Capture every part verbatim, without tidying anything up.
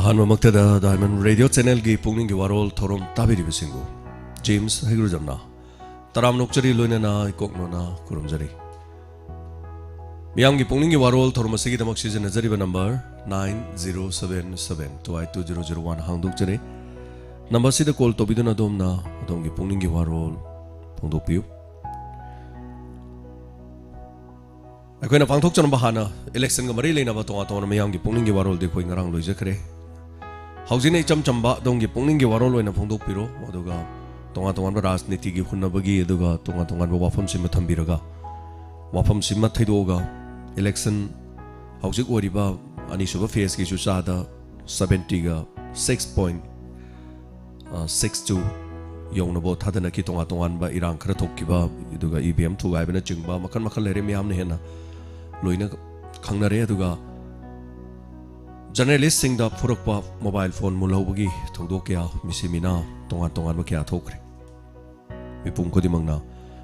ꯑꯍꯥꯟꯕꯃꯛꯇꯗ Diamond Radio Channelꯒꯤ ꯄꯨꯛꯅꯤꯡꯒꯤ ꯋꯥꯔꯣꯜ ꯊꯧꯔꯝ ꯇꯥꯕꯤꯔꯤꯕꯁꯤꯡꯕꯨ James ꯍꯩꯒ꯭ꯔꯨꯖꯝꯅ ꯇꯔꯥꯝꯅ ꯑꯣꯛꯆꯔꯤ, ꯂꯣꯏꯅꯅ ꯏꯀꯣꯛꯅꯣꯅ ꯈꯨꯔꯨꯝꯖꯔꯤ꯫ ꯃꯤꯌꯥꯝꯒꯤ ꯄꯨꯛꯅꯤꯡꯒꯤ ꯋꯥꯔꯣꯜ ꯊꯧꯔꯝ ꯑꯁꯤꯒꯤꯗꯃꯛ ꯁꯤꯖꯤꯟꯅꯖꯔꯤꯕ number nine zero seven seven two eight two zero zero one ꯍꯥꯡꯗꯣꯛꯆꯔꯤ꯫ ꯅꯝꯕꯔꯁꯤꯗ ꯀꯣꯜ ꯇꯧꯕꯤꯗꯨꯅ ꯑꯗꯣꯝꯅ ꯑꯗꯣꯝꯒꯤ ꯄꯨꯛꯅꯤꯡꯒꯤ ꯋꯥꯔꯣꯜ ꯐꯣꯡꯗꯣꯛꯄꯤꯌꯨ꯫ ꯑꯩꯈꯣꯏꯅ ꯄꯥꯡꯊꯣꯛꯆꯔꯝꯕ ꯍꯥꯟꯅ ꯏꯂꯦꯛꯁꯟꯒ ꯃꯔꯤ ꯂꯩꯅꯕ ꯇꯣꯉꯥꯟ ꯇꯣꯉꯥꯟꯕ ꯃꯤꯌꯥꯝꯒꯤ ꯄꯨꯛꯅꯤꯡꯒꯤ ꯋꯥꯔꯣꯜꯗꯤ ꯑꯩꯈꯣꯏ ꯉꯔꯥꯡ ꯂꯣꯏꯖꯈ꯭ꯔꯦ꯫ ꯍꯧꯖꯤꯛꯅ ꯏꯆꯝ ꯆꯝꯕ ꯑꯗꯣꯝꯒꯤ ꯄꯨꯛꯅꯤꯡꯒꯤ ꯋꯥꯔꯣꯜ ꯑꯣꯏꯅ ꯐꯣꯡꯗꯣꯛꯄꯤꯔꯣ, ꯑꯗꯨꯒ ꯇꯣꯉꯥꯟ ꯇꯣꯉꯥꯟꯕ ꯔꯥꯖꯅꯤꯇꯤꯒꯤ ꯍꯨꯟꯅꯕꯒꯤ ꯑꯗꯨꯒ ꯇꯣꯉꯥꯟ ꯇꯣꯉꯥꯟꯕ ꯋꯥꯐꯝꯁꯤꯃ ꯊꯝꯕꯤꯔꯒ, ꯋꯥꯐꯝꯁꯤꯃ ꯊꯩꯗꯣꯛꯑꯒ, ꯏꯂꯦꯛꯁꯟ ꯍꯧꯖꯤꯛ ꯑꯣꯏꯔꯤꯕ ꯑꯅꯤꯁꯨꯕ ꯐꯦꯁꯀꯤꯁꯨ ꯆꯥꯗ seventyꯒ six point six two ꯌꯧꯅ ꯚꯣꯠ ꯊꯥꯗꯅꯈꯤ꯫ ꯇꯣꯉꯥꯟ ꯇꯣꯉꯥꯟꯕ ꯏꯔꯥꯡ ꯈꯔ ꯊꯣꯛꯈꯤꯕ, ꯑꯗꯨꯒ ꯏ ꯚꯤ ꯑꯦꯝ ꯊꯨꯒꯥꯏꯕꯅꯆꯤꯡꯕ ꯃꯈꯜ ꯃꯈꯜ ꯂꯩꯔꯦ, ꯃꯌꯥꯝꯅ ꯍꯦꯟꯅ ꯂꯣꯏꯅ ꯈꯪꯅꯔꯦ꯫ ꯑꯗꯨꯒ ꯖꯔꯅꯦꯂꯤꯁꯁꯤꯡꯗ ꯐꯨꯔꯛꯄ ꯃꯣꯕꯥꯏꯜ ꯐꯣꯟ ꯃꯨꯜꯍꯧꯕꯒꯤ ꯊꯧꯗꯣꯛ ꯀꯌꯥ, ꯃꯤꯁꯤ ꯃꯤꯅꯥ ꯇꯣꯉꯥꯟ ꯇꯣꯉꯥꯟꯕ ꯀꯌꯥ ꯊꯣꯛꯈ꯭ꯔꯦ꯫ ꯃꯤꯄꯨꯝ ꯈꯨꯗꯤꯡꯃꯛꯅ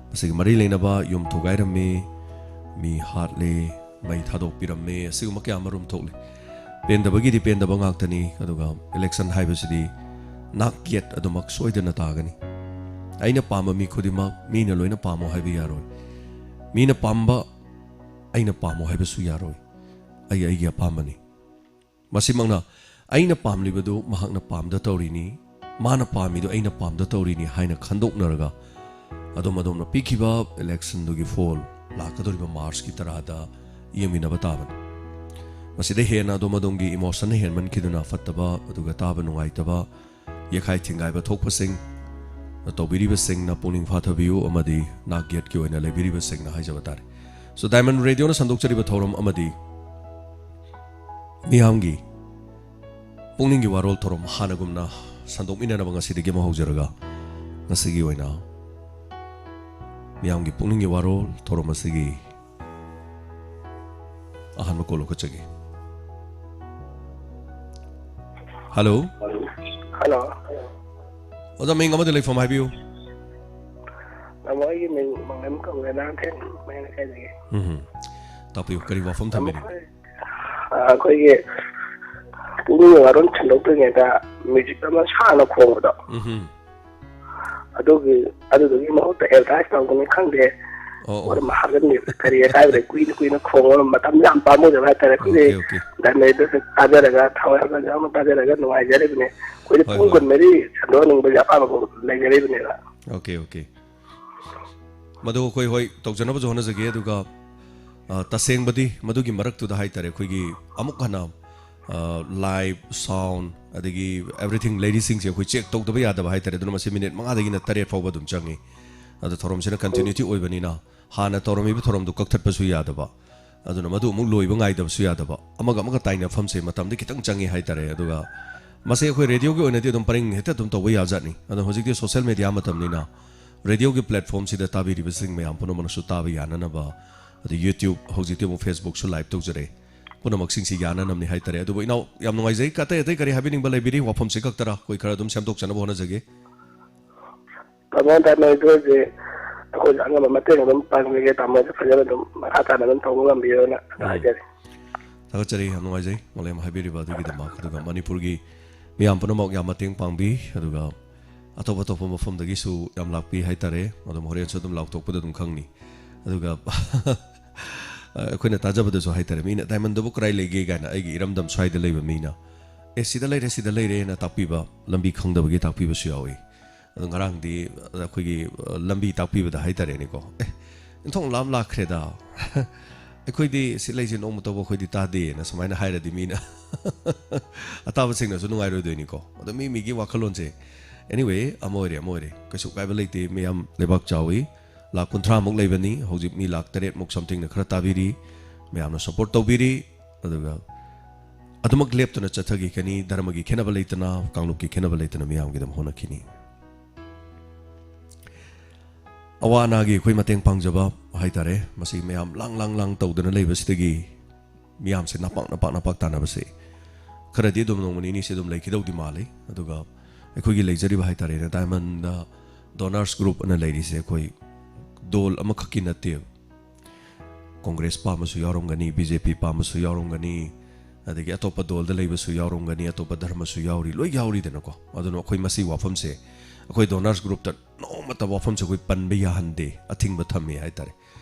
ꯃꯁꯤꯒꯤ ꯃꯔꯤ ꯂꯩꯅꯕ ꯌꯨꯝ ꯊꯨꯒꯥꯏꯔꯝꯃꯤ, ꯃꯤ ꯍꯥꯠꯂꯦ, ꯃꯩ ꯊꯥꯗꯣꯛꯄꯤꯔꯝꯃꯦ, ꯑꯁꯤꯒꯨꯝꯕ ꯀꯌꯥ ꯑꯃꯔꯣꯝ ꯊꯣꯛꯂꯤ꯫ ꯄꯦꯟꯗꯕꯒꯤꯗꯤ ꯄꯦꯟꯗꯕ ꯉꯥꯛꯇꯅꯤ꯫ ꯑꯗꯨꯒ ꯏꯂꯦꯛꯁꯟ ꯍꯥꯏꯕꯁꯤꯗꯤ ꯅꯥꯛ ꯌꯦꯠ ꯑꯗꯨꯃꯛ ꯁꯣꯏꯗꯅ ꯇꯥꯒꯅꯤ꯫ ꯑꯩꯅ ꯄꯥꯝꯕ ꯃꯤ ꯈꯨꯗꯤꯡꯃꯛ ꯃꯤꯅ ꯂꯣꯏꯅ ꯄꯥꯝꯃꯣ ꯍꯥꯏꯕ ꯌꯥꯔꯣꯏ꯫ ꯃꯤꯅ ꯄꯥꯝꯕ ꯑꯩꯅ ꯄꯥꯝꯃꯣ ꯍꯥꯏꯕꯁꯨ ꯌꯥꯔꯣꯏ꯫ ꯑꯩ ꯑꯩꯒꯤ ꯑꯄꯥꯝꯕꯅꯤ꯫ ꯃꯁꯤꯃꯛꯅ ꯑꯩꯅ ꯄꯥꯝꯂꯤꯕꯗꯨ ꯃꯍꯥꯛꯅ ꯄꯥꯝꯗ ꯇꯧꯔꯤꯅꯤ, ꯃꯥꯅ ꯄꯥꯝꯃꯤꯗꯨ ꯑꯩꯅ ꯄꯥꯝꯗ ꯇꯧꯔꯤꯅꯤ ꯍꯥꯏꯅ ꯈꯟꯗꯣꯛꯅꯔꯒ ꯑꯗꯣꯝ ꯑꯗꯣꯝꯅ ꯄꯤꯈꯤꯕ ꯏꯂꯦꯛꯁꯟꯗꯨꯒꯤ ꯐꯣꯜ ꯂꯥꯛꯀꯗꯧꯔꯤꯕ ꯃꯥꯔꯆꯀꯤ ꯇꯔꯥꯗ ꯌꯦꯡꯃꯤꯟꯅꯕ ꯇꯥꯕꯅꯤ꯫ ꯃꯁꯤꯗ ꯍꯦꯟꯅ ꯑꯗꯣꯝ ꯑꯗꯣꯝꯒꯤ ꯏꯃꯣꯁꯟꯅ ꯍꯦꯟꯃꯟꯈꯤꯗꯨꯅ ꯐꯠꯇꯕ, ꯑꯗꯨꯒ ꯇꯥꯕ ꯅꯨꯡꯉꯥꯏꯇꯕ, ꯌꯦꯈꯥꯏ ꯊꯤꯡꯒꯥꯏꯕ ꯊꯣꯛꯄꯁꯤꯡ ꯇꯧꯕꯤꯔꯤꯕꯁꯤꯡꯅ ꯄꯨꯛꯅꯤꯡ ꯐꯥꯊꯕꯤꯌꯨ ꯑꯃꯗꯤ ꯅꯥꯛ ꯌꯦꯠꯀꯤ ꯑꯣꯏꯅ ꯂꯩꯕꯤꯔꯤꯕꯁꯤꯡꯅ ꯍꯥꯏꯖꯕ ꯇꯥꯔꯦ꯫ So, Diamond Radioꯅ ꯁꯟꯗꯣꯛꯆꯔꯤꯕ ꯊꯧꯔꯝ ꯑꯃꯗꯤ ꯃꯤꯌꯥꯝꯒꯤ ꯄꯨꯛꯅꯤꯡꯒꯤ ꯋꯥꯔꯣꯜ ꯊꯧꯔꯝ ꯍꯥꯟꯅꯒꯨꯝꯅ ꯁꯟꯗꯣꯛꯃꯤꯟꯅꯅꯕ ꯉꯁꯤꯗꯒꯤ ꯑꯃ ꯍꯧꯖꯔꯒ, ꯉꯁꯤꯒꯤ ꯑꯣꯏꯅ ꯃꯤꯌꯥꯝꯒꯤ ꯄꯨꯛꯅꯤꯡꯒꯤ ꯋꯥꯔꯣꯜ ꯊꯧꯔꯝ ꯑꯁꯤꯒꯤ ꯑꯍꯥꯟꯕ ꯀꯣꯜ ꯂꯧꯈꯠꯆꯒꯦ꯫ ꯍꯜꯂꯣ꯫ ꯍꯜꯂꯣ꯫ ꯑꯣꯖꯥ, ꯃꯤꯡ ꯑꯃꯗꯤ ꯂꯩꯐꯝ ꯍꯥꯏꯕꯤꯌꯨ꯫ ꯇꯥꯃꯣ, ꯑꯩꯒꯤ ꯃꯤꯡ ꯃꯪꯂꯦꯝ ꯀꯧꯋꯦ, ꯅꯍꯥꯟꯊꯦꯡ ꯃꯌꯥꯏ ꯂꯩꯀꯥꯏꯗꯒꯤ꯫ ꯎꯝ꯫ ꯇꯥꯛꯄꯤꯌꯨ, ꯀꯔꯤ ꯋꯥꯐꯝ ꯊꯝꯕꯤꯅꯤꯡ? ꯑꯩꯈꯣꯏ, ꯑ, ꯑꯩꯈꯣꯏꯒꯤ ꯄꯨꯛꯅꯤꯡ ꯋꯥꯔꯣꯜ ꯁꯟꯗꯣꯛꯇ꯭ꯔꯤꯉꯩꯗ ꯃ꯭ꯌꯨꯖꯤꯛ ꯑꯃ ꯁꯥꯡꯅ ꯈꯣꯡꯕꯗꯣ, ꯎꯝ ꯑꯗꯨꯒꯤ ꯑꯗꯨꯗꯨꯒꯤ ꯃꯍꯨꯠꯇ ꯑꯦꯗꯚꯔꯇꯥꯏꯁ ꯇꯧꯕꯅꯤ ꯈꯪꯗꯦ, ꯑꯣ ꯄꯣꯠ ꯑꯣ ꯑꯃ ꯍꯥꯞꯍꯟꯕꯤꯕ ꯀꯔꯤ ꯑꯀꯥꯏꯕ ꯂꯩ? ꯀꯨꯏꯅ ꯀꯨꯏꯅ ꯈꯣꯡꯕ ꯃꯇꯝ ꯌꯥꯝ ꯄꯥꯝꯃꯨꯖꯕ ꯍꯥꯏꯇꯥꯔꯦ꯫ ꯑꯩꯈꯣꯏꯗꯤ ꯑꯣꯀꯦ ꯑꯣꯀꯦ ꯗꯥꯏꯃꯟꯗꯁꯨ ꯇꯥꯖꯔꯒ ꯊꯋꯥꯏ ꯍꯥꯞꯅ ꯌꯥꯝꯅ ꯇꯥꯖꯔꯒ ꯅꯨꯡꯉꯥꯏꯖꯔꯤꯕꯅꯦ꯫ ꯑꯩꯈꯣꯏꯗꯤ ꯍꯣꯏ, ꯄꯨꯡ ꯍꯣꯏ꯫ ꯀꯨꯟꯃꯔꯤ ꯁꯟꯗꯣꯛꯍꯟꯅꯤꯡꯕꯒꯤ ꯑꯄꯥꯝꯕ ꯂꯩꯖꯔꯤꯕꯅꯦꯕ꯫ Okay okay. ꯃꯗꯨ ꯑꯩꯈꯣꯏ ꯍꯣꯏ ꯇꯧꯖꯅꯕꯁꯨ ꯍꯣꯠꯅꯖꯒꯦ꯫ ꯑꯗꯨꯒ ꯑ, ꯇꯁꯦꯡꯕꯗꯤ ꯃꯗꯨꯒꯤ ꯃꯔꯛꯇꯨꯗ ꯍꯥꯏꯇꯥꯔꯦ, ꯑꯩꯈꯣꯏꯒꯤ ꯑꯃꯨꯛ ꯍꯟꯅ ꯂꯥꯏꯚ ꯁꯥꯎꯟ ꯑꯗꯒꯤ ꯑꯦꯕ꯭ꯔꯤꯊꯤꯡ ꯂꯩꯔꯤꯁꯤꯡꯁꯦ ꯑꯩꯈꯣꯏ ꯆꯦꯛ ꯇꯧꯗꯕ ꯌꯥꯗꯕ ꯍꯥꯏꯇꯥꯔꯦ꯫ ꯑꯗꯨꯅ ꯃꯁꯤ ꯃꯤꯅꯤꯠ ꯃꯉꯥꯗꯒꯤꯅ ꯇꯔꯦꯠ ꯐꯥꯎꯕ ꯑꯗꯨꯝ ꯆꯪꯉꯤ꯫ ꯑꯗꯣ ꯊꯧꯔꯝꯁꯤꯅ ꯀꯟꯇꯤꯅ꯭ꯌꯨꯇꯤ ꯑꯣꯏꯕꯅꯤꯅ ꯍꯥꯟꯅ ꯇꯧꯔꯝꯃꯤꯕ ꯊꯧꯔꯝꯗꯨ ꯀꯛꯊꯠꯄꯁꯨ ꯌꯥꯗꯕ, ꯑꯗꯨꯅ ꯃꯗꯨ ꯑꯃꯨꯛ ꯂꯣꯏꯕ ꯉꯥꯏꯗꯕꯁꯨ ꯌꯥꯗꯕ, ꯑꯃꯒ ꯑꯃꯒ ꯇꯥꯏꯅꯐꯝꯁꯦ ꯃꯇꯝꯗꯤ ꯈꯤꯇꯪ ꯆꯪꯉꯤ ꯍꯥꯏꯇꯥꯔꯦ꯫ ꯑꯗꯨꯒ ꯃꯁꯤ ꯑꯩꯈꯣꯏ ꯔꯦꯗꯤꯑꯣꯒꯤ ꯑꯣꯏꯅꯗꯤ ꯑꯗꯨꯝ ꯄꯔꯤꯡ ꯍꯦꯛꯇ ꯑꯗꯨꯝ ꯇꯧꯕ ꯌꯥꯖꯥꯠꯅꯤ꯫ ꯑꯗꯣ ꯍꯧꯖꯤꯛꯇꯤ ꯁꯣꯁꯦꯜ ꯃꯦꯗꯤꯌꯥ ꯃꯇꯝꯅꯤꯅ ꯔꯦꯗꯤꯑꯣꯒꯤ ꯄ꯭ꯂꯦꯠꯐꯣꯔꯝꯁꯤꯗ ꯇꯥꯕꯤꯔꯤꯕꯁꯤꯡ ꯃꯌꯥꯝ ꯄꯨꯝꯅꯃꯛꯅꯁꯨ ꯇꯥꯕ ꯌꯥꯅꯅꯕ, ꯑꯗꯩ ꯌꯨꯇ꯭ꯌꯨꯕ, ꯍꯧꯖꯤꯛꯇꯤ ꯑꯃꯨꯛ ꯐꯦꯁꯕꯨꯛꯁꯨ ꯂꯥꯏꯚ ꯇꯧꯖꯔꯦ, ꯄꯨꯝꯅꯃꯛꯁꯤꯡꯁꯤ ꯌꯥꯅꯅꯕꯅꯤ ꯍꯥꯏꯇꯥꯔꯦ꯫ ꯑꯗꯨꯕꯨ ꯏꯅꯥꯎ, ꯌꯥꯝ ꯅꯨꯡꯉꯥꯏꯖꯩ꯫ ꯑꯇꯩ ꯑꯇꯩ ꯀꯔꯤ ꯍꯥꯏꯕꯤꯅꯤꯡꯕ ꯂꯩꯕꯤꯔꯤ? ꯋꯥꯐꯝꯁꯤ ꯈꯛꯇꯔꯥ? ꯑꯩꯈꯣꯏ ꯈꯔ ꯑꯗꯨꯝ ꯁꯦꯝꯗꯣꯛꯆꯅꯕ ꯍꯣꯠꯅꯖꯒꯦ꯫ ꯇꯥꯃꯣ, ꯗꯥꯏꯃꯟꯁꯦ ꯑꯩꯈꯣꯏꯁꯨ ꯑꯉꯝꯕ ꯃꯇꯦꯡ ꯑꯗꯨꯝ ꯄꯥꯡꯖꯒꯦ꯫ ꯇꯥꯃꯣꯁꯨ ꯐꯖꯅ ꯑꯗꯨꯝ ꯃꯈꯥ ꯇꯥꯅ ꯑꯗꯨꯝ ꯇꯧꯕ ꯉꯝꯕꯤꯌꯣꯅ ꯎꯝ꯫ ꯍꯥꯏꯖꯔꯤ꯫ ꯊꯥꯒꯠꯆꯔꯤ, ꯌꯥꯝ ꯅꯨꯡꯉꯥꯏꯖꯩ ꯃꯥꯂꯦꯝ ꯍꯥꯏꯕꯤꯔꯤꯕ ꯑꯗꯨꯒꯤꯗꯃꯛ꯫ ꯑꯗꯨꯒ ꯃꯅꯤꯄꯨꯔꯒꯤ ꯃꯤꯌꯥꯝ ꯄꯨꯝꯅꯃꯛ ꯌꯥꯝ ꯃꯇꯦꯡ ꯄꯥꯡꯕꯤ, ꯑꯗꯨꯒ ꯑꯇꯣꯞ ꯑꯇꯣꯞꯄ ꯃꯐꯝꯗꯒꯤꯁꯨ ꯌꯥꯝ ꯂꯥꯛꯄꯤ ꯍꯥꯏꯇꯥꯔꯦ꯫ ꯑꯗꯨꯝ ꯍꯣꯔꯦꯟꯁꯨ ꯑꯗꯨꯝ ꯂꯥꯎꯊꯣꯛꯄꯗ ꯑꯗꯨꯝ ꯈꯪꯅꯤ꯫ ꯑꯗꯨꯒ ꯑꯩꯈꯣꯏꯅ ꯇꯥꯖꯕꯗꯁꯨ ꯍꯥꯏꯇꯥꯔꯦ, ꯃꯤꯅ "ꯗꯥꯏꯃꯟꯗꯕꯨ ꯀꯗꯥꯏ ꯂꯩꯒꯦ?" ꯀꯥꯏꯅ ꯑꯩꯒꯤ ꯏꯔꯝꯗꯝ ꯁ꯭ꯋꯥꯏꯗ ꯂꯩꯕ ꯃꯤꯅ "ꯑꯦ, ꯁꯤꯗ ꯂꯩꯔꯦ, ꯁꯤꯗ ꯂꯩꯔꯦꯅ" ꯇꯥꯛꯄꯤꯕ, ꯂꯝꯕꯤ ꯈꯪꯗꯕꯒꯤ ꯇꯥꯛꯄꯤꯕꯁꯨ ꯌꯥꯎꯏ꯫ ꯑꯗꯣ ꯉꯔꯥꯡꯗꯤ ꯑꯩꯈꯣꯏꯒꯤ, ꯑ, ꯂꯝꯕꯤ ꯇꯥꯛꯄꯤꯕꯗ ꯍꯥꯏꯇꯥꯔꯦꯅꯦꯀꯣ, "ꯑꯦ, ꯏꯟꯊꯣꯡ ꯂꯥꯝ ꯂꯥꯛꯈ꯭ꯔꯦꯗ, ꯑꯩꯈꯣꯏꯗꯤ ꯁꯤ ꯂꯩꯁꯦ ꯅꯣꯡꯃꯇꯕꯨ ꯑꯩꯈꯣꯏꯗꯤ ꯇꯥꯗꯦꯅ" ꯁꯨꯃꯥꯏꯅ ꯍꯥꯏꯔꯗꯤ ꯃꯤꯅ ꯑꯇꯥꯕꯁꯤꯡꯅꯁꯨ ꯅꯨꯡꯉꯥꯏꯔꯣꯏꯗꯣꯏꯅꯤꯀꯣ꯫ ꯑꯗꯣ ꯃꯤ ꯃꯤꯒꯤ ꯋꯥꯈꯜꯂꯣꯟꯁꯦ, anyway, ꯑꯃ ꯑꯣꯏꯔꯦ ꯑꯃ ꯑꯣꯏꯔꯦ, ꯀꯩꯁꯨ ꯀꯥꯏꯕ ꯂꯩꯇꯦ꯫ ꯃꯤꯌꯥꯝ ꯂꯩꯕꯥꯛ ꯆꯥꯎꯏ, ꯂꯥꯛ ꯀꯨꯟꯊ꯭ꯔꯥꯃꯨꯛ ꯂꯩꯕꯅꯤ, ꯍꯧꯖꯤꯛ ꯃꯤ ꯂꯥꯛ ꯇꯔꯦꯠꯃꯨꯛ somethingꯅ ꯈꯔ ꯇꯥꯕꯤꯔꯤ, ꯃꯌꯥꯝꯅ support ꯇꯧꯕꯤꯔꯤ꯫ ꯑꯗꯨꯒ ꯑꯗꯨꯃꯛ ꯂꯦꯞꯇꯨꯅ ꯆꯠꯊꯈꯤꯒꯅꯤ, ꯙꯔꯃꯒꯤ ꯈꯦꯠꯅꯕ ꯂꯩꯇꯅ, ꯀꯥꯡꯂꯨꯞꯀꯤ ꯈꯦꯠꯅꯕ ꯂꯩꯇꯅ ꯃꯤꯌꯥꯝꯒꯤꯗꯃꯛ ꯍꯣꯠꯅꯈꯤꯅꯤ꯫ ꯑꯋꯥ ꯑꯅꯥꯒꯤ ꯑꯩꯈꯣꯏ ꯃꯇꯦꯡ ꯄꯥꯡꯖꯕ ꯍꯥꯏꯇꯥꯔꯦ, ꯃꯁꯤ ꯃꯌꯥꯝ ꯂꯥꯡ ꯂꯥꯡ ꯂꯥꯡ ꯇꯧꯗꯅ ꯂꯩꯕꯁꯤꯗꯒꯤ ꯃꯤꯌꯥꯝꯁꯦ ꯅꯄꯥꯛ ꯅꯄꯥꯛ ꯅꯄꯥꯛ ꯇꯥꯟꯅꯕꯁꯦ ꯈꯔꯗꯤ ꯑꯗꯨꯝ ꯅꯣꯡꯃ ꯅꯤꯅꯤꯁꯦ ꯑꯗꯨꯝ ꯂꯩꯈꯤꯗꯧꯗꯤ ꯃꯥꯜꯂꯤ꯫ ꯑꯗꯨꯒ ꯑꯩꯈꯣꯏꯒꯤ ꯂꯩꯖꯔꯤꯕ ꯍꯥꯏꯇꯥꯔꯦꯅꯦ, ꯗꯥꯏꯃꯟꯗ ꯗꯣꯅꯔꯁ ꯒ꯭ꯔꯨꯞ ꯑꯅ ꯂꯩꯔꯤꯁꯦ ꯑꯩꯈꯣꯏ ꯗꯣꯜ ꯑꯃꯈꯛꯀꯤ ꯅꯠꯇꯦꯕ꯫ ꯀꯣꯡꯒ꯭ꯔꯦꯁ ꯄꯥꯝꯕꯁꯨ ꯌꯥꯎꯔꯝꯒꯅꯤ, ꯕꯤ ꯖꯦ ꯄꯤ ꯄꯥꯝꯕꯁꯨ ꯌꯥꯎꯔꯝꯒꯅꯤ, ꯑꯗꯒꯤ ꯑꯇꯣꯞꯄ ꯗꯣꯜꯗ ꯂꯩꯕꯁꯨ ꯌꯥꯎꯔꯝꯒꯅꯤ, ꯑꯇꯣꯞꯄ ꯙꯔꯃꯁꯨ ꯌꯥꯎꯔꯤ, ꯂꯣꯏ ꯌꯥꯎꯔꯤꯗꯅꯀꯣ꯫ ꯑꯗꯨꯅ ꯑꯩꯈꯣꯏ ꯃꯁꯤ ꯋꯥꯐꯝꯁꯦ, ꯑꯩꯈꯣꯏ ꯗꯣꯅꯔꯁ ꯒ꯭ꯔꯨꯞꯇ ꯅꯣꯡꯃꯇ ꯋꯥꯐꯝꯁꯦ ꯑꯩꯈꯣꯏ ꯄꯟꯕ ꯌꯥꯍꯟꯗꯦ, ꯑꯊꯤꯡꯕ ꯊꯝꯃꯤ ꯍꯥꯏꯇꯥꯔꯦ꯫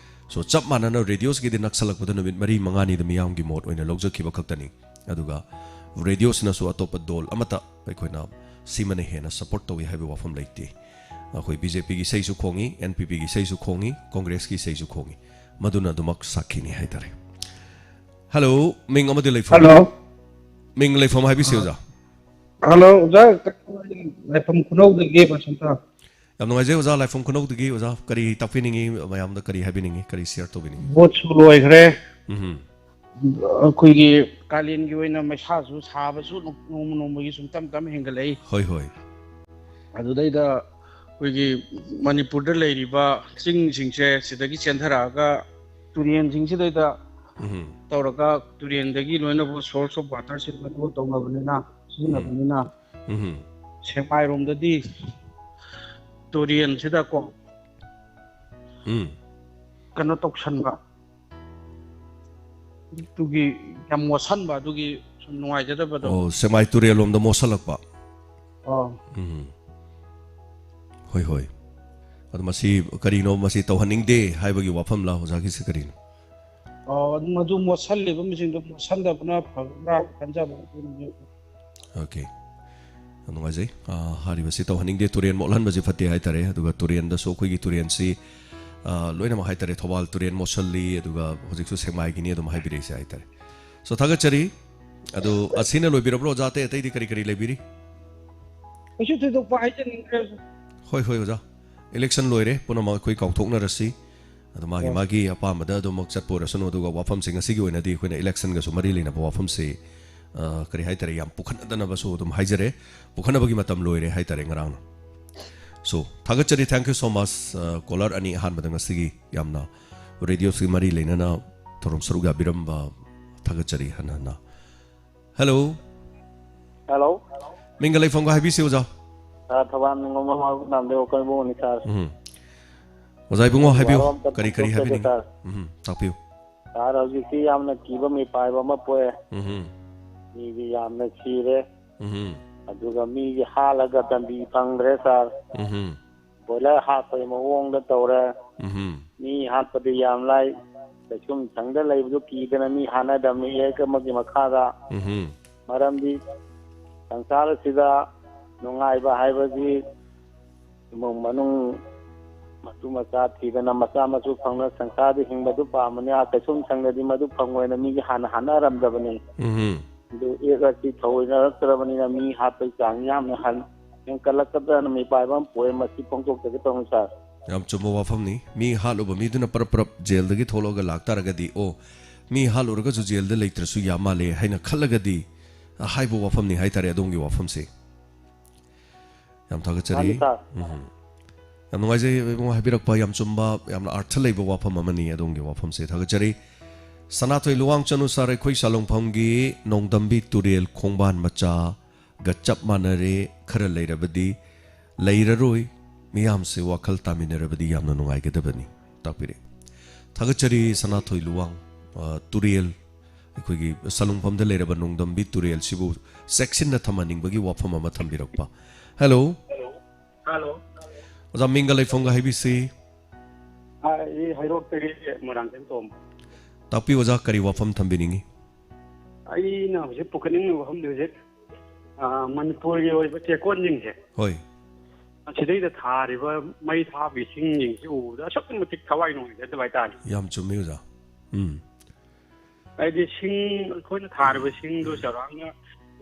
ꯁꯣ, ꯆꯞ ꯃꯥꯟꯅꯅ ꯔꯦꯗꯤꯑꯣꯁꯤꯒꯤꯗꯤ ꯅꯛꯁꯜꯂꯛꯄꯗ ꯅꯨꯃꯤꯠ ꯃꯔꯤ ꯃꯉꯥꯅꯤꯗ ꯃꯤꯌꯥꯝꯒꯤ ꯃꯣꯠ ꯑꯣꯏꯅ ꯂꯧꯖꯈꯤꯕ ꯈꯛꯇꯅꯤ꯫ ꯑꯗꯨꯒ ꯔꯦꯗꯤꯑꯣꯁꯤꯅꯁꯨ ꯑꯇꯣꯞꯄ ꯗꯣꯜ ꯑꯃꯠꯇ ꯑꯩꯈꯣꯏꯅ ꯁꯤꯃꯅ ꯍꯦꯟꯅ ꯁꯄꯣꯔꯠ ꯇꯧꯏ ꯍꯥꯏꯕ ꯋꯥꯐꯝ ꯂꯩꯇꯦ꯫ ꯑꯩꯈꯣꯏ ꯕꯤ ꯖꯦ ꯄꯤꯒꯤ ꯏꯁꯩꯁꯨ ꯈꯣꯡꯉꯤ, ꯑꯦꯟ ꯄꯤ ꯄꯤꯒꯤ ꯏꯁꯩꯁꯨ ꯈꯣꯡꯉꯤ, ꯀꯣꯡꯒ꯭ꯔꯦꯁꯀꯤ ꯏꯁꯩꯁꯨ ꯈꯣꯡꯉꯤ꯫ ꯃꯗꯨꯅ ꯑꯗꯨꯃꯛ ꯁꯥꯈꯤꯅꯤ ꯍꯥꯏꯇꯥꯔꯦ꯫ ꯍꯜꯂꯣ, ꯃꯤꯡ ꯑꯃꯗꯤ ꯂꯩꯐꯝ꯫ ꯍꯜꯂꯣ꯫ ꯃꯤꯡ ꯂꯩꯐꯝ ꯍꯥꯏꯕꯤꯁꯤ, ꯑꯣꯖꯥ꯫ ꯍꯜꯂꯣ, ꯑꯣꯖꯥ, ꯂꯥꯏꯐꯝ ꯈꯨꯅꯧꯗꯒꯤ ꯕꯁꯟꯇ꯫ ꯌꯥꯝ ꯅꯨꯡꯉꯥꯏꯖꯩ, ꯑꯣꯖꯥ, ꯂꯥꯏꯐꯝ ꯈꯨꯅꯧꯗꯒꯤ꯫ ꯑꯣꯖꯥ, ꯀꯔꯤ ꯇꯥꯛꯄꯤꯅꯤꯡꯉꯤ? ꯃꯌꯥꯝꯗ ꯀꯔꯤ ꯍꯥꯏꯕꯤꯅꯤꯡꯉꯤ? ꯀꯔꯤ ꯁꯤꯌꯔ ꯇꯧꯕꯤꯅꯤꯡꯉꯤ? ꯚꯣꯠꯁꯨ ꯂꯣꯏꯈ꯭ꯔꯦ꯫ ꯎꯝ꯫ ꯑꯩꯈꯣꯏꯒꯤ ꯀꯥꯂꯦꯟꯒꯤ ꯑꯣꯏꯅ ꯃꯩꯁꯥꯁꯨ ꯁꯥꯕꯁꯨ ꯅꯣꯡꯃ ꯅꯣꯡꯃꯒꯤ ꯁꯨꯝ ꯇꯞ ꯇꯞꯅ ꯍꯦꯟꯒꯠꯂꯛꯏ꯫ ꯍꯣꯏ, ꯍꯣꯏ꯫ ꯑꯗꯨꯗꯩꯗ ꯑꯩꯈꯣꯏꯒꯤ ꯃꯅꯤꯄꯨꯔꯗ ꯂꯩꯔꯤꯕ ꯆꯤꯡꯁꯤꯡꯁꯦ ꯁꯤꯗꯒꯤ ꯆꯦꯟꯊꯔꯛꯑꯒ ꯇꯨꯔꯦꯟꯁꯤꯡꯁꯤꯗꯩꯗ ꯎꯝ꯫ ꯇꯧꯔꯒ ꯇꯨꯔꯦꯟꯗꯒꯤ ꯂꯣꯏꯅꯕꯨ source of waterꯁꯦ control ꯇꯧꯅꯕꯅꯤꯅ, ꯁꯤꯖꯤꯟꯅꯕꯅꯤꯅ, ꯎꯝ꯫ ꯁꯦꯛꯃꯥꯏꯔꯣꯝꯗꯗꯤ ꯇꯨꯔꯦꯟꯁꯤꯗꯀꯣ ꯎꯝ꯫ ꯀꯩꯅꯣ ꯇꯧꯁꯟꯕ, ꯑꯗꯨꯒꯤ ꯌꯥꯝ ꯃꯣꯠꯁꯟꯕ, ꯑꯗꯨꯒꯤ ꯁꯨꯝ ꯅꯨꯡꯉꯥꯏꯖꯗꯕꯗꯣ꯫ ꯑꯣ, ꯁꯦꯛꯃꯥꯏ ꯇꯨꯔꯦꯜ ꯂꯣꯝꯗ ꯃꯣꯠꯁꯜꯂꯛꯄ꯫ ꯑꯥ꯫ ꯎꯝ꯫ ꯍꯣꯏ, ꯍꯣꯏ꯫ ꯑꯗꯣ ꯃꯁꯤ ꯀꯔꯤꯅꯣ, ꯃꯁꯤ ꯇꯧꯍꯟꯅꯤꯡꯗꯦ ꯍꯥꯏꯕꯒꯤ ꯋꯥꯐꯝꯂ ꯑꯣꯖꯥꯒꯤꯁꯦ ꯀꯔꯤꯅꯣ? ꯑꯣ, ꯑꯗꯨ ꯃꯗꯨ ꯃꯣꯠꯁꯜꯂꯤꯕ ꯃꯤꯁꯤꯡꯗꯣ ꯃꯣꯠꯁꯟꯗꯕꯅ ꯐꯕ꯭ꯔꯥ ꯈꯟꯖꯕ ꯑꯗꯨꯅꯤ꯫ ꯑꯣꯀꯦ꯫ ꯌꯥꯝ ꯅꯨꯡꯉꯥꯏꯖꯩ꯫ ꯑꯥ, ꯍꯥꯏꯔꯤꯕꯁꯤ ꯇꯧꯍꯟꯅꯤꯡꯗꯦ, ꯇꯨꯔꯦꯟ ꯃꯣꯠꯍꯟꯕꯁꯤ ꯐꯠꯇꯦ ꯍꯥꯏꯇꯥꯔꯦ꯫ ꯑꯗꯨꯒ ꯇꯨꯔꯦꯟꯗꯁꯨ ꯑꯩꯈꯣꯏꯒꯤ ꯇꯨꯔꯦꯟꯁꯤ, ꯑꯥ, ꯂꯣꯏꯅꯃꯛ ꯍꯥꯏꯇꯥꯔꯦ, ꯊꯧꯕꯥꯜ ꯇꯨꯔꯦꯟ ꯃꯣꯠꯁꯜꯂꯤ, ꯑꯗꯨꯒ ꯍꯧꯖꯤꯛꯁꯨ ꯁꯦꯛꯃꯥꯏꯒꯤꯅꯤ ꯑꯗꯨꯝ ꯍꯥꯏꯕꯤꯔꯛꯏꯁꯦ ꯍꯥꯏꯇꯥꯔꯦ꯫ ꯁꯣ, ꯊꯥꯒꯠꯆꯔꯤ꯫ ꯑꯗꯨ ꯑꯁꯤꯅ ꯂꯣꯏꯕꯤꯔꯕ꯭ꯔꯣ, ꯑꯣꯖꯥ? ꯑꯇꯩ ꯑꯇꯩꯗꯤ ꯀꯔꯤ ꯀꯔꯤ ꯂꯩꯕꯤꯔꯤ? ꯀꯩꯁꯨ ꯊꯣꯏꯗꯣꯛꯄ ꯍꯥꯏꯖꯅꯤꯡꯗ꯭ꯔꯦ꯫ ꯍꯣꯏ, ꯍꯣꯏ, ꯑꯣꯖꯥ꯫ ꯏꯂꯦꯛꯁꯟ ꯂꯣꯏꯔꯦ, ꯄꯨꯝꯅꯃꯛ ꯑꯩꯈꯣꯏ ꯀꯥꯎꯊꯣꯛꯅꯔꯁꯤ꯫ ꯑꯗꯨ ꯃꯥꯒꯤ, ꯑꯣ꯫ ꯃꯥꯒꯤ ꯑꯄꯥꯝꯕꯗ ꯑꯗꯨꯃꯛ ꯆꯠꯄ ꯑꯣꯏꯔꯁꯅꯨ, ꯑꯗꯨꯒ ꯋꯥꯐꯝꯁꯦ ꯉꯁꯤꯒꯤ ꯑꯣꯏꯅꯗꯤ ꯑꯩꯈꯣꯏꯅ ꯏꯂꯦꯛꯁꯟꯒꯁꯨ ꯃꯔꯤ ꯂꯩꯅꯕ ꯋꯥꯐꯝꯁꯦ, ꯑ, ꯀꯔꯤ ꯍꯥꯏꯇꯥꯔꯦ, ꯌꯥꯝ ꯄꯨꯈꯠꯅꯗꯅꯕꯁꯨ ꯑꯗꯨꯝ ꯍꯥꯏꯖꯔꯦ꯫ ꯄꯨꯈꯠꯅꯕꯒꯤ ꯃꯇꯝ ꯂꯣꯏꯔꯦ ꯍꯥꯏꯇꯥꯔꯦ ꯉꯔꯥꯡꯅ꯫ So, ꯊꯥꯒꯠꯆꯔꯤ, thank you so much, ꯑ, caller ꯑꯅꯤ ꯑꯍꯥꯟꯕꯗ ꯉꯁꯤꯒꯤ ꯌꯥꯝꯅ ꯔꯦꯗꯤꯑꯣꯁꯤ ꯃꯔꯤ ꯂꯩꯅꯅ ꯊꯧꯔꯝ ꯁꯔꯨꯛ ꯌꯥꯕꯤꯔꯝꯕ ꯊꯥꯒꯠꯆꯔꯤ ꯍꯟꯅ ꯍꯟꯅ꯫ ꯍꯜꯂꯣ꯫ ꯍꯜꯂꯣ꯫ ꯃꯤꯡꯒ ꯂꯩꯐꯝꯒ ꯍꯥꯏꯕꯤꯁꯤ, ꯑꯣꯖꯥ꯫ ꯑ, ꯊꯧꯕꯥꯜ ꯅꯤꯡꯉꯣꯝꯕꯝ ꯍꯥꯎ ꯅꯥꯝꯗꯩ ꯑꯩꯈꯣꯏ ꯏꯕꯨꯡꯉꯣꯅꯤ, ꯁꯥꯔ꯫ ꯎꯝ꯫ ꯑꯣꯖꯥ ꯏꯕꯨꯡꯉꯣ, ꯍꯥꯏꯕꯤꯌꯨ꯫ ꯋꯥꯔꯣꯝꯇ ꯀꯔꯤ, ꯀꯔꯤ ꯐꯣꯡꯗꯣꯛꯆꯒꯦ, ꯍꯥꯏꯕꯤꯅꯤꯡꯉꯤ? ꯁꯥꯔ꯫ ꯎꯝ, ꯇꯥꯛꯄꯤꯌꯨ꯫ ꯁꯥꯔ, ꯍꯧꯖꯤꯛꯇꯤ ꯌꯥꯝꯅ ꯀꯤꯕ ꯃꯤꯄꯥꯏꯕ ꯑꯃ ꯄꯣꯛꯑꯦ꯫ ꯎꯝ꯫ ꯃꯤꯗꯤ ꯌꯥꯝꯅ ꯁꯤꯔꯦ꯫ ꯎꯝ ꯑꯗꯨꯒ ꯃꯤꯒꯤ ꯍꯥꯠꯂꯒ ꯗꯟꯗꯤ ꯐꯪꯗ꯭ꯔꯦ ꯁꯥꯔ꯫ ꯎꯝ ꯕꯣꯏꯂꯔ ꯍꯥꯠꯄꯒꯤ ꯃꯑꯣꯡꯗ ꯇꯧꯔꯦ꯫ ꯎꯝ ꯃꯤ ꯍꯥꯠꯄꯗꯤ ꯌꯥꯝ ꯂꯥꯏ꯫ ꯀꯩꯁꯨꯝ ꯁꯪꯗ ꯂꯩꯕꯗꯨ ꯀꯤꯗꯅ ꯃꯤ ꯍꯥꯠꯅꯗꯕꯅꯤ ꯑꯦꯛ ꯑꯃꯒꯤ ꯃꯈꯥꯗ꯫ ꯎꯝ ꯃꯔꯝꯗꯤ ꯁꯪꯁꯥꯔ ꯑꯁꯤꯗ ꯅꯨꯡꯉꯥꯏꯕ ꯍꯥꯏꯕꯁꯤ ꯏꯃꯨꯡ ꯃꯅꯨꯡ ꯃꯇꯨ ꯃꯆꯥ ꯊꯤꯗꯅ ꯃꯆꯥ ꯃꯁꯨ ꯐꯪꯅ ꯁꯪꯁꯥꯔꯗ ꯍꯤꯡꯕꯗꯨ ꯄꯥꯝꯕꯅꯤ꯫ ꯑꯥ ꯀꯩꯁꯨꯝ ꯁꯪꯗꯗꯤ ꯃꯗꯨ ꯐꯪꯉꯣꯏꯅ ꯃꯤꯒꯤ ꯍꯥꯟꯅ ꯍꯥꯠꯅꯔꯝꯗꯕꯅꯤ꯫ ꯎꯝ ꯑꯗꯨ ꯑꯦꯛ ꯑꯁꯤ ꯊꯑꯣꯏꯅꯔꯛꯇ꯭ꯔꯕꯅꯤꯅ ꯃꯤ ꯍꯥꯠꯄꯒꯤ ꯆꯥꯡ ꯌꯥꯝꯅ ꯍꯟ ꯍꯦꯟꯀꯠꯂꯛꯀꯗ꯭ꯔꯅ ꯃꯤꯄꯥꯏꯕ ꯑꯃ ꯄꯣꯛꯑꯦ꯫ ꯃꯁꯤ ꯐꯣꯡꯗꯣꯛꯆꯒꯦ ꯇꯧꯅꯤ ꯁꯥꯔ꯫ ꯌꯥꯝ ꯆꯨꯝꯕ ꯋꯥꯐꯝꯅꯤ꯫ ꯃꯤ ꯍꯥꯠꯂꯨꯕ ꯃꯤꯗꯨꯅ ꯄꯔꯞ ꯄꯔꯞ ꯖꯦꯜꯗꯒꯤ ꯊꯣꯛꯂꯛꯑꯒ ꯂꯥꯛꯇꯥꯔꯒꯗꯤ, ꯑꯣ, ꯃꯤ ꯍꯥꯠꯂꯨꯔꯒꯁꯨ ꯖꯦꯜꯗ ꯂꯩꯇ꯭ꯔꯁꯨ ꯌꯥꯝ ꯃꯥꯜꯂꯦ ꯍꯥꯏꯅ ꯈꯜꯂꯒꯗꯤ, ꯑꯍꯥꯏꯕ ꯋꯥꯐꯝꯅꯤ ꯍꯥꯏꯇꯥꯔꯦ ꯑꯗꯣꯝꯒꯤ ꯋꯥꯐꯝꯁꯦ꯫ ꯌꯥꯝ ꯊꯥꯒꯠꯆꯔꯤ꯫ ꯃꯥꯅꯤ ꯁꯥꯔ꯫ ꯎꯝ꯫ ꯌꯥꯝ ꯅꯨꯡꯉꯥꯏꯖꯩ ꯏꯕꯨꯡꯉꯣ ꯍꯥꯏꯕꯤꯔꯛꯄ, ꯌꯥꯝ ꯆꯨꯝꯕ, ꯌꯥꯝꯅ ꯑꯔꯊ ꯂꯩꯕ ꯋꯥꯐꯝ ꯑꯃꯅꯤ ꯑꯗꯣꯝꯒꯤ ꯋꯥꯐꯝꯁꯦ꯫ ꯊꯥꯒꯠꯆꯔꯤ꯫ ꯁꯅꯥꯊꯣꯏ ꯂꯨꯋꯥꯡ ꯆꯅꯨ ꯁꯥꯔ, ꯑꯩꯈꯣꯏ ꯁꯥꯂꯣꯡꯐꯝꯒꯤ ꯅꯣꯡꯗꯝꯕꯤ ꯇꯨꯔꯦꯜ ꯈꯣꯡꯕꯥꯟ ꯃꯆꯥꯒ ꯆꯞ ꯃꯥꯟꯅꯔꯦ, ꯈꯔ ꯂꯩꯔꯕꯗꯤ ꯂꯩꯔꯔꯣꯏ, ꯃꯤꯌꯥꯝꯁꯦ ꯋꯥꯈꯜ ꯇꯥꯃꯤꯟꯅꯔꯕꯗꯤ ꯌꯥꯝꯅ ꯅꯨꯡꯉꯥꯏꯒꯗꯕꯅꯤ꯫ ꯇꯥꯛꯄꯤꯔꯦ꯫ ꯊꯥꯒꯠꯆꯔꯤ ꯁꯅꯥꯊꯣꯏ ꯂꯨꯋꯥꯡ꯫ ꯑ, ꯇꯨꯔꯦꯜ, ꯑꯩꯈꯣꯏꯒꯤ ꯁꯥꯂꯣꯡꯐꯝꯗ ꯂꯩꯔꯕ ꯅꯣꯡꯗꯝꯕꯤ ꯇꯨꯔꯦꯜꯁꯤꯕꯨ ꯆꯦꯛꯁꯤꯟꯅ ꯊꯝꯍꯟꯅꯤꯡꯕꯒꯤ ꯋꯥꯐꯝ ꯑꯃ ꯊꯝꯕꯤꯔꯛꯄ꯫ ꯍꯦꯜꯂꯣ꯫ ꯍꯜꯂꯣ꯫ ꯑꯣꯖꯥ, ꯃꯤꯡꯒ ꯂꯩꯐꯝꯒ ꯍꯥꯏꯕꯤꯁꯤ꯫ ꯑꯩ ꯍꯩꯔꯣꯛꯇꯒꯤ ꯃꯣꯏꯔꯥꯡꯊꯦꯝ ꯇꯣꯝꯕ꯫ ꯇꯥꯛꯄꯤꯌꯨ ꯑꯣꯖꯥ, ꯀꯔꯤ ꯋꯥꯐꯝ ꯊꯝꯕꯤꯅꯤꯡꯉꯤ? ꯑꯩꯅ ꯍꯧꯖꯤꯛ ꯄꯨꯈꯠꯅꯤꯡꯉꯤꯕ ꯋꯥꯐꯝꯗꯤ ꯍꯧꯖꯤꯛ, ꯑ, ꯃꯅꯤꯄꯨꯔꯒꯤ ꯑꯣꯏꯕ ꯆꯦꯛꯀꯣꯟꯁꯤꯡꯁꯦ, ꯍꯣꯏ꯫ ꯑꯁꯤꯗꯩꯗ ꯊꯥꯔꯤꯕ ꯃꯩ ꯊꯥꯕꯒꯤ ꯁꯤꯡꯁꯤꯡꯁꯦ ꯎꯕꯗ ꯑꯁꯨꯛꯀꯤ ꯃꯇꯤꯛ ꯊꯋꯥꯏ ꯅꯨꯡꯉꯥꯏꯖꯗꯕ ꯍꯥꯏꯇꯥꯔꯦ꯫ ꯌꯥꯝ ꯆꯨꯝꯃꯤ ꯑꯣꯖꯥ꯫ ꯎꯝ꯫ ꯍꯥꯏꯗꯤ ꯁꯤꯡ, ꯑꯩꯈꯣꯏꯅ ꯊꯥꯔꯤꯕ ꯁꯤꯡꯗꯣ ꯆꯥꯎꯔꯥꯛꯅ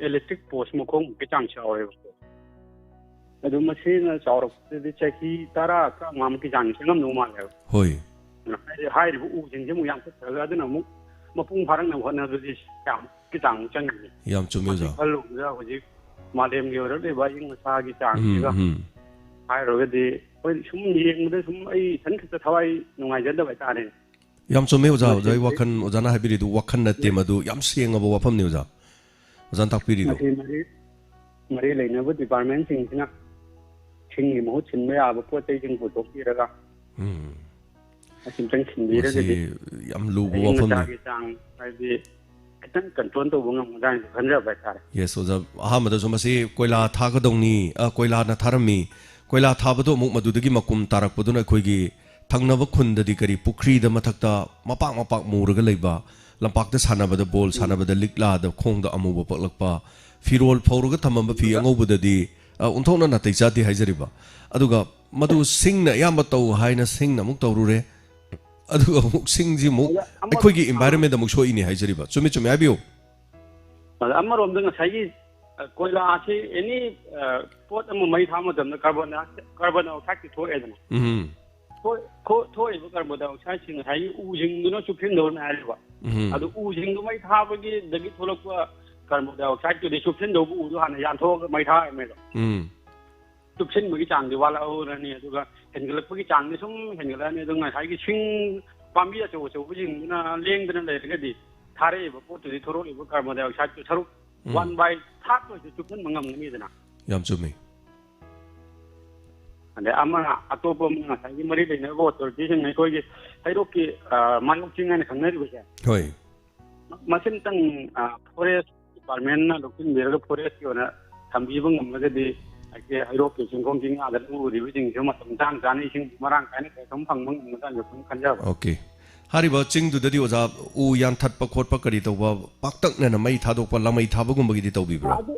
electric post ꯃꯈꯣꯡꯃꯨꯛꯀꯤ ꯆꯥꯡ ꯆꯥꯎꯋꯦꯕꯀꯣ꯫ ꯑꯗꯨ ꯃꯁꯤꯅ ꯆꯥꯎꯔꯛꯄꯗꯗꯤ ꯆꯍꯤ ꯇꯔꯥ, ꯇꯔꯥꯃꯉꯥꯃꯨꯛꯀꯤ ꯆꯥꯡ ꯆꯪꯉꯝꯗꯧ ꯃꯥꯜꯂꯦꯕ꯫ ꯍꯣꯏ꯫ ꯍꯥꯏꯗꯤ ꯍꯥꯏꯔꯤꯕ ꯎꯁꯤꯡꯁꯦ ꯑꯃꯨꯛ ꯌꯥꯝ ꯆꯠꯈ꯭ꯔꯒ ꯑꯗꯨꯅ ꯑꯃꯨꯛ ꯃꯄꯨꯡ ꯐꯥꯔꯛꯅꯕ ꯍꯣꯠꯅꯕꯗꯗꯤ ꯌꯥꯝ ꯆꯥꯡ ꯆꯪꯉꯤꯅꯦ꯫ ꯌꯥꯝ ꯆꯨꯝꯃꯤ ꯃꯁꯤ ꯑꯣꯖꯥ꯫ ꯈꯜꯂꯨꯕꯗ ꯍꯧꯖꯤꯛ ꯃꯥꯂꯦꯝꯒꯤ ꯑꯣꯏꯔꯛꯂꯤꯕ ꯑꯏꯪ ꯑꯁꯥꯒꯤ ꯎꯝ, ꯆꯥꯡꯁꯤꯒ ꯎꯝ꯫ ꯍꯥꯏꯔꯨꯔꯒꯗꯤ ꯑꯩꯈꯣꯏ ꯁꯨꯝ ꯌꯦꯡꯕꯗ ꯁꯨꯝ ꯑꯩ ꯏꯊꯟ ꯈꯛꯇ ꯊꯋꯥꯏ ꯅꯨꯡꯉꯥꯏꯖꯗꯕ ꯍꯥꯏꯇꯥꯔꯦ꯫ ꯌꯥꯝ ꯆꯨꯝꯃꯤ ꯑꯣꯖꯥ꯫ ꯃꯁꯤ ꯑꯣꯖꯥ, ꯑꯩ ꯋꯥꯈꯜ, ꯑꯣꯖꯥꯅ ꯍꯥꯏꯕꯤꯔꯤꯗꯨ ꯋꯥꯈꯜ ꯅꯠꯇꯦ, ꯃꯗꯨ ꯌꯥꯝ ꯁꯦꯡꯉꯕ ꯋꯥꯐꯝꯅꯤ ꯑꯣꯖꯥ꯫ ꯑꯣꯖꯥꯅ ꯇꯥꯛꯄꯤꯔꯤꯗꯣ꯫ ꯃꯁꯤ ꯃꯔꯤ, ꯃꯔꯤ ꯂꯩꯅꯕ departmentꯁꯤꯡꯁꯤꯅ ꯁꯤꯡꯒꯤ ꯃꯍꯨꯠ ꯁꯤꯟꯕ ꯌꯥꯕ ꯄꯣꯠ ꯆꯩꯁꯤꯡ ꯄꯨꯊꯣꯛꯄꯤꯔꯒ ꯎꯝ꯫ ꯑꯁꯤꯝꯇꯪ ꯁꯤꯟꯕꯤꯔꯒꯗꯤ ꯃꯁꯤ ꯌꯥꯝ ꯂꯨꯕ ꯑꯏꯪ ꯋꯥꯐꯝꯅꯤ꯫ ꯑꯁꯥꯒꯤ ꯆꯥꯡ ꯍꯥꯏꯗꯤ ꯈꯤꯇꯪ ꯀꯟꯇ꯭ꯔꯣꯜ ꯇꯧꯕ ꯉꯝꯒꯗ꯭ꯔꯥ ꯍꯥꯏꯅ ꯈꯟꯖꯕ ꯍꯥꯏꯇꯥꯔꯦ꯫ ꯌꯦꯁ, ꯑꯣꯖꯥ꯫ ꯑꯍꯥꯟꯕꯗꯁꯨ ꯃꯁꯤ ꯀꯣꯏꯂꯥ ꯊꯥꯒꯗꯧꯅꯤ, ꯑ, ꯀꯣꯏꯂꯥꯅ ꯊꯥꯔꯝꯃꯤ꯫ ꯀꯣꯏꯂꯥ ꯊꯥꯕꯗꯣ ꯑꯃꯨꯛ ꯃꯗꯨꯗꯒꯤ ꯃꯀꯨꯝ ꯇꯥꯔꯛꯄꯗꯨꯅ ꯑꯩꯈꯣꯏꯒꯤ ꯊꯪꯅꯕ ꯈꯨꯟꯗꯗꯤ ꯀꯔꯤ, ꯄꯨꯈ꯭ꯔꯤꯗ ꯃꯊꯛꯇ ꯃꯄꯥꯛ ꯃꯄꯥꯛ ꯃꯨꯔꯒ ꯂꯩꯕ, ꯂꯝꯄꯥꯛꯇ ꯁꯥꯟꯅꯕꯗ, ꯕꯣꯜ ꯎꯝ꯫ ꯁꯥꯟꯅꯕꯗ ꯂꯤꯛꯂꯥꯗ ꯈꯣꯡꯗ ꯑꯃꯨꯕ ꯄꯛꯂꯛꯄ, ꯐꯤꯔꯣꯜ ꯐꯧꯔꯒ ꯊꯝꯃꯝꯕ ꯐꯤ ꯑꯗꯨꯒ ꯑꯉꯧꯕꯗꯗꯤ, ꯑ, ꯑꯣꯟꯊꯣꯛꯅ ꯅꯥꯇꯩ ꯆꯥꯗꯦ ꯍꯥꯏꯖꯔꯤꯕ꯫ ꯑꯗꯨꯒ ꯃꯗꯨ ꯁꯤꯡꯅ ꯑꯌꯥꯝꯕ ꯇꯧ ꯍꯥꯏꯅ ꯁꯤꯡꯅ ꯑꯃꯨꯛ ꯇꯧꯔꯨꯔꯦ꯫ ꯑꯗꯨꯒ ꯑꯃꯨꯛ ꯁꯤꯡꯁꯤ ꯑꯃꯨꯛ ꯑꯗ ꯑꯃ-, ꯑꯩꯈꯣꯏꯒꯤ ꯑꯃ-, environment ꯑꯃꯨꯛ ꯁꯣꯛꯏꯅꯦ ꯍꯥꯏꯖꯔꯤꯕ꯫ ꯆꯨꯝꯃꯤ, ꯆꯨꯝꯃꯤ, ꯍꯥꯏꯕꯤꯌꯨ꯫ ꯑꯗ ꯑꯃꯔꯣꯝꯗ ꯉꯁꯥꯏꯒꯤ, ꯑ, ꯀꯣꯏꯂꯥꯁꯤ ꯑꯦꯅꯤ, ꯑ, ꯄꯣꯠ ꯑꯃ ꯃꯩ ꯊꯥꯕ ꯃꯇꯝꯗ ꯀꯥꯔꯕꯣꯟ ꯗꯥꯏꯑꯣꯛꯁꯥꯏꯗ, ꯀꯥꯔꯕꯣꯟ ꯗꯥꯏꯑꯣꯛꯁꯥꯏꯗꯇꯤ ꯊꯣꯛꯑꯦꯗꯅ꯫ ꯎꯝ꯫ ꯊꯣꯛ-, ꯊꯣꯛ-, ꯊꯣꯛꯏꯕ ꯀꯥꯔꯕꯣꯟ ꯗꯥꯏꯑꯣꯛꯁꯥꯏꯗꯁꯤꯡ ꯉꯁꯥꯏꯒꯤ ꯎꯁꯤꯡꯗꯨꯅ ꯆꯨꯞꯁꯤꯟꯗꯧꯅꯦ ꯍꯥꯏꯔꯤꯕ꯫ ꯎꯝ꯫ ꯑꯗꯨ ꯎꯁꯤꯡꯗꯨ ꯃꯩ ꯊꯥꯕꯒꯤꯗꯒꯤ ꯊꯣꯛꯂꯛꯄ ꯀꯥꯔꯕꯣꯟ ꯗꯥꯏꯑꯣꯛꯁꯥꯏꯗꯇꯨꯗꯤ ꯆꯨꯞꯁꯤꯟꯗꯧꯕ ꯎꯗꯨ ꯍꯥꯟꯅ ꯌꯥꯟꯊꯣꯛꯑꯒ ꯃꯩ ꯊꯥꯔꯝꯃꯦꯗꯣ꯫ ꯎꯝ꯫ ꯆꯨꯞꯁꯤꯟꯕꯒꯤ ꯆꯥꯡꯗꯤ ꯋꯥꯠꯂꯛꯍꯧꯔꯅꯤ, ꯑꯗꯨꯒ ꯍꯦꯟꯒꯠꯂꯛꯄꯒꯤ ꯆꯥꯡꯗꯤ ꯁꯨꯝ ꯍꯦꯟꯒꯠꯂꯛꯑꯅꯤ꯫ ꯑꯗꯣ ꯉꯁꯥꯏꯒꯤ ꯁꯤꯡ ꯄꯥꯝꯕꯤ ꯑꯆꯧ ꯑꯆꯧꯕꯁꯤꯡꯗꯨꯅ ꯂꯦꯡꯗꯅ ꯂꯩꯔꯒꯗꯤ ꯊꯥꯔꯛꯏꯕ ꯄꯣꯠꯇꯨꯗꯤ ꯊꯣꯔꯛꯏꯕ ꯀꯥꯔꯕꯣꯟ ꯗꯥꯏꯑꯣꯛꯁꯥꯏꯗꯇꯨ ꯁꯔꯨꯛ ꯎꯝ꯫ One by third ꯑꯣꯏꯁꯨ ꯆꯨꯞꯁꯤꯟꯕ ꯉꯝꯒꯅꯤꯗꯅ꯫ ꯌꯥꯝ ꯆꯨꯝꯃꯤ꯫ ꯑꯗꯩ ꯑꯃꯅ ꯑꯇꯣꯞꯄ ꯑꯃꯅ ꯉꯁꯥꯏꯒꯤ ꯃꯔꯤ ꯂꯩꯅꯔꯤꯕ ꯑꯣꯊꯣꯔꯤꯇꯤꯁꯤꯡ ꯑꯩꯈꯣꯏꯒꯤ ꯍꯩꯔꯣꯛꯀꯤ, ꯑ, ꯃꯥꯌꯣꯛ ꯆꯤꯡ ꯍꯥꯏꯅ ꯈꯪꯅꯔꯤꯕꯁꯦ꯫ ꯍꯣꯏ꯫ ꯃꯁꯤꯝꯇꯪ, ꯑ, ꯐꯣꯔꯦꯁ ꯗꯤꯄꯥꯔꯠꯃꯦꯟꯅ ꯂꯧꯁꯤꯟꯕꯤꯔꯒ ꯐꯣꯔꯦꯁꯀꯤ ꯑꯣꯏꯅ ꯊꯝꯕꯤꯕ ꯉꯝꯂꯒꯗꯤ ꯑꯩꯁꯦ ꯍꯩꯔꯣꯛꯀꯤ ꯆꯤꯡꯈꯣꯡ ꯆꯤꯡꯌꯥꯗ ꯂꯧ ꯎꯔꯤꯕꯁꯤꯡꯁꯨ ꯃꯇꯝ ꯆꯥꯅ ꯆꯥꯅ ꯏꯁꯤꯡ ꯃꯔꯥꯡ ꯀꯥꯏꯅ ꯀꯩ ꯁꯨꯝ ꯐꯪꯕ ꯉꯝꯒꯗ꯭ꯔꯥꯅ ꯁꯨꯝ ꯈꯟꯖꯕ꯫ ꯑꯣꯀꯦ꯫ ꯍꯥꯏꯔꯤꯕ ꯆꯤꯡꯗꯨꯗꯗꯤ ꯑꯣꯖꯥ ꯎ ꯌꯥꯟꯊꯠꯄ ꯈꯣꯠꯄ ꯀꯔꯤ ꯇꯧꯕ ꯄꯥꯛꯇꯛꯅꯅ ꯃꯩ ꯊꯥꯗꯣꯛꯄ, ꯂꯥꯃꯩ ꯊꯥꯕꯒꯨꯝꯕꯒꯤꯗꯤ ꯇꯧꯕꯤꯕ꯭ꯔꯥ? ꯑꯗꯨ,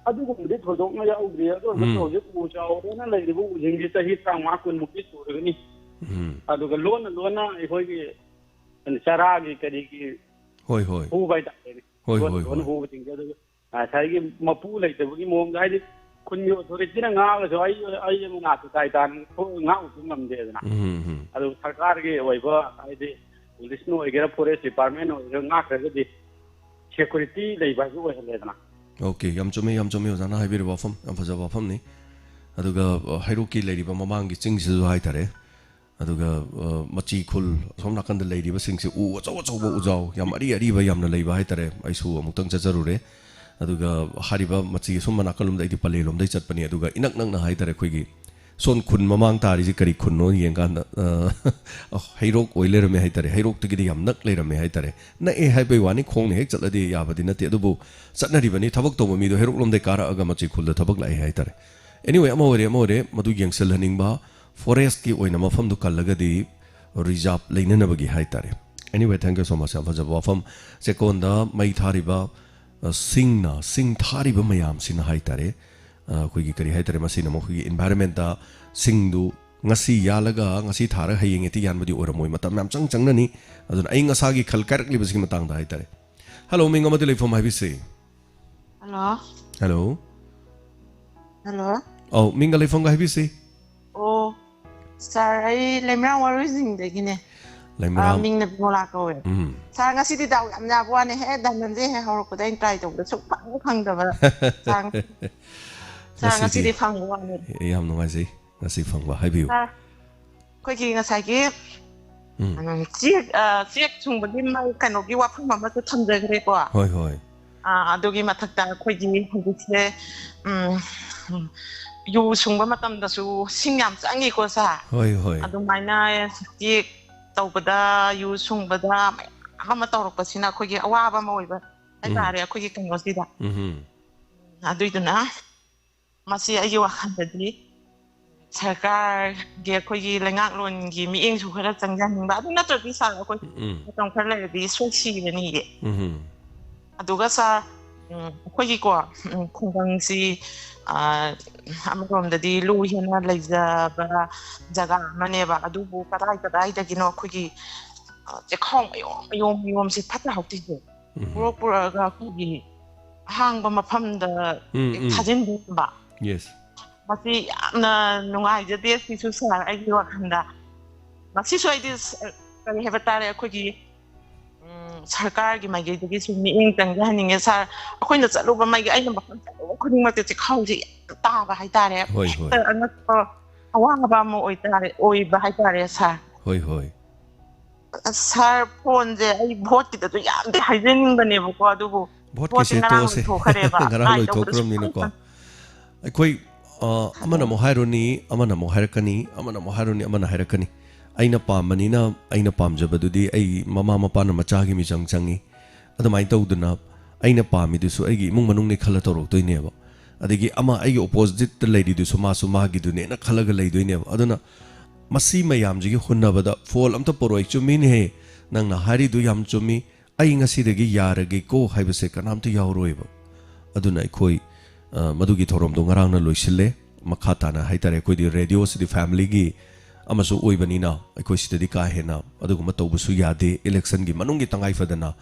ꯑꯗꯨꯒꯨꯝꯕꯗꯤ ꯊꯣꯏꯗꯣꯛꯅ ꯌꯥꯎꯗ꯭ꯔꯤ꯫ ꯑꯗꯨ ꯑꯣꯏꯔꯒꯁꯨ ꯎꯝ꯫ ꯍꯧꯖꯤꯛ ꯎ ꯆꯥꯎꯔꯦꯅ ꯂꯩꯔꯤꯕ ꯎꯁꯤꯡꯁꯤ ꯆꯍꯤ ꯇꯔꯥꯃꯉꯥ ꯀꯨꯟꯃꯨꯛꯇꯤ ꯁꯨꯔꯒꯅꯤ꯫ ꯎꯝ꯫ ꯑꯗꯨꯒ ꯂꯣꯟꯅ ꯂꯣꯟꯅ ꯑꯩꯈꯣꯏꯒꯤ ꯆꯔꯥꯒꯤ ꯀꯔꯤꯒꯤ ꯍꯣꯏ, ꯍꯣꯏ꯫ ꯍꯨꯕ ꯍꯥꯏꯇꯥꯔꯦꯅꯦ꯫ ꯍꯣꯏ, ꯂꯣꯟꯅ ꯍꯣꯏ, ꯂꯣꯟꯅ ꯍꯣꯏ꯫ ꯍꯨꯕꯁꯤꯡꯁꯦ ꯑꯗꯨꯒ ꯉꯁꯥꯏꯒꯤ ꯃꯄꯨ ꯂꯩꯇꯕꯒꯤ ꯃꯑꯣꯡꯗ, ꯍꯥꯏꯗꯤ ꯈꯨꯟꯒꯤ ꯑꯣꯊꯣꯔꯤꯇꯤꯅ ꯉꯥꯛꯑꯒꯁꯨ ꯑꯩ, ꯑꯩ ꯑꯃ ꯅꯥꯠꯇ ꯇꯥꯏ ꯇꯥꯅ ꯊꯣꯛꯑꯒ ꯉꯥꯛꯎꯕꯁꯨ ꯉꯝꯗꯦꯗꯅ꯫ ꯎꯝ, ꯎꯝ꯫ ꯑꯗꯨ ꯁꯔꯀꯥꯔꯒꯤ ꯑꯣꯏꯕ, ꯍꯥꯏꯗꯤ ꯄꯨꯂꯤꯁꯅ ꯑꯣꯏꯒꯦꯔꯥ, ꯐꯣꯔꯦꯁ ꯗꯤꯄꯥꯔꯠꯃꯦꯟꯅ ꯑꯣꯏꯒꯦꯔꯥ, ꯉꯥꯛꯈ꯭ꯔꯒꯗꯤ ꯁꯦꯀ꯭ꯌꯨꯔꯤꯇꯤ ꯂꯩꯕ ꯍꯥꯏꯁꯨ ꯑꯣꯏꯍꯜꯂꯦꯗꯅ꯫ ꯑꯣꯀꯦ, ꯌꯥꯝ ꯆꯨꯝꯃꯦ, ꯌꯥꯝ ꯆꯨꯝꯃꯦ ꯑꯣꯖꯥꯅ ꯍꯥꯏꯕꯤꯔꯤꯕ ꯋꯥꯐꯝ, ꯌꯥꯝ ꯐꯖꯕ ꯋꯥꯐꯝꯅꯤ꯫ ꯑꯗꯨꯒ, ꯑ, ꯍꯩꯔꯣꯛꯀꯤ ꯂꯩꯔꯤꯕ ꯃꯃꯥꯡꯒꯤ ꯆꯤꯡꯁꯤꯁꯨ ꯍꯥꯏꯇꯥꯔꯦ, ꯑꯗꯨꯒ, ꯑ, ꯃꯆꯤ ꯈꯨꯜ ꯑꯁꯣꯝ ꯅꯥꯀꯟꯗ ꯂꯩꯔꯤꯕꯁꯤꯡꯁꯦ ꯎ ꯑꯆꯧ ꯑꯆꯧꯕ ꯎꯖꯥꯎ ꯌꯥꯝ ꯑꯔꯤ ꯑꯔꯤꯕ ꯌꯥꯝꯅ ꯂꯩꯕ ꯍꯥꯏꯇꯥꯔꯦ꯫ ꯑꯩꯁꯨ ꯑꯃꯨꯛꯇꯪ ꯆꯠꯆꯔꯨꯔꯦ꯫ ꯑꯗꯨꯒ ꯍꯥꯏꯔꯤꯕ ꯃꯆꯤ ꯑꯁꯣꯝ ꯅꯥꯀꯜꯂꯣꯝꯗ ꯑꯩꯗꯤ ꯄꯂꯦꯜꯂꯣꯝꯗꯩ ꯆꯠꯄꯅꯤ꯫ ꯑꯗꯨꯒ ꯏꯅꯛ ꯅꯛꯅ ꯍꯥꯏꯇꯥꯔꯦ ꯑꯩꯈꯣꯏꯒꯤ ꯁꯣꯟ ꯈꯨꯟ ꯃꯃꯥꯡ ꯇꯥꯔꯤꯁꯤ ꯀꯔꯤ ꯈꯨꯟꯅꯣ ꯌꯦꯡꯀꯥꯟꯗ, ꯑ, ꯍꯩꯔꯣꯛ ꯑꯣꯏ ꯂꯩꯔꯝꯃꯦ ꯍꯥꯏꯇꯥꯔꯦ꯫ ꯍꯩꯔꯣꯛꯇꯒꯤꯗꯤ ꯌꯥꯝ ꯅꯛ ꯂꯩꯔꯝꯃꯦ ꯍꯥꯏꯇꯥꯔꯦ꯫ ꯅꯛꯑꯦ ꯍꯥꯏꯕꯩ ꯋꯥꯅꯤ, ꯈꯣꯡꯅ ꯍꯦꯛ ꯆꯠꯂꯗꯤ ꯌꯥꯕꯗꯤ ꯅꯠꯇꯦ꯫ ꯑꯗꯨꯕꯨ ꯆꯠꯅꯔꯤꯕꯅꯤ, ꯊꯕꯛ ꯇꯧꯕ ꯃꯤꯗꯣ ꯍꯩꯔꯣꯛꯂꯣꯝꯗꯩ ꯀꯥꯔꯛꯑꯒ ꯃꯆꯤ ꯈꯨꯜꯗ ꯊꯕꯛ ꯂꯥꯛꯑꯦ ꯍꯥꯏꯇꯥꯔꯦ꯫ Anyway, ꯑꯃ ꯑꯣꯏꯔꯦ, ꯑꯃ ꯑꯣꯏꯔꯦ, ꯃꯗꯨ ꯌꯦꯡꯁꯤꯜꯍꯟꯅꯤꯡꯕ, forestꯀꯤ ꯑꯣꯏꯅ ꯃꯐꯝꯗꯨ ꯀꯜꯂꯒꯗꯤ reserve ꯂꯩꯅꯅꯕꯒꯤ ꯍꯥꯏꯇꯥꯔꯦ꯫ Anyway, thank you so much꯫ ꯌꯥꯝ ꯐꯖꯕ ꯋꯥꯐꯝ꯫ ꯆꯦꯛꯀꯣꯟꯗ ꯃꯩ ꯊꯥꯔꯤꯕ, ꯑ, ꯁꯤꯡꯅ, ꯁꯤꯡ ꯊꯥꯔꯤꯕ ꯃꯌꯥꯝꯁꯤꯅ ꯍꯥꯏꯇꯥꯔꯦ, ꯑ, ꯑꯩꯈꯣꯏꯒꯤ ꯀꯔꯤ ꯍꯥꯏꯇꯥꯔꯦ, ꯃꯁꯤꯅ ꯑꯃꯨꯛ ꯑꯩꯈꯣꯏꯒꯤ environmentꯇ ꯁꯤꯡꯗꯨ ꯉꯁꯤ ꯌꯥꯜꯂꯒ ꯉꯁꯤ ꯊꯥꯔꯒ ꯍꯌꯦꯡ ꯍꯦꯛꯇ ꯌꯥꯟꯕꯗꯤ ꯑꯣꯏꯔꯝꯃꯣꯏ, ꯃꯇꯝ ꯌꯥꯝ ꯆꯪ ꯆꯪꯅꯅꯤ꯫ ꯑꯗꯨꯅ ꯑꯏꯪ ꯑꯁꯥꯒꯤ ꯈꯜ ꯀꯥꯏꯔꯛꯂꯤꯕꯁꯤꯒꯤ ꯃꯇꯥꯡꯗ ꯍꯥꯏꯇꯥꯔꯦ꯫ Hello, ꯃꯤꯡ ꯑꯃꯗꯤ ꯂꯩꯐꯝ ꯍꯥꯏꯕꯤꯁꯤ꯫ Hello꯫ Hello꯫ Hello꯫ ꯑꯧ, ꯃꯤꯡꯒ ꯂꯩꯐꯝꯒ ꯍꯥꯏꯕꯤꯁꯤ꯫ ꯑꯣ, sir, ꯑꯩ ꯂꯩꯃꯔꯥꯝ ꯋꯥꯔꯣꯏꯁꯤꯡꯗꯒꯤꯅꯦ꯫ ꯂꯩꯃꯔꯥꯝ꯫ ꯑ, ꯃꯤꯡꯅ ꯕꯤꯃꯣꯂꯥ ꯀꯧꯋꯦ꯫ ꯎꯝ꯫ Sir, ꯉꯁꯤꯗꯤ ꯗꯥꯎ ꯌꯥꯝ ꯌꯥꯕ ꯋꯥꯅꯦ꯫ ꯍꯦ, ꯗꯥꯏꯃꯟꯁꯦ ꯍꯦꯛ ꯍꯧꯔꯛꯄꯗ ꯑꯩꯅ try ꯇꯧꯕꯗ ꯁꯨꯡꯐꯪ ꯐꯪꯗꯕ꯫ Sir, sir, ꯉꯁꯤꯗꯤ ꯉꯁꯤꯗꯤ ꯐꯪꯕ ꯋꯥꯅꯦ꯫ ꯑꯦ, ꯌꯥꯝ ꯅꯨꯡꯉꯥꯏꯖꯩ ꯉꯁꯤ ꯐꯪꯕ꯫ ꯍꯥꯏꯕꯤꯌꯨ꯫ Sir, ꯑꯩꯈꯣꯏꯒꯤ ꯉꯁꯥꯏꯒꯤ, ꯎꯝ꯫ ꯎꯝ, ꯆꯦꯛ, ꯑ, ꯆꯦꯛ ꯁꯨꯡꯕꯒꯤ ꯃ-, ꯀꯩꯅꯣꯒꯤ ꯋꯥꯐꯝ ꯑꯃꯁꯨ ꯊꯝꯖꯈ꯭ꯔꯦꯀꯣ꯫ ꯍꯣꯏ, ꯍꯣꯏ꯫ ꯑ, ꯑꯗꯨꯒꯤ ꯃꯊꯛꯇ ꯑꯩꯈꯣꯏꯒꯤ ꯍꯧꯖꯤꯛꯁꯦ, ꯎꯝ, ꯌꯨ ꯁꯨꯡꯕ ꯃꯇꯝꯗꯁꯨ ꯁꯤꯡ ꯌꯥꯝ ꯆꯪꯉꯤꯀꯣ, sir꯫ ꯍꯣꯏ, ꯍꯣꯏ꯫ ꯑꯗꯨꯃꯥꯏꯅ ꯆꯦꯛ ꯇꯧꯕꯗ, ꯌꯨ ꯁꯨꯡꯕꯗ ꯃꯌꯥꯝ ꯑꯃ ꯇꯧꯔꯛꯄꯁꯤꯅ ꯑꯩꯈꯣꯏꯒꯤ ꯑꯋꯥꯕ ꯑꯃ ꯑꯣꯏꯕ ꯎꯝ꯫ ꯍꯥꯏꯇꯥꯔꯦ, ꯑꯩꯈꯣꯏꯒꯤ ꯀꯩꯅꯣꯁꯤꯗ꯫ ꯎꯝꯍꯨꯝ꯫ ꯑꯗꯨꯏꯗꯨꯅ ꯃꯁꯤ ꯑꯩꯒꯤ ꯋꯥꯈꯜꯗꯗꯤ ꯁꯔꯀꯥꯔꯒꯤ, ꯑꯩꯈꯣꯏꯒꯤ ꯂꯩꯉꯥꯛꯂꯣꯟꯒꯤ ꯃꯤꯠꯌꯦꯡꯁꯨ ꯈꯔ ꯆꯪꯖꯍꯟꯅꯤꯡꯕ꯫ ꯑꯗꯨ ꯅꯠꯇ꯭ꯔꯗꯤ, sir, ꯑꯩꯈꯣꯏ ꯎꯝ꯫ ꯃꯇꯝ ꯈꯔ ꯂꯩꯔꯗꯤ ꯁꯣꯏ ꯁꯤꯔꯅꯤꯌꯦ꯫ ꯎꯝꯍꯨꯝ꯫ ꯑꯗꯨꯒ, sir, ꯎꯝ, ꯑꯩꯈꯣꯏꯒꯤꯀꯣ, ꯎꯝ, ꯈꯨꯡꯒꯪꯁꯤ, ꯑ, ꯑꯃꯔꯣꯝꯗꯗꯤ ꯂꯨ ꯍꯦꯟꯅ ꯂꯩꯖꯕ ꯖꯒꯥ ꯑꯃꯅꯦꯕ꯫ ꯑꯗꯨꯕꯨ ꯀꯗꯥꯏ ꯀꯗꯥꯏꯗꯒꯤꯅꯣ ꯑꯩꯈꯣꯏꯒꯤ, ꯑ, ꯆꯦꯛꯈꯥꯎ ꯃꯌꯣꯝ ꯃꯌꯣꯝ ꯃꯌꯣꯝꯁꯤ ꯐꯠꯇ ꯍꯥꯎꯊꯤꯁꯦ ꯎꯝ꯫ ꯄꯨꯔꯛ ꯄꯨꯔꯛꯑꯒ ꯑꯩꯈꯣꯏꯒꯤ ꯑꯍꯥꯡꯕ ꯃꯐꯝꯗ ꯎꯝ, ꯍꯦꯛ ꯎꯝ꯫ ꯊꯥꯖꯤꯟꯕꯤꯔꯝꯕ꯫ Yes꯫ ꯃꯁꯤ ꯌꯥꯝꯅ ꯅꯨꯡꯉꯥꯏꯖꯗꯦ꯫ ꯁꯤꯁꯨ, sir, ꯑꯩꯒꯤ ꯋꯥꯈꯜꯗ꯫ ꯃꯁꯤꯁꯨ ꯑꯩꯗꯤ ꯁ-, ꯀꯔꯤ ꯍꯥꯏꯕ ꯇꯥꯔꯦ, ꯑꯩꯈꯣꯏꯒꯤ, ꯎꯝ, ꯁꯔꯀꯥꯔꯒꯤ ꯃꯥꯏꯀꯩꯗꯒꯤꯁꯨ ꯃꯤꯠꯌꯦꯡ ꯆꯪꯖꯍꯟꯅꯤꯡꯉꯦ, sir꯫ ꯑꯩꯈꯣꯏꯅ ꯆꯠꯂꯨꯕ ꯃꯥꯏꯒꯤ, ꯑꯩꯅ ꯃꯐꯝ ꯆꯠꯂꯨꯕ ꯈꯨꯗꯤꯡꯃꯛꯇ ꯆꯦꯛꯈꯥꯎꯁꯦ ꯌꯥꯝ ꯇꯥꯕ ꯍꯥꯏꯇꯥꯔꯦ꯫ ꯍꯣꯏ, ꯍꯣꯏ꯫ ꯍꯦꯛꯇ ꯑꯉꯛꯄ ꯑꯋꯥꯕ ꯑꯃ ꯑꯣꯏꯇꯥꯔꯦ, ꯑꯣꯏꯕ ꯍꯥꯏꯇꯥꯔꯦ, sir꯫ ꯍꯣꯏ, ꯍꯣꯏ꯫ ꯑꯁ, sir, phoneꯁꯦ ꯑꯩ voteꯀꯤꯗꯁꯨ ꯌꯥꯝꯗꯤ ꯍꯥꯏꯖꯅꯤꯡꯕꯅꯦꯕꯀꯣ, ꯑꯗꯨꯕꯨ voteꯀꯤꯁꯦ voteꯇꯤ ꯉꯔꯥꯡ ꯇꯣꯛꯑꯁꯦ꯫ ꯂꯣꯏꯊꯣꯛꯈ꯭ꯔꯦꯕ꯫ ꯉꯔꯥꯡ ꯉꯥꯏ ꯇꯧꯕꯗ ꯂꯣꯏꯊꯣꯛꯈ꯭ꯔꯕꯅꯤꯅꯀꯣ꯫ ꯁꯨꯡꯐꯪ ꯑꯩꯈꯣꯏ ꯑ, ꯑꯃꯅ ꯑꯃꯨꯛ ꯍꯥꯏꯔꯨꯅꯤ, ꯑꯃꯅ ꯑꯃꯨꯛ ꯍꯥꯏꯔꯛꯀꯅꯤ, ꯑꯃꯅ ꯑꯃꯨꯛ ꯍꯥꯏꯔꯨꯅꯤ, ꯑꯃꯅ ꯍꯥꯏꯔꯛꯀꯅꯤ. ꯑꯩꯅ ꯄꯥꯝꯕꯅꯤꯅ, ꯑꯩꯅ ꯄꯥꯝꯖꯕꯗꯨꯗꯤ ꯑꯩ ꯃꯃꯥ ꯃꯄꯥꯅ ꯃꯆꯥꯒꯤ ꯃꯤꯆꯪ ꯆꯪꯉꯤ. ꯑꯗꯨꯃꯥꯏꯅ ꯇꯧꯗꯅ ꯑꯩꯅ ꯄꯥꯝꯃꯤꯗꯨꯁꯨ ꯑꯩꯒꯤ ꯏꯃꯨꯡ ꯃꯅꯨꯡꯅꯤ ꯈꯜꯂ ꯇꯧꯔꯛꯇꯣꯏꯅꯦꯕ. ꯑꯗꯒꯤ ꯑꯃ ꯑꯩꯒꯤ ꯑꯣꯄꯣꯖꯤꯠꯇ ꯂꯩꯔꯤꯗꯨꯁꯨ ꯃꯥꯁꯨ ꯃꯥꯒꯤꯗꯨꯅꯦꯅ ꯈꯜꯂꯒ ꯂꯩꯗꯣꯏꯅꯦꯕ. ꯑꯗꯨꯅ ꯃꯁꯤ ꯃꯌꯥꯝꯁꯤꯒꯤ ꯍꯨꯟꯅꯕꯗ ꯐꯣꯜ ꯑꯝꯇ ꯄꯣꯔꯛꯑꯣꯏ. ꯆꯨꯝꯃꯤꯅꯦꯍꯦ, ꯅꯪꯅ ꯍꯥꯏꯔꯤꯗꯨ ꯌꯥꯝ ꯆꯨꯝꯃꯤ, ꯑꯩ ꯉꯁꯤꯗꯒꯤ ꯌꯥꯔꯒꯦꯀꯣ ꯍꯥꯏꯕꯁꯦ ꯀꯅꯥꯝꯇ ꯌꯥꯎꯔꯣꯏꯕ. ꯑꯗꯨꯅ ꯑꯩꯈꯣꯏ, ꯑ, ꯃꯗꯨꯒꯤ ꯊꯧꯔꯝꯗꯣ ꯉꯔꯥꯡꯅ ꯂꯣꯏꯁꯤꯜꯂꯦ. ꯃꯈꯥ ꯇꯥꯅ ꯍꯥꯏꯇꯥꯔꯦ, ꯑꯩꯈꯣꯏꯗꯤ ꯔꯦꯗꯤꯑꯣꯁꯤꯗꯤ ꯐꯦꯃꯤꯂꯤꯒꯤ ꯑꯃꯁꯨ ꯑꯣꯏꯕꯅꯤꯅ, ꯑꯩꯈꯣꯏ ꯁꯤꯗꯗꯤ ꯀꯥ ꯍꯦꯟꯅ ꯑꯗꯨꯒꯨꯝꯕ ꯇꯧꯕꯁꯨ ꯌꯥꯗꯦ. ꯏꯂꯦꯛꯁꯟꯒꯤ ꯃꯅꯨꯡꯒꯤ ꯇꯉꯥꯏ ꯐꯗꯅ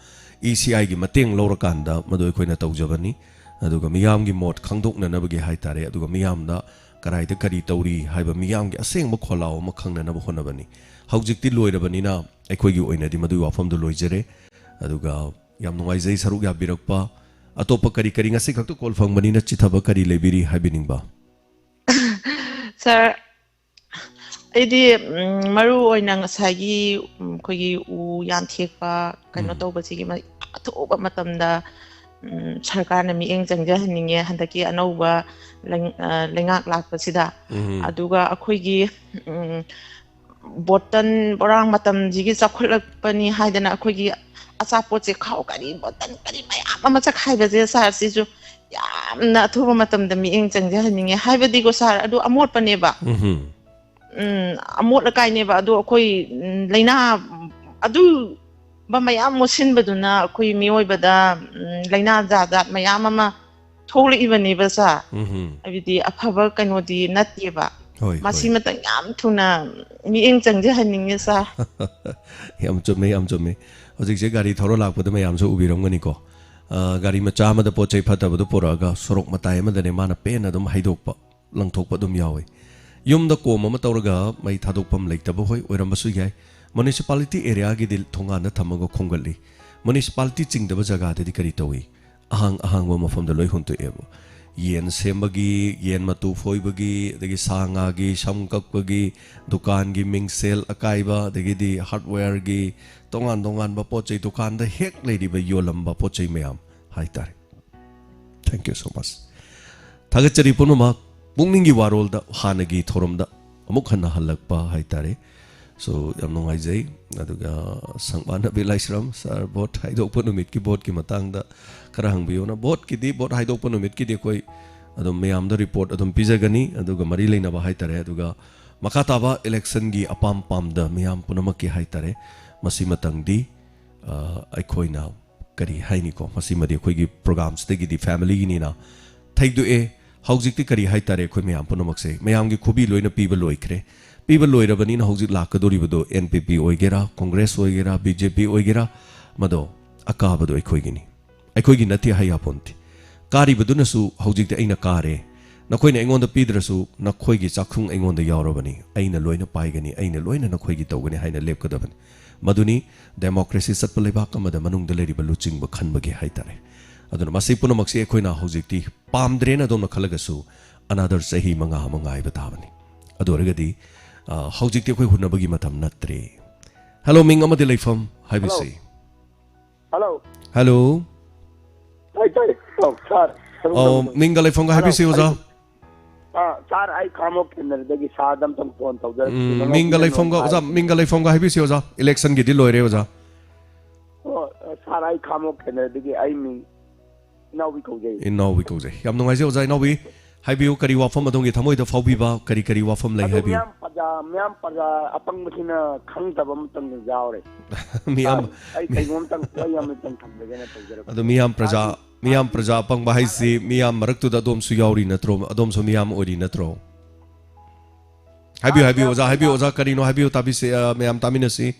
ꯏ ꯁꯤ ꯑꯥꯏꯒꯤ ꯃꯇꯦꯡ ꯂꯧꯔꯀꯥꯟꯗ ꯃꯗꯨ ꯑꯩꯈꯣꯏꯅ ꯇꯧꯖꯕꯅꯤ. ꯑꯗꯨꯒ ꯃꯤꯌꯥꯝꯒꯤ ꯃꯣꯠ ꯈꯪꯗꯣꯛꯅꯅꯕꯒꯤ ꯍꯥꯏꯇꯥꯔꯦ, ꯑꯗꯨꯒ ꯃꯤꯌꯥꯝꯗ ꯀꯗꯥꯏꯗ ꯀꯔꯤ ꯇꯧꯔꯤ ꯍꯥꯏꯕ ꯃꯤꯌꯥꯝꯒꯤ ꯑꯁꯦꯡꯕ ꯈꯣꯜꯂꯥꯎ ꯑꯃ ꯈꯪꯅꯅꯕ ꯍꯣꯠꯅꯕꯅꯤ. ꯍꯧꯖꯤꯛꯇꯤ ꯂꯣꯏꯔꯕꯅꯤꯅ ꯑꯩꯈꯣꯏꯒꯤ ꯑꯣꯏꯅꯗꯤ ꯃꯗꯨꯒꯤ ꯋꯥꯐꯝꯗꯨ ꯂꯣꯏꯖꯔꯦ. ꯑꯗꯨꯒ ꯌꯥꯝ ꯅꯨꯡꯉꯥꯏꯖꯩ ꯁꯔꯨꯛ ꯌꯥꯕꯤꯔꯛꯄ. ꯑꯇꯣꯞꯄ ꯀꯔꯤ ꯀꯔꯤ ꯉꯁꯤ ꯈꯛꯇ ꯀꯣꯜ ꯐꯪꯕꯅꯤꯅ ꯆꯤꯊꯕ ꯀꯔꯤ ꯂꯩꯕꯤꯔꯤ ꯍꯥꯏꯕꯤꯅꯤꯡꯕ? ꯁꯥꯔ, ꯑꯩꯗꯤ, ꯎꯝ, ꯃꯔꯨ ꯑꯣꯏꯅ ꯉꯁꯥꯏꯒꯤ, ꯎꯝ, ꯑꯩꯈꯣꯏꯒꯤ ꯎ ꯌꯥꯟꯊꯦꯛꯄ ꯀꯩꯅꯣ ꯎꯝ. ꯇꯧꯕꯁꯤꯒꯤ ꯃ-, ꯑꯊꯨꯕ ꯃꯇꯝꯗ, ꯎꯝ, ꯁꯔꯀꯥꯔꯅ ꯃꯤꯠꯌꯦꯡ ꯆꯪꯖꯍꯟꯅꯤꯡꯉꯦ ꯍꯟꯗꯛꯀꯤ ꯑꯅꯧꯕ ꯂꯩ-, ꯑ, ꯂꯩꯉꯥꯛ ꯂꯥꯛꯄꯁꯤꯗ. ꯎꯝ. ꯑꯗꯨꯒ ꯑꯩꯈꯣꯏꯒꯤ, ꯎꯝ, ꯕꯣꯇꯜ ꯕꯣꯔꯥꯡ ꯃꯇꯝꯁꯤꯒꯤ ꯆꯥꯎꯈꯠꯂꯛꯄꯅꯤ ꯍꯥꯏꯗꯅ ꯑꯩꯈꯣꯏꯒꯤ ꯑꯆꯥꯄꯣꯠꯁꯦ ꯈꯥꯎ ꯀꯔꯤ ꯕꯣꯇꯜ ꯀꯔꯤ ꯃꯌꯥꯝ ꯑꯃ ꯆꯠꯈꯥꯏꯕꯁꯦ ꯁꯥꯔ, ꯁꯤꯁꯨ ꯌꯥꯝꯅ ꯑꯊꯨꯕ ꯃꯇꯝꯗ ꯃꯤꯠꯌꯦꯡ ꯆꯪꯖꯍꯟꯅꯤꯡꯉꯦ꯫ ꯍꯥꯏꯕꯗꯤꯀꯣ ꯁꯥꯔ, ꯑꯗꯨ ꯑꯃꯣꯠꯄꯅꯦꯕ꯫ ꯎꯝ꯫ ꯎꯝ, ꯑꯃꯣꯠ ꯑꯀꯥꯏꯅꯦꯕ꯫ ꯑꯗꯣ ꯑꯩꯈꯣꯏ, ꯎꯝ, ꯂꯥꯏꯅꯥ ꯑꯗꯨ ꯕ ꯃꯌꯥꯝ ꯃꯣꯠꯁꯤꯟꯕꯗꯨꯅ ꯑꯩꯈꯣꯏ ꯃꯤꯑꯣꯏꯕꯗ, ꯎꯝ, ꯂꯥꯏꯅꯥ ꯖꯥꯠ ꯖꯥꯠ ꯃꯌꯥꯝ ꯑꯃ ꯊꯣꯛꯂꯛꯏꯕꯅꯦꯕ ꯁꯥꯔ꯫ ꯎꯝꯍꯨꯝ. ꯍꯥꯏꯕꯗꯤ ꯑꯐꯕ ꯀꯩꯅꯣꯗꯤ ꯅꯠꯇꯦꯕ꯫ ꯍꯣꯏ, ꯍꯣꯏ. ꯃꯁꯤꯃꯇꯪ ꯌꯥꯝ ꯊꯨꯅ ꯃꯤꯠꯌꯦꯡ ꯆꯪꯖꯍꯟꯅꯤꯡꯉꯦ ꯁꯥꯔ꯫ ꯌꯥꯝ ꯆꯨꯝꯃꯦ, ꯌꯥꯝ ꯆꯨꯝꯃꯦ꯫ ꯍꯧꯖꯤꯛꯁꯦ ꯒꯥꯔꯤ ꯊꯧꯔ ꯂꯥꯛꯄꯗ ꯃꯌꯥꯝꯁꯨ ꯎꯕꯤꯔꯝꯒꯅꯤꯀꯣ꯫ ꯑ, ꯒꯥꯔꯤ ꯃꯆꯥ ꯑꯃꯗ ꯄꯣꯠ ꯆꯩ ꯐꯠꯇꯕꯗꯨ ꯄꯨꯔꯛꯑꯒ ꯁꯣꯔꯣꯛ ꯃꯇꯥꯏ ꯑꯃꯗꯅꯦ ꯃꯥꯅ ꯄꯦꯟꯅ ꯑꯗꯨꯝ ꯍꯩꯗꯣꯛꯄ, ꯂꯪꯊꯣꯛꯄ ꯑꯗꯨꯝ ꯌꯥꯎꯏ꯫ ꯌꯨꯝꯗ ꯀꯣꯝ ꯑꯃ ꯇꯧꯔꯒ ꯃꯩ ꯊꯥꯗꯣꯛꯐꯝ ꯂꯩꯇꯕ ꯍꯣꯏ ꯑꯣꯏꯔꯝꯕꯁꯨ ꯌꯥꯏ꯫ ꯃ꯭ꯌꯨꯅꯤꯁꯤꯄꯥꯂꯤꯇꯤ ꯑꯦꯔꯤꯌꯥꯒꯤꯗꯤ ꯊꯣꯡꯒꯥꯟꯗ ꯊꯝꯃꯒ ꯈꯣꯝꯒꯠꯂꯤ꯫ ꯃ꯭ꯌꯨꯅꯤꯁꯤꯄꯥꯂꯤꯇꯤ ꯆꯤꯡꯗꯕ ꯖꯒꯥꯗꯗꯤ ꯀꯔꯤ ꯇꯧꯏ? ꯑꯍꯥꯡ ꯑꯍꯥꯡꯕ ꯃꯐꯝꯗ ꯂꯣꯏ ꯍꯨꯟꯇꯣꯛꯑꯦꯕ꯫ ꯌꯦꯟ ꯁꯦꯝꯕꯒꯤ, ꯌꯦꯟ ꯃꯇꯨ ꯐꯣꯏꯕꯒꯤ, ꯑꯗꯒꯤ ꯁꯥ ꯉꯥꯒꯤ ꯁꯝ ꯀꯛꯄꯒꯤ, ꯗꯨꯀꯥꯟꯒꯤ ꯃꯤꯡꯁꯦꯜ ꯑꯀꯥꯏꯕ, ꯑꯗꯒꯤꯗꯤ ꯍꯥꯔꯗꯋꯦꯌꯔꯒꯤ ꯇꯣꯉꯥꯟ ꯇꯣꯉꯥꯟꯕ ꯄꯣꯠ ꯆꯩ, ꯗꯨꯀꯥꯟꯗ ꯍꯦꯛ ꯂꯩꯔꯤꯕ ꯌꯣꯜꯂꯝꯕ ꯄꯣꯠ ꯆꯩ ꯃꯌꯥꯝ ꯍꯥꯏꯇꯥꯔꯦ꯫ Thank you so much. ꯊꯥꯒꯠꯆꯔꯤ ꯄꯨꯝꯅꯃꯛ꯫ ꯄꯨꯛꯅꯤꯡꯒꯤ ꯋꯥꯔꯣꯜꯗ ꯍꯥꯟꯅꯒꯤ ꯊꯧꯔꯝꯗ ꯑꯃꯨꯛ ꯍꯟꯅ ꯍꯜꯂꯛꯄ ꯍꯥꯏꯇꯥꯔꯦ꯫ So, ꯌꯥꯝ ꯅꯨꯡꯉꯥꯏꯖꯩ꯫ ꯑꯗꯨꯒ ꯁꯪꯕꯥꯟ ꯅꯕꯤ ꯂꯥꯏꯁ꯭ꯔꯝ ꯁꯥꯔ, ꯚꯣꯠ ꯍꯥꯏꯗꯣꯛꯄ ꯅꯨꯃꯤꯠꯀꯤ ꯚꯣꯠꯀꯤ ꯃꯇꯥꯡꯗ ꯈꯔ ꯍꯪꯕꯤꯌꯨꯅ꯫ ꯚꯣꯠꯀꯤꯗꯤ, ꯚꯣꯠ ꯍꯥꯏꯗꯣꯛꯄ ꯅꯨꯃꯤꯠꯀꯤꯗꯤ ꯑꯩꯈꯣꯏ ꯑꯗꯨꯝ ꯃꯌꯥꯝꯗ ꯔꯤꯄꯣꯔꯠ ꯑꯗꯨꯝ ꯄꯤꯖꯒꯅꯤ, ꯑꯗꯨꯒ ꯃꯔꯤ ꯂꯩꯅꯕ ꯍꯥꯏꯇꯥꯔꯦ꯫ ꯑꯗꯨꯒ ꯃꯈꯥ ꯇꯥꯕ ꯏꯂꯦꯛꯁꯟꯒꯤ ꯑꯄꯥꯝ ꯄꯥꯝꯗ ꯃꯤꯌꯥꯝ ꯄꯨꯝꯅꯃꯛꯀꯤ ꯍꯥꯏꯇꯥꯔꯦ, ꯃꯁꯤꯃꯇꯪꯗꯤ ꯑ, ꯑꯩꯈꯣꯏꯅ ꯀꯔꯤ ꯍꯥꯏꯅꯤꯀꯣ, ꯃꯁꯤꯃꯗꯤ ꯑꯩꯈꯣꯏꯒꯤ ꯄ꯭ꯔꯣꯒꯥꯝꯁꯤꯗꯒꯤꯗꯤ ꯐꯦꯃꯤꯂꯤꯒꯤꯅꯤꯅ ꯊꯩꯗꯣꯛꯑꯦ꯫ ꯍꯧꯖꯤꯛꯇꯤ ꯀꯔꯤ ꯍꯥꯏꯇꯥꯔꯦ, ꯑꯩꯈꯣꯏ ꯃꯌꯥꯝ ꯄꯨꯝꯅꯃꯛꯁꯦ ꯃꯌꯥꯝꯒꯤ ꯈꯨꯕꯤ ꯂꯣꯏꯅ ꯄꯤꯕ ꯂꯣꯏꯈ꯭ꯔꯦ꯫ ꯄꯤꯕ ꯂꯣꯏꯔꯕꯅꯤꯅ ꯍꯧꯖꯤꯛ ꯂꯥꯛꯀꯗꯧꯔꯤꯕꯗꯣ ꯑꯦꯟ ꯄꯤ ꯄꯤ ꯑꯣꯏꯒꯦꯔꯥ, ꯀꯣꯡꯒ꯭ꯔꯦꯁ ꯑꯣꯏꯒꯦꯔꯥ, ꯕꯤ ꯖꯦ ꯄꯤ ꯑꯣꯏꯒꯦꯔꯥ, ꯃꯗꯣ ꯑꯀꯥꯕꯗꯣ ꯑꯩꯈꯣꯏꯒꯤꯅꯤ꯫ ꯑꯩꯈꯣꯏꯒꯤ ꯅꯠꯇꯦ ꯍꯥꯏ ꯌꯥꯄꯣꯟꯇꯦ꯫ ꯀꯥꯔꯤꯕꯗꯨꯅꯁꯨ ꯍꯧꯖꯤꯛꯇꯤ ꯑꯩꯅ ꯀꯥꯔꯦ, ꯅꯈꯣꯏꯅ ꯑꯩꯉꯣꯟꯗ ꯄꯤꯗ꯭ꯔꯁꯨ ꯅꯈꯣꯏꯒꯤ ꯆꯥꯛꯈꯨꯝ ꯑꯩꯉꯣꯟꯗ ꯌꯥꯎꯔꯕꯅꯤ, ꯑꯩꯅ ꯂꯣꯏꯅ ꯄꯥꯏꯒꯅꯤ, ꯑꯩꯅ ꯂꯣꯏꯅ ꯅꯈꯣꯏꯒꯤ ꯇꯧꯒꯅꯤ ꯍꯥꯏꯅ ꯂꯦꯞꯀꯗꯕꯅꯤ꯫ ꯃꯗꯨꯅꯤ ꯗꯦꯃꯣꯀ꯭ꯔꯦꯁꯤ ꯆꯠꯄ ꯂꯩꯕꯥꯛ ꯑꯃꯗ ꯃꯅꯨꯡꯗ ꯂꯩꯔꯤꯕ ꯂꯨꯆꯤꯡꯕ ꯈꯟꯕꯒꯤ ꯍꯥꯏꯇꯥꯔꯦ꯫ ꯑꯗꯨꯅ ꯃꯁꯤ ꯄꯨꯝꯅꯃꯛꯁꯤ ꯑꯩꯈꯣꯏꯅ ꯍꯧꯖꯤꯛꯇꯤ ꯄꯥꯝꯗ꯭ꯔꯦꯅ ꯑꯗꯣꯝꯅ ꯈꯜꯂꯒꯁꯨ another ꯆꯍꯤ ꯃꯉꯥ ꯑꯃ ꯉꯥꯏꯕ ꯇꯥꯕꯅꯤ꯫ ꯑꯗꯨ ꯑꯣꯏꯔꯒꯗꯤ, ꯑ, ꯍꯧꯖꯤꯛꯇꯤ ꯑꯩꯈꯣꯏ ꯍꯨꯟꯅꯕꯒꯤ ꯃꯇꯝ ꯅꯠꯇ꯭ꯔꯦ꯫ ꯍꯦꯂꯣ, ꯃꯤꯡ ꯑꯃꯗꯤ ꯂꯩꯐꯝ ꯍꯥꯏꯕꯤꯁꯤ꯫ ꯍꯦꯂꯣ꯫ ꯍꯦꯂꯣ꯫ ꯇꯥꯏ, ꯇꯥꯏ꯫ ꯑꯧ, ꯁꯥꯔ꯫ ꯑꯧ, ꯃꯤꯡꯒ ꯂꯩꯐꯝꯒ ꯍꯥꯏꯕꯤꯁꯤ, ꯍꯦꯂꯣ, ꯑꯣꯖꯥ꯫ ꯑꯩ, ꯑ, ꯁꯥꯔ, ꯑꯩ ꯈꯥꯃꯣꯛ ꯀꯦꯟꯗ꯭ꯔꯗꯒꯤ ꯁꯥꯔꯗ ꯑꯝꯇꯪ ꯐꯣꯟ ꯇꯧꯖꯔꯛꯀꯦ꯫ ꯎꯝ, ꯃꯤꯡꯒ ꯂꯩꯐꯝꯒ, ꯑꯣꯖꯥ, ꯃꯤꯡꯒ ꯂꯩꯐꯝꯒ ꯍꯥꯏꯕꯤꯁꯤ, ꯑꯣꯖꯥ꯫ ꯏꯂꯦꯛꯁꯟꯒꯤꯗꯤ ꯂꯣꯏꯔꯦ, ꯑꯣꯖꯥ꯫ ꯑꯣ, ꯁꯥꯔ, ꯑꯩ ꯈꯥꯃꯣꯛ ꯀꯦꯟꯗ꯭ꯔꯗꯒꯤ ꯑꯩ ꯃꯤꯡ ꯏꯅꯥꯎꯕꯤ ꯀꯧꯖꯩ꯫ ꯏꯅꯥꯎꯕꯤ ꯀꯧꯖꯩ꯫ ꯌꯥꯝ ꯅꯨꯡꯉꯥꯏꯖꯩ, ꯑꯣꯖꯥ꯫ ꯏꯅꯥꯎꯕꯤ, ꯍꯥꯏꯕꯤꯌꯨ, ꯀꯔꯤ ꯋꯥꯐꯝ ꯑꯗꯣꯝꯒꯤ ꯊꯃꯣꯏꯗ ꯐꯥꯎꯕꯤꯕ, ꯀꯔꯤ ꯀꯔꯤ ꯋꯥꯐꯝ ꯂꯩ, ꯑꯗꯣ ꯍꯥꯏꯕꯤꯌꯨ꯫ ꯃꯤꯌꯥꯝ ꯄ꯭ꯔꯖꯥ, ꯃꯤꯌꯥꯝ ꯄ꯭ꯔꯖꯥ ꯑꯄꯪꯕꯁꯤꯅ ꯈꯪꯗꯕ ꯑꯃꯇꯪ ꯌꯥꯎꯔꯦ꯫ ꯃꯤꯌꯥꯝ ꯁꯥꯔ, ꯑꯩ ꯀꯩꯅꯣꯝꯇꯪ, ꯋꯥꯔꯤ ꯑꯃꯇꯪ ꯊꯝꯖꯒꯦꯅ ꯇꯧꯖꯔꯛꯄꯅꯤ꯫ ꯑꯗꯣ ꯃꯤꯌꯥꯝ ꯄ꯭ꯔꯖꯥ, ꯁꯥꯔꯒꯤ ꯃꯤꯌꯥꯝ ꯄ꯭ꯔꯖꯥ ꯑꯄꯪꯕ ꯍꯥꯏꯁꯤ ꯃꯤꯌꯥꯝ ꯃꯔꯛꯇꯨꯗ ꯑꯗꯣꯝꯁꯨ ꯌꯥꯎꯔꯤ ꯅꯠꯇ꯭ꯔꯣ? ꯑꯗꯣꯝꯁꯨ ꯃꯤꯌꯥꯝ ꯑꯣꯏꯔꯤ ꯅꯠꯇ꯭ꯔꯣ? ꯍꯥꯏꯕꯤꯌꯨ, ꯁꯥꯔ, ꯍꯥꯏꯕꯤꯌꯨ, ꯃꯤꯌꯥꯝ ꯑꯣꯖꯥ, ꯍꯥꯏꯕꯤꯌꯨ, ꯄ꯭ꯔꯖꯥ ꯑꯣꯖꯥ, ꯀꯔꯤꯅꯣ ꯍꯥꯏꯕꯤꯌꯨ, ꯇꯥꯕꯤꯁꯦ, ꯑ, ꯃꯌꯥꯝ ꯇꯥꯃꯤꯟꯅꯁꯤ꯫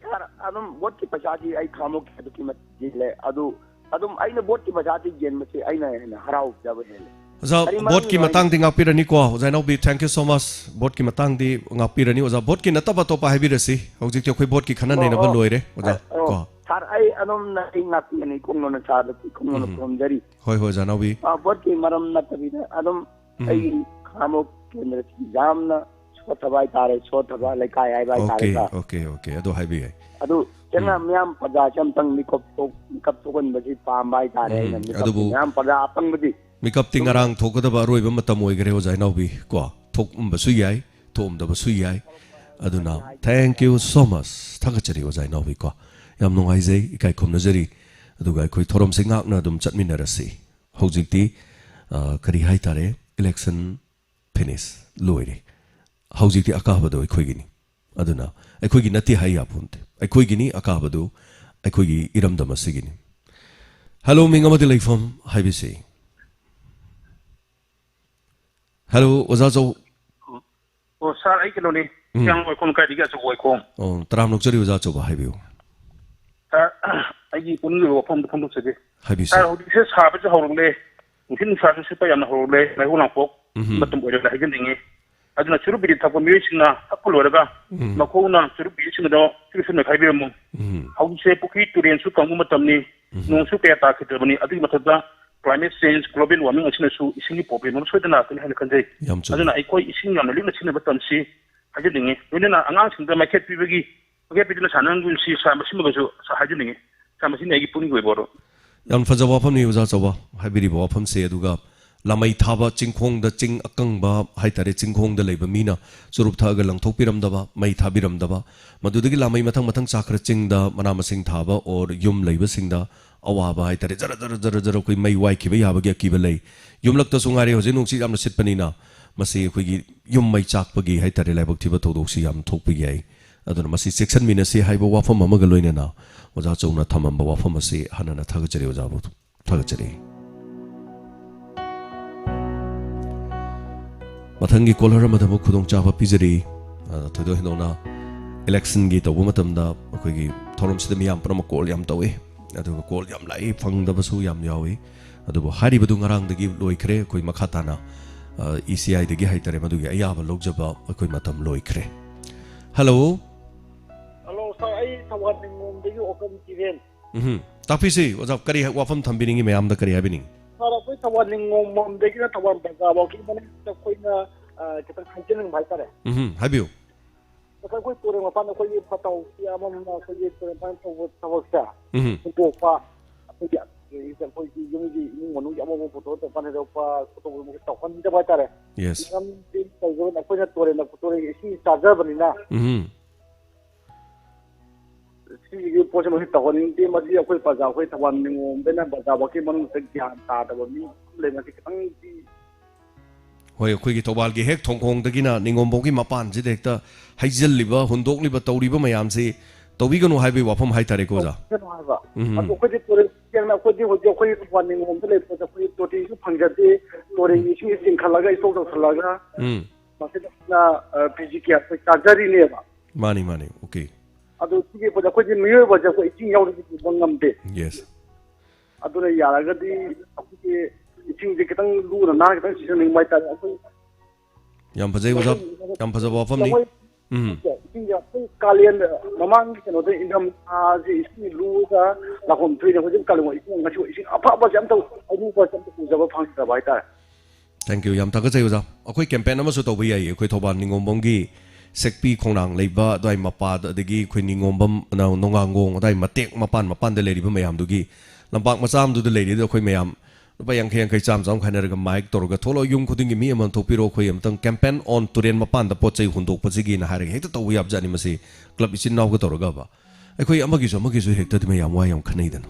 ꯁꯥꯔ, ꯑꯗꯨꯝ ꯚꯣꯠꯀꯤ ꯄꯩꯁꯥꯗꯤ ꯑꯩ ꯈꯥꯃꯣꯛ ꯑꯗꯨꯛꯀꯤ ꯃꯇꯤꯛ ꯌꯦꯜꯂꯦ꯫ ꯑꯗꯨ ꯑꯗꯨꯝ ꯑꯩꯅ ꯚꯣꯠꯀꯤ ꯄꯩꯁꯥꯗꯤ ꯌꯦꯟꯕꯁꯦ ꯑꯩꯅ ꯍꯦꯟꯅ ꯍꯔꯥꯎꯖꯕ ꯍꯦꯜꯂꯦ꯫ ꯑꯣꯖꯥ, ꯀꯔꯤ ꯃꯔꯝꯒꯤꯅꯣ ꯚꯣꯠꯀꯤ ꯍꯥꯏꯗꯤ ꯃꯇꯥꯡꯗꯤ ꯉꯥꯛꯄꯤꯔꯅꯤꯀꯣ, ꯑꯣꯖꯥ ꯏꯅꯥꯎꯕꯤ, thank you so much꯫ ꯚꯣꯠꯀꯤ ꯃꯇꯥꯡꯗꯤ ꯉꯥꯛꯄꯤꯔꯅꯤ, ꯑꯣꯖꯥ꯫ ꯚꯣꯠꯀꯤ ꯅꯠꯇꯕ ꯑꯇꯣꯞꯄ ꯍꯥꯏꯕꯤꯔꯁꯤ꯫ ꯍꯧꯖꯤꯛꯇꯤ ꯑꯩꯈꯣꯏ ꯚꯣꯠꯀꯤ ꯈꯟꯅ ꯑꯣ, ꯅꯩꯅꯕ ꯑꯣ꯫ ꯂꯣꯏꯔꯦ, ꯑꯣꯖꯥ, ꯑꯣ, ꯀꯣ꯫ ꯁꯥꯔ, ꯑꯩ ꯑꯗꯨꯝꯅ ꯑꯩ ꯉꯥꯛꯄꯤꯒꯅꯤ, ꯏꯈꯣꯡ ꯅꯣꯟꯅ ꯁꯥꯔꯗ ꯏꯈꯣꯡ ꯅꯣꯟꯅ ꯎꯝ꯫ ꯈꯨꯔꯨꯝꯖꯔꯤ꯫ ꯍꯣꯏ, ꯍꯣꯏ, ꯑꯣꯖꯥ ꯏꯅꯥꯎꯕꯤ꯫ ꯑ, ꯚꯣꯠꯀꯤ ꯃꯔꯝ ꯅꯠꯇꯕꯤꯗ ꯑꯗꯨꯝ ꯎꯝ꯫ ꯑꯩꯒꯤ ꯈꯥꯃꯣꯛ ꯀꯦꯟꯗ꯭ꯔꯁꯤ ꯌꯥꯝꯅ ꯁꯣꯠꯊꯕ ꯍꯥꯏꯇꯥꯔꯦ, ꯁꯣꯠꯊꯕ ꯂꯩꯀꯥꯏ ꯍꯥꯏꯕ ꯍꯥꯏꯇꯥꯔꯦ, ꯑꯣꯀꯦ, ꯁꯥꯔ꯫ Okay, okay. ꯑꯗꯨ ꯍꯥꯏꯕꯤꯌꯨ ꯌꯥꯏ꯫ ꯑꯗꯨ ꯆꯦꯡꯅ ꯎꯝ꯫ ꯃꯤꯌꯥꯝ ꯄ꯭ꯔꯖꯥꯁꯦ ꯑꯝꯇꯪ ꯃꯤꯀꯞ ꯊꯣꯛ-, ꯃꯤꯀꯞ ꯊꯣꯛꯍꯟꯕꯁꯤ ꯄꯥꯝꯕ ꯍꯥꯏꯇꯥꯔꯦ ꯎꯝ, ꯑꯩꯅ꯫ ꯃꯤꯀꯞꯁꯤ ꯑꯗꯨꯕꯨ ꯃꯌꯥꯝ ꯄ꯭ꯔꯖꯥ ꯑꯄꯪꯕꯁꯤ ꯃꯤꯀꯞꯇꯤ ꯉꯔꯥꯡ ꯊꯣꯛꯀꯗꯕ ꯑꯔꯣꯏꯕ ꯃꯇꯝ ꯑꯣꯏꯈ꯭ꯔꯦ, ꯑꯣꯖꯥ ꯏꯅꯥꯎꯕꯤ꯫ ꯀꯣ, ꯊꯣꯛꯑꯝꯕꯁꯨ ꯌꯥꯏ, ꯊꯣꯛꯑꯝꯗꯕꯁꯨ ꯌꯥꯏ꯫ ꯑꯗꯨꯅ, thank you so much, ꯊꯥꯒꯠꯆꯔꯤ, ꯑꯣꯖꯥ ꯏꯅꯥꯎꯕꯤ꯫ ꯀꯣ, ꯌꯥꯝ ꯅꯨꯡꯉꯥꯏꯖꯩ, ꯏꯀꯥꯏ ꯈꯨꯝꯅꯖꯔꯤ꯫ ꯑꯗꯨꯒ ꯑꯩꯈꯣꯏ ꯊꯧꯔꯝꯁꯤ ꯉꯥꯛꯅ ꯑꯗꯨꯝ ꯆꯠꯃꯤꯟꯅꯔꯁꯤ꯫ ꯍꯧꯖꯤꯛꯇꯤ, ꯑ, ꯀꯔꯤ ꯍꯥꯏꯇꯥꯔꯦ, election finish, ꯂꯣꯏꯔꯦ꯫ ꯍꯧꯖꯤꯛꯇꯤ ꯑꯀꯥꯕꯗꯣ ꯑꯩꯈꯣꯏꯒꯤꯅꯤ꯫ ꯑꯗꯨꯅ ꯑꯩꯈꯣꯏꯒꯤ ꯅꯠꯇꯦ ꯍꯥꯏ ꯌꯥꯄꯣꯟꯇꯦ꯫ ꯑꯩꯈꯣꯏꯒꯤꯅꯤ ꯑꯀꯥꯕꯗꯨ, ꯑꯩꯈꯣꯏꯒꯤ ꯏꯔꯝꯗꯝ ꯑꯁꯤꯒꯤꯅꯤ꯫ Hello, ꯃꯤꯡ ꯑꯃꯗꯤ ꯂꯩꯐꯝ ꯍꯥꯏꯕꯤꯁꯤ꯫ Hello, ꯑꯣꯖꯥ ꯆꯧ-, ꯑꯣ, ꯁꯥꯔ, ꯑꯩ ꯀꯩꯅꯣꯅꯤ, ꯎꯝ꯫ ꯍꯤꯌꯥꯡ ꯋꯥꯏꯈꯣꯡ ꯂꯩꯀꯥꯏꯗꯒꯤ ꯑꯆꯧꯕ ꯋꯥꯏꯈꯣꯡ꯫ ꯑꯣ, ꯇꯔꯥꯝꯅ ꯑꯣꯛꯆꯔꯤ, ꯑꯣꯖꯥ ꯑꯆꯧꯕ, ꯍꯥꯏꯕꯤꯌꯨ꯫ ꯁꯥꯔ, ꯑꯩꯒꯤ ꯄꯨꯛꯅꯤꯡꯒꯤ ꯑꯣꯏꯕ ꯋꯥꯐꯝ ꯑꯝꯇ ꯐꯣꯡꯗꯣꯛꯆꯒꯦ꯫ ꯍꯥꯏꯕꯤꯁꯤ꯫ ꯁꯥꯔ, ꯍꯧꯖꯤꯛꯁꯦ ꯁꯥꯕꯁꯨ ꯍꯧꯔꯛꯂꯦ, ꯅꯨꯡꯁꯤꯠ ꯅꯨꯡꯁꯥꯁꯨ ꯁꯤꯠꯄ ꯌꯥꯝꯅ ꯍꯧꯔꯛꯂꯦ, ꯂꯩꯍꯧ ꯂꯥꯡꯄꯣꯛ ꯎꯝꯍꯨꯝ꯫ ꯃꯇꯝ ꯑꯣꯏꯔꯦꯅ ꯍꯥꯏꯖꯅꯤꯡꯉꯤ꯫ ꯑꯗꯨꯅ ꯆꯨꯔꯨꯞ ꯕꯤꯔꯤ ꯊꯛꯄ ꯃꯤꯑꯣꯏꯁꯤꯡꯅ ꯊꯛꯄ ꯂꯣꯏꯔꯒ ꯎꯝ꯫ ꯃꯈꯣꯡꯅ ꯆꯨꯔꯨꯞ ꯕꯤꯔꯤꯁꯤꯡ ꯑꯗꯣ ꯆꯨꯔꯨꯞꯁꯨ ꯅꯩꯈꯥꯏꯕꯤꯔꯝꯃꯨ꯫ ꯎꯝ꯫ ꯍꯧꯖꯤꯛꯁꯦ ꯄꯨꯈ꯭ꯔꯤ ꯇꯨꯔꯦꯟꯁꯨ ꯀꯪꯕ ꯃꯇꯝꯅꯤ, ꯎꯝ꯫ ꯅꯣꯡꯁꯨ ꯀꯌꯥ ꯇꯥꯈꯤꯗ꯭ꯔꯕꯅꯤ, ꯑꯗꯨꯒꯤ ꯃꯊꯛꯇ climate change, global warming ꯑꯁꯤꯅꯁꯨ ꯏꯁꯤꯡꯒꯤ problem ꯑꯃ ꯁꯣꯏꯗꯅ ꯂꯥꯛꯀꯅꯤ ꯍꯥꯏꯅ ꯈꯟꯖꯩ꯫ ꯌꯥꯝ ꯆꯨꯝꯃꯤ꯫ ꯑꯗꯨꯅ ꯑꯩꯈꯣꯏ ꯏꯁꯤꯡ ꯌꯥꯝꯅ ꯂꯤꯛꯅ ꯁꯤꯖꯤꯟꯅꯕ ꯇꯝꯁꯤ ꯍꯥꯏꯖꯅꯤꯡꯉꯤ꯫ ꯂꯣꯏꯅꯅ ꯑꯉꯥꯡꯁꯤꯡꯗ ꯃꯥꯏꯈꯦꯠ ꯄꯤꯕꯒꯤ, ꯃꯥꯏꯈꯦꯠ ꯄꯤꯗꯨꯅ ꯁꯥꯟꯅꯍꯟꯒꯨꯝꯁꯤ ꯁꯥ-, ꯃꯁꯤꯃꯒꯁꯨ ꯁꯥ-, ꯍꯥꯏꯖꯅꯤꯡꯉꯤ꯫ ꯁꯥ, ꯃꯁꯤꯅꯤ ꯑꯩꯒꯤ ꯄꯨꯛꯅꯤꯡꯒꯤ ꯑꯣꯏꯕ ꯋꯥꯔꯣꯜ꯫ ꯌꯥꯝ ꯐꯖꯕ ꯋꯥꯐꯝꯅꯤ, ꯑꯣꯖꯥ ꯆꯧꯕ, ꯍꯥꯏꯕꯤꯔꯤꯕ ꯋꯥꯐꯝꯁꯦ꯫ ꯑꯗꯨꯒ ꯂꯥꯃꯩ ꯊꯥꯕ, ꯆꯤꯡꯈꯣꯡꯗ, ꯆꯤꯡ ꯑꯀꯪꯕ ꯍꯥꯏꯇꯥꯔꯦ, ꯆꯤꯡꯈꯣꯡꯗ ꯂꯩꯕ ꯃꯤꯅ ꯆꯨꯔꯨꯞ ꯊꯛꯑꯒ ꯂꯪꯊꯣꯛꯄꯤꯔꯝꯗꯕ, ꯃꯩ ꯊꯥꯕꯤꯔꯝꯗꯕ, ꯃꯗꯨꯗꯒꯤ ꯂꯥꯃꯩ ꯃꯊꯪ ꯃꯊꯪ ꯆꯥꯈ꯭ꯔ ꯆꯤꯡꯗ ꯃꯅꯥ ꯃꯁꯤꯡ ꯊꯥꯕ or ꯌꯨꯝ ꯂꯩꯕꯁꯤꯡꯗ ꯑꯋꯥꯕ ꯍꯥꯏꯇꯥꯔꯦ, ꯖꯔ ꯖꯔ ꯖꯔ ꯖꯔ ꯑꯩꯈꯣꯏ ꯃꯩ ꯋꯥꯏꯈꯤꯕ ꯌꯥꯕꯒꯤ ꯑꯀꯤꯕ ꯂꯩ꯫ ꯌꯨꯝꯂꯛꯇꯁꯨ ꯉꯥꯏꯔꯦ, ꯍꯧꯖꯤꯛ ꯅꯨꯡꯁꯤꯠ ꯌꯥꯝꯅ ꯁꯤꯠꯄꯅꯤꯅ ꯃꯁꯤ ꯑꯩꯈꯣꯏꯒꯤ ꯌꯨꯝ ꯃꯩ ꯆꯥꯛꯄꯒꯤ ꯍꯥꯏꯇꯥꯔꯦ, ꯂꯥꯏꯕꯛ ꯊꯤꯕ ꯊꯧꯗꯣꯛꯁꯤ ꯌꯥꯝ ꯊꯣꯛꯄ ꯌꯥꯏ꯫ ꯑꯗꯨꯅ ꯃꯁꯤ ꯆꯦꯛꯁꯤꯟꯃꯤꯟꯅꯁꯤ ꯍꯥꯏꯕ ꯋꯥꯐꯝ ꯑꯃꯒ ꯂꯣꯏꯅꯅ ꯑꯣꯖꯥ ꯆꯧꯅ ꯊꯝꯃꯝꯕ ꯋꯥꯐꯝ ꯑꯁꯤ ꯍꯟꯅ ꯍꯟꯅ ꯊꯥꯒꯠꯆꯔꯤ, ꯑꯣꯖꯥꯕꯨ ꯊꯥꯒꯠꯆꯔꯤ꯫ ꯃꯊꯪꯒꯤ caller ꯑꯃꯗ ꯑꯃꯨꯛ ꯈꯨꯗꯣꯡꯆꯥꯕ ꯄꯤꯖꯔꯤ꯫ ꯑ, ꯊꯣꯏꯗꯣꯛ ꯍꯦꯟꯗꯣꯛꯅ election ꯒꯤ ꯇꯧꯕ ꯃꯇꯝꯗ ꯑꯩꯈꯣꯏꯒꯤ ꯊꯧꯔꯝꯁꯤꯗ ꯃꯤꯌꯥꯝ ꯄꯨꯝꯅꯃꯛ call ꯌꯥꯝ ꯇꯧꯏ, ꯑꯗꯨꯒ call ꯌꯥꯝ ꯂꯥꯛꯏ, ꯐꯪꯗꯕꯁꯨ ꯌꯥꯝ ꯌꯥꯎꯏ꯫ ꯑꯗꯨꯕꯨ ꯍꯥꯏꯔꯤꯕꯗꯨ ꯉꯔꯥꯡꯗꯒꯤ ꯂꯣꯏꯈ꯭ꯔꯦ꯫ ꯑꯩꯈꯣꯏ ꯃꯈꯥ ꯇꯥꯅ, ꯑ, E C I ꯗꯒꯤ ꯍꯥꯏꯇꯥꯔꯦ, ꯃꯗꯨꯒꯤ ꯑꯌꯥꯕ ꯂꯧꯖꯕ ꯑꯩꯈꯣꯏ ꯃꯇꯝ ꯂꯣꯏꯈ꯭ꯔꯦ꯫ Hello꯫ Hello, sir, ꯑꯩ ꯊꯧꯕꯥꯜ ꯅꯤꯉꯣꯝꯗꯒꯤ ꯑꯣꯀꯝ ꯀꯤꯔꯦꯟ꯫ ꯎꯝꯍꯨꯝ꯫ ꯇꯥꯛꯄꯤꯁꯤ, ꯑꯣꯖꯥ, ꯀꯔꯤ ꯋꯥꯐꯝ ꯊꯝꯕꯤꯅꯤꯡꯉꯤ, ꯃꯌꯥꯝꯗ ꯀꯔꯤ ꯍꯥꯏꯕꯤꯅꯤꯡꯉꯤ? Sir, ꯑꯩꯈꯣꯏ ꯊꯧꯕꯥꯜ ꯅꯤꯉꯣꯝꯂꯣꯝꯗꯒꯤꯅ ꯊꯧꯕꯥꯜ ꯕꯖꯥꯔꯐꯥꯎꯒꯤ ꯃꯅꯨꯡꯗ ꯑꯩꯈꯣꯏꯅ, ꯑ, ꯈꯤꯇꯪ ꯍꯥꯏꯖꯅꯤꯡꯕ ꯍꯥꯏꯇꯥꯔꯦ꯫ ꯎꯝꯍꯨꯝ, ꯍꯥꯏꯕꯤꯌꯨ꯫ ꯉꯁꯥꯏ ꯑꯩꯈꯣꯏ ꯇꯨꯔꯦꯜ ꯃꯄꯥꯟꯗ ꯑꯩꯈꯣꯏꯒꯤ ꯐꯠꯇ ꯍꯥꯎꯊꯤ ꯑꯃ ꯑꯃ ꯑꯩꯈꯣꯏꯒꯤ ꯇꯨꯔꯦꯜ ꯃꯄꯥꯟ ꯇꯧꯕ ꯊꯕꯛꯁꯦ ꯎꯝꯍꯨꯝ꯫ ꯍꯨꯟꯗꯣꯛꯄ, ꯑꯩꯈꯣꯏꯒꯤ ꯑꯩꯈꯣꯏꯒꯤ ꯌꯨꯝꯒꯤ ꯏꯃꯨꯡ ꯃꯅꯨꯡꯒꯤ ꯑꯃꯃꯝ ꯄꯨꯊꯣꯛꯑ ꯇꯧꯐꯝ ꯊꯣꯛꯄ ꯇꯧꯍꯟꯗꯕ ꯍꯥꯏꯇꯥꯔꯦ꯫ Yes. ꯃꯔꯝꯗꯤ ꯀꯩꯒꯤꯅꯣꯗ ꯑꯩꯈꯣꯏꯅ ꯇꯨꯔꯦꯟꯗ, ꯇꯨꯔꯦꯟꯒꯤ ꯏꯁꯤꯡ ꯆꯥꯖꯕꯅꯤꯅ ꯎꯝ. ꯁꯤꯒꯤ ꯄꯣꯠꯁꯦ ꯃꯁꯤ ꯇꯧꯍꯟꯅꯤꯡꯗꯦ꯫ ꯃꯁꯤ ꯑꯩꯈꯣꯏ ꯄ꯭ꯔꯖꯥ, ꯑꯩꯈꯣꯏ ꯊꯧꯕꯥꯜ ꯅꯤꯉꯣꯝꯗꯩꯅ ꯄ꯭ꯔꯖꯥꯐꯧꯒꯤ ꯃꯅꯨꯡꯗ ꯒ꯭ꯌꯥꯟ ꯇꯥꯗꯕ ꯃꯤ ꯂꯩ꯫ ꯃꯁꯤ ꯈꯤꯇꯪꯗꯤ ꯍꯣꯏ, ꯑꯩꯈꯣꯏꯒꯤ ꯊꯧꯕꯥꯜꯒꯤ ꯍꯦꯛ ꯊꯣꯡꯈꯣꯡꯗꯒꯤꯅ ꯅꯤꯉꯣꯝꯕꯧꯒꯤ ꯃꯄꯥꯟꯁꯤꯗ ꯍꯦꯛꯇ ꯍꯩꯖꯤꯜꯂꯤꯕ, ꯍꯨꯟꯗꯣꯛꯂꯤꯕ, ꯇꯧꯔꯤꯕ ꯃꯌꯥꯝꯁꯤ ꯇꯧꯕꯤꯒꯅꯨ ꯍꯥꯏꯕꯒꯤ ꯋꯥꯐꯝ ꯍꯥꯏꯇꯥꯔꯦꯀꯣ, ꯑꯣꯖꯥ? ꯀꯩꯅꯣ ꯍꯥꯏꯕ꯫ ꯎꯝ. ꯑꯗꯣ ꯑꯩꯈꯣꯏꯗꯤ ꯇꯨꯔꯦꯜ ꯁꯦꯡꯅ ꯑꯩꯈꯣꯏꯗꯤ ꯍꯧꯖꯤꯛ ꯑꯩꯈꯣꯏ ꯊꯧꯕꯥꯜ ꯅꯤꯉꯣꯝꯗ ꯂꯩꯕ ꯄꯣꯠꯁꯦ ꯑꯩꯈꯣꯏ ꯇꯣꯇꯤꯁꯨ ꯐꯪꯖꯗꯦ꯫ ꯇꯨꯔꯦꯜꯒꯤ ꯏꯁꯤꯡꯁꯦ ꯆꯤꯡꯈꯠꯂꯒ, ꯏꯁꯇꯣꯛ ꯇꯧꯁꯜꯂꯒ ꯎꯝ. ꯃꯁꯤꯗ ꯄꯤ ꯖꯤ ꯀꯦ ꯑꯩꯈꯣꯏ ꯆꯥꯖꯔꯤꯅꯦꯕ꯫ ꯃꯥꯅꯤ, ꯃꯥꯅꯤ. Okay. ꯑꯗꯣ ꯁꯤꯒꯤ ꯄꯣꯠꯁꯦ ꯑꯩꯈꯣꯏꯗꯤ ꯃꯤꯑꯣꯏꯕꯁꯦ ꯑꯩꯈꯣꯏ ꯏꯁꯤꯡ ꯌꯥꯎꯗ꯭ꯔꯗꯤ ꯍꯤꯡꯕ ꯉꯝꯗꯦ꯫ Yes. ꯑꯗꯨꯅ ꯌꯥꯔꯒꯗꯤ ꯑꯩꯈꯣꯏꯒꯤ ꯏꯁꯤꯡꯁꯦ ꯈꯤꯇꯪ ꯂꯨꯅ ꯅꯥꯟꯅ ꯈꯤꯇꯪ ꯁꯤꯖꯤꯟꯅꯅꯤꯡꯕ ꯍꯥꯏꯇꯥꯔꯦ꯫ ꯑꯩꯈꯣꯏ ꯌꯥꯝ ꯐꯖꯩ, ꯑꯣꯖꯥ. ꯌꯥꯝ ꯐꯖꯕ ꯋꯥꯐꯝꯅꯤ. ꯑꯩꯈꯣꯏ ꯎꯝ. ꯏꯁꯤꯡꯁꯦ ꯑꯩꯈꯣꯏ ꯀꯥꯂꯦꯟ ꯃꯃꯥꯡꯒꯤ ꯀꯩꯅꯣꯗ ꯏꯪꯊꯝꯊꯥꯁꯦ ꯏꯁꯤꯡ ꯂꯨꯔꯒ ꯂꯥꯛꯐꯝ ꯊꯣꯛꯏꯅꯦ꯫ ꯍꯧꯖꯤꯛ ꯀꯥꯂꯦꯟ ꯏꯁꯤꯡ, ꯉꯁꯤ ꯏꯁꯤꯡ ꯑꯐꯕꯁꯦ ꯑꯝꯇ, ꯑꯔꯨꯕꯁꯦ ꯑꯝꯇ ꯎꯖꯕ ꯐꯪꯗꯕ ꯍꯥꯏꯇꯥꯔꯦ꯫ Thank you. ꯌꯥꯝ ꯊꯥꯒꯠꯆꯩ, ꯑꯣꯖꯥ. ꯑꯩꯈꯣꯏ campaign ꯑꯃꯁꯨ ꯇꯧꯕ ꯌꯥꯏꯌꯦ, ꯑꯩꯈꯣꯏ ꯊꯧꯕꯥꯜ ꯅꯤꯉꯣꯝꯕꯝꯒꯤ ꯁꯦꯛꯄꯤ ꯈꯣꯡꯅꯥꯡ ꯂꯩꯕ ꯑꯗꯨꯋꯥꯏ ꯃꯄꯥꯗ, ꯑꯗꯒꯤ ꯑꯩꯈꯣꯏ ꯅꯤꯉꯣꯝꯕꯝ, ꯅ-, ꯅꯣꯡꯉꯥꯡꯒꯣꯡ ꯑꯗꯨꯋꯥꯏ ꯃꯇꯦꯛ ꯃꯄꯥꯟ ꯃꯄꯥꯟꯗ ꯂꯩꯔꯤꯕ ꯃꯌꯥꯝꯗꯨꯒꯤ ꯂꯝꯄꯥꯛ ꯃꯆꯥ ꯑꯃꯗꯨꯗ ꯂꯩꯔꯤꯗ ꯑꯩꯈꯣꯏ ꯃꯌꯥꯝ ꯂꯨꯄꯥ ꯌꯥꯡꯈꯩ ꯌꯥꯡꯈꯩ, ꯆꯥꯝꯃ ꯆꯥꯝꯃ ꯈꯥꯏꯅꯔꯒ ꯃꯥꯏꯛ ꯇꯧꯔꯒ, "ꯊꯣꯛꯂꯛꯑꯣ, ꯌꯨꯝ ꯈꯨꯗꯤꯡꯒꯤ ꯃꯤ ꯑꯃꯃꯝ ꯊꯣꯛꯄꯤꯔꯣ, ꯑꯩꯈꯣꯏ ꯑꯃꯨꯛꯇꯪ campaign on ꯇꯨꯔꯦꯟ ꯃꯄꯥꯟꯗ ꯄꯣꯠ ꯆꯩ ꯍꯨꯟꯗꯣꯛꯄꯁꯤꯒꯤꯅ" ꯍꯥꯏꯔꯒ ꯍꯦꯛꯇ ꯇꯧꯕ ꯌꯥꯕꯖꯥꯠꯅꯤ ꯃꯁꯤ, club ꯏꯆꯤꯟ ꯏꯅꯥꯎꯒ ꯇꯧꯔꯒꯕ꯫ ꯑꯩꯈꯣꯏ ꯑꯃꯒꯤꯁꯨ ꯑꯃꯒꯤꯁꯨ ꯍꯦꯛꯇꯗꯤ ꯃꯌꯥꯝ ꯋꯥ ꯌꯥꯝ ꯈꯟꯅꯩꯗꯅ꯫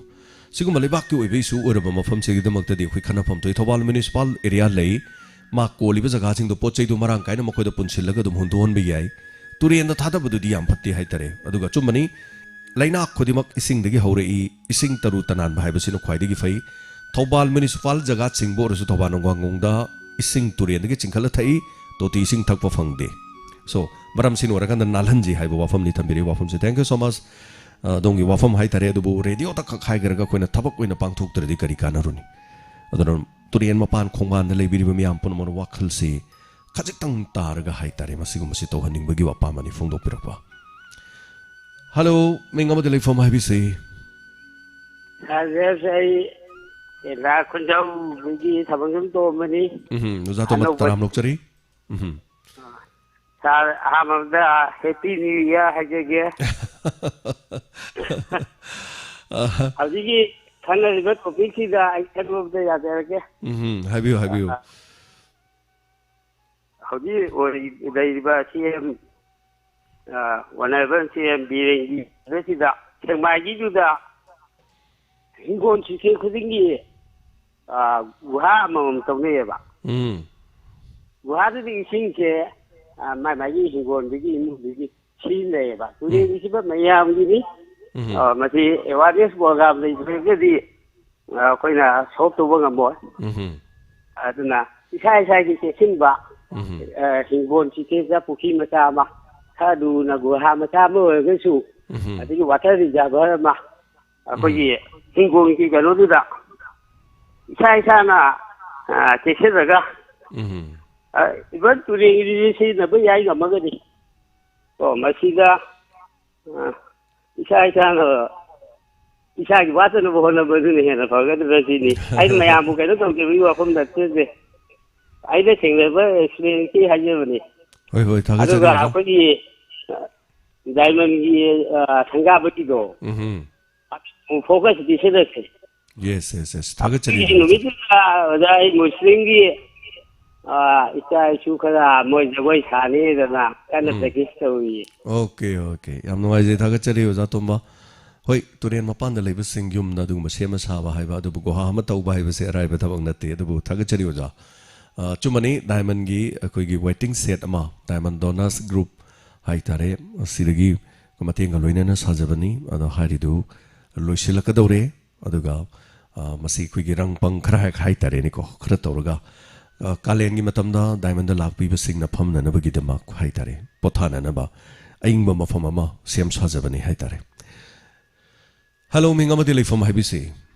ꯁꯤꯒꯨꯝꯕ ꯂꯩꯕꯥꯛꯀꯤ ꯑꯣꯏꯕ issue ꯑꯣꯏꯔꯕ ꯃꯐꯝꯁꯤꯒꯤꯗꯃꯛꯇꯗꯤ ꯑꯩꯈꯣꯏ ꯈꯟꯅꯐꯝ ꯊꯣꯛꯏ꯫ ꯊꯧꯕꯥꯜ municipal area ꯂꯩ, ꯃꯥ ꯀꯣꯜꯂꯤꯕ ꯖꯒꯥꯁꯤꯡꯗꯣ ꯄꯣꯠ ꯆꯩꯗꯣ ꯃꯔꯥꯡ ꯀꯥꯏꯅ ꯃꯈꯣꯏꯗ ꯄꯨꯟꯁꯤꯜꯂꯒ ꯑꯗꯨꯝ ꯍꯨꯟꯗꯣꯛꯍꯟꯕ ꯌꯥꯏ꯫ ꯇꯨꯔꯦꯟꯗ ꯊꯥꯗꯕꯗꯨꯗꯤ ꯌꯥꯝ ꯐꯠꯇꯦ ꯍꯥꯏꯇꯥꯔꯦ꯫ ꯑꯗꯨꯒ ꯑꯆꯨꯝꯕꯅꯤ, ꯂꯩꯅꯥꯛ ꯈꯨꯗꯤꯡꯃꯛ ꯏꯁꯤꯡꯗꯒꯤ ꯍꯧꯔꯛꯏ, ꯏꯁꯤꯡ ꯇꯔꯨ ꯇꯅꯥꯟꯕ ꯍꯥꯏꯕꯁꯤꯅ ꯈ꯭ꯋꯥꯏꯗꯒꯤ ꯐꯩ꯫ ꯊꯧꯕꯥꯜ municipal ꯖꯒꯥ ꯆꯤꯡꯕ ꯑꯣꯏꯔꯁꯨ ꯊꯧꯕꯥꯜ ꯅꯣꯡꯒꯥꯡꯒꯣꯡꯗ ꯏꯁꯤꯡ ꯇꯨꯔꯦꯟꯗꯒꯤ ꯆꯤꯡꯈꯠꯂ ꯊꯛꯏ, ꯇꯣꯇꯤ ꯏꯁꯤꯡ ꯊꯛꯄ ꯐꯪꯗꯦ꯫ So, ꯃꯔꯝꯁꯤꯅ ꯑꯣꯏꯔꯀꯥꯟꯗ ꯅꯥꯜꯍꯟꯁꯤ ꯍꯥꯏꯕ ꯋꯥꯐꯝꯅꯤ ꯊꯝꯕꯤꯔꯤꯕ ꯋꯥꯐꯝꯁꯦ꯫ Thank you so much꯫ ꯑ, ꯑꯗꯣꯝꯒꯤ ꯋꯥꯐꯝ ꯍꯥꯏꯇꯥꯔꯦ, ꯑꯗꯨꯕꯨ ꯔꯦꯗꯤꯑꯣꯗ ꯈꯛ ꯍꯥꯏꯈ꯭ꯔꯒ ꯑꯩꯈꯣꯏꯅ ꯊꯕꯛ ꯑꯣꯏꯅ ꯄꯥꯡꯊꯣꯛꯇ꯭ꯔꯗꯤ ꯀꯔꯤ ꯀꯥꯟꯅꯔꯨꯅꯤ? ꯑꯗꯨꯅ ꯇꯨꯔꯦꯟ ꯃꯄꯥꯟ ꯈꯣꯡꯕꯥꯟꯗ ꯂꯩꯕꯤꯔꯤꯕ ꯃꯤꯌꯥꯝ ꯄꯨꯝꯅꯃꯛꯅ ꯋꯥꯈꯜꯁꯤ ꯈꯖꯤꯛꯇꯪ ꯇꯥꯔꯒ ꯍꯥꯏꯇꯥꯔꯦ, ꯃꯁꯤꯒꯨꯝꯕꯁꯤ ꯇꯧꯍꯟꯅꯤꯡꯕꯒꯤ ꯑꯄꯥꯝꯕꯅꯤ ꯐꯣꯡꯗꯣꯛꯄꯤꯔꯛꯄ꯫ Hello, ꯃꯤꯡ ꯑꯃꯗꯤ ꯂꯩꯐꯝ ꯍꯥꯏꯕꯤꯁꯤ꯫ ꯁꯥꯔ, ꯑꯩ ꯇꯦꯟꯊꯥ ꯈꯨꯟꯖꯥꯎꯗꯒꯤ ꯊꯕꯛ ꯁꯨꯝ ꯇꯧꯔꯝꯕꯅꯤ꯫ ꯎꯝ, ꯑꯣꯖꯥ ꯇꯣꯝꯕ ꯑꯅꯧꯕ ꯇꯔꯥꯝ ꯂꯧꯖꯔꯤ꯫ ꯎꯝ꯫ ꯁꯥꯔ, ꯑꯍꯥꯟꯕꯗ Happy New Year ꯍꯥꯏꯖꯒꯦ꯫ ꯑꯍ, ꯍꯧꯖꯤꯛꯀꯤ ꯈꯟꯅꯔꯤꯕ ꯇꯣꯄꯤꯛꯁꯤꯗ ꯑꯩ ꯈꯟꯅꯕꯗ ꯌꯥꯖꯔꯒꯦ꯫ ꯎꯝ, ꯍꯥꯏꯕꯤꯌꯨ, ꯍꯥꯏꯕꯤꯌꯨ꯫ ꯍꯧꯖꯤꯛ ꯑꯣꯏꯔꯤ-, ꯂꯩꯔꯤꯕ ꯁꯤ ꯑꯦꯝ, ꯑ, ꯑꯣꯅꯔꯦꯕꯜ ꯁꯤ ꯑꯦꯝ ꯕꯤꯔꯦꯟꯒꯤ ꯁꯤꯗ ꯁꯦꯛꯃꯥꯏꯒꯤꯗꯨꯗ ꯍꯤꯡꯒꯣꯜ ꯁꯤꯁꯇꯦꯝ ꯈꯨꯗꯤꯡꯒꯤ, ꯑ, ꯒꯨꯍꯥ ꯑꯃꯃꯝ ꯇꯧꯅꯩꯌꯦꯕ꯫ ꯎꯝ꯫ ꯒꯨꯍꯥꯗꯨꯗꯤ ꯏꯁꯤꯡꯁꯦ, ꯑ, ꯃꯥꯏ ꯃꯥꯏꯒꯤ ꯍꯤꯡꯒꯣꯜꯗꯨꯒꯤ ꯏꯃꯨꯡꯗꯨꯒꯤ ꯁꯤꯖꯤꯟꯅꯩꯌꯦꯕ꯫ ꯇꯨꯔꯦꯜꯒꯤꯁꯤꯕ ꯃꯌꯥꯝꯒꯤꯅꯤ꯫ ꯎꯝ꯫ ꯑ, ꯃꯁꯤ ꯑꯦꯋꯥꯔꯅꯦꯁ ꯄ꯭ꯔꯣꯒ꯭ꯔꯥꯝ ꯂꯩꯇ꯭ꯔꯒꯗꯤ, ꯑ, ꯑꯩꯈꯣꯏꯅ ꯁꯣꯜꯕ ꯇꯧꯕ ꯉꯝꯃꯣꯏ꯫ ꯎꯝ꯫ ꯑꯗꯨꯅ ꯏꯁꯥ ꯏꯁꯥꯒꯤ ꯆꯦꯛꯁꯤꯟꯕ, ꯎꯝ꯫ ꯑ, ꯍꯤꯡꯒꯣꯜ ꯆꯤꯊꯦꯛꯇ ꯄꯨꯈ꯭ꯔꯤ ꯃꯆꯥ ꯑꯃ, ꯈꯔ ꯂꯨꯅ ꯒꯨꯍꯥ ꯃꯆꯥ ꯑꯃ ꯑꯣꯏꯔꯒꯁꯨ, ꯎꯝ꯫ ꯑꯗꯒꯤ ꯋꯥꯇꯔ ꯔꯤꯖꯥꯔꯚꯔ ꯑꯃ, ꯑꯩꯈꯣꯏꯒꯤ ꯍꯤꯡꯒꯣꯜꯒꯤ ꯀꯩꯅꯣꯗꯨꯗ ꯏꯁꯥ ꯏꯁꯥꯅ, ꯑ, ꯆꯦꯛꯁꯤꯜꯂꯒ, ꯎꯝ꯫ ꯑ, ꯏꯚꯟ ꯇꯨꯔꯦꯜꯒꯤꯗꯨꯗꯤ ꯁꯤꯖꯤꯟꯅꯕ ꯌꯥꯏ ꯉꯝꯃꯒꯗꯤ꯫ ꯀꯣ, ꯃꯁꯤꯗ, ꯑ, ꯏꯁꯥ ꯏꯁꯥꯅ ꯏꯁꯥꯒꯤ ꯋꯥꯠꯇꯅꯕ ꯍꯣꯠꯅꯕꯗꯨꯅ ꯍꯦꯟꯅ ꯐꯒꯗ꯭ꯔꯥ ꯁꯤꯅꯤ꯫ ꯑꯩꯅ ꯃꯌꯥꯝꯕꯨ ꯀꯩꯅꯣ ꯇꯧꯖꯕꯒꯤ ꯋꯥꯐꯝ ꯅꯠꯆꯗꯦ꯫ ꯑꯩꯅ ꯊꯦꯡꯅꯕ ꯑꯦꯛꯁꯄꯤꯔꯤꯌꯦꯟꯁꯀꯤ ꯍꯥꯏꯖꯕꯅꯤ꯫ ꯍꯣꯏ, ꯍꯣꯏ, ꯊꯥꯒꯠꯆꯔꯤ ꯑꯗꯨꯒ ꯑꯣꯖꯥ꯫ ꯑꯩꯈꯣꯏꯒꯤ, ꯑ, ꯗꯥꯏꯃꯟꯒꯤ, ꯑ, ꯁꯪꯒꯥꯕꯒꯤꯗꯣ, ꯎꯝ꯫ ꯐꯣꯀꯁ ꯄꯤꯁꯤꯜꯂꯁꯦ꯫ Yes, yes, yes. ꯊꯥꯒꯠꯆꯔꯤ ꯁꯤꯒꯤ ꯑꯣꯖꯥ꯫ ꯅꯨꯃꯤꯠꯇꯨꯗ ꯑꯣꯖꯥ ꯑꯩ ꯃꯨꯁꯂꯤꯝꯒꯤ, ꯑ, ꯏꯆꯥ ꯏꯁꯨ ꯈꯔ ꯃꯣꯏ ꯖꯒꯣꯏ ꯁꯥꯅꯤꯗꯅ ꯀꯟꯅ ꯎꯝ꯫ ꯄ꯭ꯔꯦꯛꯇꯤꯁ ꯇꯧꯔꯤꯌꯦ꯫ Okay, okay. ꯌꯥꯝ ꯅꯨꯡꯉꯥꯏꯖꯩ, ꯊꯥꯒꯠꯆꯔꯤ ꯑꯣꯖꯥ ꯇꯣꯝꯕ꯫ ꯍꯣꯏ, ꯇꯨꯔꯦꯟ ꯃꯄꯥꯟꯗ ꯂꯩꯕꯁꯤꯡ ꯌꯨꯝꯗ ꯑꯗꯨꯒꯨꯝꯕ ꯁꯦꯝꯕ ꯁꯥꯕ ꯍꯥꯏꯕ, ꯑꯗꯨꯕꯨ ꯒꯨꯍꯥ ꯑꯃ ꯇꯧꯕ ꯍꯥꯏꯕꯁꯦ ꯑꯔꯥꯏꯕ ꯊꯕꯛ ꯅꯠꯇꯦ꯫ ꯑꯗꯨꯕꯨ ꯊꯥꯒꯠꯆꯔꯤ ꯑꯣꯖꯥ꯫ ꯑ, ꯑꯆꯨꯝꯕꯅꯤ, ꯗꯥꯏꯃꯟꯒꯤ ꯑꯩꯈꯣꯏꯒꯤ ꯋꯦꯇꯤꯡ ꯁꯦꯠ ꯑꯃ, ꯗꯥꯏꯃꯟ ꯗꯣꯅꯔꯁ ꯒ꯭ꯔꯨꯞ ꯍꯥꯏꯇꯥꯔꯦ, ꯑꯁꯤꯗꯒꯤ ꯃꯇꯦꯡꯒ ꯂꯣꯏꯅꯅ ꯁꯥꯖꯕꯅꯤ꯫ ꯑꯗꯣ ꯍꯥꯏꯔꯤꯗꯨ ꯂꯣꯏꯁꯤꯜꯂꯛꯀꯗꯧꯔꯦ꯫ ꯑꯗꯨꯒ, ꯑ, ꯃꯁꯤ ꯑꯩꯈꯣꯏꯒꯤ ꯔꯪ ꯄꯪ ꯈꯔ ꯍꯦꯛ ꯍꯥꯏꯇꯥꯔꯦꯅꯦꯀꯣ, ꯈꯔ ꯇꯧꯔꯒ, ꯑ, ꯀꯥꯂꯦꯟꯒꯤ ꯃꯇꯝꯗ ꯗꯥꯏꯃꯟꯗ ꯂꯥꯛꯄꯤꯕꯁꯤꯡꯅ ꯐꯝꯅꯅꯕꯒꯤꯗꯃꯛ ꯍꯥꯏꯇꯥꯔꯦ, ꯄꯣꯊꯥꯅꯅꯕ ꯑꯏꯪꯕ ꯃꯐꯝ ꯑꯃ ꯁꯦꯝ ꯁꯥꯖꯕꯅꯤ ꯍꯥꯏꯇꯥꯔꯦ꯫ ꯍꯜꯂꯣ, ꯃꯤꯡ ꯑꯃꯗꯤ ꯂꯩꯐꯝ ꯍꯥꯏꯕꯤꯁꯤ?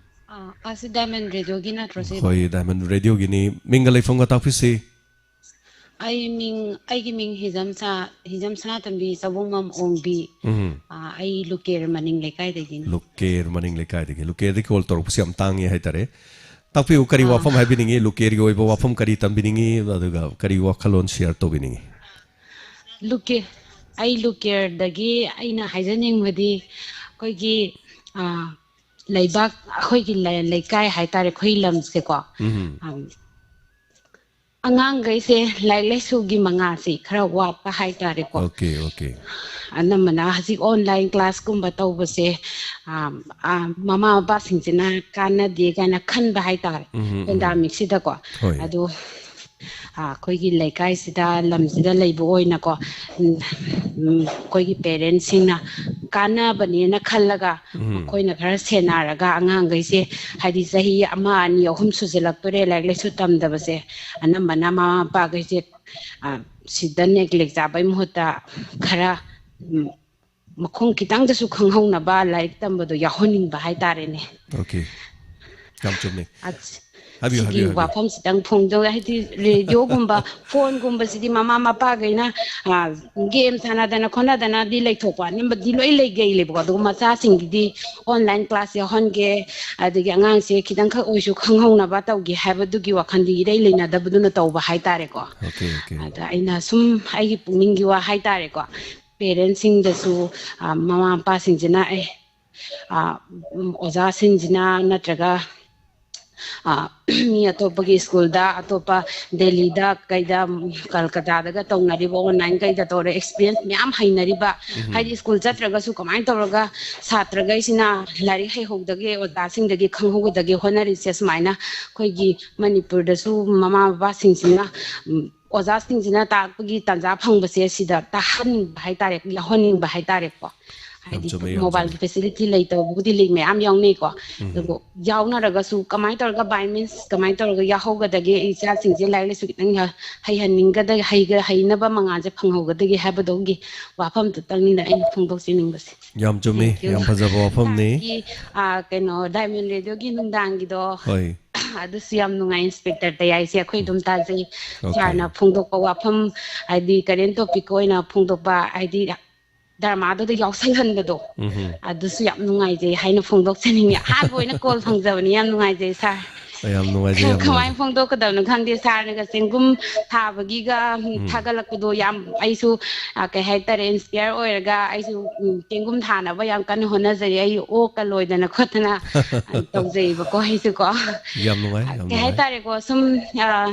ꯑꯥ, ꯑꯁꯤ ꯗꯥꯏꯃꯟ ꯔꯦꯗꯤꯑꯣꯒꯤ ꯅꯠꯇ꯭ꯔꯣ ꯁꯤ? ꯍꯣꯏ, ꯗꯥꯏꯃꯟ ꯔꯦꯗꯤꯑꯣꯒꯤꯅꯤ꯫ ꯃꯤꯡꯒ ꯂꯩꯐꯝꯒ ꯇꯥꯛꯄꯤꯁꯤ? ꯑꯩ ꯃꯤꯡ, ꯑꯩꯒꯤ ꯃꯤꯡ ꯍꯤꯖꯝ ꯁꯅꯥ-, ꯍꯤꯖꯝ ꯁꯅꯥꯇꯣꯝꯕꯤ ꯆꯥꯕꯣꯡꯕꯝ ꯑꯣꯡꯕꯤ꯫ ꯎꯝ꯫ ꯑꯥ, ꯑꯩ ꯂꯨꯀꯦꯔ ꯃꯅꯤꯡ ꯂꯩꯀꯥꯏꯗꯒꯤꯅꯤ꯫ ꯂꯨꯀꯦꯔ ꯃꯅꯤꯡ ꯂꯩꯀꯥꯏꯗꯒꯤ꯫ ꯂꯨꯀꯦꯔꯗꯤ ꯀꯣꯜ ꯇꯧꯔꯛꯄꯁꯤ ꯌꯥꯝ ꯇꯥꯡꯉꯤ ꯍꯥꯏꯇꯥꯔꯦ꯫ ꯇꯥꯛꯄꯤꯌꯨ, ꯀꯔꯤ ꯑꯥ꯫ ꯋꯥꯐꯝ ꯍꯥꯏꯕꯤꯅꯤꯡꯉꯤ? ꯂꯨꯀꯦꯔꯒꯤ ꯑꯣꯏꯕ ꯋꯥꯐꯝ ꯀꯔꯤ ꯇꯝꯕꯤꯅꯤꯡꯉꯤ? ꯑꯗꯨꯒ ꯀꯔꯤ ꯋꯥꯈꯜꯂꯣꯟ ꯁꯤꯌꯔ ꯇꯧꯕꯤꯅꯤꯡꯉꯤ? ꯂꯨꯀꯦ-, ꯑꯩ ꯂꯨꯀꯦꯔꯗꯒꯤ ꯑꯩꯅ ꯍꯥꯏꯖꯅꯤꯡꯕꯗꯤ ꯑꯩꯈꯣꯏꯒꯤ, ꯑꯥ, ꯂꯩꯕꯥꯛ, ꯑꯩꯈꯣꯏꯒꯤ ꯂꯩ- ꯂꯩꯀꯥꯏ ꯍꯥꯏꯇꯥꯔꯦ, ꯑꯩꯈꯣꯏ ꯂꯝꯁꯦꯀꯣ, ꯎꯝ ꯑꯝ, ꯑꯉꯥꯡꯈꯩꯁꯦ ꯂꯥꯏꯔꯤꯛ ꯂꯥꯏꯁꯨꯒꯤ ꯃꯉꯥꯜꯁꯦ ꯈꯔ ꯋꯥꯠꯄ ꯍꯥꯏꯇꯥꯔꯦꯀꯣ꯫ ꯑꯣꯀꯦ ꯑꯣꯀꯦ ꯑꯅꯝꯕꯅ ꯍꯧꯖꯤꯛ ꯑꯣꯟꯂꯥꯏꯟ ꯀ꯭ꯂꯥꯁꯀꯨꯝꯕ ꯇꯧꯕꯁꯦ, ꯑ, ꯑ, ꯃꯃꯥ ꯃꯄꯥꯁꯤꯡꯁꯤꯅ ꯀꯥꯟꯅꯗꯦ ꯀꯥꯏꯅ ꯈꯟꯕ ꯍꯥꯏꯇꯥꯔꯦ, ꯎꯝ, ꯎꯝ, ꯎꯝ꯫ ꯄꯦꯟꯗꯥꯃꯤꯛꯁꯤꯗꯀꯣ꯫ ꯍꯣꯏ꯫ ꯑꯗꯣ ꯑ, ꯑꯩꯈꯣꯏꯒꯤ ꯂꯩꯀꯥꯏꯁꯤꯗ, ꯂꯝꯁꯤꯗ ꯂꯩꯕ ꯑꯣꯏꯅꯀꯣ, ꯎꯝ, ꯎꯝ, ꯑꯩꯈꯣꯏꯒꯤ ꯄꯦꯔꯦꯟꯁꯁꯤꯡꯅ ꯀꯥꯟꯅꯕꯅꯦꯅ ꯈꯜꯂꯒ, ꯎꯝ꯫ ꯃꯈꯣꯏꯅ ꯈꯔ ꯁꯦꯟꯅꯔꯒ ꯑꯉꯥꯡꯈꯩꯁꯦ, ꯍꯥꯏꯗꯤ ꯆꯍꯤ ꯑꯃ, ꯑꯅꯤ, ꯑꯍꯨꯝ ꯁꯨꯖꯜꯂꯛꯇꯣꯔꯦ ꯂꯥꯏꯔꯤꯛ ꯂꯥꯏꯁꯨ ꯇꯝꯗꯕꯁꯦ, ꯑꯅꯝꯕꯅ ꯃꯃꯥ ꯃꯄꯥꯈꯩꯁꯦ, ꯑ, ꯁꯤꯗ ꯅꯦꯒ꯭ꯂꯦꯛ ꯆꯥꯕꯩ ꯃꯍꯨꯠꯇ ꯈꯔ, ꯎꯝ, ꯃꯈꯣꯡ ꯈꯤꯇꯪꯗꯁꯨ ꯈꯪꯍꯧꯅꯕ ꯂꯥꯏꯔꯤꯛ ꯇꯝꯕꯗꯣ ꯌꯥꯎꯍꯟꯅꯤꯡꯕ ꯍꯥꯏꯇꯥꯔꯦꯅꯦ꯫ ꯑꯣꯀꯦ꯫ ꯌꯥꯝ ꯆꯨꯝꯃꯦ꯫ ꯑꯁ, ꯍꯥꯏꯕꯤꯌꯨ, ꯁꯤꯒꯤ ꯍꯥꯏꯕꯤꯌꯨ, ꯍꯥꯏꯕꯤꯌꯨ꯫ ꯋꯥꯐꯝꯁꯤꯗꯪ ꯐꯣꯡꯗꯣꯛꯑꯦ, ꯍꯥꯏꯗꯤ ꯔꯦꯗꯤꯑꯣꯒꯨꯝꯕ, ꯐꯣꯟꯒꯨꯝꯕꯁꯤꯗꯤ ꯃꯃꯥ ꯃꯄꯥꯈꯩꯅ, ꯑ, ꯒꯦꯝ ꯁꯥꯟꯅꯗꯅ ꯈꯣꯠꯅꯗꯅꯗꯤ ꯂꯩꯊꯣꯛꯄ ꯑꯅꯝꯕꯗꯤ ꯂꯣꯏ ꯂꯩꯒꯩꯂꯦꯕꯀꯣ, ꯑꯗꯨꯒ ꯃꯆꯥꯁꯤꯡꯒꯤꯗꯤ ꯑꯣꯟꯂꯥꯏꯟ ꯀ꯭ꯂꯥꯁ ꯌꯥꯎꯍꯟꯒꯦ, ꯑꯗꯒꯤ ꯑꯉꯥꯡꯁꯦ ꯈꯤꯇꯪꯈꯛ ꯑꯣꯏꯁꯨ ꯈꯪꯍꯧꯅꯕ ꯇꯧꯒꯦ ꯍꯥꯏꯕꯗꯨꯒꯤ ꯋꯥꯈꯜꯗꯤ ꯏꯔꯩ ꯂꯩꯅꯗꯕꯗꯨꯅ ꯇꯧꯕ ꯍꯥꯏꯇꯥꯔꯦꯀꯣ꯫ Okay okay. ꯑꯗ ꯑꯩꯅ ꯁꯨꯝ ꯑꯩꯒꯤ ꯄꯨꯛꯅꯤꯡꯒꯤ ꯋꯥ ꯍꯥꯏꯇꯥꯔꯦꯀꯣ, ꯄꯦꯔꯦꯟꯁꯁꯤꯡꯗꯁꯨ, ꯑ, ꯃꯃꯥ ꯃꯄꯥꯁꯤꯡꯁꯤꯅ ꯑꯦ, ꯑ, ꯎꯝ, ꯑꯣꯖꯥꯁꯤꯡꯁꯤꯅ ꯅꯠꯇ꯭ꯔꯒ, ꯑ, ꯃꯤ ꯑꯇꯣꯞꯄꯒꯤ ꯁ꯭ꯀꯨꯜꯗ, ꯑꯇꯣꯞꯄ ꯗꯦꯜꯂꯤꯗ, ꯀꯩꯗ, ꯎꯝ, ꯀꯜꯀꯇꯥꯗꯒ ꯇꯧꯅꯔꯤꯕ ꯑꯣꯟꯂꯥꯏꯟ ꯀꯩꯗ ꯇꯧꯔꯦ ꯑꯦꯛꯁꯄꯤꯔꯤꯌꯦꯟꯁ ꯃꯌꯥꯝ ꯍꯩꯅꯔꯤꯕ, ꯎꯝ꯫ ꯍꯥꯏꯗꯤ ꯁ꯭ꯀꯨꯜ ꯆꯠꯇ꯭ꯔꯒꯁꯨ ꯀꯃꯥꯏꯅ ꯇꯧꯔꯒ ꯁꯥꯇ꯭ꯔꯈꯩꯁꯤꯅ ꯂꯥꯏꯔꯤꯛ ꯍꯩꯍꯧꯗꯒꯦ, ꯑꯣꯖꯥꯁꯤꯡꯗꯒꯤ ꯈꯪꯍꯧꯒꯗꯒꯦ ꯍꯣꯠꯅꯔꯤꯁꯦ, ꯁꯨꯃꯥꯏꯅ ꯑꯩꯈꯣꯏꯒꯤ ꯃꯅꯤꯄꯨꯔꯗꯁꯨ ꯃꯃꯥ ꯕꯕꯥꯁꯤꯡꯁꯤꯅ, ꯎꯝ, ꯑꯣꯖꯥꯁꯤꯡꯁꯤꯅ ꯇꯥꯛꯄꯒꯤ ꯇꯥꯟꯖꯥ ꯐꯪꯕꯁꯦ ꯁꯤꯗ ꯇꯥꯍꯟꯅꯤꯡꯕ ꯍꯥꯏꯇꯥꯔꯦ, ꯌꯥꯎꯍꯟꯅꯤꯡꯕ ꯍꯥꯏꯇꯥꯔꯦꯀꯣ꯫ ꯌꯥꯝ ꯍꯥꯏꯗꯤ ꯆꯨꯝꯃꯦ, ꯌꯥꯝ ꯃꯣꯕꯥꯏꯜꯒꯤ ꯆꯨꯝꯃꯦ꯫ ꯐꯦꯁꯤꯂꯤꯇꯤ ꯂꯩꯇꯕꯕꯨꯗꯤ ꯂꯩ, ꯃꯌꯥꯝ ꯌꯥꯎꯅꯩꯀꯣ꯫ ꯎꯝ꯫ ꯑꯗꯨꯕꯨ ꯌꯥꯎꯅꯔꯒꯁꯨ ꯀꯃꯥꯏꯅ ꯇꯧꯔꯒ, ꯕꯥꯏ ꯃꯤꯟꯁ ꯀꯃꯥꯏꯅ ꯇꯧꯔꯒ ꯌꯥꯎꯍꯧꯒꯗꯒꯦ, ꯏꯆꯥꯁꯤꯡꯁꯦ ꯂꯥꯏꯔꯤꯛ ꯂꯥꯏꯁꯨ ꯈꯤꯇꯪ ꯍꯩꯍꯟꯅꯤꯡꯒꯗꯒꯦ, ꯍꯩꯒ-, ꯍꯩꯅꯕ ꯃꯉꯥꯜꯁꯦ ꯐꯪꯍꯧꯒꯗꯒꯦ ꯍꯥꯏꯕꯗꯨꯒꯤ ꯋꯥꯐꯝꯗꯨꯇꯪꯅꯤꯅ ꯑꯩꯅ ꯐꯣꯡꯗꯣꯛꯆꯅꯤꯡꯕꯁꯦ꯫ ꯌꯥꯝ ꯆꯨꯝꯃꯤ꯫ Thank you꯫ ꯌꯥꯝ ꯐꯖꯕ ꯋꯥꯐꯝꯅꯤ꯫ ꯁꯥꯔꯒꯤ, ꯑ, ꯀꯩꯅꯣ, ꯗꯥꯏꯃꯟ ꯔꯦꯗꯤꯑꯣꯒꯤ ꯅꯨꯡꯗꯥꯡꯒꯤꯗꯣ, ꯍꯣꯏ꯫ ꯑꯗꯨꯁꯨ ꯌꯥꯝ ꯅꯨꯡꯉꯥꯏ, ꯏꯟꯁꯄꯦꯛꯇꯔ ꯇꯌꯥꯏꯁꯦ ꯑꯩꯈꯣꯏ ꯑꯗꯨꯝ ꯇꯥꯖꯩ꯫ ꯑꯣꯀꯦ꯫ ꯁꯥꯔꯅ ꯐꯣꯡꯗꯣꯛꯄ ꯋꯥꯐꯝ, ꯍꯥꯏꯗꯤ ꯀꯔꯦꯟ ꯇꯣꯄꯤꯛ ꯑꯣꯏꯅ ꯐꯣꯡꯗꯣꯛꯄ, ꯍꯥꯏꯗꯤ ꯗ꯭ꯔꯃꯥꯗꯨꯗ ꯌꯥꯎꯁꯜꯍꯟꯕꯗꯣ, ꯎꯝ꯫ ꯑꯗꯨꯁꯨ ꯌꯥꯝ ꯅꯨꯡꯉꯥꯏꯖꯩ ꯍꯥꯏꯅ ꯐꯣꯡꯗꯣꯛꯆꯅꯤꯡꯉꯤ꯫ ꯑꯍꯥꯟꯕ ꯑꯣꯏꯅ ꯀꯣꯜ ꯐꯪꯖꯕꯅꯤ, ꯌꯥꯝ ꯅꯨꯡꯉꯥꯏꯖꯩ ꯁꯥꯔ꯫ ꯌꯥꯝ ꯅꯨꯡꯉꯥꯏꯖꯩ, ꯌꯥꯝ ꯀꯃꯥꯏꯅ ꯅꯨꯡꯉꯥꯏꯖꯩ꯫ ꯐꯣꯡꯗꯣꯛꯀꯗꯕꯅꯣ ꯈꯪꯗꯦ꯫ ꯁꯥꯔꯅꯒ ꯆꯦꯡꯒꯨꯝ ꯊꯥꯕꯒꯤꯒ ꯎꯝ, ꯊꯥꯒꯠꯂꯛꯄꯗꯣ ꯌꯥꯝ ꯑꯩꯁꯨ, ꯑ, ꯀꯩ ꯍꯥꯏꯇꯥꯔꯦ, ꯏꯟꯁꯄꯤꯌꯔ ꯑꯣꯏꯔꯒ ꯑꯩꯁꯨ, ꯎꯝ, ꯆꯦꯡꯒꯨꯝ ꯊꯥꯅꯕ ꯌꯥꯝ ꯀꯟꯅ ꯍꯣꯠꯅꯖꯔꯤ꯫ ꯑꯩ ꯑꯣꯛꯀ ꯂꯣꯏꯗꯅ ꯈꯣꯠꯇꯅ, ꯑ, ꯇꯧꯖꯩꯕꯀꯣ ꯑꯩꯁꯨꯀꯣ꯫ ꯌꯥꯝ ꯅꯨꯡꯉꯥꯏ, ꯌꯥꯝ ꯀꯩ ꯅꯨꯡꯉꯥꯏ꯫ ꯍꯥꯏꯇꯥꯔꯦꯀꯣ, ꯁꯨꯝ, ꯑ,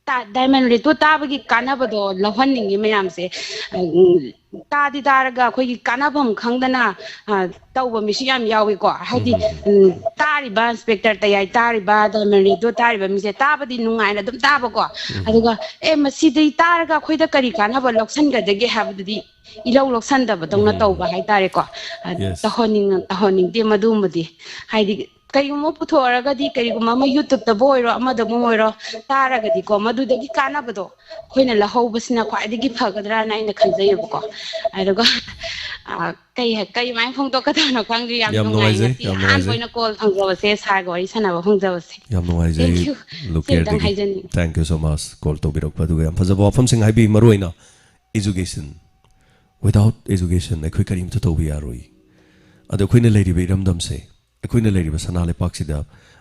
ꯇꯥ-, ꯗꯥꯏꯃꯟ ꯔꯤꯠꯇꯣ ꯇꯥꯕꯒꯤ ꯀꯥꯟꯅꯕꯗꯣ ꯂꯧꯍꯟꯅꯤꯡꯉꯤ ꯃꯌꯥꯝꯁꯦ꯫ ꯎꯝ, ꯇꯥꯗꯤ ꯇꯥꯔꯒ ꯑꯩꯈꯣꯏꯒꯤ ꯀꯥꯟꯅꯐꯝ ꯈꯪꯗꯅ, ꯑ, ꯇꯧꯕ ꯃꯤꯁꯨ ꯌꯥꯝ ꯌꯥꯎꯏꯀꯣ꯫ ꯍꯥꯏꯗꯤ, ꯎꯝ, ꯎꯝ, ꯎꯝ꯫ ꯎꯝ, ꯇꯥꯔꯤꯕ ꯏꯟꯁꯄꯦꯛꯇꯔ ꯇꯌꯥꯏ ꯇꯥꯔꯤꯕ, ꯗꯥꯏꯃꯟ ꯔꯤꯠꯇꯣ ꯇꯥꯔꯤꯕ ꯃꯤꯁꯦ ꯇꯥꯕꯗꯤ ꯅꯨꯡꯉꯥꯏꯅ ꯑꯗꯨꯝ ꯇꯥꯕꯀꯣ꯫ ꯎꯝ꯫ ꯑꯗꯨꯒ, "ꯑꯦ, ꯃꯁꯤꯗꯤ ꯇꯥꯔꯒ ꯑꯩꯈꯣꯏꯗ ꯀꯔꯤ ꯀꯥꯟꯅꯕ ꯂꯧꯁꯟꯒꯗꯒꯦ?" ꯍꯥꯏꯕꯗꯨꯗꯤ ꯏꯂꯧ ꯂꯧꯁꯟꯗꯕꯗꯧꯅ ꯎꯝ, ꯇꯧꯕ ꯎꯝ꯫ ꯍꯥꯏꯇꯥꯔꯦꯀꯣ꯫ ꯑ, Yes. ꯇꯧꯍꯟꯅꯤꯡ-, ꯇꯧꯍꯟꯅꯤꯡꯗꯦ ꯃꯗꯨꯃꯗꯤ꯫ ꯍꯥꯏꯗꯤ, ꯀꯩꯒꯨꯝꯕ ꯄꯨꯊꯣꯛꯑꯔꯒꯗꯤ, ꯀꯔꯤꯒꯨꯝꯕ ꯑꯃ YouTubeꯇꯕꯨ ꯑꯣꯏꯔꯣ, ꯑꯃꯗꯕꯨ ꯑꯣꯏꯔꯣ, ꯇꯥꯔꯒꯗꯤꯀꯣ, ꯃꯗꯨꯗꯒꯤ ꯀꯥꯟꯅꯕꯗꯣ ꯑꯩꯈꯣꯏꯅ ꯂꯧꯍꯧꯕꯁꯤꯅ ꯈ꯭ꯋꯥꯏꯗꯒꯤ ꯐꯒꯗ꯭ꯔꯥꯅ ꯑꯩꯅ ꯈꯟꯖꯩꯌꯦꯕꯀꯣ꯫ ꯑꯗꯨꯒ, ꯑ, ꯀꯩ ꯍꯥꯏ-, ꯀꯩꯃꯥꯏꯅ ꯐꯣꯡꯗꯣꯛꯀꯗꯕꯅꯣ ꯈꯪꯗꯦ꯫ ꯌꯥꯝ ꯌꯥꯝ ꯅꯨꯡꯉꯥꯏ꯫ ꯅꯨꯡꯉꯥꯏꯖꯩ, ꯉꯁꯤ ꯌꯥꯝ ꯑꯍꯥꯟꯕ ꯅꯨꯡꯉꯥꯏꯖꯩ꯫ ꯑꯣꯏꯅ ꯀꯣꯜ ꯐꯪꯖꯕꯁꯦ, ꯁꯥꯔꯒ ꯋꯥꯔꯤ ꯁꯥꯟꯅꯕ ꯐꯪꯖꯕꯁꯦ꯫ ꯌꯥꯝ ꯅꯨꯡꯉꯥꯏꯖꯩ, Thank you꯫ ꯂꯣꯀꯦꯜꯗꯒꯤ꯫ ꯁꯤꯝꯇꯪ ꯍꯥꯏꯖꯅꯤꯡꯉꯤ꯫ Thank you so much, call ꯇꯧꯕꯤꯔꯛꯄ꯫ ꯑꯗꯨꯒ ꯌꯥꯝ ꯐꯖꯕ ꯋꯥꯐꯝꯁꯤꯡ ꯍꯥꯏꯕꯤ, ꯃꯔꯨ ꯑꯣꯏꯅ education, without education ꯑꯩꯈꯣꯏ ꯀꯔꯤꯝꯇ ꯇꯧꯕ ꯌꯥꯔꯣꯏ꯫ ꯑꯗꯣ ꯑꯩꯈꯣꯏꯅ ꯂꯩꯔꯤꯕ ꯏꯔꯝꯗꯝꯁꯦ, ꯑꯩꯈꯣꯏꯅ ꯂꯩꯔꯤꯕ ꯁꯅꯥ ꯂꯩꯄꯥꯛꯁꯤꯗ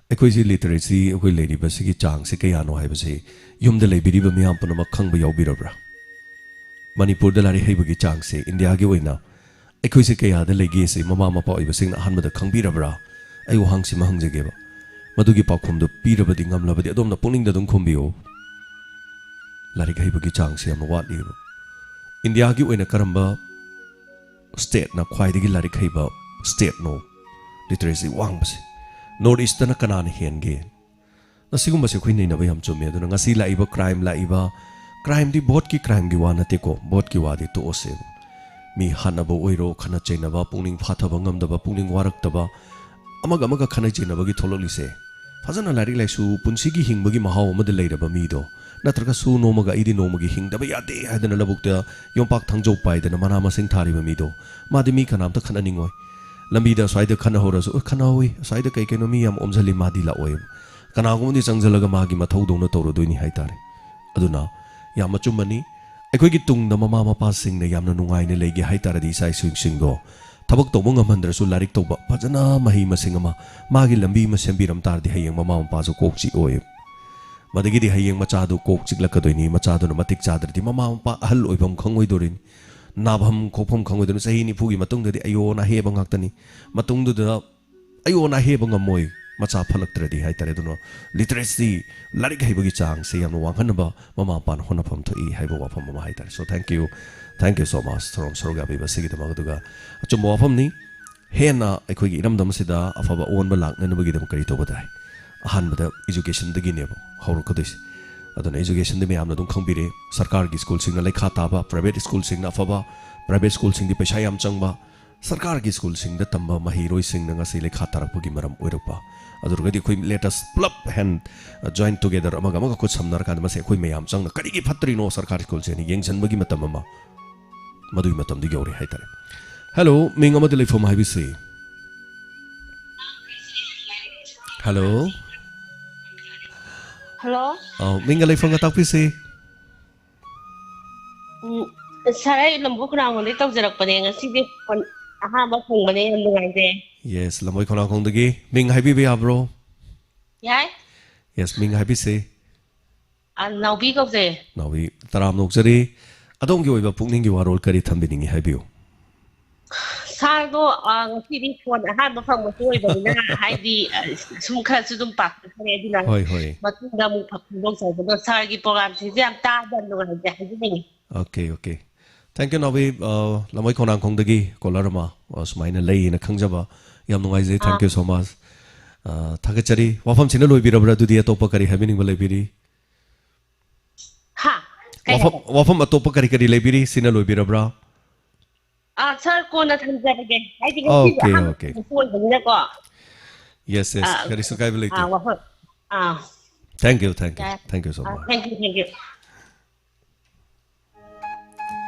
ꯑꯩꯈꯣꯏꯁꯤ literacy, ꯑꯩꯈꯣꯏ ꯂꯩꯔꯤꯕꯁꯤꯒꯤ ꯆꯥꯡꯁꯦ ꯀꯌꯥꯅꯣ ꯍꯥꯏꯕꯁꯤ ꯌꯨꯝꯗ ꯂꯩꯕꯤꯔꯤꯕ ꯃꯤꯌꯥꯝ ꯄꯨꯝꯅꯃꯛ ꯈꯪꯕ ꯌꯥꯎꯕꯤꯔꯕ꯭ꯔꯥ? ꯃꯅꯤꯄꯨꯔꯗ ꯂꯥꯏꯔꯤꯛ ꯍꯩꯕꯒꯤ ꯆꯥꯡꯁꯦ ꯏꯟꯗꯤꯌꯥꯒꯤ ꯑꯣꯏꯅ ꯑꯩꯈꯣꯏꯁꯦ ꯀꯌꯥꯗ ꯂꯩꯒꯦ ꯁꯤ ꯃꯃꯥ ꯃꯄꯥ ꯑꯣꯏꯕꯁꯤꯡꯅ ꯑꯍꯥꯟꯕꯗ ꯈꯪꯕꯤꯔꯕ꯭ꯔꯥ? ꯑꯩ ꯋꯥꯍꯪꯁꯤꯃ ꯍꯪꯖꯒꯦꯕ꯫ ꯃꯗꯨꯒꯤ ꯄꯥꯎꯈꯨꯝꯗꯨ ꯄꯤꯔꯕꯗꯤ, ꯉꯝꯂꯕꯗꯤ ꯑꯗꯣꯝꯅ ꯄꯨꯛꯅꯤꯡꯗ ꯑꯗꯨꯝ ꯈꯨꯝꯕꯤꯌꯨ꯫ ꯂꯥꯏꯔꯤꯛ ꯍꯩꯕꯒꯤ ꯆꯥꯡꯁꯦ ꯌꯥꯝꯅ ꯋꯥꯠꯂꯤꯕ꯫ ꯏꯟꯗꯤꯌꯥꯒꯤ ꯑꯣꯏꯅ ꯀꯔꯝꯕ stateꯅ ꯈ꯭ꯋꯥꯏꯗꯒꯤ ꯂꯥꯏꯔꯤꯛ ꯍꯩꯕ stateꯅꯣ? Literacy ꯋꯥꯡꯕꯁꯦ꯫ North Eastꯇꯅ ꯀꯅꯥꯅ ꯍꯦꯟꯒꯦ? ꯑꯁꯤꯒꯨꯝꯕꯁꯦ ꯑꯩꯈꯣꯏ ꯅꯩꯅꯕ ꯌꯥꯝ ꯆꯨꯝꯃꯦ꯫ ꯑꯗꯨꯅ ꯉꯁꯤ ꯂꯥꯛꯏꯕ crime ꯂꯥꯛꯏꯕ, crimeꯗꯤ voteꯀꯤ crimeꯒꯤ ꯋꯥ ꯅꯠꯇꯦꯀꯣ, voteꯀꯤ ꯋꯥꯗꯤ ꯇꯣꯛꯑꯁꯦꯕ꯫ ꯃꯤ ꯍꯥꯠꯅꯕ ꯑꯣꯏꯔꯣ, ꯈꯠꯅ ꯆꯩꯅꯕ, ꯄꯨꯛꯅꯤꯡ ꯐꯥꯊꯕ ꯉꯝꯗꯕ, ꯄꯨꯛꯅꯤꯡ ꯋꯥꯔꯛꯇꯕ, ꯑꯃꯒ ꯑꯃꯒ ꯈꯠꯅ ꯆꯩꯅꯕꯒꯤ ꯊꯣꯛꯂꯛꯂꯤꯁꯦ, ꯐꯖꯅ ꯂꯥꯏꯔꯤꯛ ꯂꯥꯏꯁꯨ, ꯄꯨꯟꯁꯤꯒꯤ ꯍꯤꯡꯕꯒꯤ ꯃꯍꯥꯎ ꯑꯃꯗ ꯂꯩꯔꯕ ꯃꯤꯗꯣ, ꯅꯠꯇ꯭ꯔꯒ ꯁꯨ ꯅꯣꯝꯃꯒ ꯑꯩꯗꯤ ꯅꯣꯡꯃꯒꯤ ꯍꯤꯡꯗꯕ ꯌꯥꯗꯦ ꯍꯥꯏꯗꯅ ꯂꯧꯕꯨꯛꯇ ꯌꯣꯝꯄꯥꯛ ꯊꯥꯡꯖꯧ ꯄꯥꯏꯗꯅ ꯃꯅꯥ ꯃꯁꯤꯡ ꯊꯥꯔꯤꯕ ꯃꯤꯗꯣ, ꯃꯥꯗꯤ ꯃꯤ ꯀꯅꯥꯝꯇ ꯈꯠꯅꯅꯤꯡꯉꯣꯏ꯫ ꯂꯝꯕꯤꯗ ꯑꯁ꯭ꯋꯥꯏꯗ ꯈꯠꯅꯍꯧꯔꯁꯨ, "ꯑꯣꯏ, ꯈꯠꯅꯍꯧꯋꯤ, ꯑꯁ꯭ꯋꯥꯏꯗ ꯀꯩ ꯀꯩꯅꯣ ꯃꯤ ꯌꯥꯝ ꯑꯣꯝꯁꯤꯜꯂꯤ", ꯃꯥꯗꯤ ꯂꯥꯛꯑꯣꯏꯕ꯫ ꯀꯅꯥꯒꯨꯝꯕꯗꯤ ꯆꯪꯁꯤꯜꯂꯒ ꯃꯥꯒꯤ ꯃꯊꯧꯗꯧꯅ ꯇꯧꯔꯗꯣꯏꯅꯤ ꯍꯥꯏꯇꯥꯔꯦ꯫ ꯑꯗꯨꯅ ꯌꯥꯝ ꯑꯆꯨꯝꯕꯅꯤ꯫ ꯑꯩꯈꯣꯏꯒꯤ ꯇꯨꯡꯗ ꯃꯃꯥ ꯃꯄꯥꯁꯤꯡꯅ ꯌꯥꯝꯅ ꯅꯨꯡꯉꯥꯏꯅ ꯂꯩꯒꯦ ꯍꯥꯏ ꯇꯥꯔꯗꯤ, ꯏꯆꯥ ꯏꯁꯨꯁꯤꯡꯗꯣ ꯊꯕꯛ ꯇꯧꯕ ꯉꯝꯍꯟꯗ꯭ꯔꯁꯨ ꯂꯥꯏꯔꯤꯛ ꯇꯧꯕ, ꯐꯖꯅ ꯃꯍꯩ ꯃꯁꯤꯡ ꯑꯃ, ꯃꯥꯒꯤ ꯂꯝꯕꯤ ꯑꯃ ꯁꯦꯝꯕꯤꯔꯝ ꯇꯥꯔꯗꯤ ꯍꯌꯦꯡ ꯃꯃꯥ ꯃꯄꯥꯁꯨ ꯀꯣꯛ ꯆꯤꯛꯑꯣꯏ꯫ ꯃꯗꯒꯤꯗꯤ ꯍꯌꯦꯡ ꯃꯆꯥꯗꯨ ꯀꯣꯛ ꯆꯤꯛꯂꯛꯀꯗꯣꯏꯅꯤ, ꯃꯆꯥꯗꯨꯅ ꯃꯇꯤꯛ ꯆꯥꯗ꯭ꯔꯗꯤ ꯃꯃꯥ ꯃꯄꯥ ꯑꯍꯜ ꯑꯣꯏꯐꯝ ꯈꯪꯉꯣꯏꯗꯣꯔꯤꯅꯤ, ꯅꯥꯐꯝ ꯈꯣꯛꯐꯝ ꯈꯪꯉꯣꯏꯗꯣꯔꯤꯅꯤ꯫ ꯆꯍꯤ ꯅꯤꯐꯨꯒꯤ ꯃꯇꯨꯡꯗꯗꯤ ꯑꯌꯣꯟ ꯑꯍꯦꯕ ꯉꯥꯛꯇꯅꯤ꯫ ꯃꯇꯨꯡꯗꯨꯗ ꯑꯌꯣꯟ ꯑꯍꯦꯕ ꯉꯝꯃꯣꯏ, ꯃꯆꯥ ꯐꯠꯂꯛꯇ꯭ꯔꯗꯤ ꯍꯥꯏꯇꯥꯔꯦ꯫ ꯑꯗꯨꯅ ꯂꯤꯇꯔꯦꯁꯤ, ꯂꯥꯏꯔꯤꯛ ꯍꯩꯕꯒꯤ ꯆꯥꯡꯁꯦ ꯌꯥꯝꯅ ꯋꯥꯡꯍꯟꯅꯕ ꯃꯃꯥ ꯃꯄꯥꯅ ꯍꯣꯠꯅꯐꯝ ꯊꯣꯛꯏ ꯍꯥꯏꯕ ꯋꯥꯐꯝ ꯑꯃ ꯍꯥꯏꯇꯥꯔꯦ꯫ So thank you, thank you so much ꯊꯧꯔꯝ ꯁꯔꯨꯛ ꯌꯥꯕꯤꯕ ꯑꯁꯤꯒꯤꯗꯃꯛ꯫ ꯑꯗꯨꯒ ꯑꯆꯨꯝꯕ ꯋꯥꯐꯝꯅꯤ, ꯍꯦꯟꯅ ꯑꯩꯈꯣꯏꯒꯤ ꯏꯔꯝꯗꯝ ꯑꯁꯤꯗ ꯑꯐꯕ ꯑꯑꯣꯟꯕ ꯂꯥꯛꯅꯅꯕꯒꯤꯗꯃꯛ ꯀꯔꯤ ꯇꯧꯕ ꯇꯥꯏ? ꯑꯍꯥꯟꯕꯗ educationꯗꯒꯤꯅꯦꯕ ꯍꯧꯔꯛꯀꯗꯣꯏꯁꯦ꯫ ꯑꯗꯨꯅ educationꯗꯤ ꯃꯌꯥꯝꯅ ꯑꯗꯨꯝ ꯈꯪꯕꯤꯔꯦ, ꯁꯔꯀꯥꯔꯒꯤ ꯁ꯭ꯀꯨꯜꯁꯤꯡꯅ ꯂꯩꯈꯥ ꯇꯥꯕ, private ꯁ꯭ꯀꯨꯜꯁꯤꯡꯅ ꯑꯐꯕ, private ꯁ꯭ꯀꯨꯜꯁꯤꯡꯗꯤ ꯄꯩꯁꯥ ꯌꯥꯝ ꯆꯪꯕ, ꯁꯔꯀꯥꯔꯒꯤ ꯁ꯭ꯀꯨꯜꯁꯤꯡꯗ ꯇꯝꯕ ꯃꯍꯩꯔꯣꯏꯁꯤꯡꯅ ꯉꯁꯤ ꯂꯩꯈꯥ ꯇꯥꯔꯛꯄꯒꯤ ꯃꯔꯝ ꯑꯣꯏꯔꯛꯄ꯫ ꯑꯗꯨ ꯑꯣꯏꯔꯒꯗꯤ ꯑꯩꯈꯣꯏ let us ꯄꯨꯂꯞ hand, uh, join together, ꯑꯃꯒ ꯑꯃꯒ ꯈꯨꯠ ꯁꯝꯅꯔꯀꯥꯟꯗ ꯃꯁꯤ ꯑꯩꯈꯣꯏ ꯃꯌꯥꯝ ꯆꯪꯅ ꯀꯔꯤꯒꯤ ꯐꯠꯇ꯭ꯔꯤꯅꯣ ꯁꯔꯀꯥꯔ ꯁ꯭ꯀꯨꯜꯁꯦ ꯍꯥꯏꯅ ꯌꯦꯡꯁꯤꯟꯕꯒꯤ ꯃꯇꯝ ꯑꯃ, ꯃꯗꯨꯒꯤ ꯃꯇꯝꯗꯨ ꯌꯧꯔꯦ ꯍꯥꯏꯇꯥꯔꯦ꯫ Hello, ꯃꯤꯡ ꯑꯃꯗꯤ ꯂꯩꯐꯝ ꯍꯥꯏꯕꯤꯁꯤ꯫ Hello꯫ Hello꯫ ꯑꯧ, ꯃꯤꯡꯒ ꯂꯩꯐꯝꯒ ꯇꯥꯛꯄꯤꯁꯤ꯫ ꯎꯝ, sir, ꯑꯩ ꯂꯝꯕꯣꯏ ꯈꯣꯡꯅꯥꯡꯈꯣꯡꯗꯩ ꯇꯧꯖꯔꯛꯄꯅꯦ꯫ ꯉꯁꯤꯗꯤ phone ꯑꯍꯥꯟꯕ ꯐꯪꯕꯅꯦ, ꯌꯥꯝ ꯅꯨꯡꯉꯥꯏꯖꯩ꯫ Yes, ꯂꯝꯕꯣꯏ ꯈꯣꯡꯅꯥꯡꯈꯣꯡꯗꯒꯤ꯫ ꯃꯤꯡ ꯍꯥꯏꯕꯤꯕ ꯌꯥꯕ꯭ꯔꯣ? ꯌꯥꯏ꯫ Yes, ꯃꯤꯡ ꯍꯥꯏꯕꯤꯁꯦ꯫ ꯑ, ꯅꯥꯎꯕꯤ ꯀꯧꯖꯩ꯫ ꯅꯥꯎꯕꯤ, ꯇꯔꯥꯝꯅ ꯑꯣꯛꯆꯔꯤ꯫ ꯑꯗꯣꯝꯒꯤ ꯑꯣꯏꯕ ꯄꯨꯛꯅꯤꯡꯒꯤ ꯋꯥꯔꯣꯜ ꯀꯔꯤ ꯊꯝꯕꯤꯅꯤꯡꯉꯤ, ꯍꯥꯏꯕꯤꯌꯨ꯫ Sirꯗꯣ, ꯑ, ꯉꯁꯤꯗꯤ phone ꯑꯍꯥꯟꯕ ꯐꯪꯕꯁꯨ ꯑꯣꯏꯕꯅꯤꯅ, ꯍꯥꯏꯗꯤ, ꯑ, ꯁꯨꯝ ꯈꯔꯁꯨ ꯑꯗꯨꯝ ꯄꯥꯈꯠꯈ꯭ꯔꯦ, ꯑꯗꯨꯅ ꯍꯣꯏ, ꯍꯣꯏ꯫ ꯃꯇꯨꯡꯗ ꯑꯃꯨꯛ ꯐꯣꯡꯗꯣꯛꯆꯔꯛꯄꯗꯣ꯫ Sirꯒꯤ programꯁꯤꯡꯁꯦ ꯌꯥꯝ ꯇꯥꯕ ꯌꯥꯝ ꯅꯨꯡꯉꯥꯏꯖꯩ ꯍꯥꯏꯖꯅꯤꯡꯉꯤ꯫ Okay, okay. Thank you, ꯅꯥꯎꯕꯤ꯫ ꯑ, ꯂꯝꯕꯣꯏ ꯈꯣꯡꯅꯥꯡꯈꯣꯡꯗꯒꯤ caller ꯑꯃ, ꯑ, ꯁꯨꯃꯥꯏꯅ ꯂꯩꯌꯦꯅ ꯈꯪꯖꯕ ꯌꯥꯝ ꯅꯨꯡꯉꯥꯏꯖꯩ꯫ Thank ah. You so much꯫ ꯑ, ꯊꯥꯒꯠꯆꯔꯤ꯫ ꯋꯥꯐꯝꯁꯤꯅ ꯂꯣꯏꯕꯤꯔꯕ꯭ꯔꯥ? ꯑꯗꯨꯗꯤ ꯑꯇꯣꯞꯄ ꯀꯔꯤ ꯍꯥꯏꯕꯤꯅꯤꯡꯕ ꯂꯩꯕꯤꯔꯤ? ꯍꯥ? ꯀꯩ ꯋꯥꯐꯝ, ꯍꯥꯏꯕ? ꯋꯥꯐꯝ ꯑꯇꯣꯞꯄ ꯀꯔꯤ ꯀꯔꯤ ꯂꯩꯕꯤꯔꯤ? ꯁꯤꯅ ꯂꯣꯏꯕꯤꯔꯕ꯭ꯔꯥ? ꯑꯥ, sir, ꯀꯣꯟꯅ ꯊꯝꯖꯔꯒꯦ꯫ ꯍꯥꯏꯗꯤ ꯉꯁꯤꯁꯦ Okay, ꯑꯍꯥꯟꯕ okay. ꯊꯦꯡꯅꯕꯁꯨ ꯑꯣꯏꯕꯅꯤꯅꯀꯣ꯫ Yes, yes. ꯑꯥ, ꯀꯔꯤꯁꯨ ꯀꯥꯏꯕ ꯂꯩꯇꯦ꯫ ꯑꯥ, ꯋꯥꯐꯝ, ꯑꯥ꯫ Thank you, thank you, ꯌꯥꯏ꯫ Thank you so ah, much꯫ Thank you, thank you꯫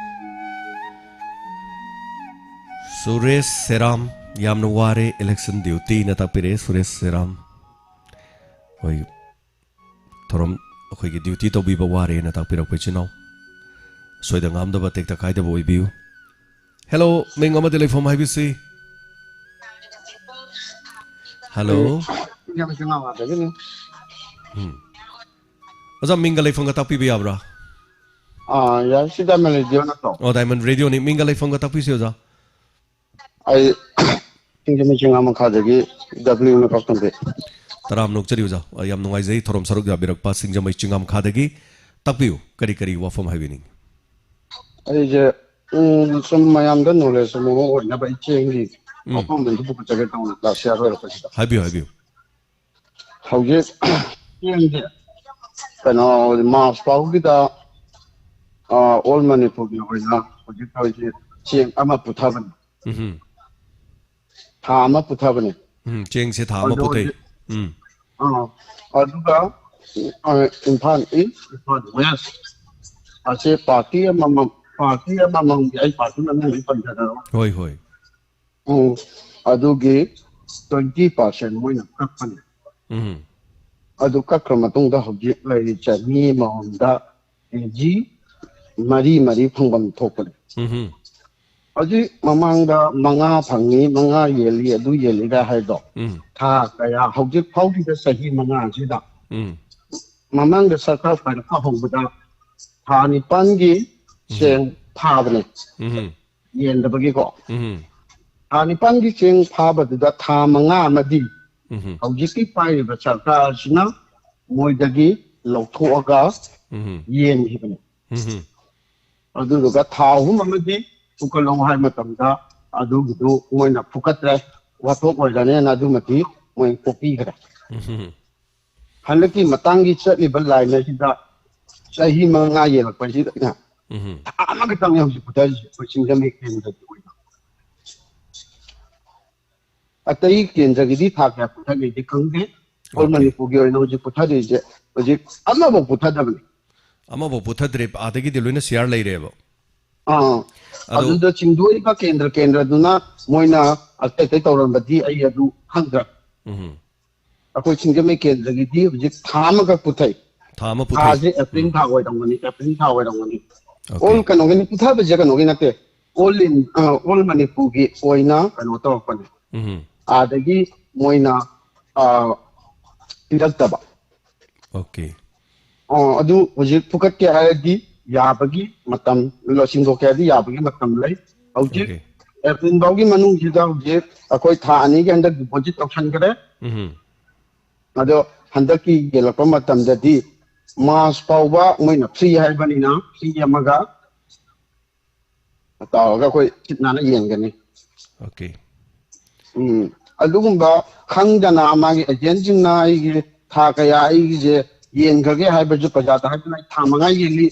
Suresh ꯁꯦꯔꯥꯝ, ꯌꯥꯝꯅ ꯋꯥꯔꯦ election dutyꯅ ꯇꯥꯛꯄꯤꯔꯛꯑꯦ ꯁꯨꯔꯦꯁ ꯁꯦꯔꯥꯝ꯫ ꯍꯣꯏ, ꯊꯧꯔꯝ, ꯑꯩꯈꯣꯏꯒꯤ duty ꯇꯧꯕꯤꯕ ꯋꯥꯔꯦꯅ ꯇꯥꯛꯄꯤꯔꯛꯄ ꯏꯆꯤꯟ ꯏꯅꯥꯎ꯫ ꯁꯣꯏꯗ ꯉꯥꯝꯗꯕ, ꯇꯦꯛꯇ ꯀꯥꯏꯗꯕ ꯑꯣꯏꯕꯤꯌꯨ꯫ ꯍꯦꯜꯂꯣ, ꯃꯤꯡ ꯑꯃꯗꯤ ꯂꯩꯐꯝ ꯍꯥꯏꯕꯤꯁꯤ꯫ ꯍꯦꯜꯂꯣ꯫ ꯎꯝ꯫ ꯑꯣꯖꯥ, ꯃꯤꯡꯒ ꯂꯩꯐꯝꯒ ꯇꯥꯛꯄꯤꯕ ꯌꯥꯕ꯭ꯔꯥ? ꯑꯥ, ꯌꯥꯏ꯫ ꯁꯤ ꯗꯥꯏꯃꯟ ꯔꯦꯗꯤꯑꯣ ꯅꯠꯇ꯭ꯔꯣ? ꯑꯣ, ꯗꯥꯏꯃꯟ ꯔꯦꯗꯤꯑꯣꯅꯤ꯫ ꯃꯤꯡꯒ ꯂꯩꯐꯝꯒ ꯇꯥꯛꯄꯤꯁꯤ, ꯑꯣꯖꯥ꯫ ꯑꯩ ꯁꯤꯡꯖꯃꯩ ꯆꯤꯡꯉꯥ ꯃꯈꯥꯗꯒꯤ ꯗꯕ꯭ꯂꯤꯎ ꯅ ꯀꯛꯇꯝꯕꯤ꯫ ꯇꯔꯥꯝꯅ ꯑꯣꯛꯆꯔꯤ, ꯑꯣꯖꯥ꯫ ꯌꯥꯝ ꯅꯨꯡꯉꯥꯏꯖꯩ ꯊꯧꯔꯝ ꯁꯔꯨꯛ ꯌꯥꯕꯤꯔꯛꯄ ꯁꯤꯡꯖꯃꯩ ꯆꯤꯡꯉꯥ ꯃꯈꯥꯗꯒꯤ꯫ ꯇꯥꯛꯄꯤꯌꯨ, ꯀꯔꯤ ꯀꯔꯤ ꯋꯥꯐꯝ ꯍꯥꯏꯕꯤꯅꯤꯡꯉꯤ? ꯑꯩꯁꯦ, ꯎꯝ, ꯁꯨꯝ ꯃꯌꯥꯝꯗ ꯅꯣꯂꯦꯖ ꯑꯃ ꯑꯣꯏꯅꯕ ꯑꯩ ꯆꯦꯡꯒꯤ ꯎꯝ꯫ ꯋꯥꯐꯝ ꯑꯃꯗꯤ ꯄꯨꯈꯠꯆꯒꯦ ꯇꯧꯕꯅꯤ, ꯂꯥꯁ ꯏꯌꯥꯔ ꯑꯣꯏꯔꯛꯄꯁꯤꯗ꯫ ꯍꯥꯏꯕꯤꯌꯨ, ꯍꯥꯏꯕꯤꯌꯨ꯫ ꯍꯧꯖꯤꯛ ꯆꯦꯡꯁꯦ ꯀꯩꯅꯣ, ꯃꯥꯔꯆ ꯐꯥꯎꯒꯤꯗ, ꯑ, ꯑꯣꯜ ꯃꯅꯤꯄꯨꯔꯒꯤ ꯑꯣꯏꯅ ꯍꯧꯖꯤꯛ ꯇꯧꯔꯤꯁꯦ ꯆꯦꯡ ꯑꯃ ꯄꯨꯊꯕꯅꯤ꯫ ꯎꯝ꯫ ꯊꯥ ꯑꯃ ꯄꯨꯊꯕꯅꯤ꯫ ꯎꯝ, ꯆꯦꯡꯁꯦ ꯊꯥ ꯑꯃ ꯑꯗꯨ ꯄꯨꯊꯩ꯫ ꯍꯧꯖꯤꯛ, ꯎꯝ꯫ ꯑꯥ, ꯑꯗꯨꯒ, ꯑ, ꯏꯝꯐꯥꯜ ꯏꯁ, ꯏꯝꯐꯥꯜ ꯋꯦꯁ ꯑꯁꯦ ꯄꯥꯔꯇꯤ ꯑꯃꯃꯝ, ꯄꯥꯔꯇꯤ ꯑꯃꯃꯝꯒꯤ, ꯑꯩ ꯄꯥꯔꯇꯤ ꯃꯃꯤꯡ ꯑꯩ ꯄꯟꯖꯔꯔꯣꯏ꯫ ꯍꯣꯏ, ꯍꯣꯏ꯫ ꯎꯝ, ꯑꯗꯨꯒꯤ ꯇ꯭ꯋꯦꯟꯇꯤ ꯄꯥꯔꯁꯦꯟ ꯃꯣꯏꯅ ꯀꯛꯄꯅꯦ꯫ ꯎꯝ꯫ ꯑꯗꯨ ꯀꯛꯈ꯭ꯔ ꯃꯇꯨꯡꯗ ꯍꯧꯖꯤꯛ ꯂꯩꯔꯤꯁꯦ ꯃꯤ ꯑꯃꯃꯝꯗ ꯀꯦ ꯖꯤ ꯃꯔꯤ ꯃꯔꯤ ꯐꯪꯐꯝ ꯊꯣꯛꯄꯅꯦ꯫ ꯎꯝ꯫ ꯍꯧꯖꯤꯛ ꯃꯃꯥꯡꯗ ꯃꯉꯥ ꯐꯪꯉꯤ, ꯃꯉꯥ ꯌꯦꯜꯂꯤ, ꯑꯗꯨ ꯌꯦꯜꯂꯤꯒ ꯍꯥꯏꯗꯣ ꯎꯝ꯫ ꯊꯥ ꯀꯌꯥ, ꯍꯧꯖꯤꯛ ꯐꯥꯎꯒꯤꯗ ꯆꯍꯤ ꯃꯉꯥꯁꯤꯗ ꯎꯝ꯫ ꯃꯃꯥꯡꯗ ꯁꯔꯀꯥꯔ ꯄꯥꯏꯔꯛꯄ ꯍꯧꯕꯗ ꯊꯥ ꯅꯤꯄꯥꯟꯒꯤ ꯎꯝ꯫ ꯆꯦꯡ ꯊꯥꯕꯅꯦ꯫ ꯎꯝ꯫ ꯌꯦꯟꯗꯕꯒꯤꯀꯣ꯫ ꯎꯝ꯫ ꯊꯥ ꯅꯤꯄꯥꯟꯒꯤ ꯆꯦꯡ ꯐꯥꯕꯗꯨꯗ ꯊꯥ ꯃꯉꯥ ꯑꯃꯗꯤ ꯎꯝ꯫ ꯍꯧꯖꯤꯛꯀꯤ ꯄꯥꯏꯔꯤꯕ ꯁꯔꯀꯥꯔꯁꯤꯅ ꯃꯣꯏꯗꯒꯤ ꯂꯧꯊꯣꯛꯑꯒ ꯎꯝ꯫ ꯌꯦꯟꯈꯤꯕꯅꯦ꯫ ꯎꯝ꯫ ꯑꯗꯨꯗꯨꯒ ꯊꯥ ꯑꯍꯨꯝ ꯑꯃꯗꯤ ꯐꯨꯀꯠꯂꯣ ꯍꯥꯏ ꯃꯇꯝꯗ ꯑꯗꯨꯒꯤꯗꯨ ꯃꯣꯏꯅ ꯐꯨꯀꯠꯇ꯭ꯔꯦ, ꯋꯥꯊꯣꯛ ꯑꯣꯏꯔꯅꯦꯅ ꯑꯗꯨꯃꯗꯤ ꯃꯣꯏ ꯀꯣꯛꯄꯤꯈ꯭ꯔꯦ꯫ ꯎꯝ꯫ ꯍꯟꯗꯛꯀꯤ ꯃꯇꯥꯡꯒꯤ ꯆꯠꯂꯤꯕ ꯂꯥꯏꯟ ꯑꯁꯤꯗ ꯆꯍꯤ ꯃꯉꯥ ꯌꯦꯜꯂꯛꯄꯁꯤꯗ ꯎꯝ꯫ ꯊꯥ ꯑꯃꯈꯛꯇꯪꯅꯦ ꯍꯧꯖꯤꯛ ꯄꯨꯊꯔꯤꯁꯦ ꯑꯩꯈꯣꯏ ꯁꯤꯡꯖꯃꯩ ꯀꯦꯟꯗ꯭ꯔꯒꯤ ꯑꯣꯏꯅ꯫ ꯑꯇꯩ ꯀꯦꯟꯗ꯭ꯔꯒꯤꯗꯤ ꯊꯥ ꯀꯌꯥ ꯄꯨꯊꯒꯦꯗꯤ ꯈꯪꯗꯦ꯫ All okay. ꯃꯅꯤꯄꯨꯔꯒꯤ ꯑꯣꯏꯅ ꯍꯧꯖꯤꯛ ꯄꯨꯊꯔꯤꯁꯦ ꯍꯧꯖꯤꯛ ꯑꯃꯐꯥꯎ ꯄꯨꯊꯗꯕꯅꯤ꯫ ꯑꯃꯐꯥꯎ ꯄꯨꯊꯗ꯭ꯔꯦ, ꯑꯥꯗꯒꯤꯗꯤ ꯂꯣꯏꯅ ꯁꯤꯌꯥꯔ ꯂꯩꯔꯦꯕ꯫ ꯑꯥ, ꯑꯗꯣ ꯑꯗꯨꯗ ꯆꯤꯡꯗꯣꯛꯏꯕ ꯀꯦꯟꯗ꯭ꯔ ꯀꯦꯟꯗ꯭ꯔꯗꯨꯅ ꯃꯣꯏꯅ ꯑꯇꯩ ꯑꯇꯩ ꯇꯧꯔꯝꯕꯗꯤ ꯑꯩ ꯑꯗꯨ ꯈꯪꯗ꯭ꯔꯦ꯫ ꯎꯝ꯫ ꯑꯩꯈꯣꯏ ꯁꯤꯡꯖꯃꯩ ꯀꯦꯟꯗ꯭ꯔꯒꯤꯗꯤ ꯍꯧꯖꯤꯛ ꯊꯥ ꯑꯃꯈꯛ ꯄꯨꯊꯩ꯫ ꯊꯥ ꯑꯃ ꯄꯨꯊꯩ꯫ ꯊꯥꯁꯦ ꯑꯦꯄ꯭ꯔꯤꯜ ꯎꯝ꯫ ꯊꯥ ꯑꯣꯏꯔꯝꯒꯅꯤ, ꯑꯦꯄ꯭ꯔꯤꯜ ꯊꯥ ꯑꯣꯏꯔꯝꯒꯅꯤ꯫ ꯑꯣꯀꯦ꯫ ꯑꯣꯜ ꯀꯩꯅꯣꯒꯤꯅꯤ, ꯄꯨꯊꯕꯁꯦ ꯀꯩꯅꯣꯒꯤ ꯅꯠꯇꯦ, ꯑꯣꯜ ꯏꯟ ꯑꯣꯜ ꯃꯅꯤꯄꯨꯔꯒꯤ ꯑꯣꯏꯅ ꯀꯩꯅꯣ ꯇꯧꯔꯛꯄꯅꯦ꯫ ꯎꯝ ꯑꯥꯗꯒꯤ ꯃꯣꯏꯅ ꯑ, ꯄꯤꯔꯛꯇꯕ꯫ ꯑꯣꯀꯦ ꯑ, ꯑꯗꯨ ꯍꯧꯖꯤꯛ ꯐꯨꯀꯠꯀꯦ ꯍꯥꯏꯔꯗꯤ ꯌꯥꯕꯒꯤ ꯃꯇꯝ, ꯂꯣ- ꯁꯤꯟꯗꯣꯛꯀꯦ ꯍꯥꯏꯔꯗꯤ ꯌꯥꯕꯒꯤ ꯃꯇꯝ ꯂꯩ꯫ ꯍꯧꯖꯤꯛ ꯑꯣꯀꯦ ꯑꯦꯄ꯭ꯔꯤꯜ ꯐꯥꯎꯒꯤ ꯃꯅꯨꯡꯁꯤꯗ ꯍꯧꯖꯤꯛ ꯑꯩꯈꯣꯏ ꯊꯥ ꯑꯅꯤꯒꯤ ꯍꯟꯗꯛ ꯗꯤꯄꯣꯖꯤꯠ ꯇꯧꯁꯟꯈ꯭ꯔꯦ꯫ ꯎꯝ ꯑꯗꯣ ꯍꯟꯗꯛꯀꯤ ꯌꯦꯜꯂꯛꯄ ꯃꯇꯝꯗꯗꯤ ꯃꯥꯔꯆ ꯐꯥꯎꯕ ꯃꯣꯏꯅ ꯐ꯭ꯔꯤ ꯍꯥꯏꯕꯅꯤꯅ, ꯐ꯭ꯔꯤ ꯑꯃꯒ ꯇꯧꯔꯒ ꯑꯩꯈꯣꯏ ꯁꯤꯠ ꯅꯥꯟꯅ ꯌꯦꯟꯒꯅꯤ꯫ ꯑꯣꯀꯦ ꯎꯝ, ꯑꯗꯨꯒꯨꯝꯕ ꯈꯪꯗꯅ ꯃꯥꯒꯤ ꯑꯦꯖꯦꯟꯁꯤꯡꯅ ꯑꯩꯒꯤ ꯊꯥ ꯀꯌꯥ ꯑꯩꯒꯤꯁꯦ ꯌꯦꯟꯈ꯭ꯔꯒꯦ ꯍꯥꯏꯕꯁꯨ ꯄ꯭ꯔꯖꯥꯗ ꯍꯥꯏꯗꯅ ꯑꯩ ꯊꯥ ꯃꯉꯥ ꯌꯦꯜꯂꯤ,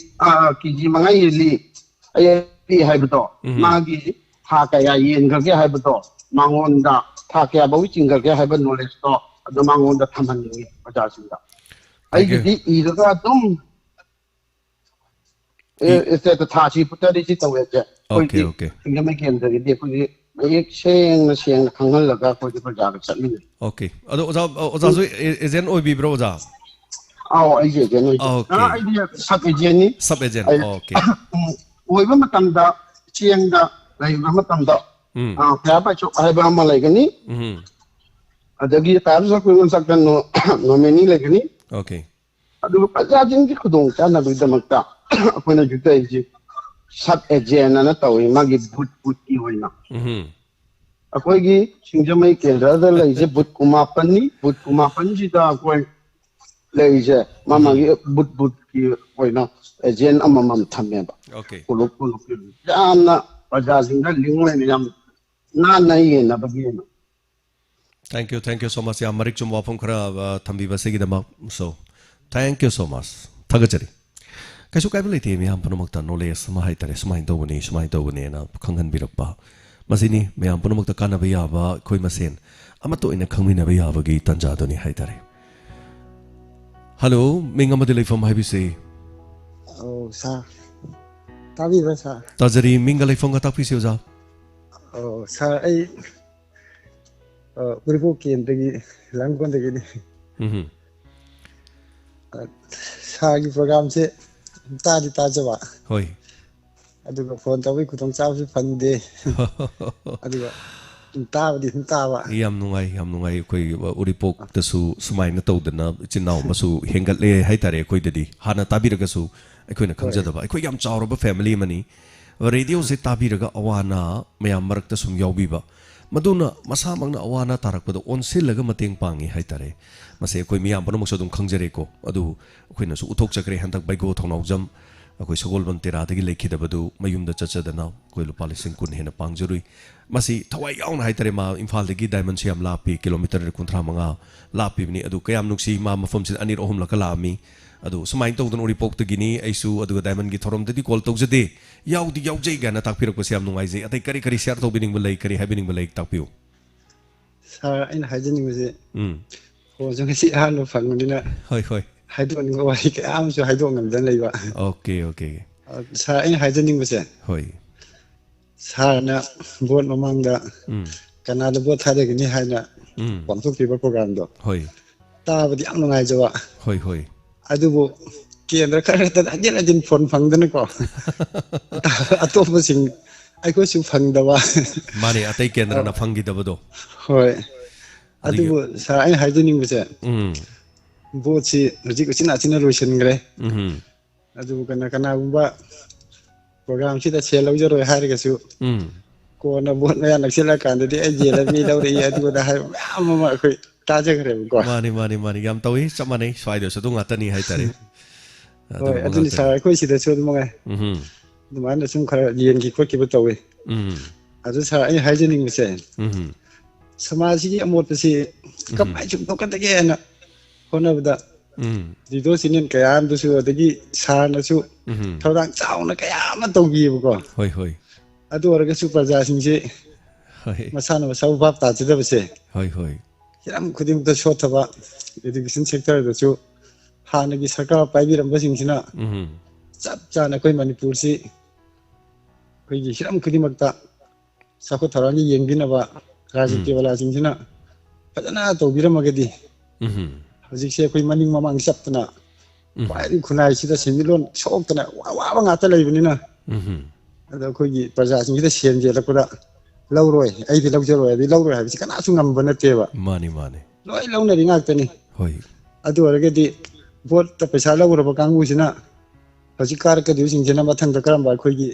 ꯀꯦ ꯖꯤ ꯃꯉꯥ ꯌꯦꯜꯂꯤ, ꯑꯩ ꯄꯤ ꯍꯥꯏꯕꯗꯣ, ꯎꯝ꯫ ꯃꯥꯒꯤ ꯊꯥ ꯀꯌꯥ ꯌꯦꯟꯈ꯭ꯔꯒꯦ ꯍꯥꯏꯕꯗꯣ, ꯃꯉꯣꯟꯗ ꯊꯥ ꯀꯌꯥ ꯐꯥꯎ ꯆꯤꯡꯈ꯭ꯔꯒꯦ ꯍꯥꯏꯕ ꯅꯣꯂꯦꯖꯇꯣ ꯑꯗꯨ ꯃꯉꯣꯟꯗ ꯊꯝꯍꯟꯅꯤꯡꯉꯤ ꯄ꯭ꯔꯖꯥꯁꯤꯡꯗ꯫ Thank you. ꯑꯩꯒꯤꯗꯤ ꯏꯔꯒ ꯑꯗꯨꯝ ꯑꯦ, ꯏꯁꯇꯦꯠꯇ ꯊꯥꯁꯤ ꯄꯨꯊꯔꯤꯁꯤ ꯇꯧꯋꯦꯁꯦ ꯑꯣꯀꯦ, ꯑꯩꯈꯣꯏꯒꯤ ꯑꯣꯀꯦ꯫ ꯁꯤꯡꯖꯃꯩ ꯀꯦꯟꯗ꯭ꯔꯒꯤꯗꯤ ꯑꯩꯈꯣꯏꯒꯤ ꯃꯌꯦꯛ ꯁꯦꯡꯅ ꯁꯦꯡꯅ ꯈꯪꯍꯜꯂꯒ ꯑꯩꯈꯣꯏꯒꯤ ꯄ꯭ꯔꯖꯥꯒ ꯆꯠꯃꯤꯟꯅꯩ꯫ ꯑꯣꯀꯦ꯫ ꯑꯗꯣ ꯑꯣꯖꯥ, ꯑꯣꯖꯥꯁꯨ ꯑꯦ- ꯑꯦꯖꯦꯟ ꯑꯣꯏꯕꯤꯕ꯭ꯔꯣ ꯑꯣꯖꯥ? ꯑꯥꯎ, ꯑꯩꯒꯤ ꯑꯦꯖꯦꯟ ꯑꯣꯏꯖꯩ꯫ ꯑꯣꯀꯦ꯫ ꯑꯥ, ꯑꯩꯗꯤ ꯁꯕ ꯑꯦꯖꯦꯟꯅꯤ꯫ Sub agent. ꯑꯩ- ꯑꯣꯀꯦ꯫ ꯎꯝ, ꯑꯣꯏꯕ ꯃꯇꯝꯗ ꯆꯦꯡꯗ ꯂꯩꯕ ꯃꯇꯝꯗ ꯎꯝ꯫ ꯑꯥ, ꯄꯩꯁꯥ ꯄꯥꯏꯊꯣꯛ ꯍꯥꯏꯕ ꯑꯃ ꯂꯩꯒꯅꯤ꯫ ꯎꯝ꯫ ꯑꯗꯒꯤ ꯄꯩꯁꯥ ꯄꯥꯏꯊꯣꯛ ꯃꯊꯛꯇ ꯅꯣ- ꯅꯣꯃꯤꯅꯤ ꯂꯩꯒꯅꯤ꯫ ꯑꯣꯀꯦ꯫ ꯑꯗꯨꯒ ꯄ꯭ꯔꯖꯥꯁꯤꯡꯒꯤ ꯈꯨꯗꯣꯡ ꯆꯥꯅꯕꯒꯤꯗꯃꯛꯇ ꯑꯩꯈꯣꯏꯅ ꯍꯧꯖꯤꯛ ꯇꯧꯔꯤꯁꯤ ꯁꯕ ꯑꯦꯖꯦꯟ ꯑꯅ ꯇꯧꯏ, ꯃꯥꯒꯤ ꯕꯨꯠ ꯕꯨꯠꯀꯤ ꯑꯣꯏꯅ꯫ ꯎꯝ꯫ ꯑꯩꯈꯣꯏꯒꯤ ꯁꯤꯡꯖꯃꯩ ꯀꯦꯟꯗ꯭ꯔꯗ ꯂꯩꯔꯤꯁꯦ ꯕꯨꯠ ꯀꯨꯟꯃꯥꯄꯟꯅꯤ꯫ ꯕꯨꯠ ꯀꯨꯟꯃꯥꯄꯟꯁꯤꯗ ꯑꯩꯈꯣꯏ ꯂꯩꯔꯤꯁꯦ ꯃꯥ ꯃꯥꯒꯤ ꯕꯨꯠ ꯕꯨꯠꯀꯤ ꯑꯣꯏꯅ ꯑꯦꯖꯦꯟ ꯑꯃꯃꯝ ꯊꯝꯃꯦꯕ꯫ ꯑꯣꯀꯦ꯫ ꯀꯣꯂꯨꯞ ꯀꯣꯂꯨꯞꯀꯤ ꯌꯥꯝꯅ ꯄ꯭ꯔꯖꯥꯁꯤꯡꯗ ꯂꯤꯡ ꯑꯣꯏꯅ ꯌꯥꯝ ꯅꯥꯟꯅ ꯌꯦꯟꯅꯕꯒꯤ ꯑꯣꯏꯅ꯫ Thank you, thank you so much. ꯌꯥꯝ ꯃꯔꯤꯛ ꯆꯨꯝꯕ ꯋꯥꯐꯝ ꯈꯔ ꯑ, ꯊꯝꯕꯤꯕꯁꯤꯒꯤꯗꯃꯛ꯫ So, thank you so much. ꯊꯥꯒꯠꯆꯔꯤ꯫ ꯀꯩꯁꯨ ꯀꯥꯏꯕ ꯂꯩꯇꯦ ꯃꯌꯥꯝ ꯄꯨꯝꯅꯃꯛꯇ ꯅꯣꯂꯦꯖ ꯑꯃ ꯍꯥꯏꯇꯥꯔꯦ, ꯁꯨꯃꯥꯏꯅ ꯇꯧꯕꯅꯤ, ꯁꯨꯃꯥꯏꯅ ꯇꯧꯕꯅꯦꯅ ꯈꯪꯍꯟꯕꯤꯔꯛꯄ꯫ ꯃꯁꯤꯅꯤ ꯃꯌꯥꯝ ꯄꯨꯝꯅꯃꯛꯇ ꯀꯥꯟꯅꯕ ꯌꯥꯕ, ꯑꯩꯈꯣꯏ ꯃꯁꯦꯟ ꯑꯃꯠꯇ ꯑꯣꯏꯅ ꯈꯪꯃꯤꯟꯅꯕ ꯌꯥꯕꯒꯤ ꯇꯥꯟꯖꯥꯗꯨꯅꯤ ꯍꯥꯏꯇꯥꯔꯦ꯫ ꯍꯜꯂꯣ, ꯃꯤꯡ ꯑꯃꯗꯤ ꯂꯩꯐꯝ ꯍꯥꯏꯕꯤꯁꯤ꯫ ꯑꯧ ꯁꯥꯔ, ꯇꯥꯕꯤꯕ꯭ꯔꯥ ꯁꯥꯔ? ꯇꯥꯖꯔꯤ, ꯃꯤꯡꯒ ꯂꯩꯐꯝꯒ ꯇꯥꯛꯄꯤꯁꯤ ꯑꯣꯖꯥ꯫ ꯑꯧ ꯁꯥꯔ, ꯑꯩ ꯑ, ꯎꯔꯤꯄꯣꯛ ꯀꯦꯟꯗ꯭ꯔꯒꯤ ꯂꯥꯡꯒꯣꯜꯗꯒꯤꯅꯤ꯫ ꯎꯝ꯫ ꯁꯥꯔꯒꯤ ꯄ꯭ꯔꯣꯒꯥꯝꯁꯦ ꯇꯥꯗꯤ ꯇꯥꯖꯕ, ꯍꯣꯏ꯫ ꯑꯗꯨꯒ ꯐꯣꯟ ꯇꯧꯕꯒꯤ ꯈꯨꯗꯣꯡꯆꯥꯕꯁꯨ ꯐꯪꯗꯦ꯫ ꯑꯗꯨꯒ ꯇꯥꯕꯗꯤ ꯑꯗꯨꯝ ꯇꯥꯕ꯫ ꯌꯥꯝ ꯅꯨꯡꯉꯥꯏ, ꯌꯥꯝ ꯅꯨꯡꯉꯥꯏ꯫ ꯑꯩꯈꯣꯏ ꯎꯔꯤꯄꯣꯛꯇꯁꯨ ꯁꯨꯃꯥꯏꯅ ꯇꯧꯗꯅ ꯏꯆꯤꯟ ꯏꯅꯥꯎ ꯑꯃꯁꯨ ꯍꯦꯟꯒꯠꯂꯦ ꯍꯥꯏꯇꯥꯔꯦ꯫ ꯑꯩꯈꯣꯏꯗꯗꯤ ꯍꯥꯟꯅ ꯇꯥꯕꯤꯔꯒꯁꯨ ꯑꯩꯈꯣꯏꯅ ꯈꯪꯖꯗꯕ, ꯑꯩꯈꯣꯏ ꯌꯥꯝ ꯆꯥꯎꯔꯕ ꯐꯦꯃꯤꯂꯤ ꯑꯃꯅꯤ꯫ ꯔꯦꯗꯤꯑꯣꯁꯦ ꯇꯥꯕꯤꯔꯒ ꯑꯋꯥ ꯑꯅꯥ ꯃꯌꯥꯝ ꯃꯔꯛꯇ ꯁꯨꯝ ꯌꯥꯎꯕꯤꯕ, ꯃꯗꯨꯅ ꯃꯁꯥꯃꯛꯅ ꯑꯋꯥ ꯑꯅꯥ ꯇꯥꯔꯛꯄꯗ ꯑꯣꯟꯁꯤꯜꯂꯒ ꯃꯇꯦꯡ ꯄꯥꯡꯉꯤ ꯍꯥꯏꯇꯥꯔꯦ꯫ ꯃꯁꯤ ꯑꯩꯈꯣꯏ ꯃꯤꯌꯥꯝ ꯄꯨꯝꯅꯃꯛꯁꯨ ꯑꯗꯨꯝ ꯈꯪꯖꯔꯦꯀꯣ꯫ ꯑꯗꯨ ꯑꯩꯈꯣꯏꯅꯁꯨ ꯎꯠꯊꯣꯛꯆꯈ꯭ꯔꯦ꯫ ꯍꯟꯗꯛ ꯕꯩꯒꯣ ꯊꯧꯅꯥꯎꯖꯝ ꯑꯩꯈꯣꯏ ꯁꯒꯣꯜꯕꯟ ꯇꯦꯔꯥꯗꯒꯤ ꯂꯩꯈꯤꯗꯕꯗꯨ ꯃꯌꯨꯝꯗ ꯆꯠꯆꯗꯅ ꯑꯩꯈꯣꯏ ꯂꯨꯄꯥ ꯂꯤꯁꯤꯡ ꯀꯨꯟ ꯍꯦꯟꯅ ꯄꯥꯡꯖꯔꯨꯏ꯫ ꯃꯁꯤ ꯊꯋꯥꯏ ꯌꯥꯎꯅ ꯍꯥꯏꯇꯥꯔꯦ, ꯃꯥ ꯏꯝꯐꯥꯜꯗꯒꯤ ꯗꯥꯏꯃꯟꯁꯤ ꯌꯥꯝ ꯂꯥꯞꯄꯤ, ꯀꯤꯂꯣꯃꯤꯇꯔ ꯀꯨꯟꯊ꯭ꯔꯥ ꯃꯉꯥ ꯂꯥꯞꯄꯤꯕꯅꯤ꯫ ꯑꯗꯨ ꯀꯌꯥꯝ ꯅꯨꯡꯁꯤ, ꯃꯥ ꯃꯐꯝꯁꯤꯗ ꯑꯅꯤꯔꯛ ꯑꯍꯨꯝꯂꯛꯀ ꯂꯥꯛꯑꯝꯃꯤ꯫ ꯑꯗꯨ ꯁꯨꯃꯥꯏꯅ ꯇꯧꯗꯅ ꯎꯔꯤꯄꯣꯛꯇꯒꯤꯅꯤ, ꯑꯩꯁꯨ ꯑꯗꯨꯒ ꯗꯥꯏꯃꯟꯒꯤ ꯊꯧꯔꯝꯗꯗꯤ ꯀꯣꯜ ꯇꯧꯖꯗꯦ, ꯌꯥꯎꯗꯤ ꯌꯥꯎꯖꯩ ꯀꯥꯏꯅ ꯇꯥꯛꯄꯤꯔꯛꯄꯁꯦ ꯌꯥꯝ ꯅꯨꯡꯉꯥꯏꯖꯩ꯫ ꯑꯇꯩ ꯀꯔꯤ ꯀꯔꯤ ꯁꯤꯌꯥꯔ ꯇꯧꯕꯤꯅꯤꯡꯕ ꯂꯩ, ꯀꯔꯤ ꯍꯥꯏꯕꯤꯅꯤꯡꯕ ꯂꯩ, ꯇꯥꯛꯄꯤꯌꯨ꯫ ꯁꯥꯔ, ꯑꯩꯅ ꯍꯥꯏꯖꯅꯤꯡꯕꯁꯦ, ꯎꯝ꯫ ꯐꯣꯟꯁꯨ ꯉꯁꯤ ꯑꯍꯥꯟꯕ ꯐꯪꯕꯅꯤꯅ ꯍꯣꯏ, ꯍꯣꯏ꯫ ꯍꯥꯏꯗꯣꯛꯅꯤꯡꯕ ꯋꯥꯍꯩ ꯀꯌꯥ ꯑꯃꯁꯨ ꯍꯥꯏꯗꯣꯛ ꯉꯝꯗꯅ ꯂꯩꯕ꯫ Okay, okay. ꯑ, ꯁꯥꯔ, ꯑꯩꯅ ꯍꯥꯏꯖꯅꯤꯡꯕꯁꯦ, ꯍꯣꯏ꯫ ꯁꯥꯔꯅ ꯚꯣꯠ ꯃꯃꯥꯡꯗ ꯎꯝ꯫ ꯀꯅꯥꯗ ꯚꯣꯠ ꯊꯥꯗꯒꯅꯤ ꯍꯥꯏꯅ ꯎꯝ꯫ ꯄꯥꯡꯊꯣꯛꯈꯤꯕ ꯄ꯭ꯔꯣꯒ꯭ꯔꯥꯝꯗꯣ ꯍꯣꯏ꯫ ꯇꯥꯕꯗꯤ ꯌꯥꯝ ꯅꯨꯡꯉꯥꯏꯖꯕ꯫ ꯍꯣꯏ, ꯍꯣꯏ꯫ ꯑꯗꯨꯕꯨ ꯀꯦꯟꯗ꯭ꯔ ꯈꯔ ꯈꯛꯇꯗ ꯍꯟꯖꯤꯟ ꯍꯟꯖꯤꯟ ꯐꯣꯟ ꯐꯪꯗꯅꯀꯣ꯫ ꯑꯇꯣꯞꯄꯁꯤꯡ ꯑꯩꯈꯣꯏꯁꯨ ꯐꯪꯗꯕ꯫ ꯃꯥꯅꯦ, ꯑꯇꯩ ꯀꯦꯟꯗ꯭ꯔꯅ ꯑ, ꯐꯪꯈꯤꯗꯕꯗꯣ꯫ ꯍꯣꯏ꯫ ꯑꯗꯒꯤ ꯑꯗꯨꯕꯨ ꯁꯥꯔ, ꯑꯩꯅ ꯍꯥꯏꯖꯅꯤꯡꯕꯁꯦ, ꯎꯝ꯫ ꯚꯣꯠꯁꯤ ꯍꯧꯖꯤꯛ ꯎꯆꯤꯟ ꯅꯥꯆꯤꯟꯅ ꯂꯣꯏꯁꯤꯟꯈ꯭ꯔꯦ꯫ ꯎꯝ꯫ ꯑꯗꯨꯕꯨ ꯀꯅꯥ-, ꯀꯅꯥꯒꯨꯝꯕ ꯄ꯭ꯔꯣꯒ꯭ꯔꯥꯝꯁꯤꯗ ꯁꯦꯜ ꯂꯧꯖꯔꯣꯏ ꯍꯥꯏꯔꯒꯁꯨ, ꯎꯝ꯫ ꯀꯣꯟꯅ ꯚꯣꯠ ꯃꯌꯥ ꯅꯛꯁꯤꯜꯂꯀꯥꯟꯗꯗꯤ ꯑꯩ ꯖꯦꯜꯗ ꯃꯤ ꯂꯧꯔꯛꯏ, ꯑꯗꯨ ꯑꯗꯥ ꯍꯥꯏꯕ ꯃꯌꯥꯝ ꯑꯃ ꯑꯩꯈꯣꯏ ꯇꯥꯖꯈ꯭ꯔꯦꯕꯀꯣ꯫ ꯃꯥꯅꯤ, ꯃꯥꯅꯤ, ꯃꯥꯅꯤ꯫ ꯌꯥꯝ ꯇꯧꯏ, ꯆꯞ ꯃꯥꯟꯅꯩ꯫ ꯁ꯭ꯋꯥꯏꯗꯁꯨ ꯑꯗꯨ ꯉꯥꯛꯇꯅꯤ ꯍꯥꯏꯇꯥꯔꯦ꯫ ꯍꯣꯏ, ꯑꯗꯨꯒꯨꯝꯕ ꯑꯗꯨꯅꯤ ꯉꯥꯛꯇꯅꯤ꯫ ꯁꯥꯔ, ꯑꯩꯈꯣꯏ ꯁꯤꯗꯁꯨ ꯑꯗꯨ ꯃꯉꯥꯏ꯫ ꯎꯝꯍꯨꯝ꯫ ꯑꯗꯨꯃꯥꯏꯅ ꯁꯨꯝ ꯈꯔ ꯌꯦꯡꯈꯤ ꯈꯣꯠꯈꯤꯕ ꯇꯧꯏ꯫ ꯎꯝ꯫ ꯑꯗꯨ ꯁꯥꯔ, ꯑꯩ ꯍꯥꯏꯖꯅꯤꯡꯕꯁꯦ, ꯎꯝꯍꯨꯝ꯫ ꯁꯃꯥꯖꯁꯤꯒꯤ ꯑꯃꯣꯠꯄꯁꯤ ꯎꯝꯍꯨꯝ꯫ ꯀꯃꯥꯏꯅ ꯁꯨꯝ ꯊꯣꯛꯀꯗꯒꯦ ꯍꯥꯏꯅ ꯍꯣꯠꯅꯕꯗ ꯎꯝ꯫ ꯔꯦꯗꯤꯑꯣ ꯆꯦꯅꯦꯜ ꯀꯌꯥ ꯑꯃꯗꯁꯨ, ꯑꯗꯒꯤ ꯁꯥꯔꯅꯁꯨ ꯎꯝꯍꯨꯝ꯫ ꯊꯧꯗꯥꯡ ꯆꯥꯎꯅ ꯀꯌꯥ ꯑꯃ ꯇꯧꯕꯤꯌꯦꯕꯀꯣ꯫ ꯍꯣꯏ, ꯍꯣꯏ꯫ ꯑꯗꯨ ꯑꯣꯏꯔꯒꯁꯨ ꯄ꯭ꯔꯖꯥꯁꯤꯡꯁꯤ ꯍꯣꯏ꯫ ꯃꯁꯥꯅ ꯃꯁꯥꯕꯨ ꯚꯥꯞ ꯇꯥꯖꯗꯕꯁꯦ ꯍꯣꯏ, ꯍꯣꯏ꯫ ꯍꯤꯔꯝ ꯈꯨꯗꯤꯡꯃꯛꯇ ꯁꯣꯠꯊꯕ, education sector ꯗꯁꯨ ꯍꯥꯟꯅꯒꯤ ꯁꯔꯀꯥꯔ ꯄꯥꯏꯕꯤꯔꯝꯕꯁꯤꯡꯁꯤꯅ ꯎꯝꯍꯨꯝ꯫ ꯆꯞ ꯆꯥꯅ ꯑꯩꯈꯣꯏ ꯃꯅꯤꯄꯨꯔꯁꯤ ꯑꯩꯈꯣꯏꯒꯤ ꯍꯤꯔꯝ ꯈꯨꯗꯤꯡꯃꯛꯇ ꯆꯥꯎꯈꯠ ꯊꯧꯔꯥꯡꯒꯤ ꯌꯦꯡꯕꯤꯅꯕ ꯔꯥꯖꯅꯤꯇꯤ ꯎꯝ꯫ ꯋꯥꯂꯥꯁꯤꯡꯁꯤꯅ ꯐꯖꯅ ꯇꯧꯕꯤꯔꯝꯃꯒꯗꯤ ꯎꯝꯍꯨꯝ꯫ ꯍꯧꯖꯤꯛꯁꯦ ꯑꯩꯈꯣꯏ ꯃꯅꯤꯡ ꯃꯃꯥꯡ ꯆꯞꯇꯅ ꯎꯝꯍꯨꯝ꯫ ꯈ꯭ꯋꯥꯏꯗꯒꯤ ꯈꯨꯟꯅꯥꯏꯁꯤꯗ ꯁꯦꯟꯃꯤꯠꯂꯣꯟ ꯁꯣꯛꯇꯅ ꯋꯥ-, ꯋꯥꯕ ꯉꯥꯛꯇ ꯂꯩꯕꯅꯤꯅ ꯎꯝꯍꯨꯝ꯫ ꯑꯗꯣ ꯑꯩꯈꯣꯏꯒꯤ ꯄ꯭ꯔꯖꯥꯁꯤꯡꯁꯤꯗ ꯁꯦꯟ ꯌꯦꯜꯂꯛꯄꯗ, "ꯂꯧꯔꯣꯏ, ꯑꯩꯗꯤ ꯂꯧꯖꯔꯣꯏ" ꯑꯗꯩ "ꯂꯧꯔꯣꯏ" ꯍꯥꯏꯕꯁꯤ ꯀꯅꯥꯁꯨ ꯉꯝꯕ ꯅꯠꯇꯦꯕ꯫ ꯃꯥꯅꯤ, ꯃꯥꯅꯤ꯫ ꯂꯣꯏ ꯂꯧꯅꯔꯤ ꯉꯥꯛꯇꯅꯤ꯫ ꯍꯣꯏ꯫ ꯑꯗꯨ ꯑꯣꯏꯔꯒꯗꯤ ꯚꯣꯠꯇ ꯄꯩꯁꯥ ꯂꯧꯈ꯭ꯔꯕ ꯀꯥꯡꯕꯨꯁꯤꯅ ꯍꯧꯖꯤꯛ ꯀꯥꯔꯛꯀꯗꯧꯔꯤꯁꯤꯡꯁꯤꯅ ꯃꯊꯪꯗ ꯀꯔꯝꯕ ꯑꯩꯈꯣꯏꯒꯤ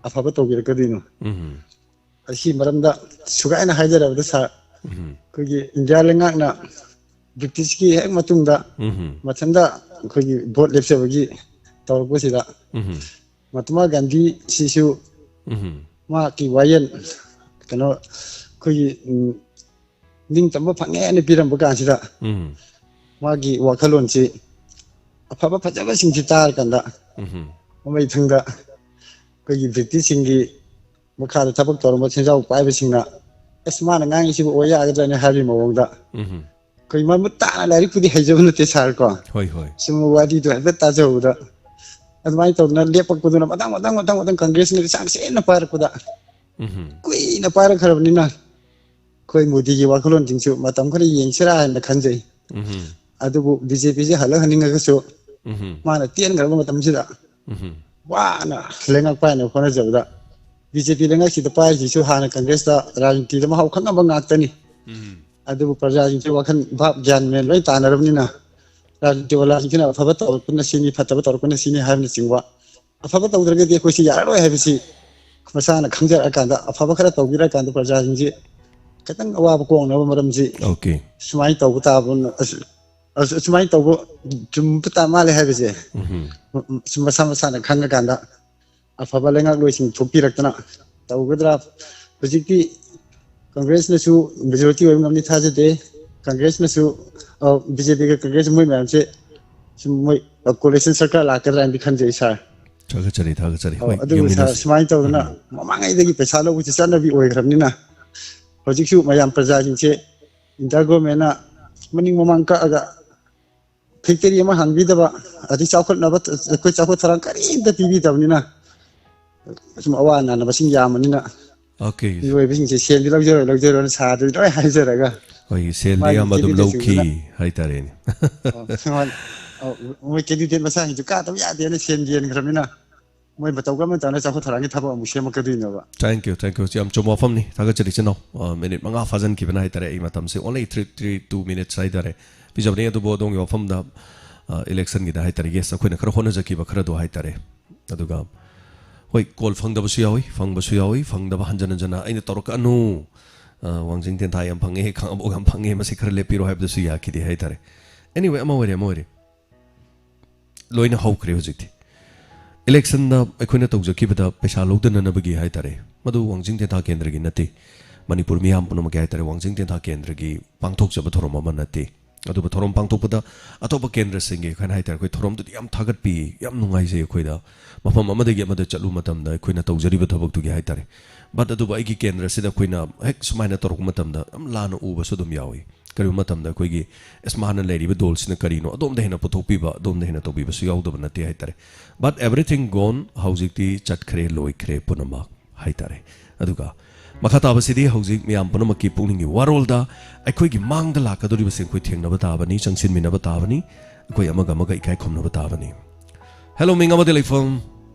ꯑꯐꯕ ꯇꯧꯕꯤꯔꯛꯀꯗꯣꯏꯅꯣ? ꯎꯝ꯫ ꯑꯁꯤ ꯃꯔꯝꯗ ꯁꯨꯒꯥꯏꯅ ꯍꯥꯏꯖꯔꯕꯗ, ꯁꯥꯔ, ꯎꯝ꯫ ꯑꯩꯈꯣꯏꯒꯤ ꯏꯟꯗꯤꯌꯥ ꯂꯩꯉꯥꯛꯅ ꯕ꯭ꯔꯤꯇꯤꯁꯀꯤ ꯍꯦꯛ ꯃꯇꯨꯡꯗ ꯎꯝ꯫ ꯃꯊꯟꯇ ꯑꯩꯈꯣꯏꯒꯤ ꯚꯣꯠ ꯂꯦꯞꯆꯕꯒꯤ ꯇꯧꯔꯛꯄꯁꯤꯗ, ꯎꯝ꯫ ꯃꯍꯥꯇꯃꯥ ꯒꯥꯟꯙꯤꯁꯤꯁꯨ ꯎꯝ꯫ ꯃꯍꯥꯛꯀꯤ ꯋꯥꯌꯦꯜ, ꯀꯩꯅꯣ, ꯑꯩꯈꯣꯏꯒꯤ, ꯎꯝ, ꯅꯤꯡꯇꯝꯕ ꯐꯪꯉꯦꯅ ꯄꯤꯔꯝꯕ ꯀꯥꯟꯁꯤꯗ, ꯎꯝ꯫ ꯃꯥꯒꯤ ꯋꯥꯈꯜꯂꯣꯟꯁꯤ ꯑꯐꯕ ꯐꯖꯕꯁꯤꯡꯁꯤ ꯇꯥꯔꯀꯥꯟꯗ, ꯎꯝ꯫ ꯃꯃꯩ ꯊꯪꯗ ꯑꯩꯈꯣꯏꯒꯤ ꯕ꯭ꯔꯤꯇꯤꯁꯁꯤꯡꯒꯤ ꯃꯈꯥꯗ ꯊꯕꯛ ꯇꯧꯔꯝꯕ ꯁꯦꯟꯖꯥꯎ ꯄꯥꯏꯕꯁꯤꯡꯅ, "ꯑꯁ, ꯃꯥꯅ ꯉꯥꯡꯉꯤꯁꯤꯕꯨ ꯑꯣꯏ ꯌꯥꯒꯗ꯭ꯔꯅꯦ?" ꯍꯥꯏꯕꯒꯤ ꯃꯑꯣꯡꯗ, ꯎꯝ꯫ ꯑꯩꯈꯣꯏ ꯃꯃꯨꯠ ꯇꯥꯅ ꯂꯥꯏꯔꯤꯛꯄꯨꯗꯤ ꯍꯩꯖꯕ ꯅꯠꯇꯦ, ꯁꯥꯔ, ꯀꯣ꯫ ꯍꯣꯏ, ꯍꯣꯏ꯫ ꯁꯨꯝ ꯋꯥꯔꯤꯗꯣ ꯍꯥꯏꯐꯦꯠ ꯇꯥꯖꯍꯧꯕꯗ, ꯑꯗꯨꯃꯥꯏꯅ ꯇꯧꯗꯅ ꯂꯦꯞꯄꯛꯄꯗꯨꯅ ꯃꯊꯪ, ꯃꯊꯪ, ꯃꯊꯪ, ꯃꯊꯪ ꯀꯪꯒ꯭ꯔꯦꯁꯅ ꯆꯥꯡ ꯁꯦꯟꯅ ꯄꯥꯏꯔꯛꯄꯗ, ꯎꯝ꯫ ꯀꯨꯏꯅ ꯄꯥꯏꯔꯛꯈ꯭ꯔꯕꯅꯤꯅ, ꯑꯩꯈꯣꯏ ꯃꯣꯗꯤꯒꯤ ꯋꯥꯈꯜꯂꯣꯟꯁꯤꯡꯁꯨ ꯃꯇꯝ ꯈꯔ ꯌꯦꯡꯁꯤꯔꯥ ꯍꯥꯏꯅ ꯈꯟꯖꯩ꯫ ꯎꯝ꯫ ꯑꯗꯨꯕꯨ ꯕꯤ ꯖꯦ ꯄꯤꯁꯦ ꯍꯜꯂꯛꯍꯟꯅꯤꯡꯉꯒꯁꯨ, ꯎꯝ꯫ ꯃꯥꯅ ꯇꯦꯟꯈ꯭ꯔꯕ ꯃꯇꯝꯁꯤꯗ ꯎꯝ꯫ ꯋꯥꯅ ꯂꯩꯉꯥꯛ ꯄꯥꯏꯅꯕ ꯍꯣꯠꯅꯖꯕꯗ, ꯕꯤ ꯖꯦ ꯄꯤ ꯂꯩꯉꯥꯛꯁꯤꯗ ꯄꯥꯏꯔꯤꯁꯤꯁꯨ ꯍꯥꯟꯅ ꯀꯪꯒ꯭ꯔꯦꯁꯇ ꯔꯥꯖꯅꯤꯇꯤꯗ ꯃꯍꯥꯎ ꯈꯪꯉꯝꯕ ꯉꯥꯛꯇꯅꯤ꯫ ꯎꯝ꯫ ꯑꯗꯨꯕꯨ ꯄ꯭ꯔꯖꯥꯁꯤꯡꯁꯦ ꯋꯥꯈꯜ ꯚꯥꯞ ꯒ꯭ꯌꯥꯟ ꯃꯦꯟ ꯂꯣꯏ ꯇꯥꯅꯔꯕꯅꯤꯅ, ꯔꯥꯖꯅꯤꯇꯤ ꯋꯥꯂꯥꯁꯤꯡꯁꯤꯅ ꯑꯐꯕ ꯇꯧꯔꯛꯄꯅ ꯁꯤꯅꯤ, ꯐꯠꯇꯕ ꯇꯧꯔꯛꯄꯅ ꯁꯤꯅꯤ ꯍꯥꯏꯕꯅꯆꯤꯡꯕ, ꯑꯐꯕ ꯇꯧꯗ꯭ꯔꯒꯗꯤ ꯑꯩꯈꯣꯏꯁꯤ ꯌꯥꯔꯔꯣꯏ ꯍꯥꯏꯕꯁꯤ ꯃꯁꯥꯅ ꯈꯪꯖꯔꯛꯑꯀꯥꯟꯗ, ꯑꯐꯕ ꯈꯔ ꯇꯧꯕꯤꯔꯛꯑꯀꯥꯟꯗ ꯄ꯭ꯔꯖꯥꯁꯤꯡꯁꯤ ꯈꯤꯇꯪ ꯑꯋꯥꯕ ꯀꯣꯛꯅꯕ ꯃꯔꯝꯁꯤ ꯑꯣꯀꯦ꯫ ꯁꯨꯃꯥꯏꯅ ꯇꯧꯕ ꯇꯥꯕ, ꯑꯁ-, ꯑꯁ-, ꯁꯨꯃꯥꯏꯅ ꯇꯧꯕ ꯆꯨꯝꯕ ꯇꯥ ꯃꯥꯜꯂꯦ ꯍꯥꯏꯕꯁꯦ ꯎꯝ꯫ ꯁꯨꯝ ꯃꯁꯥ ꯃꯁꯥꯅ ꯈꯪꯉꯀꯥꯟꯗ ꯑꯐꯕ ꯂꯩꯉꯥꯛꯂꯣꯏꯁꯤꯡ ꯊꯣꯛꯄꯤꯔꯛꯇꯅ ꯇꯧꯒꯗ꯭ꯔꯥ? ꯍꯧꯖꯤꯛꯇꯤ ꯀꯪꯒ꯭ꯔꯦꯁꯅꯁꯨ ꯃꯦꯖꯣꯔꯤꯇꯤ ꯑꯣꯏꯕ ꯉꯝꯅꯤ ꯊꯥꯖꯗꯦ꯫ ꯀꯪꯒ꯭ꯔꯦꯁꯅꯁꯨ, ꯑ, ꯕꯤ ꯖꯦ ꯄꯤꯒ ꯀꯪꯒ꯭ꯔꯦꯁ ꯃꯣꯏ ꯃꯌꯥꯝꯁꯦ ꯁꯨꯝ ꯃꯣꯏ, ꯑ, ꯀꯣꯂꯤꯁꯟ ꯁꯔꯀꯥꯔ ꯂꯥꯛꯀꯗ꯭ꯔꯥ ꯍꯥꯏꯅꯗꯤ ꯈꯟꯖꯩ, ꯁꯥꯔ꯫ ꯊꯥꯒꯠꯆꯔꯤ, ꯊꯥꯒꯠꯆꯔꯤ꯫ ꯑꯣ, ꯍꯣꯏ, ꯑꯗꯨꯕꯨ ꯌꯨꯝ ꯁꯥꯔ, ꯃꯤꯅꯁ-, ꯁꯨꯃꯥꯏꯅ ꯇꯧꯗꯅ ꯎꯝ꯫ ꯃꯃꯥꯡꯉꯩꯗꯒꯤ ꯄꯩꯁꯥ ꯂꯧꯕꯁꯤ ꯆꯠꯅꯕꯤ ꯑꯣꯏꯈ꯭ꯔꯕꯅꯤꯅ, ꯍꯧꯖꯤꯛꯁꯨ ꯃꯌꯥꯝ ꯄ꯭ꯔꯖꯥꯁꯤꯡꯁꯦ ꯏꯟꯗꯤꯌꯥ ꯒꯣꯔꯃꯦꯟꯅ ꯃꯅꯤꯡ ꯃꯃꯥꯡ ꯀꯛꯑꯒ ꯐꯦꯛꯇꯔꯤ ꯑꯃ ꯍꯥꯡꯕꯤꯗꯕ, ꯑꯗꯩ ꯆꯥꯎꯈꯠꯅꯕ, ꯑꯩꯈꯣꯏ ꯆꯥꯎꯈꯠ ꯊꯧꯔꯥꯡ ꯀꯔꯤꯝꯇ ꯄꯤꯕꯤꯗꯕꯅꯤꯅ, ꯁꯨꯝ ꯑꯋꯥ ꯑꯅꯥꯅ ꯃꯁꯤꯡ ꯌꯥꯝꯕꯅꯤꯅ, ꯑꯣꯀꯦ꯫ ꯃꯤꯑꯣꯏꯕꯁꯤꯡꯁꯦ ꯁꯦꯟꯗꯤ ꯂꯧꯖꯔꯣꯏ, ꯂꯧꯖꯔꯣꯏꯅ ꯁꯥꯔꯗꯨꯗꯤ ꯂꯣꯏ ꯍꯥꯏꯖꯔꯒ, ꯑꯩꯈꯣꯏꯒꯤ ꯁꯦꯜꯗꯤ ꯃꯥꯒꯤ ꯑꯌꯥꯝꯕ ꯑꯗꯨꯝ ꯂꯧꯈꯤ ꯀꯦꯟꯗꯤꯗꯦꯠꯁꯤꯡꯗꯨꯅ ꯍꯥꯏꯇꯥꯔꯦꯅꯦ꯫ ꯑꯣ, ꯁꯨꯃꯥꯏꯅ, ꯑꯣ, ꯃꯣꯏ ꯀꯦꯟꯗꯤꯗꯦꯠ ꯃꯁꯥꯁꯤꯡꯁꯨ ꯀꯥꯗꯕ ꯌꯥꯗꯦꯅ ꯁꯦꯟ ꯌꯦꯟꯈ꯭ꯔꯕꯅꯤꯅ, ꯃꯣꯏ ꯃꯇꯧ ꯀꯔꯝꯅ ꯇꯧꯅ ꯆꯥꯎꯈꯠ ꯊꯧꯔꯥꯡꯒꯤ ꯊꯕꯛ ꯑꯃꯨꯛ ꯁꯦꯝꯃꯛꯀꯗꯣꯏꯅꯣꯕ? Thank you, thank you. ꯌꯥꯝ ꯆꯨꯝꯕ ꯋꯥꯐꯝꯅꯤ꯫ ꯊꯥꯒꯠꯆꯔꯤ ꯏꯆꯤꯟ ꯏꯅꯥꯎ꯫ ꯑ, ꯃꯤꯅꯤꯠ ꯃꯉꯥ ꯐꯥꯖꯤꯟꯈꯤꯕꯅ ꯍꯥꯏꯇꯥꯔꯦ꯫ ꯑꯩ ꯃꯇꯝꯁꯦ only three, three, two minutes ꯍꯥꯏꯇꯥꯔꯦ ꯄꯤꯖꯕꯅꯤ꯫ ꯑꯗꯨꯕꯨ ꯑꯗꯣꯝꯒꯤ ꯋꯥꯐꯝꯗ, ꯑ, election ꯒꯤꯗ ꯍꯥꯏꯇꯥꯔꯦ, yes, ꯑꯩꯈꯣꯏꯅ ꯈꯔ ꯍꯣꯠꯅꯖꯈꯤꯕ ꯈꯔꯗꯣ ꯍꯥꯏꯇꯥꯔꯦ꯫ ꯑꯗꯨꯒ ꯍꯣꯏ, call ꯐꯪꯗꯕꯁꯨ ꯌꯥꯎꯏ, ꯐꯪꯕꯁꯨ ꯌꯥꯎꯏ, ꯐꯪꯗꯕ ꯍꯟꯖꯟ ꯍꯟꯖꯟꯅ ꯑꯩꯅ ꯇꯧꯔꯛꯀꯅꯨ, ꯑ, ꯋꯥꯡꯖꯤꯡ ꯇꯦꯟꯊꯥ ꯌꯥꯝ ꯐꯪꯉꯦ, ꯈꯥꯉꯕꯣꯛ ꯌꯥꯝ ꯐꯪꯉꯦ, ꯃꯁꯤ ꯈꯔ ꯂꯦꯞꯄꯤꯔꯣ ꯍꯥꯏꯕꯗꯨꯁꯨ ꯌꯥꯈꯤꯗꯦ ꯍꯥꯏꯇꯥꯔꯦ꯫ Anyway, ꯑꯃ ꯑꯣꯏꯔꯦ, ꯑꯃ ꯑꯣꯏꯔꯦ꯫ ꯂꯣꯏꯅ ꯍꯧꯈ꯭ꯔꯦ ꯍꯧꯖꯤꯛꯇꯤ꯫ Election ꯗ ꯑꯩꯈꯣꯏꯅ ꯇꯧꯖꯈꯤꯕꯗ ꯄꯩꯁꯥ ꯂꯧꯗꯅꯅꯕꯒꯤ ꯍꯥꯏꯇꯥꯔꯦ, ꯃꯗꯨ ꯋꯥꯡꯖꯤꯡ ꯇꯦꯟꯊꯥ ꯀꯦꯟꯗ꯭ꯔꯒꯤ ꯅꯠꯇꯦ, ꯃꯅꯤꯄꯨꯔ ꯃꯤꯌꯥꯝ ꯄꯨꯝꯅꯃꯛꯀꯤ ꯍꯥꯏꯇꯥꯔꯦ, ꯋꯥꯡꯖꯤꯡ ꯇꯦꯟꯊꯥ ꯀꯦꯟꯗ꯭ꯔꯒꯤ ꯄꯥꯡꯊꯣꯛꯆꯕ ꯊꯧꯔꯝ ꯑꯃ ꯅꯠꯇꯦ꯫ ꯑꯗꯨꯕꯨ ꯊꯧꯔꯝ ꯄꯥꯡꯊꯣꯛꯄꯗ ꯑꯇꯣꯞꯄ ꯀꯦꯟꯗ꯭ꯔꯁꯤꯡꯒꯤ ꯑꯩꯈꯣꯏꯅ ꯍꯥꯏꯇꯥꯔꯦ, ꯑꯩꯈꯣꯏ ꯊꯧꯔꯝꯗꯨꯗꯤ ꯌꯥꯝ ꯊꯥꯒꯠꯄꯤ, ꯌꯥꯝ ꯅꯨꯡꯉꯥꯏꯖꯩ꯫ ꯑꯩꯈꯣꯏꯗ ꯃꯐꯝ ꯑꯃꯗꯒꯤ ꯑꯃꯗ ꯆꯠꯂꯨ ꯃꯇꯝꯗ ꯑꯩꯈꯣꯏꯅ ꯇꯧꯖꯔꯤꯕ ꯊꯕꯛꯇꯨꯒꯤ ꯍꯥꯏꯇꯥꯔꯦ꯫ But ꯑꯗꯨꯕꯨ ꯑꯩꯒꯤ ꯀꯦꯟꯗ꯭ꯔꯁꯤꯗ ꯑꯩꯈꯣꯏꯅ ꯍꯦꯛ ꯁꯨꯃꯥꯏꯅ ꯇꯧꯔꯛꯄ ꯃꯇꯝꯗ ꯌꯥꯝ ꯂꯥꯟꯅ ꯎꯕꯁꯨ ꯑꯗꯨꯝ ꯌꯥꯎꯏ꯫ ꯀꯔꯤꯒꯨꯝꯕ ꯃꯇꯝꯗ ꯑꯩꯈꯣꯏꯒꯤ ꯑꯦꯁ ꯃꯥꯅ ꯂꯩꯔꯤꯕ ꯗꯣꯜꯁꯤꯅ ꯀꯔꯤꯅꯣ, ꯑꯗꯣꯝꯗ ꯍꯦꯟꯅ ꯄꯨꯊꯣꯛꯄꯤꯕ, ꯑꯗꯣꯝꯗ ꯍꯦꯟꯅ ꯇꯧꯕꯤꯕꯁꯨ ꯌꯥꯎꯗꯕ ꯅꯠꯇꯦ ꯍꯥꯏꯇꯥꯔꯦ꯫ But everything gone, ꯍꯧꯖꯤꯛꯇꯤ ꯆꯠꯈ꯭ꯔꯦ, ꯂꯣꯏꯈ꯭ꯔꯦ ꯄꯨꯝꯅꯃꯛ ꯍꯥꯏꯇꯥꯔꯦ꯫ ꯑꯗꯨꯒ ꯃꯈꯥ ꯇꯥꯕꯁꯤꯗꯤ ꯍꯧꯖꯤꯛ ꯃꯤꯌꯥꯝ ꯄꯨꯝꯅꯃꯛꯀꯤ ꯄꯨꯛꯅꯤꯡꯒꯤ ꯋꯥꯔꯣꯜꯗ ꯑꯩꯈꯣꯏꯒꯤ ꯃꯥꯡꯗ ꯂꯥꯛꯀꯗꯧꯔꯤꯕꯁꯤꯡ ꯑꯩꯈꯣꯏ ꯊꯦꯡꯅꯕ ꯇꯥꯕꯅꯤ, ꯆꯪꯁꯤꯟꯃꯤꯟꯅꯕ ꯇꯥꯕꯅꯤ, ꯑꯩꯈꯣꯏ ꯑꯃꯒ ꯑꯃꯒ ꯏꯀꯥꯏ ꯈꯨꯝꯅꯕ ꯇꯥꯕꯅꯤ꯫ Hello, ꯃꯤꯡ ꯑꯃꯗꯤ ꯂꯩꯐꯝ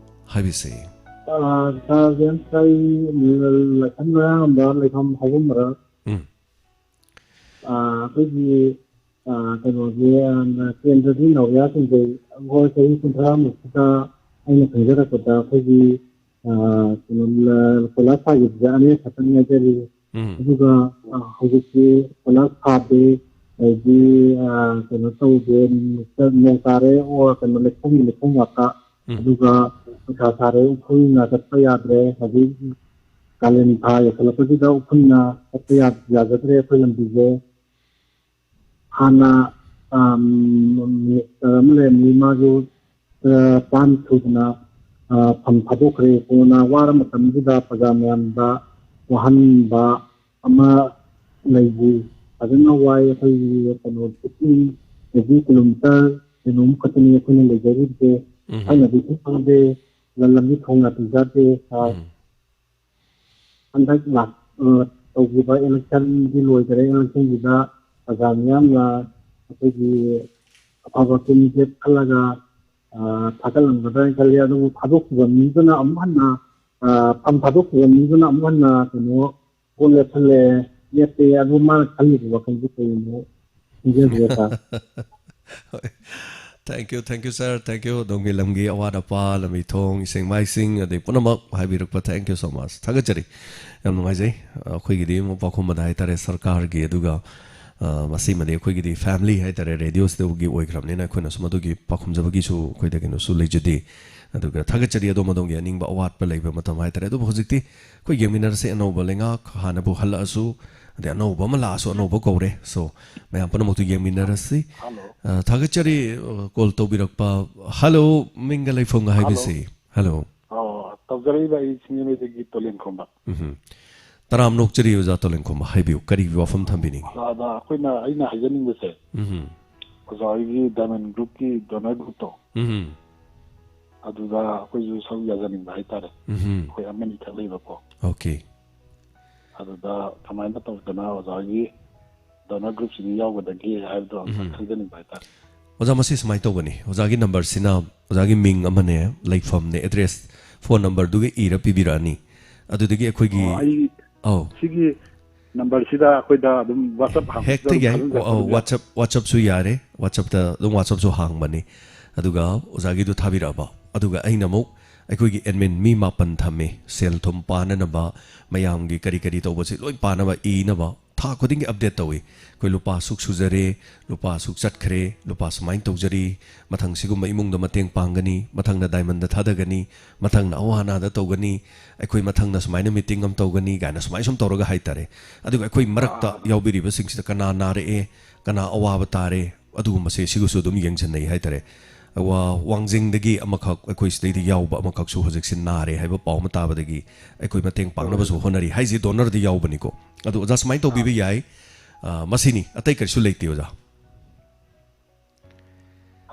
ꯍꯥꯏꯕꯤꯁꯤ꯫ ꯑꯥ, ꯁꯥꯔ ꯖꯦꯝꯁ, ꯑꯩ ꯂꯥꯏꯁ꯭ꯔꯝ ꯃꯌꯥꯡꯂꯝꯗ ꯂꯩꯐꯝ ꯍꯧꯕꯝ ꯃꯔꯛ꯫ ꯎꯝ꯫ ꯑꯥ, ꯑꯩꯈꯣꯏꯒꯤ, ꯑꯥ, ꯀꯩꯅꯣꯁꯦ, ꯑꯥ, ꯀꯦꯟꯗ꯭ꯔꯒꯤ ꯅꯧꯔꯤꯌꯥꯁꯤꯡꯁꯦ ꯑꯩꯈꯣꯏ ꯆꯍꯤ ꯀꯨꯟꯊ꯭ꯔꯥꯃꯨꯛꯁꯤꯗ ꯑꯩꯅ ꯈꯪꯖꯔꯛꯄꯗ ꯑꯩꯈꯣꯏꯒꯤ, ꯑꯥ, ꯀꯩꯅꯣ, ꯀꯣꯏꯂꯥꯁ ꯊꯥꯈꯤꯕꯁꯦ ꯑꯅꯤꯔꯛ ꯈꯛꯇꯪ ꯉꯥꯏꯖꯔꯤ꯫ ꯎꯝ꯫ ꯑꯗꯨꯒ, ꯑꯥ, ꯍꯧꯖꯤꯛꯇꯤ ꯀꯣꯏꯂꯥꯁ ꯊꯥꯗꯦ, ꯑꯗꯩꯗꯤ, ꯑꯥ, ꯀꯩꯅꯣ ꯇꯧꯗꯦ, ꯅꯣꯡ ꯇꯥꯔꯦ, ꯑꯣ, ꯀꯩꯅꯣ, ꯂꯩꯈꯣꯝꯒꯤ ꯂꯩꯈꯣꯝ ꯉꯥꯛꯇ꯫ ꯎꯝ꯫ ꯑꯗꯨꯒ ꯅꯨꯡꯁꯥ ꯁꯥꯔꯦ, ꯎꯐꯨꯜꯅ ꯆꯠꯄ ꯌꯥꯗ꯭ꯔꯦ꯫ ꯍꯧꯖꯤꯛ ꯀꯥꯂꯦꯟ ꯊꯥ ꯌꯧꯁꯜꯂꯛꯄꯁꯤꯗ ꯎꯐꯨꯜꯅ ꯆꯠꯄ ꯌꯥ-, ꯌꯥꯖꯗ꯭ꯔꯦ ꯑꯩꯈꯣꯏ ꯂꯝꯕꯤꯁꯦ꯫ ꯍꯥꯟꯅ, ꯑꯥ, ꯃꯤꯅꯤꯁꯇꯔ ꯑꯃ ꯂꯩꯔꯝꯃꯤ, ꯃꯥꯁꯨ, ꯑꯥ, ꯄꯥꯟ ꯊꯨꯗꯅ, ꯑꯥ, ꯐꯝ ꯊꯥꯗꯣꯛꯈ꯭ꯔꯦ꯫ ꯀꯣꯔꯣꯅꯥ ꯋꯥꯔ ꯃꯇꯝꯁꯤꯗ ꯄ꯭ꯔꯖꯥ ꯃꯌꯥꯝꯗ ꯋꯥꯍꯟꯕ ꯑꯃ ꯂꯩꯔꯤ꯫ ꯐꯖꯅ ꯋꯥꯏ꯫ ꯑꯩꯈꯣꯏꯒꯤ ꯀꯩꯅꯣ, ꯐꯤꯐꯇꯤꯟ ꯀꯤꯂꯣꯃꯤꯇꯔ ꯀꯩꯅꯣꯝ ꯈꯛꯇꯅꯤ ꯑꯩꯈꯣꯏꯅ ꯂꯩꯖꯔꯤꯕꯁꯦ꯫ ꯎꯝ꯫ ꯊꯥꯏꯅꯗꯤ ꯁꯨꯝ ꯈꯪꯗꯦ, ꯂꯝ-, ꯂꯝꯕꯤ ꯊꯣꯡ ꯅꯥꯇꯩ ꯆꯥꯗꯦ꯫ ꯑꯥ, ꯎꯝ꯫ ꯍꯟꯗꯛ ꯂꯥꯛ-, ꯑ, ꯇꯧꯈꯤꯕ election ꯗꯤ ꯂꯣꯏꯈꯔꯦ꯫ Election ꯁꯤꯗ ꯄ꯭ꯔꯖꯥ ꯃꯤꯌꯥꯝꯅ ꯑꯩꯈꯣꯏꯒꯤ ꯑꯐꯕ candidate ꯈꯜꯂꯒ ꯑ, ꯊꯥꯒꯠꯂꯝꯒꯗ꯭ꯔꯥ ꯍꯥꯏꯅ ꯈꯜꯂꯤ꯫ ꯑꯗꯨꯕꯨ ꯊꯥꯗꯣꯛꯈꯤꯕ ꯃꯤꯗꯨꯅ ꯑꯃꯨꯛ ꯍꯟꯅ, ꯑ, ꯐꯝ ꯊꯥꯗꯣꯛꯈꯤꯕ ꯃꯤꯗꯨꯅ ꯑꯃꯨꯛ ꯍꯟꯅ ꯀꯩꯅꯣ ꯄꯣꯠ ꯂꯦꯞꯍꯜꯂꯦ, ꯂꯦꯞꯄꯦ, ꯑꯗꯨ ꯃꯥꯅ ꯈꯜꯂꯤꯕ ꯋꯥꯈꯜꯁꯦ ꯀꯩꯅꯣ ꯈꯪꯖꯗ꯭ꯔꯦ, ꯁꯥꯔ꯫ ꯍꯣꯏ꯫ Thank you, thank you, sir. Thank you. ꯑꯗꯣꯝꯒꯤ ꯂꯝꯒꯤ ꯑꯋꯥꯠ ꯑꯄꯥ, ꯂꯝꯕꯤ ꯊꯣꯡ, ꯏꯁꯤꯡ ꯃꯥꯏꯁꯤꯡ, ꯑꯗꯩ ꯄꯨꯝꯅꯃꯛ ꯍꯥꯏꯕꯤꯔꯛꯄ, thank you so much. ꯊꯥꯒꯠꯆꯔꯤ꯫ ꯌꯥꯝ ꯅꯨꯡꯉꯥꯏꯖꯩ꯫ ꯑꯩꯈꯣꯏꯒꯤꯗꯤ ꯑꯃꯨꯛ ꯄꯥꯎꯈꯨꯝꯕꯗ ꯍꯥꯏꯇꯥꯔꯦ, ꯁꯔꯀꯥꯔꯒꯤ, ꯑꯗꯨꯒ, ꯑ, ꯃꯁꯤꯃꯗꯤ ꯑꯩꯈꯣꯏꯒꯤꯗꯤ family ꯍꯥꯏꯇꯥꯔꯦ, ꯔꯦꯗꯤꯑꯣꯁꯤꯗꯒꯤ ꯑꯣꯏꯈ꯭ꯔꯕꯅꯤꯅ ꯑꯩꯈꯣꯏꯅꯁꯨ ꯃꯗꯨꯒꯤ ꯄꯥꯎꯈꯨꯝꯖꯕꯒꯤꯁꯨ ꯑꯩꯈꯣꯏꯗ ꯀꯩꯅꯣꯁꯨ ꯂꯩꯖꯗꯦ꯫ ꯑꯗꯨꯒ ꯊꯥꯒꯠꯆꯔꯤ ꯑꯗꯣꯝ ꯑꯗꯣꯝꯒꯤ ꯑꯅꯤꯡꯕ ꯑꯋꯥꯠꯄ ꯂꯩꯕ ꯃꯇꯝ ꯍꯥꯏꯇꯥꯔꯦ꯫ ꯑꯗꯨꯕꯨ ꯍꯧꯖꯤꯛꯇꯤ ꯑꯩꯈꯣꯏ ꯌꯦꯡꯃꯤꯟꯅꯔꯁꯦ, ꯑꯅꯧꯕ ꯂꯩꯉꯥꯛ ꯍꯥꯟꯅꯕꯨ ꯍꯜꯂꯛꯑꯁꯨ, ꯑꯗꯩ ꯑꯅꯧꯕ ꯑꯃ ꯂꯥꯛꯑꯁꯨ ꯑꯅꯧꯕ ꯀꯧꯔꯦ꯫ So, ꯃꯌꯥꯝ ꯄꯨꯝꯅꯃꯛꯇꯨ ꯌꯦꯡꯃꯤꯟꯅꯔꯁꯤ꯫ ꯍꯜꯂꯣ꯫ ꯑ, ꯊꯥꯒꯠꯆꯔꯤ, ꯑ, call ꯇꯧꯕꯤꯔꯛꯄ꯫ ꯍꯜꯂꯣ, ꯃꯤꯡꯒ ꯂꯩꯐꯝꯒ ꯍꯥꯏꯕꯤꯁꯤ꯫ ꯍꯜꯂꯣ꯫ ꯑꯣ, ꯇꯧꯖꯔꯛꯏꯕ ꯑꯩ ꯁꯤꯡꯖꯃꯩꯗꯒꯤ ꯇꯣꯂꯦꯟꯈꯣꯝꯕ꯫ ꯎꯝ꯫ ꯇꯔꯥꯝꯅ ꯑꯣꯛꯆꯔꯤ ꯑꯣꯖꯥ ꯇꯣꯂꯦꯟꯈꯣꯝꯕ, ꯍꯥꯏꯕꯤꯌꯨ, ꯀꯔꯤ ꯋꯥꯐꯝ ꯊꯝꯕꯤꯅꯤꯡꯉꯤ? ꯑꯣꯖꯥꯗ ꯑꯩꯈꯣꯏꯅ, ꯑꯩꯅ ꯍꯥꯏꯖꯅꯤꯡꯕꯁꯦ, ꯎꯝ꯫ ꯑꯣꯖꯥ ꯍꯣꯏꯒꯤ Diamond Groupꯀꯤ donor groupꯇꯣ, ꯎꯝ꯫ ꯑꯗꯨꯗ ꯑꯩꯈꯣꯏꯁꯨ ꯁꯔꯨꯛ ꯌꯥꯖꯅꯤꯡꯕ ꯍꯥꯏꯇꯥꯔꯦ꯫ ꯎꯝ꯫ ꯑꯩꯈꯣꯏ ꯑꯃꯅꯤ ꯈꯛ ꯂꯩꯕꯀꯣ꯫ Okay꯫ ꯑꯗꯨꯗ ꯀꯃꯥꯏꯅ ꯇꯧꯗꯅ ꯑꯣꯖꯥ ꯍꯣꯏꯒꯤ donor groupꯁꯤꯗ ꯌꯥꯎꯒꯗꯒꯦ ꯍꯥꯏꯕꯗꯣ ꯑꯝꯇ ꯎꯝ꯫ ꯈꯪꯖꯅꯤꯡꯕ ꯍꯥꯏꯇꯥꯔꯦ꯫ ꯑꯣꯖꯥ, ꯃꯁꯤ ꯁꯨꯃꯥꯏꯅ ꯇꯧꯕꯅꯤ, ꯑꯣꯖꯥꯒꯤ numberꯁꯤꯅ ꯑꯣꯖꯥꯒꯤ ꯃꯤꯡ ꯑꯃꯅꯦ, ꯂꯩꯐꯝꯅꯦ, address, phone numberꯗꯨꯒ ꯏꯔ ꯄꯤꯕꯤꯔꯛꯑꯅꯤ꯫ ꯑꯗꯨꯗꯒꯤ ꯑꯩꯈꯣꯏꯒꯤ ꯑꯣ, ꯑꯩ ꯑꯧ꯫ ꯁꯤꯒꯤ numberꯁꯤꯗ ꯑꯩꯈꯣꯏꯗ ꯑꯗꯨꯝ WhatsApp ꯍꯥꯡꯕꯁꯤꯗ ꯍꯦꯛꯇ ꯑꯗꯨꯝ ꯌꯥꯏ꯫ ꯊꯥꯖꯤꯟꯖꯔꯛꯄ ꯑꯧ, ꯑꯗꯨꯝ ꯌꯥꯏ? WhatsApp, WhatsAppꯁꯨ ꯌꯥꯔꯦ꯫ WhatsAppꯇ ꯑꯗꯨꯝ, WhatsAppꯁꯨ ꯍꯥꯡꯕꯅꯤ꯫ ꯑꯗꯨꯒ ꯑꯣꯖꯥꯒꯤꯗꯨ ꯊꯥꯕꯤꯔꯛꯑꯕ, ꯑꯗꯨꯒ ꯑꯩꯅ ꯑꯃꯨꯛ ꯑꯩꯈꯣꯏꯒꯤ admin ꯃꯤ ꯃꯥꯄꯟ ꯊꯝꯃꯤ, ꯁꯦꯜ ꯊꯨꯝ ꯄꯥꯅꯅꯕ, ꯃꯌꯥꯝꯒꯤ ꯀꯔꯤ ꯀꯔꯤ ꯇꯧꯕꯁꯤ ꯂꯣꯏ ꯄꯥꯅꯕ, ꯏꯅꯕ꯫ ꯊꯥ ꯈꯨꯗꯤꯡꯒꯤ update ꯇꯧꯏ꯫ ꯑꯩꯈꯣꯏ ꯂꯨꯄꯥ ꯁꯨꯛ ꯁꯨꯖꯔꯦ, ꯂꯨꯄꯥ ꯁꯨꯛ ꯆꯠꯈ꯭ꯔꯦ, ꯂꯨꯄꯥ ꯁꯨꯃꯥꯏꯅ ꯇꯧꯖꯔꯤ, ꯃꯊꯪ ꯁꯤꯒꯨꯝꯕ ꯏꯃꯨꯡꯗ ꯃꯇꯦꯡ ꯄꯥꯡꯒꯅꯤ, ꯃꯊꯪꯗ Diamondꯗ ꯊꯥꯗꯒꯅꯤ, ꯃꯊꯪꯅ ꯑꯋꯥ ꯑꯅꯥꯗ ꯇꯧꯒꯅꯤ, ꯑꯩꯈꯣꯏ ꯃꯊꯪꯅ ꯁꯨꯃꯥꯏꯅ meeting ꯑꯃ ꯇꯧꯒꯅꯤ ꯀꯥꯏꯅ ꯁꯨꯃꯥꯏꯅ ꯁꯨꯝ ꯇꯧꯔꯒ ꯍꯥꯏꯇꯥꯔꯦ꯫ ꯑꯗꯨꯒ ꯑꯩꯈꯣꯏ ꯃꯔꯛꯇ ꯌꯥꯎꯕꯤꯔꯤꯕꯁꯤꯡꯁꯤꯗ ꯀꯅꯥ ꯅꯥꯔꯛꯑꯦ, ꯀꯅꯥ ꯑꯋꯥꯕ ꯇꯥꯔꯦ, ꯑꯗꯨꯒꯨꯝꯕꯁꯦ ꯁꯤꯒꯁꯨ ꯑꯗꯨꯝ ꯌꯦꯡꯁꯤꯟꯅꯩ ꯍꯥꯏꯇꯥꯔꯦ꯫ ꯋꯥ-, ꯋꯥꯡꯖꯤꯡꯗꯒꯤ ꯑꯃꯈꯛ, ꯑꯩꯈꯣꯏ ꯁꯤꯗꯩꯗ ꯌꯥꯎꯕ ꯑꯃꯈꯛꯁꯨ ꯍꯧꯖꯤꯛꯁꯦ ꯅꯥꯔꯦ ꯍꯥꯏꯕ ꯄꯥꯎ ꯑꯃ ꯇꯥꯕꯗꯒꯤ ꯑꯩꯈꯣꯏ ꯃꯇꯦꯡ ꯄꯥꯡꯅꯕꯁꯨ ꯍꯣꯠꯅꯔꯤ ꯍꯥꯏꯁꯦ donorꯗ ꯌꯥꯎꯕꯅꯤꯀꯣ꯫ ꯑꯗꯨ ꯑꯣꯖꯥ ꯁꯨꯃꯥꯏꯅ ꯇꯧꯕꯤꯕ ꯌꯥꯏ꯫ ꯑ, ꯃꯁꯤꯅꯤ, ꯑꯇꯩ ꯀꯔꯤꯁꯨ ꯂꯩꯇꯦ ꯑꯣꯖꯥ꯫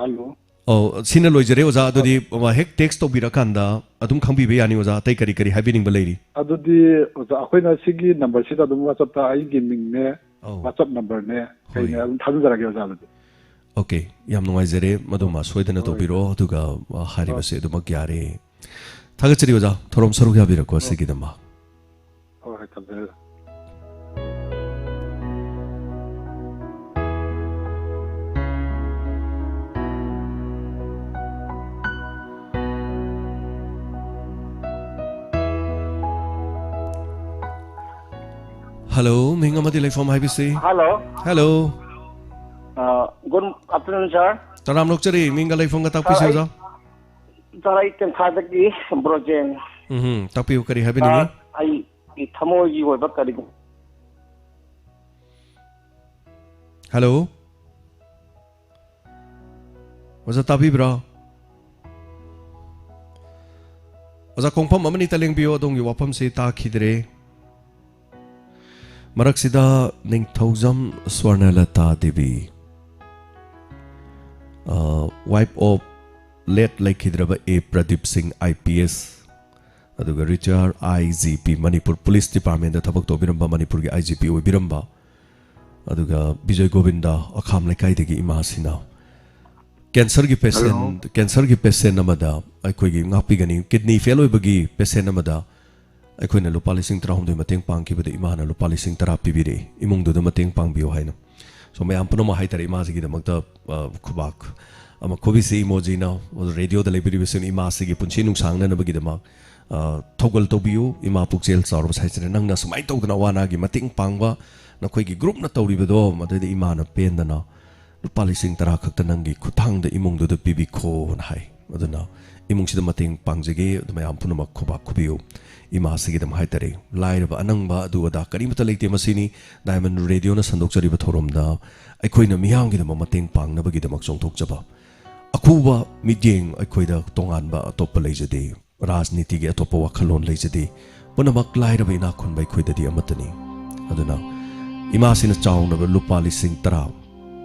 ꯍꯜꯂꯣ꯫ ꯑꯧ, ꯁꯤꯅ ꯂꯣꯏꯖꯔꯦ ꯑꯣꯖꯥ꯫ ꯑꯗꯨꯗꯤ, ꯑ, ꯍꯦꯛ text ꯇꯧꯕꯤꯔꯀꯥꯟꯗ ꯑꯗꯨꯝ ꯈꯪꯕꯤꯕ ꯌꯥꯅꯤ ꯑꯣꯖꯥ, ꯑꯇꯩ ꯀꯔꯤ ꯀꯔꯤ ꯍꯥꯏꯕꯤꯅꯤꯡꯕ ꯂꯩꯔꯤ? ꯑꯗꯨꯗꯤ ꯑꯣꯖꯥ, ꯑꯩꯈꯣꯏꯅ ꯁꯤꯒꯤ numberꯁꯤꯗ ꯑꯗꯨꯝ WhatsAppꯇ ꯑꯩꯒꯤ ꯃꯤꯡꯅꯦ, ꯑꯧ꯫ WhatsApp numberꯅꯦ, ꯍꯣꯏ꯫ ꯀꯩꯅꯦ ꯑꯗꯨꯝ ꯊꯥꯖꯤꯟꯖꯔꯛꯑꯒꯦ ꯑꯣꯖꯥ꯫ ꯑꯗꯨꯗꯤ ꯑꯣꯀꯦ, ꯌꯥꯝ ꯅꯨꯡꯉꯥꯏꯖꯔꯦ꯫ ꯃꯗꯨꯃ ꯁꯣꯏꯗꯅ ꯍꯣꯏ꯫ ꯇꯧꯕꯤꯔꯣ, ꯑꯗꯨꯒ, ꯑ, ꯍꯥꯏꯔꯤꯕꯁꯦ ꯑꯗꯨꯃꯛ ꯌꯥꯔꯦ꯫ ꯊꯥꯒꯠꯆꯔꯤ ꯑꯣꯖꯥ, ꯊꯧꯔꯝ ꯁꯔꯨꯛ ꯌꯥꯕꯤꯔꯛꯄ ꯍꯣꯏ꯫ ꯑꯁꯤꯒꯤꯗꯃꯛ꯫ ꯍꯣꯏ, ꯍꯣꯏ, ꯊꯝꯖꯔꯦ꯫ Hello, ꯃꯤꯡ ꯑꯃꯗꯤ ꯂꯩꯐꯝ ꯍꯥꯏꯕꯤꯁꯤ꯫ Hello. Hello. Uh, good afternoon, sir. ꯇꯔꯥꯝꯅ ꯑꯣꯛꯆꯔꯤ, ꯃꯤꯡꯒ ꯂꯩꯐꯝꯒ ꯇꯥꯛꯄꯤꯁꯤ, sir, ꯑꯩ, ꯑꯣꯖꯥ꯫ Sir, ꯑꯩ ꯇꯦꯟꯊꯥꯗꯒꯤ ꯕ꯭ꯔꯣꯖꯦꯟ꯫ ꯎꯝ, ꯇꯥꯛꯄꯤꯌꯨ, ꯀꯔꯤ ꯍꯥꯏꯕꯤꯅꯤꯡꯉꯤ? Sir, ꯑꯩꯒꯤ ꯊꯃꯣꯏꯒꯤ ꯑꯣꯏꯕ ꯀꯔꯤꯒꯨꯝꯕ Hello. ꯑꯣꯖꯥ, ꯇꯥꯕꯤꯕ꯭ꯔꯥ? ꯑꯣꯖꯥ, ꯈꯣꯡꯐꯝ ꯑꯃꯅꯤꯇ ꯂꯦꯡꯕꯤꯌꯨ, ꯑꯗꯣꯝꯒꯤ ꯋꯥꯐꯝꯁꯤ ꯇꯥꯈꯤꯗ꯭ꯔꯦ꯫ ꯃꯔꯛꯁꯤꯗ ꯅꯤꯡꯊꯧꯖꯝ ꯁ꯭ꯋꯔꯅꯂꯇꯥ ꯗꯦꯕꯤ, ꯑ, wife of late ꯂꯩꯈꯤꯗ꯭ꯔꯕ ꯑꯦ ꯄ꯭ꯔꯗꯤꯞ ꯁꯤꯡ, I P S, ꯑꯗꯨꯒ retired I G P, Manipur police ꯗꯤꯄꯥꯔꯠꯃꯦꯟꯗ ꯊꯕꯛ ꯇꯧꯕꯤꯔꯝꯕ, ꯃꯅꯤꯄꯨꯔꯒꯤ I G P ꯑꯣꯏꯕꯤꯔꯝꯕ, ꯑꯗꯨꯒ ꯕꯤꯖꯣꯏ ꯒꯣꯕꯤꯟꯗ, ꯑꯈꯥꯝ ꯂꯩꯀꯥꯏꯗꯒꯤ ꯏꯃꯥꯁꯤꯅ ꯀꯦꯟꯁꯔꯒꯤ ꯄꯦꯁꯦꯟ, Hello. ꯀꯦꯟꯁꯔꯒꯤ ꯄꯦꯁꯦꯟ ꯑꯃꯗ ꯑꯩꯈꯣꯏꯒꯤ ꯉꯥꯛꯄꯤꯒꯅꯤ, ꯀꯤꯗꯅꯤ ꯐꯦꯜ ꯑꯣꯏꯕꯒꯤ ꯄꯦꯁꯦꯟ ꯑꯃꯗ ꯑꯩꯈꯣꯏꯅ ꯂꯨꯄꯥ ꯂꯤꯁꯤꯡ ꯇꯔꯥꯍꯨꯝꯗꯣꯏ ꯃꯇꯦꯡ ꯄꯥꯡꯈꯤꯕꯗ ꯏꯃꯥꯅ ꯂꯨꯄꯥ ꯂꯤꯁꯤꯡ ꯇꯔꯥ ꯄꯤꯕꯤꯔꯛꯏ, ꯏꯃꯨꯡꯗꯨꯗ ꯃꯇꯦꯡ ꯄꯥꯡꯕꯤꯌꯨ ꯍꯥꯏꯅ꯫ So, ꯃꯌꯥꯝ ꯄꯨꯝꯅꯃꯛ ꯍꯥꯏꯇꯥꯔꯦ, ꯏꯃꯥꯁꯤꯒꯤꯗꯃꯛꯇ, ꯑ, ꯈꯨꯕꯥꯛ ꯑꯃ ꯈꯨꯕꯤꯁꯤ ꯏꯃꯣꯖꯤꯅ, ꯔꯦꯗꯤꯑꯣꯗ ꯂꯩꯕꯤꯔꯤꯕꯁꯤꯡ ꯏꯃꯥꯁꯤꯒꯤ ꯄꯨꯟꯁꯤ ꯅꯨꯡꯁꯥꯡꯅꯅꯕꯒꯤꯗꯃꯛ, ꯑ, ꯊꯧꯒꯜ ꯇꯧꯕꯤꯌꯨ꯫ ꯏꯃꯥ ꯄꯨꯛꯆꯦꯜ ꯆꯥꯎꯔꯕ ꯁꯥꯏꯁꯤꯅ ꯅꯪꯅ ꯁꯨꯃꯥꯏꯅ ꯇꯧꯗꯅ ꯑꯋꯥ ꯑꯅꯥꯒꯤ ꯃꯇꯦꯡ ꯄꯥꯡꯕ ꯅꯈꯣꯏꯒꯤ ꯒ꯭ꯔꯨꯞꯅ ꯇꯧꯔꯤꯕꯗꯣ, ꯃꯗꯨꯗ ꯏꯃꯥꯅ ꯄꯦꯟꯗꯅ ꯂꯨꯄꯥ ꯂꯤꯁꯤꯡ ꯇꯔꯥ ꯈꯛꯇ ꯅꯪꯒꯤ ꯈꯨꯠꯊꯥꯡꯗ ꯏꯃꯨꯡꯗꯨꯗ ꯄꯤꯕꯤꯈꯣꯅ ꯍꯥꯏ꯫ ꯑꯗꯨꯅ ꯏꯃꯨꯡꯁꯤꯗ ꯃꯇꯦꯡ ꯄꯥꯡꯖꯒꯦ, ꯑꯗꯨ ꯃꯌꯥꯝ ꯄꯨꯝꯅꯃꯛ ꯈꯨꯕꯥꯛ ꯈꯨꯕꯤꯌꯨ꯫ ꯏꯃꯥꯁꯤꯒꯤꯗꯃꯛ ꯍꯥꯏꯇꯥꯔꯦ, ꯂꯥꯏꯔꯕ ꯑꯅꯪꯕ ꯑꯗꯨ ꯑꯗꯥ ꯀꯔꯤꯃꯠꯇ ꯂꯩꯇꯦ꯫ ꯃꯁꯤꯅꯤ ꯗꯥꯏꯃꯟ ꯔꯦꯗꯤꯑꯣꯅ ꯁꯟꯗꯣꯛꯆꯔꯤꯕ ꯊꯧꯔꯝꯗ ꯑꯩꯈꯣꯏꯅ ꯃꯤꯌꯥꯝꯒꯤꯗꯃꯛ ꯃꯇꯦꯡ ꯄꯥꯡꯅꯕꯒꯤꯗꯃꯛ ꯆꯣꯡꯊꯣꯛꯆꯕ꯫ ꯑꯈꯨꯕ ꯃꯤꯠꯌꯦꯡ ꯑꯩꯈꯣꯏꯗ ꯇꯣꯉꯥꯟꯕ ꯑꯇꯣꯞꯄ ꯂꯩꯖꯗꯦ꯫ ꯔꯥꯖꯅꯤꯇꯤꯒꯤ ꯑꯇꯣꯞꯄ ꯋꯥꯈꯜꯂꯣꯟ ꯂꯩꯖꯗꯦ꯫ ꯄꯨꯝꯅꯃꯛ ꯂꯥꯏꯔꯕ ꯏꯅꯥꯛ ꯈꯨꯟꯕ ꯑꯩꯈꯣꯏꯗꯗꯤ ꯑꯃꯠꯇꯅꯤ꯫ ꯑꯗꯨꯅ ꯏꯃꯥꯁꯤꯅ ꯆꯥꯎꯅꯕ ꯂꯨꯄꯥ ꯂꯤꯁꯤꯡ ꯇꯔꯥ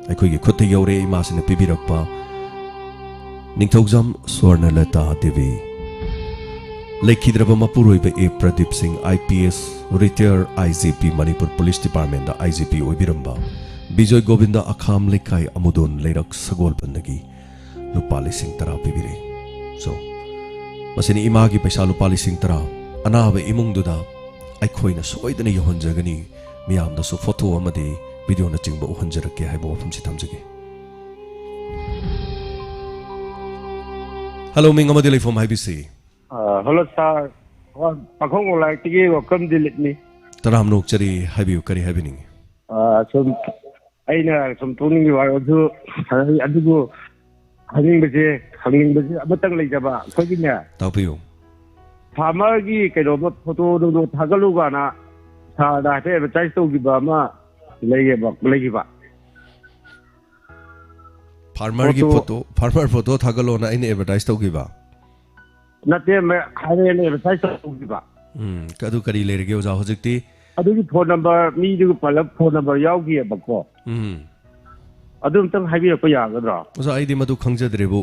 ꯑꯩꯈꯣꯏꯒꯤ ꯈꯨꯠꯇ ꯌꯧꯔꯦ꯫ ꯏꯃꯥꯁꯤꯅ ꯄꯤꯕꯤꯔꯛꯄ ꯅꯤꯡꯊꯧꯖꯝ ꯁ꯭ꯋꯔꯅꯂꯇꯥ ꯗꯦꯕꯤ, ꯂꯩꯈꯤꯗ꯭ꯔꯕ ꯃꯄꯨꯔꯣꯏꯕ ꯑꯦ ꯄ꯭ꯔꯗꯤꯞ ꯁꯤꯡ, I P S, retired I G P, Manipur police ꯗꯤꯄꯥꯔꯠꯃꯦꯟꯗ I G P ꯑꯣꯏꯕꯤꯔꯝꯕ, ꯕꯤꯖꯣꯏ ꯒꯣꯕꯤꯟꯗ ꯑꯈꯥꯝ ꯂꯩꯀꯥꯏ ꯑꯃꯨꯗꯣꯟ ꯂꯩꯔꯛ ꯁꯒꯣꯜꯕꯟꯗꯒꯤ ꯂꯨꯄꯥ ꯂꯤꯁꯤꯡ ꯇꯔꯥ ꯄꯤꯕꯤꯔꯦ꯫ So, ꯃꯁꯤꯅꯤ ꯏꯃꯥꯒꯤ ꯄꯩꯁꯥ ꯂꯨꯄꯥ ꯂꯤꯁꯤꯡ ꯇꯔꯥ꯫ ꯑꯅꯥꯕ ꯏꯃꯨꯡꯗꯨꯗ ꯑꯩꯈꯣꯏꯅ ꯁꯣꯏꯗꯅ ꯌꯧꯍꯟꯖꯒꯅꯤ꯫ ꯃꯤꯌꯥꯝꯗꯁꯨ ꯐꯣꯇꯣ ꯑꯃꯗꯤ ꯚꯤꯗꯤꯑꯣꯅꯆꯤꯡꯕ ꯎꯍꯟꯖꯔꯛꯀꯦ ꯍꯥꯏꯕ ꯋꯥꯐꯝꯁꯤ ꯊꯝꯖꯒꯦ꯫ ꯍꯜꯂꯣ, ꯃꯤꯡ ꯑꯃꯗꯤ ꯂꯩꯐꯝ ꯍꯥꯏꯕꯤꯁꯤ꯫ ꯑ, ꯍꯜꯂꯣ ꯁꯥꯔ꯫ ꯑ, ꯄꯥꯈꯪ ꯑꯣꯟꯂꯥꯏꯟꯗꯒꯤ ꯋꯦꯜꯀꯝ ꯗꯤꯂꯤꯠꯅꯤ꯫ ꯇꯔꯥꯝꯅ ꯑꯣꯛꯆꯔꯤ, ꯍꯥꯏꯕꯤꯌꯨ, ꯀꯔꯤ ꯍꯥꯏꯕꯤꯅꯤꯡꯉꯤ? ꯑ, ꯁꯨꯝ ꯑꯩꯅ ꯁꯨꯝ ꯄꯨꯛꯅꯤꯡꯒꯤ ꯋꯥꯔꯣꯜꯁꯨ ꯁꯥꯟꯅꯔꯤ, ꯑꯗꯨꯕꯨ ꯍꯥꯏꯅꯤꯡꯕꯁꯦ, ꯍꯪꯅꯤꯡꯕꯁꯦ ꯑꯃꯇꯪ ꯂꯩꯖꯕ꯫ ꯑꯩꯈꯣꯏꯒꯤꯅꯦ, ꯇꯥꯛꯄꯤꯌꯨ꯫ ꯐꯥꯔꯃꯔꯒꯤ ꯀꯩꯅꯣꯝꯃ ꯐꯣꯇꯣ ꯅꯨꯡꯗꯣ ꯊꯥꯒꯠꯂꯨ ꯀꯥꯏꯅ ꯁꯥꯔꯗ ꯍꯥꯏꯐꯦꯠ ꯑꯦꯗꯚꯔꯇꯥꯏꯁ ꯇꯧꯈꯤꯕ ꯑꯃ ꯂꯩꯌꯦꯕ, ꯂꯩꯈꯤꯕ꯫ ꯐꯥꯔꯃꯔꯒꯤ ꯐꯣꯇꯣ, ꯐꯣꯇꯣ, ꯐꯥꯔꯃꯔ ꯐꯣꯇꯣ ꯊꯥꯒꯠꯂꯣꯅ ꯑꯩꯅ ꯑꯦꯗꯚꯔꯇꯥꯏꯁ ꯇꯧꯈꯤꯕ? ꯅꯠꯇꯦ, ꯃ-, ꯍꯥꯏꯔꯛꯑꯦꯅ ꯑꯦꯗꯚꯔꯇꯥꯏꯁ ꯇꯧꯈꯤꯕ꯫ ꯎꯝ, ꯑꯗꯨ ꯀꯔꯤ ꯂꯩꯔꯒꯦ ꯑꯣꯖꯥ ꯍꯧꯖꯤꯛꯇꯤ? ꯑꯗꯨꯒꯤ ꯐꯣꯟ ꯅꯝꯕꯔ, ꯃꯤꯗꯨꯒꯤ ꯄꯜꯂꯞ ꯐꯣꯟ ꯅꯝꯕꯔ ꯌꯥꯎꯈꯤꯑꯕꯀꯣ꯫ ꯎꯝ꯫ ꯑꯗꯨ ꯑꯝꯇꯪ ꯍꯥꯏꯕꯤꯔꯛꯄ ꯌꯥꯒꯗ꯭ꯔꯣ? ꯑꯣꯖꯥ, ꯑꯩꯗꯤ ꯃꯗꯨ ꯈꯪꯖꯗ꯭ꯔꯦꯕꯨ꯫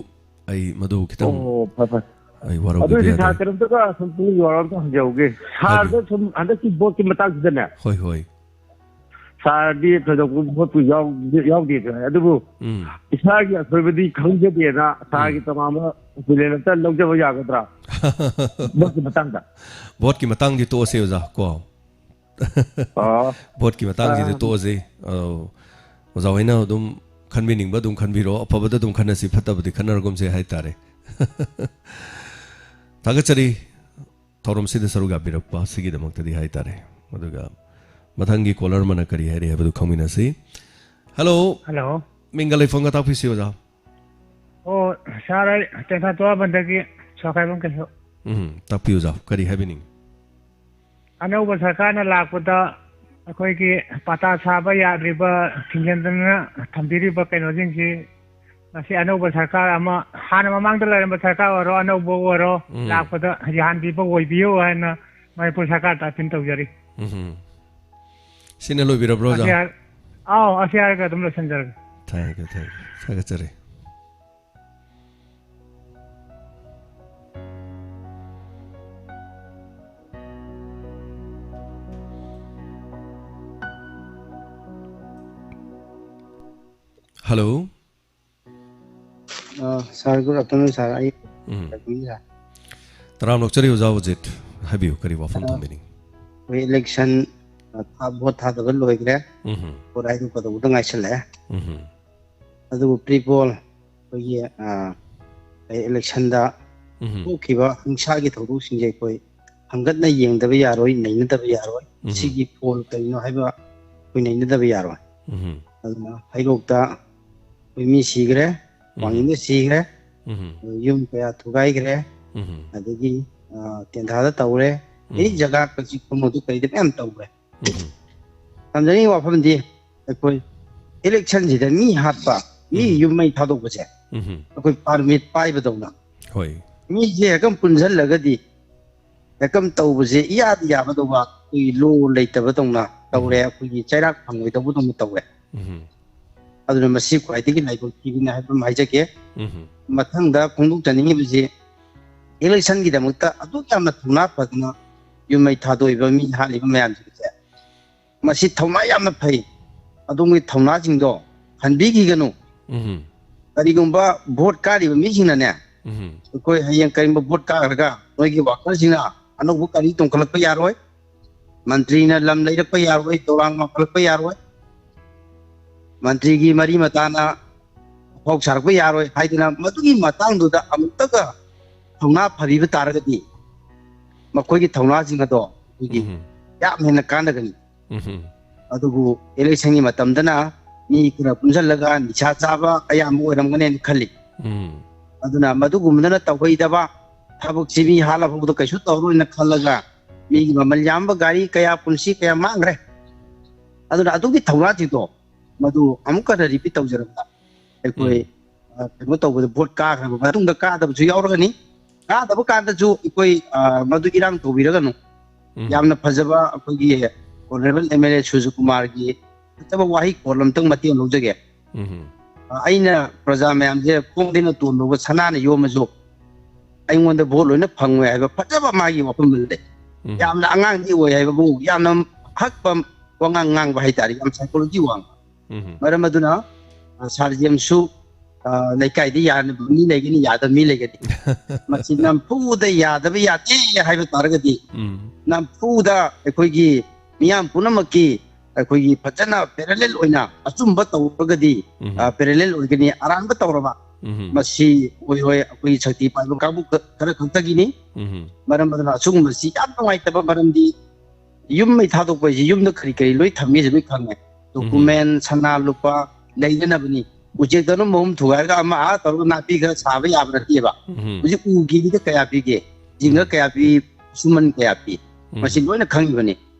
ꯑꯩ ꯃꯗꯨ ꯈꯤꯇꯪ ꯑꯣ, ꯐꯔꯦ, ꯐꯔꯦ꯫ ꯑꯩ ꯋꯥꯔꯧꯕꯤꯕ ꯑꯗꯨ ꯑꯣꯏꯔꯗꯤ ꯌꯥꯗꯦ꯫ ꯁꯥꯔ, ꯀꯩꯅꯣꯝꯇꯒ ꯁꯨꯝ ꯄꯨꯛꯅꯤꯡꯒꯤ ꯋꯥꯔꯣ ꯑꯝꯇ ꯍꯪꯖꯍꯧꯒꯦ꯫ ꯍꯥꯏꯕꯤꯌꯨ꯫ ꯁꯥꯔꯗ ꯁꯨꯝ ꯍꯟꯗꯛꯀꯤ ꯚꯣꯠꯀꯤ ꯃꯇꯥꯡꯁꯤꯗꯅꯦ꯫ ꯍꯣꯏ, ꯍꯣꯏ꯫ ꯁꯥꯔꯗꯤ ꯊꯣꯏꯗꯣꯛꯄ ꯚꯣꯠꯄꯨ ꯌꯥꯎ-, ꯌꯥꯎꯗꯦ ꯍꯥꯏ꯫ ꯑꯗꯨꯕꯨ ꯎꯝ꯫ ꯏꯁꯥꯒꯤ ꯑꯁꯣꯏꯕꯗꯤ ꯈꯪꯖꯗꯦꯅ ꯁꯥꯔꯒꯤ ꯎꯝ꯫ ꯇꯣꯉꯥꯟꯕ ꯑꯣꯄꯤꯅꯤꯌꯟ ꯑꯝꯇ ꯂꯧꯖꯕ ꯌꯥꯒꯗ꯭ꯔꯥ? ꯚꯣꯠꯀꯤ ꯃꯇꯥꯡꯗ꯫ ꯚꯣꯠꯀꯤ ꯃꯇꯥꯡꯗꯤ ꯇꯣꯛꯑꯁꯦ ꯑꯣꯖꯥ ꯀꯣ꯫ ꯑꯣ꯫ ꯚꯣꯠꯀꯤ ꯃꯇꯥꯡꯁꯤꯗꯤ ꯑꯥ꯫ ꯇꯣꯛꯑꯁꯤ꯫ ꯑꯧ꯫ ꯑꯣꯖꯥ ꯍꯣꯏꯅ ꯑꯗꯨꯝ ꯈꯟꯕꯤꯅꯤꯡꯕ ꯑꯗꯨꯝ ꯈꯟꯕꯤꯔꯣ, ꯑꯐꯕꯗ ꯑꯗꯨꯝ ꯈꯟꯅꯁꯤ, ꯐꯠꯇꯕꯗꯤ ꯈꯟꯅꯔꯒꯨꯝꯁꯦ ꯍꯥꯏꯇꯥꯔꯦ꯫ ꯊꯥꯒꯠꯆꯔꯤ ꯊꯧꯔꯝꯁꯤꯗ ꯁꯔꯨꯛ ꯌꯥꯕꯤꯔꯛꯄ ꯑꯁꯤꯒꯤꯗꯃꯛꯇꯗꯤ ꯍꯥꯏꯇꯥꯔꯦ꯫ ꯑꯗꯨꯒ ꯃꯊꯪꯒꯤ ꯀꯣꯂꯔ ꯑꯃꯅ ꯀꯔꯤ ꯍꯥꯏꯔꯤ ꯍꯥꯏꯕꯗꯨ ꯈꯪꯃꯤꯟꯅꯁꯤ꯫ ꯍꯜꯂꯣ꯫ ꯍꯜꯂꯣ꯫ ꯃꯤꯡꯒ ꯂꯩꯐꯝꯒ ꯇꯥꯛꯄꯤꯁꯤ ꯑꯣꯖꯥ꯫ ꯑꯣ, ꯁꯥꯔ, ꯑꯩ ꯇꯦꯟꯊꯥ ꯇꯣꯔꯥꯕꯟꯗꯒꯤ ꯁꯣꯀꯥꯏꯕꯝ ꯀꯩꯁꯨ꯫ ꯎꯝ, ꯇꯥꯛꯄꯤꯌꯨ ꯑꯣꯖꯥ, ꯀꯔꯤ ꯍꯥꯏꯕꯤꯅꯤꯡꯉꯤ? ꯑꯅꯧꯕ ꯁꯔꯀꯥꯔꯅ ꯂꯥꯛꯄꯗ ꯑꯩꯈꯣꯏꯒꯤ ꯄꯇꯥ ꯁꯥꯕ ꯌꯥꯗ꯭ꯔꯤꯕ, ꯊꯤꯡꯖꯤꯟꯗꯅ ꯊꯝꯕꯤꯔꯤꯕ ꯀꯩꯅꯣꯁꯤꯡꯁꯤ, ꯃꯁꯤ ꯑꯅꯧꯕ ꯁꯔꯀꯥꯔ ꯑꯃ, ꯍꯥꯟꯅ ꯃꯃꯥꯡꯗ ꯂꯩꯔꯝꯕ ꯁꯔꯀꯥꯔ ꯑꯣꯏꯔꯣ, ꯑꯅꯧꯕ ꯑꯣꯏꯔꯣ, ꯎꯝ꯫ ꯂꯥꯛꯄꯗ ꯌꯥꯍꯟꯕꯤꯕ ꯑꯣꯏꯕꯤꯌꯨ ꯍꯥꯏꯅ ꯃꯅꯤꯄꯨꯔ ꯁꯔꯀꯥꯔꯗ ꯑꯥꯄꯤꯜ ꯇꯧꯖꯔꯤ꯫ ꯎꯝ꯫ ꯁꯤꯅ ꯂꯣꯏꯕꯤꯔꯕ꯭ꯔꯣ, ꯑꯣꯖꯥ? ꯑꯁꯤ ꯍꯥꯏ-, ꯑꯥꯎ, ꯑꯁꯤ ꯍꯥꯏꯔꯒ ꯑꯗꯨꯝ ꯂꯣꯏꯁꯤꯟꯖꯔꯒꯦ꯫ Thank you, thank you. ꯊꯥꯒꯠꯆꯔꯤ꯫ ꯍꯜꯂꯣ꯫ ꯑ, ꯁꯥꯔ, ꯒꯨꯗ ꯑꯥꯐꯇꯔꯅꯨꯟ, ꯁꯥꯔ꯫ ꯑꯩ ꯎꯝ꯫ ꯁꯥꯔ꯫ ꯇꯔꯥꯝꯅ ꯑꯣꯛꯆꯔꯤ ꯑꯣꯖꯥ ꯑꯣꯖꯤꯠ꯫ ꯍꯥꯏꯕꯤꯌꯨ, ꯀꯔꯤ ꯋꯥꯐꯝ ꯑ, ꯊꯝꯕꯤꯅꯤꯡ? ꯑꯩꯈꯣꯏ ꯏꯂꯦꯛꯁꯟ, ꯑ, ꯊꯥ-, ꯚꯣꯠ ꯊꯥꯗꯕ ꯂꯣꯏꯈ꯭ꯔꯦ꯫ ꯎꯝ꯫ ꯚꯣꯠ ꯍꯥꯏꯗꯣꯛꯀꯗꯧꯕꯗ ꯉꯥꯏꯁꯜꯂꯛꯑꯦ꯫ ꯎꯝ꯫ ꯑꯗꯨꯕꯨ ꯄ꯭ꯔꯤ ꯄꯣꯜ ꯑꯩꯈꯣꯏꯒꯤ, ꯑ, ꯑꯩ ꯏꯂꯦꯛꯁꯟꯗ ꯎꯝ꯫ ꯊꯣꯛꯈꯤꯕ ꯍꯤꯡꯁꯥꯒꯤ ꯊꯧꯗꯣꯛꯁꯤꯡꯁꯦ ꯑꯩꯈꯣꯏ ꯍꯪꯒꯠꯅ ꯌꯦꯡꯗꯕ ꯌꯥꯔꯣꯏ, ꯅꯩꯅꯗꯕ ꯌꯥꯔꯣꯏ꯫ ꯎꯝ꯫ ꯁꯤꯒꯤ ꯄꯣꯜ ꯀꯔꯤꯅꯣ ꯍꯥꯏꯕ ꯑꯩꯈꯣꯏ ꯅꯩꯅꯗꯕ ꯌꯥꯔꯣꯏ꯫ ꯎꯝ꯫ ꯑꯗꯨꯅ ꯍꯩꯔꯣꯛꯇ ꯑꯩꯈꯣꯏ ꯃꯤ ꯁꯤꯈ꯭ꯔꯦ, ꯎꯝ꯫ ꯋꯥꯡꯖꯤꯡꯗ ꯁꯤꯈ꯭ꯔꯦ, ꯎꯝ꯫ ꯌꯨꯝ ꯀꯌꯥ ꯊꯨꯒꯥꯏꯈ꯭ꯔꯦ, ꯎꯝ꯫ ꯑꯗꯒꯤ, ꯑ, ꯇꯦꯟꯊꯥꯗ ꯇꯧꯔꯦ, ꯑꯦꯅꯤ ꯎꯝ꯫ ꯖꯒꯥ ꯀꯛꯆꯤꯡ ꯈꯨꯅꯧꯗ ꯀꯔꯤꯗ ꯃꯌꯥꯝ ꯇꯧꯈ꯭ꯔꯦ꯫ ꯎꯝ꯫ ꯊꯝꯖꯅꯤꯡꯉꯤ ꯋꯥꯐꯝꯗꯤ, ꯑꯩꯈꯣꯏ ꯏꯂꯦꯛꯁꯟꯁꯤꯗ ꯃꯤ ꯍꯥꯠꯄ, ꯃꯤ ꯎꯝ꯫ ꯌꯨꯝ ꯃꯩ ꯊꯥꯗꯣꯛꯄꯁꯦ ꯎꯝ꯫ ꯑꯩꯈꯣꯏ ꯄꯥꯔꯃꯤꯠ ꯄꯥꯏꯕꯗꯧꯅ, ꯍꯣꯏ꯫ ꯃꯤꯁꯦ ꯍꯦꯛꯇ ꯄꯨꯟꯁꯤꯜꯂꯒꯗꯤ ꯍꯦꯛꯇ ꯇꯧꯕꯁꯦ ꯏꯌꯥꯗ ꯌꯥꯕꯗꯧꯕ, ꯑꯩꯈꯣꯏꯒꯤ ꯂꯣ ꯂꯩꯇꯕꯗꯧꯅ ꯇꯧꯔꯦ, ꯎꯝ꯫ ꯑꯩꯈꯣꯏꯒꯤ ꯆꯩꯔꯥꯛ ꯐꯪꯉꯣꯏꯗꯧꯕꯗꯧꯅ ꯇꯧꯔꯦ꯫ ꯎꯝ꯫ ꯑꯗꯨꯅ ꯃꯁꯤ ꯈ꯭ꯋꯥꯏꯗꯒꯤ ꯂꯥꯏꯕꯛ ꯊꯤꯕꯅꯤ ꯍꯥꯏꯕ ꯑꯃ ꯍꯥꯏꯖꯒꯦ꯫ ꯎꯝ꯫ ꯃꯊꯪꯗ ꯐꯣꯡꯗꯣꯛꯆꯅꯤꯡꯉꯤꯕꯁꯤ, ꯏꯂꯦꯛꯁꯟꯒꯤꯗꯃꯛꯇ ꯑꯗꯨꯛ ꯌꯥꯝꯅ ꯊꯧꯅꯥ ꯐꯗꯅ ꯌꯨꯝ ꯃꯩ ꯊꯥꯗꯣꯛꯏꯕ, ꯃꯤ ꯍꯥꯠꯂꯤꯕ ꯃꯌꯥꯝꯁꯤꯡꯁꯦ, ꯃꯁꯤ ꯊꯧꯅꯥ ꯌꯥꯝꯅ ꯐꯩ꯫ ꯑꯗꯣꯝꯒꯤ ꯊꯧꯅꯥꯁꯤꯡꯗꯣ ꯍꯟꯕꯤꯈꯤꯒꯅꯨ꯫ ꯎꯝ꯫ ꯀꯔꯤꯒꯨꯝꯕ ꯚꯣꯠ ꯀꯥꯔꯤꯕ ꯃꯤꯁꯤꯡꯅꯅꯦ, ꯎꯝ꯫ ꯑꯩꯈꯣꯏ ꯍꯌꯦꯡ ꯀꯔꯤꯒꯨꯝꯕ ꯚꯣꯠ ꯀꯥꯈ꯭ꯔꯒ ꯅꯣꯏꯒꯤ ꯋꯥꯀꯔꯁꯤꯡꯅ ꯑꯅꯧꯕ ꯒꯥꯔꯤ ꯇꯣꯡꯈꯠꯂꯛꯄ ꯌꯥꯔꯣꯏ, ꯃꯟꯇ꯭ꯔꯤꯅ ꯂꯝ ꯂꯩꯔꯛꯄ ꯌꯥꯔꯣꯏ, ꯇꯣꯔꯥꯡ ꯋꯥꯡꯈꯠꯂꯛꯄ ꯌꯥꯔꯣꯏ, ꯃꯟꯇ꯭ꯔꯤꯒꯤ ꯃꯔꯤ ꯃꯇꯥꯅ ꯑꯐꯥꯎ ꯁꯥꯔꯛꯄ ꯌꯥꯔꯣꯏ ꯍꯥꯏꯗꯅ, ꯃꯗꯨꯒꯤ ꯃꯇꯥꯡꯗꯨꯗ ꯑꯃꯨꯛꯇꯒ ꯊꯧꯅꯥ ꯐꯕꯤꯕ ꯇꯥꯔꯒꯗꯤ, ꯃꯈꯣꯏꯒꯤ ꯊꯧꯅꯥꯁꯤꯡ ꯑꯗꯣ ꯑꯩꯈꯣꯏꯒꯤ ꯎꯝ꯫ ꯌꯥꯝ ꯍꯦꯟꯅ ꯀꯥꯟꯅꯒꯅꯤ꯫ ꯎꯝ꯫ ꯑꯗꯨꯕꯨ ꯏꯂꯦꯛꯁꯟꯒꯤ ꯃꯇꯝꯗꯅ ꯃꯤ ꯈꯔ ꯄꯨꯟꯁꯤꯜꯂꯒ ꯅꯤꯁꯥ ꯆꯥꯕ ꯑꯌꯥꯝꯕ ꯑꯣꯏꯔꯝꯒꯅꯦꯅ ꯈꯜꯂꯤ꯫ ꯎꯝ꯫ ꯑꯗꯨꯅ ꯃꯗꯨꯒꯨꯝꯕꯗꯅ ꯇꯧꯍꯩꯗꯕ ꯊꯕꯛꯁꯤ, ꯃꯤ ꯍꯥꯠꯂ ꯐꯥꯎꯕꯗ ꯀꯩꯁꯨ ꯇꯧꯔꯣꯏꯅ ꯈꯜꯂꯒ ꯃꯤꯒꯤ ꯃꯃꯜ ꯌꯥꯝꯕ ꯒꯥꯔꯤ ꯀꯌꯥ, ꯄꯨꯟꯁꯤ ꯀꯌꯥ ꯃꯥꯡꯈ꯭ꯔꯦ꯫ ꯑꯗꯨꯅ ꯑꯗꯨꯒꯤ ꯊꯧꯅꯥꯁꯤꯡꯗꯣ ꯃꯗꯨ ꯑꯃꯨꯛ ꯍꯟꯅ ꯔꯤꯄꯤꯠ ꯇꯧꯖꯔꯕꯗ, ꯑꯩꯈꯣꯏ, ꯎꯝ꯫ ꯑ, ꯀꯩꯅꯣ ꯇꯧꯕꯗ, ꯚꯣꯠ ꯀꯥꯈ꯭ꯔꯕ ꯃꯇꯨꯡꯗ ꯀꯥꯗꯕꯁꯨ ꯌꯥꯎꯔꯒꯅꯤ꯫ ꯀꯥꯗꯕ ꯀꯥꯟꯗꯁꯨ ꯑꯩꯈꯣꯏ, ꯑ, ꯃꯗꯨ ꯏꯔꯥꯡ ꯇꯧꯕꯤꯔꯒꯅꯨ꯫ ꯎꯝ꯫ ꯌꯥꯝꯅ ꯐꯖꯕ ꯑꯩꯈꯣꯏꯒꯤ ꯑꯣꯅꯔꯦꯕꯜ ꯑꯦꯝ ꯑꯦꯜ ꯑꯦ ꯁꯨꯔꯖꯀꯨꯃꯥꯔꯒꯤ ꯐꯖꯕ ꯋꯥꯍꯩ ꯀꯣꯜ ꯑꯃꯇꯪ ꯃꯇꯦꯡ ꯂꯧꯖꯒꯦ꯫ ꯎꯝ꯫ ꯑ, ꯑꯩꯅ ꯄ꯭ꯔꯖꯥ ꯃꯌꯥꯝꯁꯦ ꯈꯣꯡꯗꯩꯅ ꯇꯣꯟꯕ ꯁꯅꯥꯅ ꯌꯣꯝꯃꯁꯨ, ꯑꯩꯉꯣꯟꯗ ꯚꯣꯠ ꯂꯣꯏꯅ ꯐꯪꯉꯣꯏ ꯍꯥꯏꯕ ꯐꯖꯕ ꯃꯥꯒꯤ ꯋꯥꯐꯝ ꯑꯃ ꯂꯩ꯫ ꯎꯝ꯫ ꯌꯥꯝꯅ ꯑꯉꯥꯡꯗꯤ ꯑꯣꯏ ꯍꯥꯏꯕꯕꯨ, ꯌꯥꯝꯅ ꯑꯍꯛꯄ ꯋꯥꯉꯥꯡ ꯉꯥꯡꯕ ꯍꯥꯏꯇꯥꯔꯦ, ꯌꯥꯝ ꯁꯥꯏꯀꯣꯂꯣꯖꯤ ꯋꯥꯡꯕ꯫ ꯎꯝ꯫ ꯃꯔꯝ ꯑꯗꯨꯅ ꯑ, ꯁꯥꯔ ꯖꯦꯝꯁꯁꯨ, ꯑ, ꯂꯩꯀꯥꯏꯗ ꯌꯥꯅꯕ ꯃꯤ ꯂꯩꯒꯅꯤ, ꯌꯥꯗꯕ ꯃꯤ ꯂꯩꯒꯅꯤ꯫ ꯃꯁꯤ ꯅꯝꯐꯨꯗ ꯌꯥꯗꯕ ꯌꯥꯗꯦ ꯍꯥꯏꯕ ꯇꯥꯔꯒꯗꯤ, ꯎꯝ ꯅꯝꯐꯨꯗ ꯑꯩꯈꯣꯏꯒꯤ ꯃꯤꯌꯥꯝ ꯄꯨꯝꯅꯃꯛꯀꯤ ꯑꯩꯈꯣꯏꯒꯤ ꯐꯖꯅ ꯄꯦꯔꯦꯂꯦꯜ ꯑꯣꯏꯅ ꯑꯆꯨꯝꯕ ꯇꯧꯔꯒꯗꯤ, ꯎꯝ ꯑ, ꯄꯦꯔꯦꯂꯦꯜ ꯑꯣꯏꯒꯅꯤ꯫ ꯑꯔꯥꯟꯕ ꯇꯧꯔꯕ ꯎꯝ ꯃꯁꯤ ꯑꯣꯏꯔꯣꯏ꯫ ꯑꯩꯈꯣꯏꯒꯤ ꯁꯛꯇꯤ ꯄꯥꯏꯕ ꯀꯥꯡꯕꯨ ꯈ-, ꯈꯔ ꯈꯛꯇꯒꯤꯅꯤ꯫ ꯎꯝ ꯃꯔꯝ ꯑꯗꯨꯅ ꯑꯁꯤꯒꯨꯝꯕꯁꯤ ꯌꯥꯝ ꯅꯨꯡꯉꯥꯏꯇꯕ ꯃꯔꯝꯗꯤ ꯌꯨꯝ ꯃꯩ ꯊꯥꯗꯣꯛꯄ ꯍꯥꯏꯁꯤ ꯌꯨꯝꯗ ꯀꯔꯤ ꯀꯔꯤ ꯂꯣꯏ ꯊꯝꯃꯦꯁꯦ ꯂꯣꯏ ꯈꯪꯉꯦ꯫ ꯗꯣꯀꯨꯃꯦꯟ, ꯁꯅꯥ ꯂꯨꯄꯥ ꯂꯩꯗꯅꯕꯅꯤ꯫ ꯎꯆꯦꯛꯇꯅ ꯃꯍꯨꯝ ꯊꯨꯒꯥꯏꯔꯒ ꯑꯃ ꯑꯥ ꯇꯧꯔꯒ ꯅꯥꯄꯤ ꯈꯔ ꯁꯥꯕ ꯌꯥꯕ ꯅꯠꯇꯦꯕ꯫ ꯎꯝ ꯍꯧꯖꯤꯛ ꯎ ꯀꯦꯖꯤꯗ ꯀꯌꯥ ꯄꯤꯒꯦ, ꯖꯤꯡꯒ ꯀꯌꯥ ꯄꯤ, ꯈꯨꯠꯁꯨꯃꯟ ꯀꯌꯥ ꯄꯤ, ꯎꯝ ꯃꯁꯤ ꯂꯣꯏꯅ ꯈꯪꯉꯤꯕꯅꯤ꯫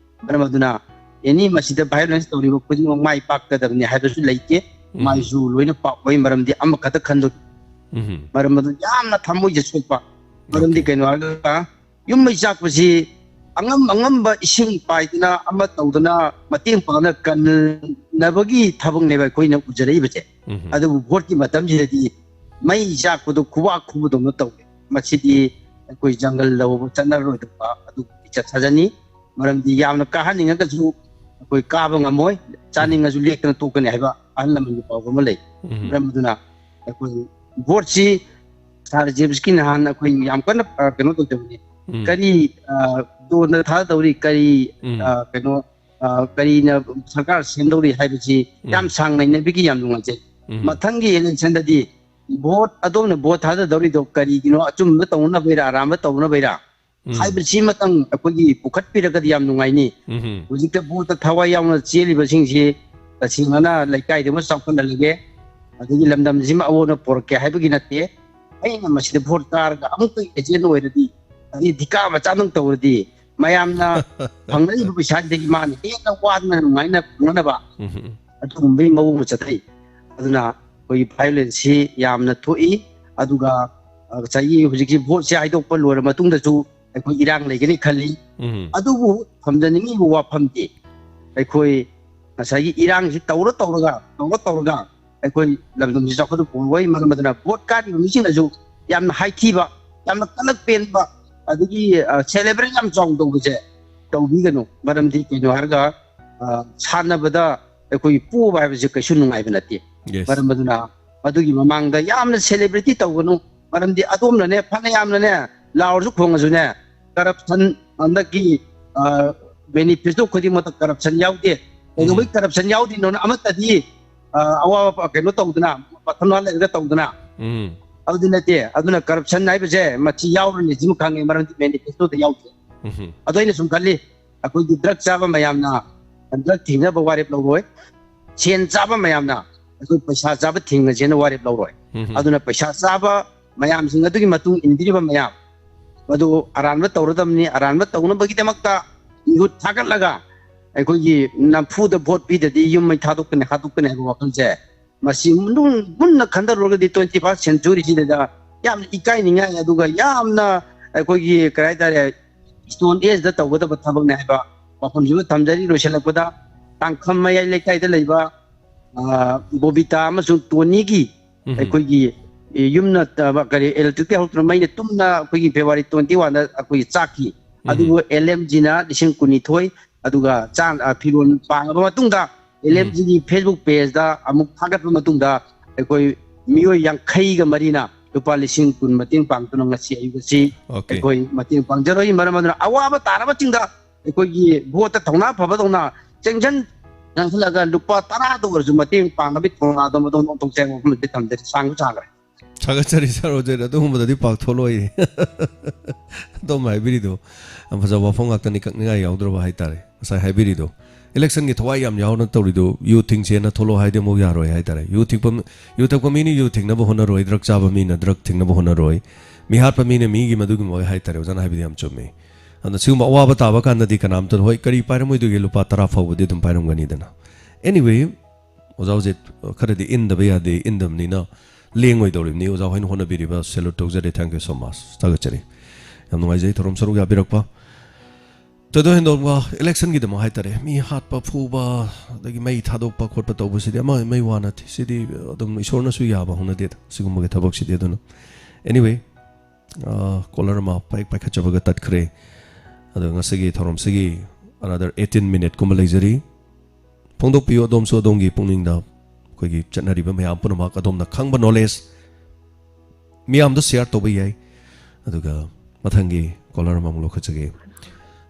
ꯃꯔꯝ ꯑꯗꯨꯅ ꯑꯦꯅꯤ ꯃꯁꯤꯗ ꯚꯥꯏꯑꯣꯂꯦꯟꯁ ꯇꯧꯔꯤꯕ ꯈꯨꯗꯤꯡꯃꯛ ꯃꯥꯏ ꯄꯥꯛꯀꯗꯕꯅꯤ ꯍꯥꯏꯕꯁꯨ ꯂꯩꯇꯦ꯫ ꯎꯝ ꯃꯥꯏꯁꯨ ꯂꯣꯏꯅ ꯄꯥꯛꯑꯣꯏ, ꯃꯔꯝꯗꯤ ꯑꯃꯈꯛꯇ ꯈꯟꯗꯣꯛ ꯎꯝ ꯃꯔꯝ ꯑꯗꯨ ꯌꯥꯝꯅ ꯊꯃꯣꯏꯗ ꯁꯣꯛꯄ꯫ ꯃꯔꯝꯗꯤ Okay. ꯀꯩꯅꯣ ꯍꯥꯏꯔꯒ ꯌꯨꯝ ꯃꯩ ꯆꯥꯛꯄꯁꯤ ꯑꯉꯝ ꯑꯉꯝꯕ ꯏꯁꯤꯡ ꯄꯥꯏꯗꯅ ꯑꯃ ꯇꯧꯗꯅ ꯃꯇꯦꯡ ꯄꯥꯡꯅ ꯀꯟꯅꯕꯒꯤ ꯊꯕꯛꯅꯦꯕ ꯑꯩꯈꯣꯏꯅ ꯎꯖꯔꯛꯏꯕꯁꯦ꯫ ꯎꯝ ꯑꯗꯨꯕꯨ ꯚꯣꯠꯀꯤ ꯃꯇꯝꯁꯤꯗꯗꯤ ꯃꯩ ꯆꯥꯛꯄꯗꯣ ꯈꯨꯕꯥꯛ ꯈꯨꯕꯗꯧꯅ ꯇꯧꯋꯦ꯫ ꯃꯁꯤꯗꯤ ꯑꯩꯈꯣꯏ ꯖꯪꯒꯜ ꯂꯧꯕ ꯆꯠꯅꯔꯣꯏꯗꯕ ꯑꯗꯨꯒꯨꯝꯕ ꯂꯤꯆꯠ ꯁꯥꯖꯠꯅꯤ꯫ ꯃꯔꯝꯗꯤ ꯌꯥꯝꯅ ꯀꯥꯍꯟꯅꯤꯡꯉꯒꯁꯨ ꯑꯩꯈꯣꯏ ꯀꯥꯕ ꯉꯝꯃꯣꯏ, ꯆꯥꯅꯤꯡꯉꯁꯨ ꯂꯦꯛꯇꯅ ꯇꯣꯛꯀꯅꯤ ꯍꯥꯏꯕ ꯑꯍꯜ ꯂꯃꯟꯒꯤ ꯄꯥꯎ ꯑꯃ ꯂꯩ꯫ ꯎꯝ ꯃꯔꯝ ꯑꯗꯨꯅ ꯑꯩꯈꯣꯏ ꯚꯣꯠꯁꯤ ꯁꯥꯔ ꯖꯦꯝꯁꯀꯤ ꯅꯍꯥꯟ ꯑꯩꯈꯣꯏ ꯌꯥꯝ ꯀꯟꯅ, ꯑ, ꯀꯩꯅꯣ ꯇꯧꯖꯕꯅꯤ꯫ ꯎꯝ ꯀꯔꯤ, ꯑ, ꯗꯣꯟꯗ ꯊꯥꯗꯧꯔꯤ, ꯀꯔꯤ, ꯎꯝ ꯑ, ꯀꯩꯅꯣ, ꯑ, ꯀꯔꯤꯅ ꯁꯔꯀꯥꯔ ꯁꯦꯝꯗꯧꯔꯤ ꯍꯥꯏꯕꯁꯤ ꯎꯝ ꯌꯥꯝ ꯁꯥꯡ ꯅꯩꯅꯕꯤꯒꯤ ꯌꯥꯝ ꯅꯨꯡꯉꯥꯏꯖꯩ꯫ ꯎꯝ ꯃꯊꯪꯒꯤ ꯏꯂꯦꯛꯁꯟꯗꯗꯤ ꯚꯣꯠ, ꯑꯗꯣꯝꯅ ꯚꯣꯠ ꯊꯥꯗꯗꯧꯔꯤꯗꯣ ꯀꯔꯤꯒꯤꯅꯣ, ꯑꯆꯨꯝꯕ ꯇꯧꯅꯕꯩꯔꯥ, ꯑꯔꯥꯟꯕ ꯇꯧꯅꯕꯩꯔꯥ ꯎꯝ ꯍꯥꯏꯕꯁꯤꯃꯇꯪ ꯑꯩꯈꯣꯏꯒꯤ ꯄꯨꯈꯠꯄꯤꯔꯒꯗꯤ ꯌꯥꯝ ꯅꯨꯡꯉꯥꯏꯅꯤ꯫ ꯎꯝ ꯍꯧꯖꯤꯛꯇ ꯚꯣꯠꯇ ꯊꯋꯥꯏ ꯌꯥꯎꯅ ꯆꯦꯜꯂꯤꯕꯁꯤꯡꯁꯤ ꯇꯁꯦꯡꯅꯅ ꯂꯩꯀꯥꯏꯗꯨꯃ ꯆꯥꯎꯈꯠꯍꯜꯂꯒꯦ, ꯑꯗꯒꯤ ꯂꯝꯗꯝꯁꯤꯃ ꯑꯑꯣꯟꯕ ꯄꯨꯔꯛꯀꯦ ꯍꯥꯏꯕꯒꯤ ꯅꯠꯇꯦ꯫ ꯑꯩꯅ ꯃꯁꯤꯗ ꯚꯣꯠ ꯀꯥꯔꯒ ꯑꯃꯨꯛꯇ ꯑꯦꯖꯦꯟ ꯑꯣꯏꯔꯗꯤ, ꯑꯗꯒꯤ ꯙꯤꯀꯥ ꯃꯆꯥꯗꯪ ꯇꯧꯔꯗꯤ, ꯃꯌꯥꯝꯅ ꯐꯪꯅꯔꯤꯕ ꯄꯩꯁꯥꯁꯤꯗꯒꯤ ꯃꯥꯅ ꯍꯦꯟꯅ ꯋꯥꯗꯅ ꯅꯨꯡꯉꯥꯏꯅ ꯐꯪꯅꯅꯕ ꯎꯝ ꯑꯗꯨꯒꯨꯝꯕꯒꯤ ꯃꯑꯣꯡ ꯑꯃ ꯆꯠꯊꯩ꯫ ꯑꯗꯨꯅ ꯑꯩꯈꯣꯏꯒꯤ ꯚꯥꯏꯑꯣꯂꯦꯟꯁꯁꯤ ꯌꯥꯝꯅ ꯊꯣꯛꯏ꯫ ꯑꯗꯨꯒ, ꯑ, ꯉꯁꯥꯏꯒꯤ ꯍꯧꯖꯤꯛꯀꯤ ꯚꯣꯠꯁꯦ ꯍꯥꯏꯗꯣꯛꯄ ꯂꯣꯏꯔ ꯃꯇꯨꯡꯗꯁꯨ ꯑꯩꯈꯣꯏ ꯏꯔꯥꯡ ꯂꯩꯒꯅꯤ ꯈꯜꯂꯤ꯫ ꯎꯝ ꯑꯗꯨꯕꯨ ꯊꯝꯖꯅꯤꯡꯉꯤꯕ ꯋꯥꯐꯝꯗꯤ, ꯑꯩꯈꯣꯏ ꯉꯁꯥꯏꯒꯤ ꯏꯔꯥꯡꯁꯤ ꯇꯧꯔ ꯇꯧꯔꯒ, ꯇꯧꯔ ꯇꯧꯔꯒ ꯑꯩꯈꯣꯏ ꯂꯝꯗꯝꯁꯤ ꯆꯥꯎꯈꯠꯄ ꯄꯨꯔꯛꯑꯣꯏ꯫ ꯃꯔꯝ ꯑꯗꯨꯅ ꯚꯣꯠ ꯀꯥꯔꯤꯕ ꯃꯤꯁꯤꯡꯅꯁꯨ ꯌꯥꯝꯅ ꯍꯥꯏꯊꯤꯕ, ꯌꯥꯝꯅ ꯀꯂꯛ ꯄꯦꯟꯕ, ꯑꯗꯒꯤ, ꯑ, ꯁꯦꯂꯦꯕ꯭ꯔꯦꯠ ꯌꯥꯝ ꯆꯥꯎꯅ ꯇꯧꯕꯁꯦ ꯇꯧꯕꯤꯒꯅꯨ꯫ ꯃꯔꯝꯗꯤ ꯀꯩꯅꯣ ꯍꯥꯏꯔꯒ, ꯑ, ꯁꯥꯟꯅꯕꯗ ꯑꯩꯈꯣꯏ ꯄꯣꯕ ꯍꯥꯏꯕꯁꯦ ꯀꯩꯁꯨ ꯅꯨꯡꯉꯥꯏꯕ ꯅꯠꯇꯦ꯫ ꯃꯔꯝ ꯑꯗꯨꯅ ꯃꯗꯨꯒꯤ ꯃꯃꯥꯡꯗ ꯌꯥꯝꯅ celebrity ꯇꯧꯒꯅꯨ꯫ ꯃꯔꯝꯗꯤ ꯑꯗꯣꯝꯅꯅꯦ, ꯐꯅ ꯌꯥꯝꯅꯅꯦ ꯂꯥꯎꯔꯁꯨ ꯈꯣꯡꯉꯁꯨꯅꯦ, corruption ꯍꯟꯗꯛꯀꯤ manifesto ꯈꯨꯗꯤꯡꯃꯛꯇ corruption ꯌꯥꯎꯗꯦ꯫ ꯀꯩꯗꯧꯕꯩ corruption ꯌꯥꯎꯗ꯭ꯔꯤꯅꯣꯅ ꯑꯃꯠꯇꯗꯤ ꯑꯋꯥꯕ ꯀꯩꯅꯣ ꯇꯧꯗꯅ, ꯄꯥꯊꯝꯅ ꯂꯩꯔꯒ ꯇꯧꯗꯅ ꯑꯗꯨꯗꯤ ꯅꯠꯇꯦ꯫ ꯑꯗꯨꯅ corruption ꯍꯥꯏꯕꯁꯦ ꯃꯁꯤ ꯌꯥꯎꯔꯅꯤ, ꯁꯤꯃ ꯈꯪꯉꯦ, ꯃꯔꯝꯗꯤ manifesto ꯗ ꯌꯥꯎꯗꯦ꯫ ꯑꯗꯣ ꯑꯩꯅ ꯁꯨꯝ ꯈꯜꯂꯤ, ꯑꯩꯈꯣꯏꯒꯤ drug ꯆꯥꯕ ꯃꯌꯥꯝꯅ drug ꯊꯤꯡꯅꯕ ꯋꯥꯔꯦꯞ ꯂꯧꯔꯣꯏ, ꯁꯦꯟ ꯆꯥꯕ ꯃꯌꯥꯝꯅ ꯑꯩꯈꯣꯏ ꯄꯩꯁꯥ ꯆꯥꯕ ꯊꯤꯡꯉꯁꯦꯅ ꯋꯥꯔꯦꯞ ꯂꯧꯔꯣꯏ꯫ ꯑꯗꯨꯅ ꯄꯩꯁꯥ ꯆꯥꯕ ꯃꯌꯥꯝꯁꯤꯡ ꯑꯗꯨꯒꯤ ꯃꯇꯨꯡ ꯏꯟꯕꯤꯔꯤꯕ ꯃꯌꯥꯝ ꯃꯗꯨ ꯑꯔꯥꯟꯕ ꯇꯧꯔꯗꯕꯅꯤ꯫ ꯑꯔꯥꯟꯕ ꯇꯧꯅꯕꯒꯤꯗꯃꯛꯇ ꯃꯤꯍꯨꯠ ꯊꯥꯒꯠꯂꯒ ꯑꯩꯈꯣꯏꯒꯤ ꯅꯝꯐꯨꯗ vote ꯄꯤꯗꯗꯤ ꯌꯨꯝ ꯃꯩ ꯊꯥꯗꯣꯛꯀꯅꯤ, ꯍꯥꯠꯇꯣꯛꯀꯅꯤ ꯍꯥꯏꯕ ꯋꯥꯈꯜꯁꯦ ꯃꯁꯤ ꯃꯨꯟ-, ꯃꯨꯟꯅ ꯈꯟꯊꯔꯨꯔꯒꯗꯤ twenty first century ꯁꯤꯗ ꯌꯥꯝꯅ ꯏꯀꯥꯏꯅꯤꯡꯉꯥꯏ, ꯑꯗꯨꯒ ꯌꯥꯝꯅ ꯑꯩꯈꯣꯏꯒꯤ ꯀꯔꯤ ꯍꯥꯏꯇꯥꯔꯦ, stone age ꯗ ꯇꯧꯒꯗꯕ ꯊꯕꯛꯅꯦ ꯍꯥꯏꯕ ꯋꯥꯐꯝꯁꯤꯃ ꯊꯝꯖꯔꯤ꯫ ꯂꯣꯏꯁꯤꯜꯂꯛꯄꯗ ꯇꯥꯡꯈꯝ ꯃꯌꯥꯏ ꯂꯩꯀꯥꯏꯗ ꯂꯩꯕ, ꯑ, ꯕꯣꯕꯤꯇꯥ ꯑꯃꯁꯨꯡ ꯇꯣꯅꯤꯒꯤ ꯑꯩꯈꯣꯏꯒꯤ ꯌꯨꯝꯅ, ꯑ, ꯀꯔꯤ, electric ꯇ ꯍꯧꯔꯛꯇꯨꯅ ꯃꯩꯅ ꯇꯨꯝꯅ ꯑꯩꯈꯣꯏꯒꯤ February twenty one ꯗ ꯑꯩꯈꯣꯏꯒꯤ ꯆꯥꯛꯈꯤ꯫ ꯑꯗꯨꯕꯨ L M G ꯅ ꯂꯤꯁꯤꯡ ꯀꯨꯟꯅꯤꯊꯣꯏ, ꯑꯗꯨꯒ ꯆꯥ-, ꯑ, ꯐꯤꯔꯣꯜ ꯄꯥꯡꯉꯕ ꯃꯇꯨꯡꯗ L M G ꯒꯤ Facebook page ꯇ ꯑꯃꯨꯛ ꯊꯥꯒꯠꯄ ꯃꯇꯨꯡꯗ ꯑꯩꯈꯣꯏ ꯃꯤꯑꯣꯏ ꯌꯥꯡꯈꯩꯒ ꯃꯔꯤꯅ ꯂꯨꯄꯥ ꯂꯤꯁꯤꯡ ꯀꯨꯟ ꯃꯇꯦꯡ ꯄꯥꯡꯗꯨꯅ ꯉꯁꯤ ꯑꯌꯨꯛ ꯑꯁꯤ ꯑꯩꯈꯣꯏ ꯃꯇꯦꯡ ꯄꯥꯡꯖꯔꯣꯏ꯫ ꯃꯔꯝ ꯑꯗꯨꯅ ꯑꯋꯥꯕ ꯇꯥꯔꯕꯁꯤꯡꯗ ꯑꯩꯈꯣꯏꯒꯤ vote ꯇ ꯊꯧꯅꯥ ꯐꯕꯗꯧꯅ ꯆꯦꯡꯁꯟ ꯆꯪꯁꯤꯜꯂꯒ ꯂꯨꯄꯥ ꯇꯔꯥꯗ ꯑꯣꯏꯔꯁꯨ ꯃꯇꯦꯡ ꯄꯥꯡꯅꯕꯒꯤ ꯊꯧꯅꯥꯗꯣ ꯃꯗꯣꯝ ꯑꯣꯟꯊꯣꯛꯆꯩ ꯍꯥꯏꯕ ꯋꯥꯐꯝꯗꯨꯗꯤ ꯊꯝꯖꯔꯤ꯫ ꯁꯥꯡꯁꯨ ꯁꯥꯡꯈ꯭ꯔꯦ꯫ ꯊꯥꯒꯠꯆꯔꯤ ꯁꯥꯔ ꯔꯣꯖꯦꯟ, ꯑꯗꯨꯒꯨꯝꯕꯗꯗꯤ ꯄꯥꯛ ꯊꯣꯛꯂꯛꯑꯣꯏ꯫ ꯑꯗꯣꯝꯅ ꯍꯥꯏꯕꯤꯔꯤꯗꯣ ꯌꯥꯝ ꯐꯖꯕ ꯋꯥꯐꯝ ꯉꯥꯛꯇꯅꯤ, ꯀꯛꯅꯤꯡꯉꯥꯏ ꯌꯥꯎꯗ꯭ꯔꯕ ꯍꯥꯏꯇꯥꯔꯦ꯫ ꯉꯁꯥꯏ ꯍꯥꯏꯕꯤꯔꯤꯗꯣ, election ꯒꯤ ꯊꯋꯥꯏ ꯌꯥꯝ ꯌꯥꯎꯅ ꯇꯧꯔꯤꯗꯣ, ꯌꯨ ꯊꯤꯡꯁꯦꯅ ꯊꯣꯛꯂꯛꯑꯣ ꯍꯥꯏꯗꯤ ꯑꯃꯨꯛ ꯌꯥꯔꯣꯏ ꯍꯥꯏꯇꯥꯔꯦ꯫ ꯌꯨ ꯊꯤꯡꯕ, ꯌꯨ ꯊꯛꯄ ꯃꯤꯅ ꯌꯨ ꯊꯤꯡꯅꯕ ꯍꯣꯠꯅꯔꯣꯏ, drug ꯆꯥꯕ ꯃꯤꯅ drug ꯊꯤꯡꯅꯕ ꯍꯣꯠꯅꯔꯣꯏ, ꯃꯤ ꯍꯥꯠꯄ ꯃꯤꯅ ꯃꯤꯒꯤ ꯃꯗꯨꯒꯨꯝꯕ ꯑꯣꯏ ꯍꯥꯏꯇꯥꯔꯦ꯫ ꯑꯣꯖꯥꯅ ꯍꯥꯏꯕꯗꯤ ꯌꯥꯝ ꯆꯨꯝꯃꯤ꯫ ꯑꯗꯨꯅ ꯁꯤꯒꯨꯝꯕ ꯑꯋꯥꯕ ꯇꯥꯕ ꯀꯥꯟꯗꯗꯤ ꯀꯅꯥꯝꯇ, ꯍꯣꯏ, ꯀꯔꯤ ꯄꯥꯏꯔꯝꯃꯣꯏꯗꯣꯏꯒꯦ, ꯂꯨꯄꯥ ꯇꯔꯥ ꯐꯥꯎꯕꯗꯤ ꯑꯗꯨꯝ ꯄꯥꯏꯔꯝꯒꯅꯤꯗꯅ꯫ Anyway, ꯑꯣꯖꯥ ꯍꯧꯖꯤꯛ ꯈꯔꯗꯤ ꯏꯟꯗꯕ ꯌꯥꯗꯦ, ꯏꯟꯗꯕꯅꯤꯅ ꯂꯦꯡꯉꯣꯏꯗꯧꯔꯤꯕꯅꯤ꯫ ꯑꯣꯖꯥ ꯍꯣꯏꯅ ꯍꯣꯠꯅꯕꯤꯔꯤꯕ salute ꯇꯧꯖꯔꯤ, thank you so much, ꯊꯥꯒꯠꯆꯔꯤ꯫ ꯌꯥꯝ ꯅꯨꯡꯉꯥꯏꯖꯩ ꯊꯧꯔꯝ ꯁꯔꯨꯛ ꯌꯥꯕꯤꯔꯛꯄ꯫ ꯊꯣꯏꯗꯣꯛ ꯍꯦꯟꯗꯣꯛꯄ election ꯒꯤꯗꯃꯛ ꯍꯥꯏꯇꯥꯔꯦ, ꯃꯤ ꯍꯥꯠꯄ, ꯐꯨꯕ, ꯑꯗꯒꯤ ꯃꯩ ꯊꯥꯗꯣꯛꯄ ꯈꯣꯠꯄ ꯇꯧꯕꯁꯤꯗꯤ ꯑꯃ ꯃꯩ ꯋꯥ ꯅꯠꯇꯦ꯫ ꯁꯤꯗꯤ ꯑꯗꯨꯝ ꯏꯁꯣꯔꯅꯁꯨ ꯌꯥꯕ ꯍꯧꯅꯗꯦꯗ ꯁꯤꯒꯨꯝꯕꯒꯤ ꯊꯕꯛꯁꯤꯗꯤ꯫ ꯑꯗꯨꯅ anyway, ꯑ, caller ꯑꯃ ꯄꯥꯏ-, ꯄꯥꯏꯈꯠꯆꯕꯒ ꯇꯠꯈ꯭ꯔꯦ꯫ ꯑꯗꯣ ꯉꯁꯤꯒꯤ ꯊꯧꯔꯝꯁꯤꯒꯤ another eighteen minute ꯀꯨꯝꯕ ꯂꯩꯖꯔꯤ꯫ ꯐꯣꯡꯗꯣꯛꯄꯤꯌꯨ ꯑꯗꯣꯝꯁꯨ ꯑꯗꯣꯝꯒꯤ ꯄꯨꯛꯅꯤꯡꯗ ꯑꯩꯈꯣꯏꯒꯤ ꯆꯠꯅꯔꯤꯕ ꯃꯌꯥꯝ ꯄꯨꯝꯅꯃꯛ ꯑꯗꯣꯝꯅ ꯈꯪꯕ ꯅꯣꯂꯦꯖ ꯃꯤꯌꯥꯝꯗ ꯁꯤꯌꯥꯔ ꯇꯧꯕ ꯌꯥꯏ꯫ ꯑꯗꯨꯒ ꯃꯊꯪꯒꯤ ꯀꯣꯂꯔ ꯑꯃꯃꯨꯛ ꯂꯧꯈꯠꯆꯒꯦ꯫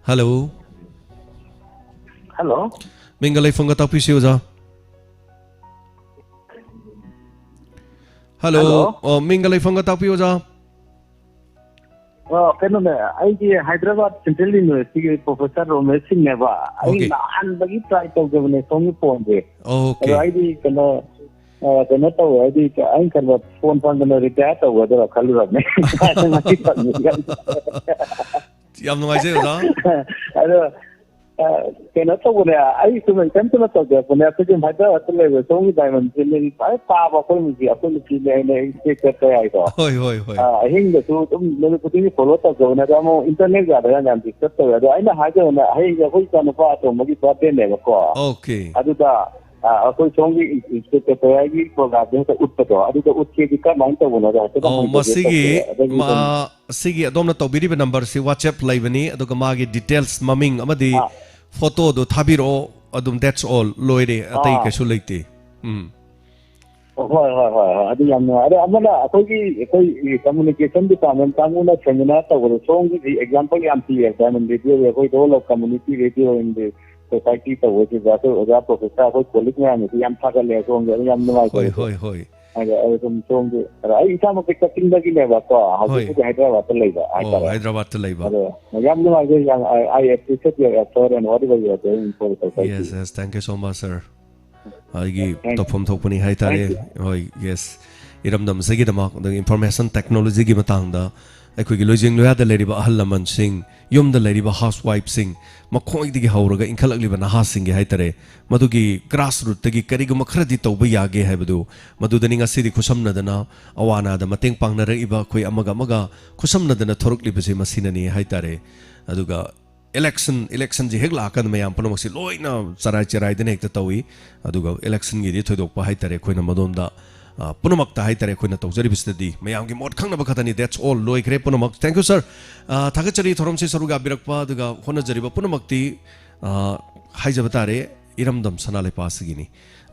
ꯍꯜꯂꯣ꯫ ꯍꯜꯂꯣ꯫ ꯃꯤꯡꯒ ꯂꯩꯐꯝꯒ ꯇꯥꯛꯄꯤꯁꯤ, ꯑꯣꯖꯥ꯫ ꯍꯜꯂꯣ꯫ ꯍꯜꯂꯣ꯫ ꯑꯣ, ꯃꯤꯡꯒ ꯂꯩꯐꯝꯒ ꯇꯥꯛꯄꯤꯌꯨ, ꯑꯣꯖꯥ꯫ ꯑ, ꯀꯩꯅꯣꯅꯦ, ꯑꯩꯒꯤ ꯍꯥꯏꯗ꯭ꯔꯕꯥꯗ ꯁꯦꯟꯇ꯭ꯔꯦꯜ ꯌꯨꯅꯤꯚꯔꯁꯤꯇꯤꯒꯤ ꯄ꯭ꯔꯣꯐꯦꯁꯔ ꯔꯣꯃꯦꯁ ꯁꯤꯡꯅꯦꯕ꯫ ꯑꯩ ꯑꯣꯀꯦ꯫ ꯅꯍꯥꯟꯗꯒꯤ ꯇ꯭ꯔꯥꯏ ꯇꯧꯖꯕꯅꯦ ꯁꯣꯝꯒꯤ ꯐꯣꯟꯁꯦ꯫ ꯑꯣꯀꯦ꯫ ꯑꯗꯣ ꯑꯩꯗꯤ ꯀꯩꯅꯣ, ꯑ, ꯀꯩꯅꯣ ꯇꯧꯋꯦ, ꯍꯥꯏꯗꯤ ꯑꯩꯅ ꯈꯟꯕ ꯐꯣꯟ ꯐꯪꯗꯅ ꯔꯤꯇꯥꯌꯔ ꯇꯧꯒꯗ꯭ꯔꯥ ꯈꯜꯂꯨꯔꯕꯅꯦ꯫ ꯉꯁꯤ ꯐꯪꯉꯤꯁꯤꯒ꯫ ꯌꯥꯝ ꯅꯨꯡꯉꯥꯏꯖꯩ, ꯑꯣꯖꯥ꯫ ꯑꯗꯣ, ꯑ, ꯀꯩꯅꯣ ꯇꯧꯕꯅꯦ, ꯑꯩ ꯁꯨꯝ ꯏꯆꯝ ꯆꯝꯅ ꯇꯧꯖꯔꯛꯄꯅꯦ꯫ ꯑꯩꯈꯣꯏ ꯁꯨꯝ ꯍꯥꯏꯗ꯭ꯔꯕꯥꯗꯇ ꯂꯩꯕ ꯁꯣꯝꯒꯤ ꯗꯥꯏꯃꯟꯁꯦ ꯃꯤꯡ ꯈ꯭ꯋꯥꯏ ꯇꯥꯕ ꯑꯩꯈꯣꯏ ꯃꯤꯁꯤ, ꯑꯩꯈꯣꯏ ꯅꯨꯄꯤꯅꯦ ꯍꯥꯏꯅ ꯑꯩ ꯏꯁꯇꯦꯖ ꯆꯠꯄ ꯌꯥꯏꯗꯣ꯫ ꯍꯣꯏ, ꯍꯣꯏ, ꯍꯣꯏ꯫ ꯑ, ꯑꯍꯤꯡꯗꯁꯨ ꯑꯗꯨꯝ ꯅꯨꯃꯤꯠ ꯈꯨꯗꯤꯡꯒꯤ ꯐꯣꯂꯣ ꯇꯧꯖꯕꯅꯦ꯫ ꯑꯗꯣ ꯑꯃꯨꯛ ꯏꯟꯇꯔꯅꯦꯠ ꯌꯥꯗ꯭ꯔꯒ ꯌꯥꯝ ꯗꯤꯁꯇꯔꯕ ꯇꯧꯋꯦ꯫ ꯑꯗꯣ ꯑꯩꯅ ꯍꯥꯏꯖꯕꯅ ꯍꯌꯦꯡꯁꯦ ꯑꯩꯈꯣꯏ ꯏꯆꯥꯅꯨꯄꯥ ꯑꯇꯣꯝꯕꯒꯤ ꯕꯥꯔꯊꯗꯦꯅꯦꯕꯀꯣ꯫ ꯑꯣꯀꯦ꯫ ꯑꯗꯨꯗ, ꯑ, ꯑꯩꯈꯣꯏ ꯁꯣꯝꯒꯤ ꯏꯟꯁꯇꯤꯇ꯭ꯌꯨꯠ ꯀꯦꯐꯦꯒꯤ ꯄ꯭ꯔꯣꯒ꯭ꯔꯥꯝꯁꯦ ꯍꯦꯛꯇ ꯎꯠꯄꯗꯣ, ꯑꯗꯨꯗ ꯎꯠꯀꯦꯗꯤ ꯀꯃꯥꯏꯅ ꯇꯧꯕꯅꯣꯗꯣ ꯍꯥꯏꯐꯦꯠꯇꯪ ꯑꯣ, ꯍꯪꯖꯒꯦ ꯃꯁꯤꯒꯤ, ꯇꯧꯕꯅꯦ꯫ ꯑꯗꯒꯤ ꯃꯥ-, ꯑꯗꯨꯝ ꯁꯤꯒꯤ ꯑꯗꯣꯝꯅ ꯇꯧꯕꯤꯔꯤꯕ ꯅꯝꯕꯔꯁꯤ WhatsApp ꯂꯩꯕꯅꯤ, ꯑꯗꯨꯒ ꯃꯥꯒꯤ ꯗꯤꯇꯦꯜꯁ, ꯃꯃꯤꯡ ꯑꯃꯗꯤ ꯑꯥ꯫ ꯐꯣꯇꯣꯗꯣ ꯊꯥꯕꯤꯔꯛꯑꯣ, ꯑꯗꯨꯝ that's all, ꯂꯣꯏꯔꯦ, ꯑꯇꯩ ꯑꯥ꯫ ꯀꯩꯁꯨ ꯂꯩꯇꯦ꯫ ꯎꯝ꯫ ꯍꯣꯏ, ꯍꯣꯏ, ꯍꯣꯏ, ꯍꯣꯏ, ꯑꯗꯨ ꯌꯥꯝ ꯅꯨꯡꯉꯥꯏ꯫ ꯑꯗꯣ ꯑꯃꯅ ꯑꯩꯈꯣꯏꯒꯤ, ꯑꯩꯈꯣꯏ communication department ꯀꯥꯡꯕꯨꯅ seminar ꯇꯧꯕꯗ ꯁꯣꯝꯒꯤꯗꯤ example ꯌꯥꯝ ꯄꯤꯌꯦ, Diamond Radio, ꯑꯩꯈꯣꯏ Role of Community Radio in the Society ꯇꯧꯕꯁꯤꯗ ꯑꯩꯈꯣꯏ ꯑꯣꯖꯥ ꯄ꯭ꯔꯣꯐꯦꯁꯔ, ꯑꯩꯈꯣꯏ colleague ꯃꯌꯥꯝꯅꯁꯨ ꯌꯥꯝ ꯊꯥꯒꯠꯂꯦ ꯁꯣꯝꯒꯤ, ꯑꯗꯨ ꯌꯥꯝ ꯅꯨꯡꯉꯥꯏꯖꯔꯦ꯫ ꯍꯣꯏ, ꯍꯣꯏ, ꯍꯣꯏ꯫ ꯑꯗꯣ ꯑꯩ ꯁꯨꯝ ꯁꯣꯝꯒꯤ, ꯑꯗꯣ ꯑꯩ ꯏꯁꯥꯃꯛꯇꯤ ꯀꯛꯆꯤꯡꯗꯒꯤꯅꯦꯕꯀꯣ, ꯍꯣꯏ꯫ ꯍꯧꯖꯤꯛꯄꯨꯗꯤ ꯍꯥꯏꯗ꯭ꯔꯕꯥꯗꯇ ꯂꯩꯕ ꯑꯣ, ꯍꯥꯏꯇꯥꯔꯦ꯫ ꯍꯥꯏꯗ꯭ꯔꯕꯥꯗꯇ ꯂꯩꯕ꯫ ꯑꯗꯣ ꯌꯥꯝ ꯅꯨꯡꯉꯥꯏꯖꯩ, ꯌꯥꯝ, I, I appreciate your effort and whatever you are doing for the society. Yes, yes, thank you so much, sir. ꯑꯩꯒꯤ Thank you. ꯇꯧꯐꯝ ꯊꯣꯛꯄꯅꯤ ꯍꯥꯏꯇꯥꯔꯦ꯫ Thank you. ꯍꯣꯏ, yes꯫ ꯏꯔꯝꯗꯝ ꯑꯁꯤꯒꯤꯗꯃꯛ, ꯑꯗꯒꯤ information technologyꯒꯤ ꯃꯇꯥꯡꯗ ꯑꯩꯈꯣꯏꯒꯤ ꯂꯣꯏꯖꯤꯡ ꯂꯣꯌꯥꯗ ꯂꯩꯔꯤꯕ ꯑꯍꯜ ꯂꯃꯟꯁꯤꯡ, ꯌꯨꯝꯗ ꯂꯩꯔꯤꯕ housewife ꯁꯤꯡ, ꯃꯈꯣꯏꯗꯒꯤ ꯍꯧꯔꯒ ꯏꯟꯈꯠꯂꯛꯂꯤꯕ ꯅꯍꯥꯁꯤꯡꯒꯤ ꯍꯥꯏꯇꯥꯔꯦ, ꯃꯗꯨꯒꯤ grassroot ꯇꯒꯤ ꯀꯔꯤꯒꯨꯝꯕ ꯈꯔꯗꯤ ꯇꯧꯕ ꯌꯥꯒꯦ ꯍꯥꯏꯕꯗꯨ, ꯃꯗꯨꯗꯅꯤ ꯉꯁꯤꯗꯤ ꯈꯨꯠꯁꯝꯅꯗꯅ ꯑꯋꯥ ꯑꯅꯥꯗ ꯃꯇꯦꯡ ꯄꯥꯡꯅꯔꯛꯏꯕ ꯑꯩꯈꯣꯏ ꯑꯃꯒ ꯑꯃꯒ ꯈꯨꯠꯁꯝꯅꯗꯅ ꯊꯣꯔꯛꯂꯤꯕꯁꯤ ꯃꯁꯤꯅꯅꯤ ꯍꯥꯏꯇꯥꯔꯦ꯫ ꯑꯗꯨꯒ election, election ꯁꯤ ꯍꯦꯛ ꯂꯥꯛꯑꯀꯥꯟꯗ ꯃꯌꯥꯝ ꯄꯨꯝꯅꯃꯛꯁꯤ ꯂꯣꯏꯅ ꯆꯔꯥꯏ ꯆꯔꯥꯏꯗꯅ ꯍꯦꯛꯇ ꯇꯧꯏ꯫ ꯑꯗꯨꯒ election ꯒꯤꯗꯤ ꯊꯣꯏꯗꯣꯛꯄ ꯍꯥꯏꯇꯥꯔꯦ, ꯑꯩꯈꯣꯏꯅ ꯃꯗꯣꯝꯗ, ꯑ, ꯄꯨꯝꯅꯃꯛꯇ ꯍꯥꯏꯇꯥꯔꯦ, ꯑꯩꯈꯣꯏꯅ ꯇꯧꯖꯔꯤꯕꯁꯤꯗꯗꯤ ꯃꯌꯥꯝꯒꯤ ꯃꯣꯠ ꯈꯪꯅꯕ ꯈꯛꯇꯅꯤ, that's all, ꯂꯣꯏꯈ꯭ꯔꯦ ꯄꯨꯝꯅꯃꯛ꯫ Thank you, sir꯫ ꯑ, ꯊꯥꯒꯠꯆꯔꯤ ꯊꯧꯔꯝꯁꯤ ꯁꯔꯨꯛ ꯌꯥꯕꯤꯔꯛꯄ ꯑꯗꯨꯒ ꯍꯣꯠꯅꯖꯔꯤꯕ ꯄꯨꯝꯅꯃꯛꯇꯤ, ꯑ, ꯍꯥꯏꯖꯕ ꯇꯥꯔꯦ, ꯏꯔꯝꯗꯝ ꯁꯅꯥ ꯂꯩꯄꯥꯛꯁꯤꯒꯤꯅꯤ꯫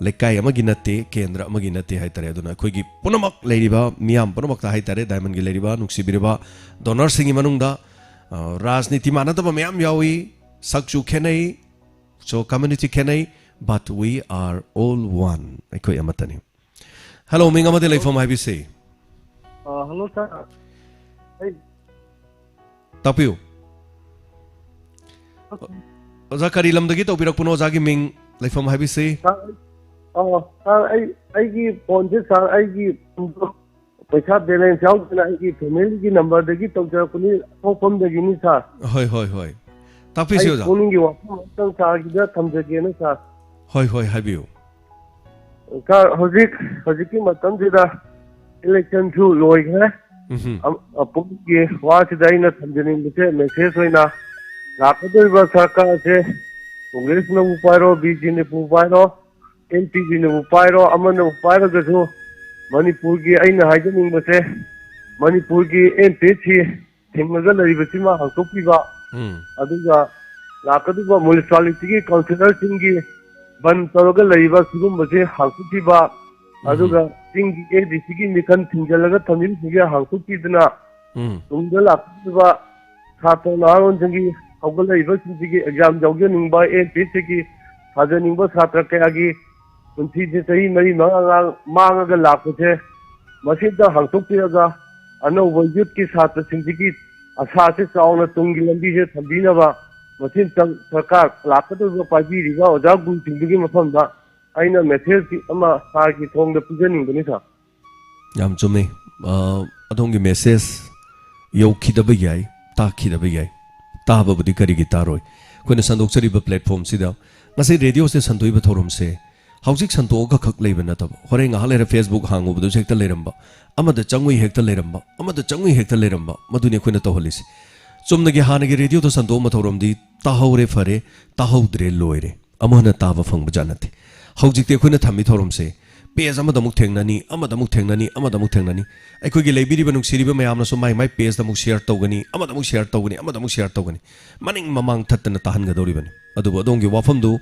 ꯂꯩꯀꯥꯏ ꯑꯃꯒꯤ ꯅꯠꯇꯦ, ꯀꯦꯟꯗ꯭ꯔ ꯑꯃꯒꯤ ꯅꯠꯇꯦ ꯍꯥꯏꯇꯥꯔꯦ꯫ ꯑꯗꯨꯅ ꯑꯩꯈꯣꯏꯒꯤ ꯄꯨꯝꯅꯃꯛ ꯂꯩꯔꯤꯕ ꯃꯤꯌꯥꯝ ꯄꯨꯝꯅꯃꯛꯇ ꯍꯥꯏꯇꯥꯔꯦ, ꯗꯥꯏꯃꯟꯒꯤ ꯂꯩꯔꯤꯕ ꯅꯨꯡꯁꯤꯕꯤꯔꯤꯕ ꯗꯣꯅꯔꯁꯤꯡꯒꯤ ꯃꯅꯨꯡꯗ, ꯑ, ꯔꯥꯖꯅꯤꯇꯤ ꯃꯥꯟꯅꯗꯕ ꯃꯌꯥꯝ ꯌꯥꯎꯏ, ꯁꯛꯁꯨ ꯈꯦꯠꯅꯩ, so community ꯈꯦꯠꯅꯩ, but we are all one, ꯑꯩꯈꯣꯏ ꯑꯃꯠꯇꯅꯤ꯫ ꯍꯜꯂꯣ, ꯃꯤꯡ ꯑꯃꯗꯤ ꯂꯩꯐꯝ ꯍꯥꯏꯕꯤꯁꯤ꯫ ꯑ, ꯍꯜꯂꯣ ꯁꯥꯔ꯫ ꯑꯩ ꯇꯥꯛꯄꯤꯌꯨ꯫ ꯑꯣꯖꯥ, ꯀꯔꯤ ꯂꯝꯗꯒꯤ ꯇꯧꯕꯤꯔꯛꯄꯅꯣ? ꯑꯣꯖꯥꯒꯤ ꯃꯤꯡ, ꯂꯩꯐꯝ ꯍꯥꯏꯕꯤꯁꯤ꯫ ꯁꯥꯔ, ꯑ, ꯁꯥꯔ, ꯑꯩ, ꯑꯩꯒꯤ ꯐꯣꯟꯁꯦ, ꯁꯥꯔ, ꯑꯩꯒꯤ ꯐꯣꯟꯗꯣ ꯄꯩꯁꯥ ꯕꯦꯂꯦꯟꯁ ꯌꯥꯎꯗꯅ ꯑꯩꯒꯤ ꯐꯦꯃꯤꯂꯤꯒꯤ ꯅꯝꯕꯔꯗꯒꯤ ꯇꯧꯖꯔꯛꯄꯅꯤ, ꯑꯁꯣꯛꯄꯝꯗꯒꯤꯅꯤ, ꯁꯥꯔ꯫ ꯍꯣꯏ, ꯍꯣꯏ, ꯍꯣꯏ꯫ ꯇꯥꯛꯄꯤꯁꯤ, ꯑꯩ ꯑꯣꯖꯥ꯫ ꯄꯨꯛꯅꯤꯡꯒꯤ ꯋꯥꯐꯝ ꯑꯃꯇꯪ ꯁꯥꯔꯒꯤꯗ ꯊꯝꯖꯒꯦꯅ, ꯁꯥꯔ꯫ ꯍꯣꯏ, ꯍꯣꯏ, ꯍꯥꯏꯕꯤꯌꯨ꯫ ꯁꯥꯔ, ꯍꯧꯖꯤꯛ, ꯍꯧꯖꯤꯛꯀꯤ ꯃꯇꯝꯁꯤꯗ ꯏꯂꯦꯛꯁꯟꯁꯨ ꯂꯣꯏꯈ꯭ꯔꯦ꯫ ꯎꯝꯍꯨꯝ꯫ ꯑꯝ-, ꯑꯄꯨꯟꯒꯤ ꯋꯥꯁꯤꯗ ꯑꯩꯅ ꯊꯝꯖꯅꯤꯡꯕꯁꯦ, ꯃꯦꯁꯦꯖ ꯑꯣꯏꯅ ꯂꯥꯛꯀꯗꯧꯔꯤꯕ ꯁꯔꯀꯥꯔꯁꯦ ꯀꯣꯡꯒ꯭ꯔꯦꯁꯅꯕꯨ ꯄꯥꯏꯔꯣ, ꯕꯤ ꯖꯦ ꯄꯤꯅꯕꯨ ꯄꯥꯏꯔꯣ, ꯑꯦꯟ ꯄꯤ ꯄꯤꯅꯕꯨ ꯄꯥꯏꯔꯣ, ꯑꯃꯅꯕꯨ ꯄꯥꯏꯔꯒꯁꯨ ꯃꯅꯤꯄꯨꯔꯒꯤ ꯑꯩꯅ ꯍꯥꯏꯖꯅꯤꯡꯕꯁꯦ, ꯃꯅꯤꯄꯨꯔꯒꯤ ꯑꯦꯝ ꯄꯤ ꯑꯦꯁ ꯁꯤ ꯊꯤꯡꯉꯒ ꯂꯩꯔꯤꯕꯁꯤꯃ ꯍꯥꯡꯗꯣꯛꯄꯤꯕ, ꯎꯝ꯫ ꯑꯗꯨꯒ ꯂꯥꯛꯀꯗꯧꯕ ꯃ꯭ꯌꯨꯅꯤꯁꯤꯄꯥꯂꯤꯇꯤꯒꯤ ꯀꯥꯎꯟꯁꯤꯂꯔꯁꯤꯡꯒꯤ ꯕꯟ ꯇꯧꯔꯒ ꯂꯩꯔꯤꯕ ꯁꯤꯒꯨꯝꯕꯁꯦ ꯍꯥꯡꯗꯣꯛꯄꯤꯕ, ꯎꯝ꯫ ꯑꯗꯨꯒ ꯆꯤꯡꯒꯤ ꯑꯦ ꯗꯤ ꯁꯤꯒꯤ ꯃꯤꯈꯜ ꯊꯤꯡꯖꯤꯜꯂꯒ ꯊꯝꯕꯤꯕꯁꯤꯡꯁꯦ ꯍꯥꯡꯗꯣꯛꯄꯤꯗꯨꯅ, ꯎꯝ꯫ ꯇꯨꯡꯗ ꯂꯥꯛꯀꯗꯧꯔꯤꯕ ꯁꯥꯇ꯭ꯔ ꯅꯍꯥꯔꯣꯟꯁꯤꯡꯒꯤ ꯍꯧꯒꯠꯂꯛꯏꯕꯁꯤꯡꯁꯤꯒꯤ ꯑꯦꯛꯖꯥꯝ ꯌꯥꯎꯖꯅꯤꯡꯕ, ꯑꯦꯝ ꯄꯤ ꯑꯦꯁ ꯁꯤꯒꯤ ꯊꯥꯖꯅꯤꯡꯕ ꯁꯥꯇ꯭ꯔ ꯀꯌꯥꯒꯤ ꯄꯨꯟꯁꯤꯁꯦ ꯆꯍꯤ ꯃꯔꯤ ꯃꯉꯥ ꯃꯥꯡꯉꯒ ꯂꯥꯛꯄꯁꯦ, ꯃꯁꯤꯗ ꯍꯥꯡꯗꯣꯛꯄꯤꯔꯒ ꯑꯅꯧꯕ ꯌꯨꯠꯀꯤ ꯁꯥꯇ꯭ꯔꯁꯤꯡꯁꯤꯒꯤ ꯑꯁꯥꯁꯦ ꯆꯥꯎꯅ ꯇꯨꯡꯒꯤ ꯂꯝꯕꯤꯁꯦ ꯊꯝꯕꯤꯅꯕ ꯃꯁꯤꯝꯇꯪ ꯁꯔꯀꯥꯔ ꯂꯥꯛꯀꯗꯧꯔꯤꯕ ꯄꯥꯏꯕꯤꯔꯤꯕ ꯑꯣꯖꯥ ꯒꯨꯔꯨꯁꯤꯡꯗꯨꯒꯤ ꯃꯐꯝꯗ ꯑꯩꯅ ꯃꯦꯁꯦꯖ ꯑꯃ ꯁꯥꯔꯒꯤ ꯊꯣꯡꯗ ꯄꯤꯖꯅꯤꯡꯕꯅꯤ, ꯁꯥꯔ꯫ ꯌꯥꯝ ꯆꯨꯝꯃꯤ꯫ ꯑ, ꯑꯗꯣꯝꯒꯤ ꯃꯦꯁꯦꯖ ꯌꯧꯈꯤꯗꯕ ꯌꯥꯏ, ꯇꯥꯈꯤꯗꯕ ꯌꯥꯏ꯫ ꯇꯥꯕꯕꯨꯗꯤ ꯀꯔꯤꯒꯤ ꯇꯥꯔꯣꯏ? ꯑꯩꯈꯣꯏꯅ ꯁꯟꯗꯣꯛꯆꯔꯤꯕ ꯄ꯭ꯂꯦꯠꯐꯣꯝꯁꯤꯗ ꯉꯁꯤ ꯔꯦꯗꯤꯑꯣꯁꯤꯗ ꯁꯟꯗꯣꯛꯏꯕ ꯊꯧꯔꯝꯁꯦ ꯍꯧꯖꯤꯛ ꯁꯟꯗꯣꯛꯑꯒ ꯈꯛ ꯂꯩꯕ ꯅꯠꯇꯕ, ꯍꯣꯔꯦꯟ ꯉꯥꯏꯍꯥꯛ ꯂꯩꯔ Facebook ꯍꯥꯡꯉꯨꯕꯗꯁꯨ ꯍꯦꯛꯇ ꯂꯩꯔꯝꯕ, ꯑꯃꯗ ꯆꯪꯉꯨꯏ ꯍꯦꯛꯇ ꯂꯩꯔꯝꯕ, ꯑꯃꯗ ꯆꯪꯉꯨꯏ ꯍꯦꯛꯇ ꯂꯩꯔꯝꯕ, ꯃꯗꯨꯅꯤ ꯑꯩꯈꯣꯏꯅ ꯇꯧꯍꯜꯂꯤꯁꯦ꯫ ꯆꯨꯝꯅꯒꯤ ꯍꯥꯟꯅꯒꯤ ꯔꯦꯗꯤꯑꯣꯗ ꯁꯟꯗꯣꯛꯑꯝꯕ ꯊꯧꯔꯝꯗꯤ ꯇꯥꯍꯧꯔꯦ ꯐꯔꯦ, ꯇꯥꯍꯧꯗ꯭ꯔꯦ ꯂꯣꯏꯔꯦ, ꯑꯃꯨꯛ ꯍꯟꯅ ꯇꯥꯕ ꯐꯪꯕ ꯖꯥꯠ ꯅꯠꯇꯦ꯫ ꯍꯧꯖꯤꯛꯇꯤ ꯑꯩꯈꯣꯏꯅ ꯊꯝꯃꯤ ꯊꯧꯔꯝꯁꯦ ꯄꯦꯖ ꯑꯃꯗ ꯑꯃꯨꯛ ꯊꯦꯡꯅꯅꯤ, ꯑꯃꯗ ꯑꯃꯨꯛ ꯊꯦꯡꯅꯅꯤ, ꯑꯃꯗ ꯑꯃꯨꯛ ꯊꯦꯡꯅꯅꯤ꯫ ꯑꯩꯈꯣꯏꯒꯤ ꯂꯩꯕꯤꯔꯤꯕ ꯅꯨꯡꯁꯤꯔꯤꯕ ꯃꯌꯥꯝꯅꯁꯨ ꯃꯥꯏ ꯃꯥꯏ ꯄꯦꯖꯇ ꯑꯃꯨꯛ ꯁꯤꯌꯔ ꯇꯧꯒꯅꯤ, ꯑꯃꯗ ꯑꯃꯨꯛ ꯁꯤꯌꯔ ꯇꯧꯒꯅꯤ, ꯑꯃꯗ ꯑꯃꯨꯛ ꯁꯤꯌꯔ ꯇꯧꯒꯅꯤ꯫ ꯃꯅꯤꯡ ꯃꯃꯥꯡ ꯊꯠꯇꯅ ꯇꯥꯍꯟꯒꯗꯧꯔꯤꯕꯅꯤ꯫ ꯑꯗꯨꯕꯨ ꯑꯗꯣꯝꯒꯤ ꯋꯥꯐꯝꯗꯨ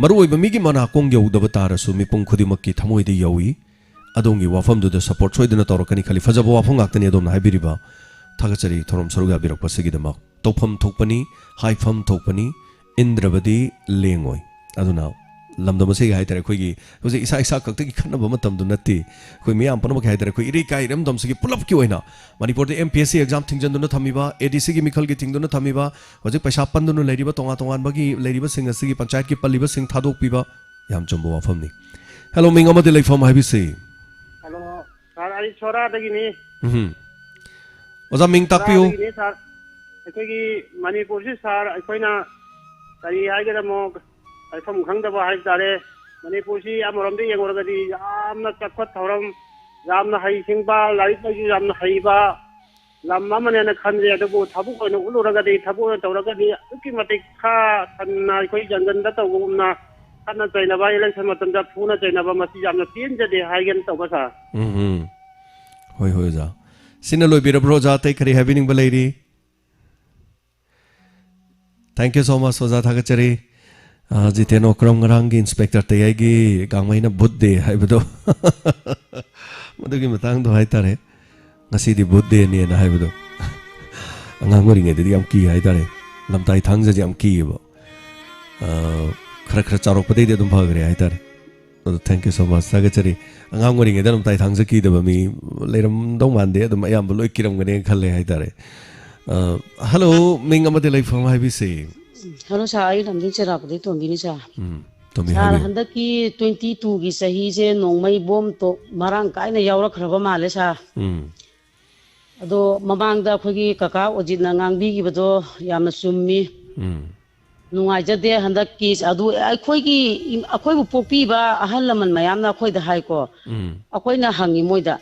ꯃꯔꯨꯑꯣꯏꯕ ꯃꯤꯒꯤ ꯃꯅꯥꯀꯣꯡ ꯌꯧꯗꯕ ꯇꯥꯔꯁꯨ ꯃꯤꯄꯨꯝ ꯈꯨꯗꯤꯡꯃꯛꯀꯤ ꯊꯃꯣꯏꯗ ꯌꯧꯏ꯫ ꯑꯗꯣꯝꯒꯤ ꯋꯥꯐꯝꯗꯨꯗ ꯁꯄꯣꯔꯠ ꯁꯣꯏꯗꯅ ꯇꯧꯔꯛꯀꯅꯤ ꯈꯜꯂꯤ꯫ ꯐꯖꯕ ꯋꯥꯐꯝ ꯉꯥꯛꯇꯅꯤ ꯑꯗꯣꯝꯅ ꯍꯥꯏꯕꯤꯔꯤꯕ꯫ ꯊꯥꯒꯠꯆꯔꯤ ꯊꯧꯔꯝ ꯁꯔꯨꯛ ꯌꯥꯕꯤꯔꯛꯄꯁꯤꯒꯤꯗꯃꯛ꯫ ꯇꯧꯐꯝ ꯊꯣꯛꯄꯅꯤ, ꯍꯥꯏꯐꯝ ꯊꯣꯛꯄꯅꯤ, ꯏꯟꯗ꯭ꯔꯕꯗꯤ ꯂꯦꯡꯉꯣꯏ꯫ ꯑꯗꯨꯅ ꯂꯝꯗꯝ ꯑꯁꯤꯒꯤ ꯍꯥꯏꯇꯥꯔꯦ, ꯑꯩꯈꯣꯏꯒꯤ ꯍꯧꯖꯤꯛ ꯏꯁꯥ ꯏꯁꯥ ꯈꯛꯇꯒꯤ ꯈꯟꯅꯕ ꯃꯇꯝꯗꯨ ꯅꯠꯇꯦ꯫ ꯑꯩꯈꯣꯏ ꯃꯤꯌꯥꯝ ꯄꯨꯝꯅꯃꯛꯀꯤ ꯍꯥꯏꯇꯥꯔꯦ, ꯑꯩꯈꯣꯏ ꯏꯔꯩꯀꯥꯏ ꯏꯔꯝꯗꯝꯁꯤꯒꯤ ꯄꯨꯂꯞꯀꯤ ꯑꯣꯏꯅ ꯃꯅꯤꯄꯨꯔꯗ M P S C exam ꯊꯤꯡꯖꯤꯟꯗꯨꯅ ꯊꯝꯃꯤꯕ, A D C ꯒꯤ ꯃꯤꯈꯜꯒꯤ ꯊꯤꯡꯗꯨꯅ ꯊꯝꯃꯤꯕ, ꯍꯧꯖꯤꯛ ꯄꯩꯁꯥ ꯄꯟꯗꯨꯅ ꯂꯩꯔꯤꯕ ꯇꯣꯉꯥꯟ ꯇꯣꯉꯥꯟꯕꯒꯤ ꯂꯩꯔꯤꯕꯁꯤꯡ ꯑꯁꯤꯒꯤ ꯄꯟꯆꯥꯌꯠꯀꯤ ꯄꯜꯂꯤꯕꯁꯤꯡ ꯊꯥꯗꯣꯛꯄꯤꯕ, ꯌꯥꯝ ꯆꯨꯝꯕ ꯋꯥꯐꯝꯅꯤ꯫ ꯍꯦꯂꯣ, ꯃꯤꯡ ꯑꯃꯗꯤ ꯂꯩꯐꯝ ꯍꯥꯏꯕꯤꯁꯤ꯫ ꯍꯦꯂꯣ, ꯁꯥꯔ, ꯑꯩ ꯁꯣꯔꯥꯗꯒꯤꯅꯤ꯫ ꯎꯝ꯫ ꯑꯣꯖꯥ, ꯃꯤꯡ ꯇꯥꯛꯄꯤꯌꯨ꯫ ꯁꯣꯔꯥꯗꯒꯤꯅꯤ, ꯁꯥꯔ꯫ ꯑꯩꯈꯣꯏꯒꯤ ꯃꯅꯤꯄꯨꯔꯁꯤ, ꯁꯥꯔ, ꯑꯩꯈꯣꯏꯅ ꯀꯔꯤ ꯍꯥꯏꯒꯗꯃꯣ, ꯍꯥꯏꯐꯝ ꯈꯪꯗꯕ ꯍꯥꯏꯕ ꯇꯥꯔꯦ꯫ ꯃꯅꯤꯄꯨꯔꯁꯤ ꯑꯃꯔꯣꯝꯗ ꯌꯦꯡꯂꯨꯔꯒꯗꯤ ꯌꯥꯝꯅ ꯆꯥꯎꯈꯠ ꯊꯧꯔꯥꯡ, ꯌꯥꯝꯅ ꯍꯩꯁꯤꯡꯕ, ꯂꯥꯏꯔꯤꯛ ꯂꯥꯏꯁꯨ ꯌꯥꯝꯅ ꯍꯩꯕ ꯂꯝ ꯑꯃꯅꯦꯅ ꯈꯟꯖꯩ꯫ ꯑꯗꯨꯕꯨ ꯊꯕꯛ ꯑꯣꯏꯅ ꯎꯠꯂꯨꯔꯒꯗꯤ, ꯊꯕꯛ ꯑꯣꯏꯅ ꯇꯧꯔꯒꯗꯤ ꯑꯗꯨꯛꯀꯤ ꯃꯇꯤꯛ ꯈꯥ ꯊꯟꯅ ꯑꯩꯈꯣꯏ ꯖꯪꯒꯜꯗ ꯇꯧꯕꯒꯨꯝꯅ ꯈꯠꯅ ꯆꯩꯅꯕ, election ꯃꯇꯝꯗ ꯐꯨꯅ ꯆꯩꯅꯕ, ꯃꯁꯤ ꯌꯥꯝꯅ ꯄꯦꯟꯖꯗꯦ ꯍꯥꯏꯒꯦꯅ ꯇꯧꯕ, ꯁꯥꯔ꯫ ꯎꯝ, ꯎꯝ꯫ ꯍꯣꯏ, ꯍꯣꯏ, ꯑꯣꯖꯥ꯫ ꯁꯤꯅ ꯂꯣꯏꯕꯤꯔꯕ꯭ꯔꯣ, ꯑꯣꯖꯥ? ꯑꯇꯩ ꯀꯔꯤ ꯍꯥꯏꯕꯤꯅꯤꯡꯕ ꯂꯩꯔꯤ? Thank you so much, ꯑꯣꯖꯥ, ꯊꯥꯒꯠꯆꯔꯤ꯫ ꯑ, ꯖꯤꯇꯦꯟ ꯑꯣꯀ꯭ꯔꯝ, ꯉꯔꯥꯡꯒꯤ Inspector ꯇꯌꯥꯏꯒꯤ ꯒꯥꯡꯃꯩꯅ "ꯚꯨꯠ ꯗꯦ" ꯍꯥꯏꯕꯗꯣ, ꯃꯗꯨꯒꯤ ꯃꯇꯥꯡꯗꯣ ꯍꯥꯏꯇꯥꯔꯦ, "ꯉꯁꯤꯗꯤ ꯚꯨꯠ ꯗꯦꯅꯦꯅ" ꯍꯥꯏꯕꯗꯣ꯫ ꯑꯉꯥꯡ ꯑꯣꯏꯔꯤꯉꯩꯗꯗꯤ ꯌꯥꯝ ꯀꯤ ꯍꯥꯏꯇꯥꯔꯦ, ꯂꯝꯇꯥꯏ ꯊꯥꯡꯖꯁꯦ ꯌꯥꯝ ꯀꯤꯌꯦꯕ꯫ ꯑ, ꯈꯔ ꯈꯔ ꯆꯥꯎꯔꯛꯄꯗꯩꯗꯤ ꯑꯗꯨꯝ ꯐꯈ꯭ꯔꯦ ꯍꯥꯏꯇꯥꯔꯦ꯫ ꯑꯗꯣ, thank you so much, ꯊꯥꯒꯠꯆꯔꯤ꯫ ꯑꯉꯥꯡ ꯑꯣꯏꯔꯤꯉꯩꯗ ꯂꯝꯇꯥꯏ ꯊꯥꯡꯖ ꯀꯤꯗꯕ ꯃꯤ ꯂꯩꯔꯝꯗꯧ ꯃꯥꯟꯗꯦ, ꯑꯗꯨꯝ ꯑꯌꯥꯝꯕ ꯂꯣꯏ ꯀꯤꯔꯝꯒꯅꯦꯅ ꯈꯜꯂꯦ ꯍꯥꯏꯇꯥꯔꯦ꯫ ꯑ, ꯍꯜꯂꯣ, ꯃꯤꯡ ꯑꯃꯗꯤ ꯂꯩꯐꯝ ꯍꯥꯏꯕꯤꯁꯤ꯫ ꯍꯜꯂꯣ, ꯁꯥꯔ, ꯑꯩ ꯂꯝꯖꯤꯡ ꯆꯦꯔꯥꯄꯨꯗꯩ ꯇꯣꯝꯕꯤꯅꯤ, ꯁꯥꯔ꯫ ꯎꯝ, ꯇꯣꯝꯕꯤ, ꯁꯥꯔ, ꯍꯥꯏꯕꯤꯌꯨ꯫ ꯍꯟꯗꯛꯀꯤ twenty twoꯒꯤ ꯆꯍꯤꯁꯦ ꯅꯣꯡꯃꯩ ꯕꯣꯝ ꯇꯣꯞ ꯃꯔꯥꯡ ꯀꯥꯏꯅ ꯌꯥꯎꯔꯛꯈ꯭ꯔꯕ ꯃꯥꯜꯂꯦ, ꯁꯥꯔ꯫ ꯎꯝ꯫ ꯑꯗꯣ ꯃꯃꯥꯡꯗ ꯑꯩꯈꯣꯏꯒꯤ ꯀꯀꯥ ꯑꯣꯖꯤꯠꯅ ꯉꯥꯡꯕꯤꯈꯤꯕꯗꯣ ꯌꯥꯝꯅ ꯆꯨꯝꯃꯤ꯫ ꯎꯝ꯫ ꯅꯨꯡꯉꯥꯏꯖꯗꯦ ꯍꯟꯗꯛꯀꯤ ꯑꯗꯨ ꯑꯩꯈꯣꯏꯒꯤ, ꯑꯩꯈꯣꯏꯕꯨ ꯄꯣꯛꯄꯤꯕ ꯑꯍꯜ ꯂꯃꯟ ꯃꯌꯥꯝꯅ ꯑꯩꯈꯣꯏꯗ ꯍꯥꯏꯀꯣ꯫ ꯎꯝ꯫ ꯑꯩꯈꯣꯏꯅ ꯍꯪꯉꯤ ꯃꯣꯏꯗ,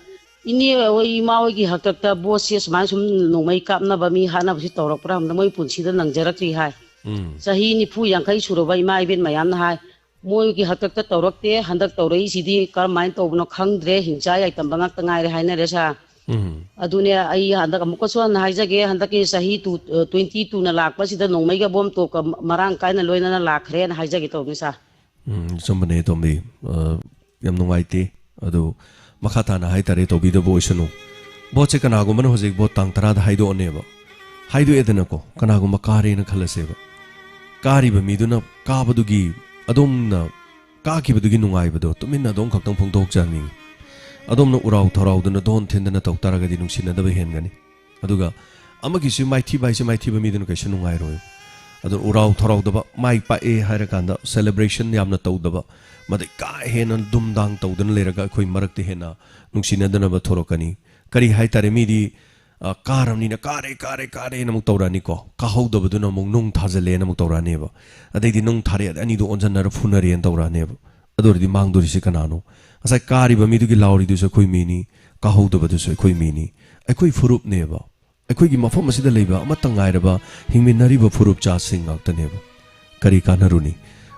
"ꯏꯅꯦ ꯍꯣꯏ, ꯏꯃꯥ ꯍꯣꯏꯒꯤ ꯍꯥꯛꯇꯛꯇ ꯚꯣꯠꯁꯦ ꯁꯨꯃꯥꯏꯅ ꯁꯨꯝ ꯅꯣꯡꯃꯩ ꯀꯥꯞꯅꯕ, ꯃꯤ ꯍꯥꯠꯅꯕꯁꯤ ꯇꯧꯔꯛꯄ꯭ꯔꯥ?" ꯍꯥꯏꯕꯗ ꯃꯣꯏ ꯄꯨꯟꯁꯤꯗ ꯅꯪꯖꯔꯛꯇ꯭ꯔꯤ ꯍꯥꯏ꯫ ꯎꯝ꯫ ꯆꯍꯤ ꯅꯤꯐꯨ ꯌꯥꯡꯈꯩ ꯁꯨꯔꯕ ꯏꯃꯥ ꯏꯕꯦꯟ ꯃꯌꯥꯝꯅ ꯍꯥꯏ, ꯃꯣꯏꯒꯤ ꯍꯥꯛꯇꯛꯇ ꯇꯧꯔꯛꯇꯦ, ꯍꯟꯗꯛ ꯇꯧꯔꯛꯏꯁꯤꯗꯤ ꯀꯔꯝꯍꯥꯏꯅ ꯇꯧꯕꯅꯣ ꯈꯪꯗ꯭ꯔꯦ, ꯍꯤꯡꯆꯥ ꯌꯥꯏꯇꯝꯕ ꯉꯥꯛꯇ ꯉꯥꯏꯔꯦ ꯍꯥꯏꯅꯔꯦ, ꯁꯥꯔ꯫ ꯎꯝ꯫ ꯑꯗꯨꯅꯦ, ꯑꯩ ꯍꯟꯗꯛ ꯑꯃꯨꯛꯀꯁꯨ ꯍꯟꯅ ꯍꯥꯏꯖꯒꯦ, ꯍꯟꯗꯛꯀꯤ ꯆꯍꯤ two, twenty twoꯅ ꯂꯥꯛꯄꯁꯤꯗ ꯅꯣꯡꯃꯩꯒ ꯕꯣꯝ ꯇꯣꯞꯀ ꯃꯔꯥꯡ ꯀꯥꯏꯅ ꯂꯣꯏꯅꯅ ꯂꯥꯛꯈ꯭ꯔꯦꯅ ꯍꯥꯏꯖꯒꯦ ꯇꯧꯕꯅꯤ, ꯁꯥꯔ꯫ ꯎꯝ, ꯑꯆꯨꯝꯕꯅꯦ, ꯇꯣꯝꯕꯤ꯫ ꯑ, ꯌꯥꯝ ꯅꯨꯡꯉꯥꯏꯇꯦ꯫ ꯑꯗꯨ ꯃꯈꯥ ꯇꯥꯅ ꯍꯥꯏꯇꯥꯔꯦ, ꯇꯧꯕꯤꯗꯕ ꯑꯣꯏꯁꯅꯨ꯫ ꯚꯣꯠꯁꯦ ꯀꯅꯥꯒꯨꯝꯕꯅ ꯍꯧꯖꯤꯛ ꯚꯣꯠ ꯇꯥꯡ ꯇꯔꯥꯗ ꯍꯥꯏꯗꯣꯛꯑꯅꯦꯕ꯫ ꯍꯥꯏꯗꯣꯛꯑꯦꯗꯅꯀꯣ, ꯀꯅꯥꯒꯨꯝꯕ ꯀꯥꯔꯦꯅ ꯈꯜꯂꯁꯦꯕ꯫ ꯀꯥꯔꯤꯕ ꯃꯤꯗꯨꯅ ꯀꯥꯕꯗꯨꯒꯤ, ꯑꯗꯣꯝꯅ ꯀꯥꯈꯤꯕꯗꯨꯒꯤ ꯅꯨꯡꯉꯥꯏꯕꯗꯣ ꯇꯨꯃꯤꯟꯅ ꯑꯗꯣꯝ ꯈꯛꯇꯪ ꯐꯣꯡꯗꯣꯛꯆꯅꯤꯡꯉꯤ꯫ ꯑꯗꯣꯝꯅ ꯎꯔꯥꯎ ꯊꯔꯥꯎꯗꯅ ꯗꯣꯟ ꯊꯤꯟꯗꯅ ꯇꯧ ꯇꯥꯔꯒꯗꯤ ꯅꯨꯡꯁꯤꯅꯗꯕ ꯍꯦꯟꯒꯅꯤ꯫ ꯑꯗꯨꯒ ꯑꯃꯒꯤꯁꯨ ꯃꯥꯏꯊꯤꯕ ꯍꯥꯏꯁꯦ ꯃꯥꯏꯊꯤꯕ ꯃꯤꯗꯨꯅ ꯀꯩꯁꯨ ꯅꯨꯡꯉꯥꯏꯔꯣꯏ꯫ ꯑꯗꯨ ꯎꯔꯥꯎ ꯊꯔꯥꯎꯗꯕ, ꯃꯥꯏ ꯄꯥꯛꯑꯦ ꯍꯥꯏꯔꯀꯥꯟꯗ celebration ꯌꯥꯝꯅ ꯇꯧꯗꯕ, ꯃꯗꯩ ꯀꯥ ꯍꯦꯟꯅ ꯗꯨꯝꯗꯥꯡ ꯇꯧꯗꯅ ꯂꯩꯔꯒ ꯑꯩꯈꯣꯏ ꯃꯔꯛꯇ ꯍꯦꯟꯅ ꯅꯨꯡꯁꯤꯅꯗꯅꯕ ꯊꯣꯔꯛꯀꯅꯤ꯫ ꯀꯔꯤ ꯍꯥꯏꯇꯥꯔꯦ, ꯃꯤꯗꯤ, ꯑ, ꯀꯥꯔꯕꯅꯤꯅ "ꯀꯥꯔꯦ, ꯀꯥꯔꯦ, ꯀꯥꯔꯦꯅ" ꯑꯃꯨꯛ ꯇꯧꯔꯛꯑꯅꯤꯀꯣ, ꯀꯥꯍꯧꯗꯕꯗꯨꯅ ꯑꯃꯨꯛ ꯅꯨꯡ ꯊꯥꯖꯜꯂꯦꯅ ꯑꯃꯨꯛ ꯇꯧꯔꯛꯑꯅꯦꯕ, ꯑꯗꯩꯗꯤ ꯅꯨꯡ ꯊꯥꯔꯛꯑꯦ, ꯑꯅꯤꯗꯣ ꯑꯣꯟꯁꯤꯟꯅꯔ ꯐꯨꯅꯔꯦꯅ ꯇꯧꯔꯛꯑꯅꯦꯕ꯫ ꯑꯗꯨ ꯑꯣꯏꯔꯗꯤ ꯃꯥꯡꯗꯣꯔꯤꯁꯤ ꯀꯅꯥꯅꯣ? ꯉꯁꯥꯏ ꯀꯥꯔꯤꯕ ꯃꯤꯗꯨꯒꯤ ꯂꯥꯎꯔꯤꯗꯨꯁꯨ ꯑꯩꯈꯣꯏ ꯃꯤꯅꯤ, ꯀꯥꯍꯧꯗꯕꯗꯨꯁꯨ ꯑꯩꯈꯣꯏ ꯃꯤꯅꯤ꯫ ꯑꯩꯈꯣꯏ ꯐꯨꯔꯨꯞꯅꯦꯕ꯫ ꯑꯩꯈꯣꯏꯒꯤ ꯃꯐꯝ ꯑꯁꯤꯗ ꯂꯩꯕ ꯑꯃꯠꯇ ꯉꯥꯏꯔꯕ ꯍꯤꯡꯃꯤꯟꯅꯔꯤꯕ ꯐꯨꯔꯨꯞꯆꯥꯁꯤꯡ ꯉꯥꯛꯇꯅꯦꯕ꯫ ꯀꯔꯤ ꯀꯥꯟꯅꯔꯨꯅꯤ?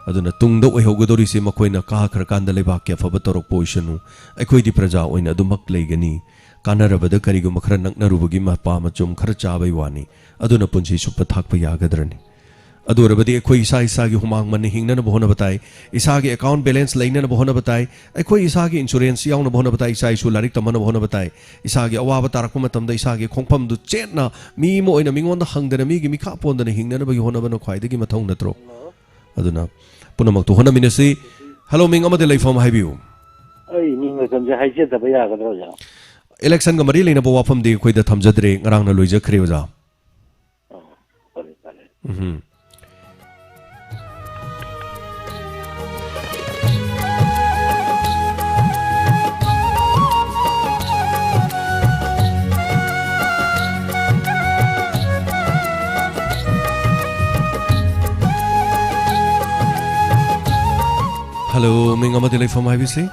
ꯑꯗꯨꯅ ꯇꯨꯡꯗ ꯑꯣꯏꯍꯧꯒꯗꯧꯔꯤꯁꯦ ꯃꯈꯣꯏꯅ ꯀꯥꯈ꯭ꯔꯀꯥꯟꯗ ꯂꯩꯕꯥꯛꯀꯤ ꯑꯐꯕ ꯇꯧꯔꯛꯄ ꯑꯣꯏꯁꯅꯨ, ꯑꯩꯈꯣꯏꯗꯤ ꯄ꯭ꯔꯖꯥ ꯑꯣꯏꯅ ꯑꯗꯨꯃꯛ ꯂꯩꯒꯅꯤ꯫ ꯀꯥꯟꯅꯔꯕꯗ ꯀꯔꯤꯒꯨꯝꯕ ꯈꯔ ꯅꯛꯅꯔꯨꯕꯒꯤ ꯃꯄꯥ ꯃꯆꯨꯝ ꯈꯔ ꯆꯥꯕꯩ ꯋꯥꯅꯤ, ꯑꯗꯨꯅ ꯄꯨꯟꯁꯤ ꯆꯨꯞꯄ ꯊꯥꯛꯄ ꯌꯥꯒꯗ꯭ꯔꯅꯤ? ꯑꯗꯨ ꯑꯣꯏꯔꯕꯗꯤ ꯑꯩꯈꯣꯏ ꯏꯁꯥ ꯏꯁꯥꯒꯤ ꯍꯨꯃꯥꯡ ꯃꯟꯅ ꯍꯤꯡꯅꯅꯕ ꯍꯣꯠꯅꯕ ꯇꯥꯏ, ꯏꯁꯥꯒꯤ account balance ꯂꯩꯅꯅꯕ ꯍꯣꯠꯅꯕ ꯇꯥꯏ, ꯑꯩꯈꯣꯏ ꯏꯁꯥꯒꯤ insurance ꯌꯥꯎꯅꯕ ꯍꯣꯠꯅꯕ ꯇꯥꯏ, ꯏꯆꯥ ꯏꯁꯨ ꯂꯥꯏꯔꯤꯛ ꯇꯝꯍꯟꯅꯕ ꯍꯣꯠꯅꯕ ꯇꯥꯏ, ꯏꯁꯥꯒꯤ ꯑꯋꯥꯕ ꯇꯥꯔꯛꯄ ꯃꯇꯝꯗ ꯏꯁꯥꯒꯤ ꯈꯣꯡꯐꯝꯗꯨ ꯆꯦꯠꯅ ꯃꯤ ꯑꯃ ꯑꯣꯏꯅ ꯃꯤꯉꯣꯟꯗ ꯍꯪꯗꯅ ꯃꯤꯒꯤ ꯃꯤꯈꯥ ꯄꯣꯟꯗꯅ ꯍꯤꯡꯅꯅꯕꯒꯤ ꯍꯣꯠꯅꯕꯅ ꯈ꯭ꯋꯥꯏꯗꯒꯤ ꯃꯊꯧ ꯅꯠꯇ꯭ꯔꯣ? ꯑꯗꯨꯅ ꯄꯨꯝꯅꯃꯛꯇꯨ ꯍꯣꯠꯅꯃꯤꯟꯅꯁꯤ꯫ Hello, ꯃꯤꯡ ꯑꯃꯗꯤ ꯂꯩꯐꯝ ꯍꯥꯏꯕꯤꯌꯨ꯫ ꯑꯩ ꯃꯤꯡ ꯃꯇꯝꯁꯦ ꯍꯥꯏꯖꯗꯕ ꯌꯥꯒꯗ꯭ꯔꯥ, ꯑꯣꯖꯥ? Election ꯒ ꯃꯔꯤ ꯂꯩꯅꯕ ꯋꯥꯐꯝꯗꯤ ꯑꯩꯈꯣꯏꯗ ꯊꯝꯖꯗ꯭ꯔꯦ, ꯉꯔꯥꯡꯅ ꯂꯣꯏꯖꯈ꯭ꯔꯦ, ꯑꯣꯖꯥ꯫ ꯑꯣ, ꯐꯔꯦ, ꯐꯔꯦ꯫ ꯎꯝ꯫ Hello, ꯃꯤꯡ ꯑꯃꯗꯤ ꯂꯩꯐꯝ ꯍꯥꯏꯕꯤꯁꯤ꯫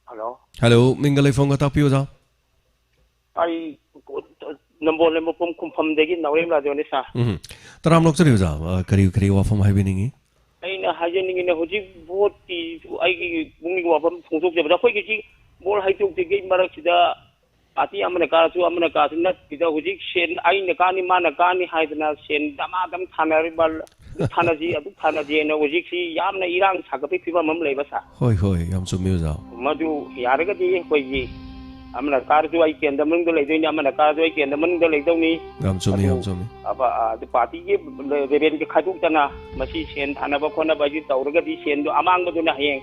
Hello꯫ Hello, ꯃꯤꯡꯒ ꯂꯩꯐꯝꯒ ꯇꯥꯛꯄꯤꯌꯨ, ꯑꯣꯖꯥ꯫ ꯑꯩ ꯅꯝꯕꯣꯜ ꯂꯩꯃꯈꯣꯡ ꯈꯨꯝꯐꯝꯗꯒꯤ ꯅꯥꯎꯔꯦꯝ ꯔꯥꯖꯦꯟꯅꯤ, sir꯫ ꯎꯝ꯫ ꯇꯔꯥꯝ ꯑꯣꯛꯆꯔꯤ, ꯑꯣꯖꯥ꯫ ꯑ, ꯀꯔꯤ, ꯀꯔꯤ ꯋꯥꯐꯝ ꯍꯥꯏꯕꯤꯅꯤꯡꯉꯤ? ꯑꯩꯅ ꯍꯥꯏꯖꯅꯤꯡꯉꯤꯅꯦ, ꯍꯧꯖꯤꯛ ꯚꯣꯠꯀꯤ ꯑꯩꯒꯤ ꯄꯨꯛꯅꯤꯡꯒꯤ ꯋꯥꯐꯝ ꯐꯣꯡꯗꯣꯛꯆꯕꯗ, ꯑꯩꯈꯣꯏꯒꯤ ꯁꯤ ꯕꯣꯜ ꯍꯩꯗꯣꯛꯇ꯭ꯔꯤꯉꯩ ꯃꯔꯛꯁꯤꯗ party ꯑꯃꯅ ꯀꯥꯔꯁꯨ ꯑꯃꯅ ꯀꯥꯔꯁꯨ ꯅꯠꯇꯕꯤꯗ, ꯍꯧꯖꯤꯛ ꯁꯦꯟ ꯑꯩꯅ ꯀꯥꯅꯤ, ꯃꯥꯅ ꯀꯥꯅꯤ ꯍꯥꯏꯗꯅ ꯁꯦꯟ ꯗꯃꯥꯗꯝ ꯊꯥꯅꯔꯤꯕ ꯑꯗꯨ ꯊꯥꯅꯁꯤ, ꯑꯗꯨ ꯊꯥꯅꯁꯤꯅ ꯍꯧꯖꯤꯛꯁꯤ ꯌꯥꯝꯅ ꯏꯔꯥꯡ ꯁꯥꯒꯠꯄꯒꯤ ꯐꯤꯕꯝ ꯑꯃ ꯂꯩꯕ, ꯁꯥꯔ꯫ ꯍꯣꯏ, ꯍꯣꯏ, ꯌꯥꯝ ꯆꯨꯝꯃꯤ, ꯑꯣꯖꯥ꯫ ꯃꯗꯨ ꯌꯥꯔꯒꯗꯤ ꯑꯩꯈꯣꯏꯒꯤ ꯑꯃꯅ ꯀꯥꯔꯁꯨ ꯑꯩ ꯀꯦꯟꯗ꯭ꯔ ꯃꯅꯨꯡꯗ ꯂꯩꯗꯣꯏꯅꯤ, ꯑꯃꯅ ꯀꯥꯔꯁꯨ ꯑꯩ ꯀꯦꯟꯗ꯭ꯔ ꯃꯅꯨꯡꯗ ꯂꯩꯗꯧꯅꯤ꯫ ꯌꯥꯝ ꯆꯨꯝꯃꯤ, ꯑꯗꯨ ꯌꯥꯝ ꯆꯨꯝꯃꯤ꯫ ꯑꯕ-, ꯑ, ꯑꯗꯨ ꯄꯥꯔꯇꯤꯒꯤ ꯔꯦꯕꯦꯟꯒꯤ ꯈꯥꯏꯗꯣꯛꯇꯅ ꯃꯁꯤ ꯁꯦꯟ ꯊꯥꯅꯕ ꯈꯣꯠꯅꯕ ꯍꯥꯏꯁꯤ ꯇꯧꯔꯒꯗꯤ ꯁꯦꯟꯗꯣ ꯑꯃꯥꯡꯕꯗꯨꯅ ꯍꯌꯦꯡ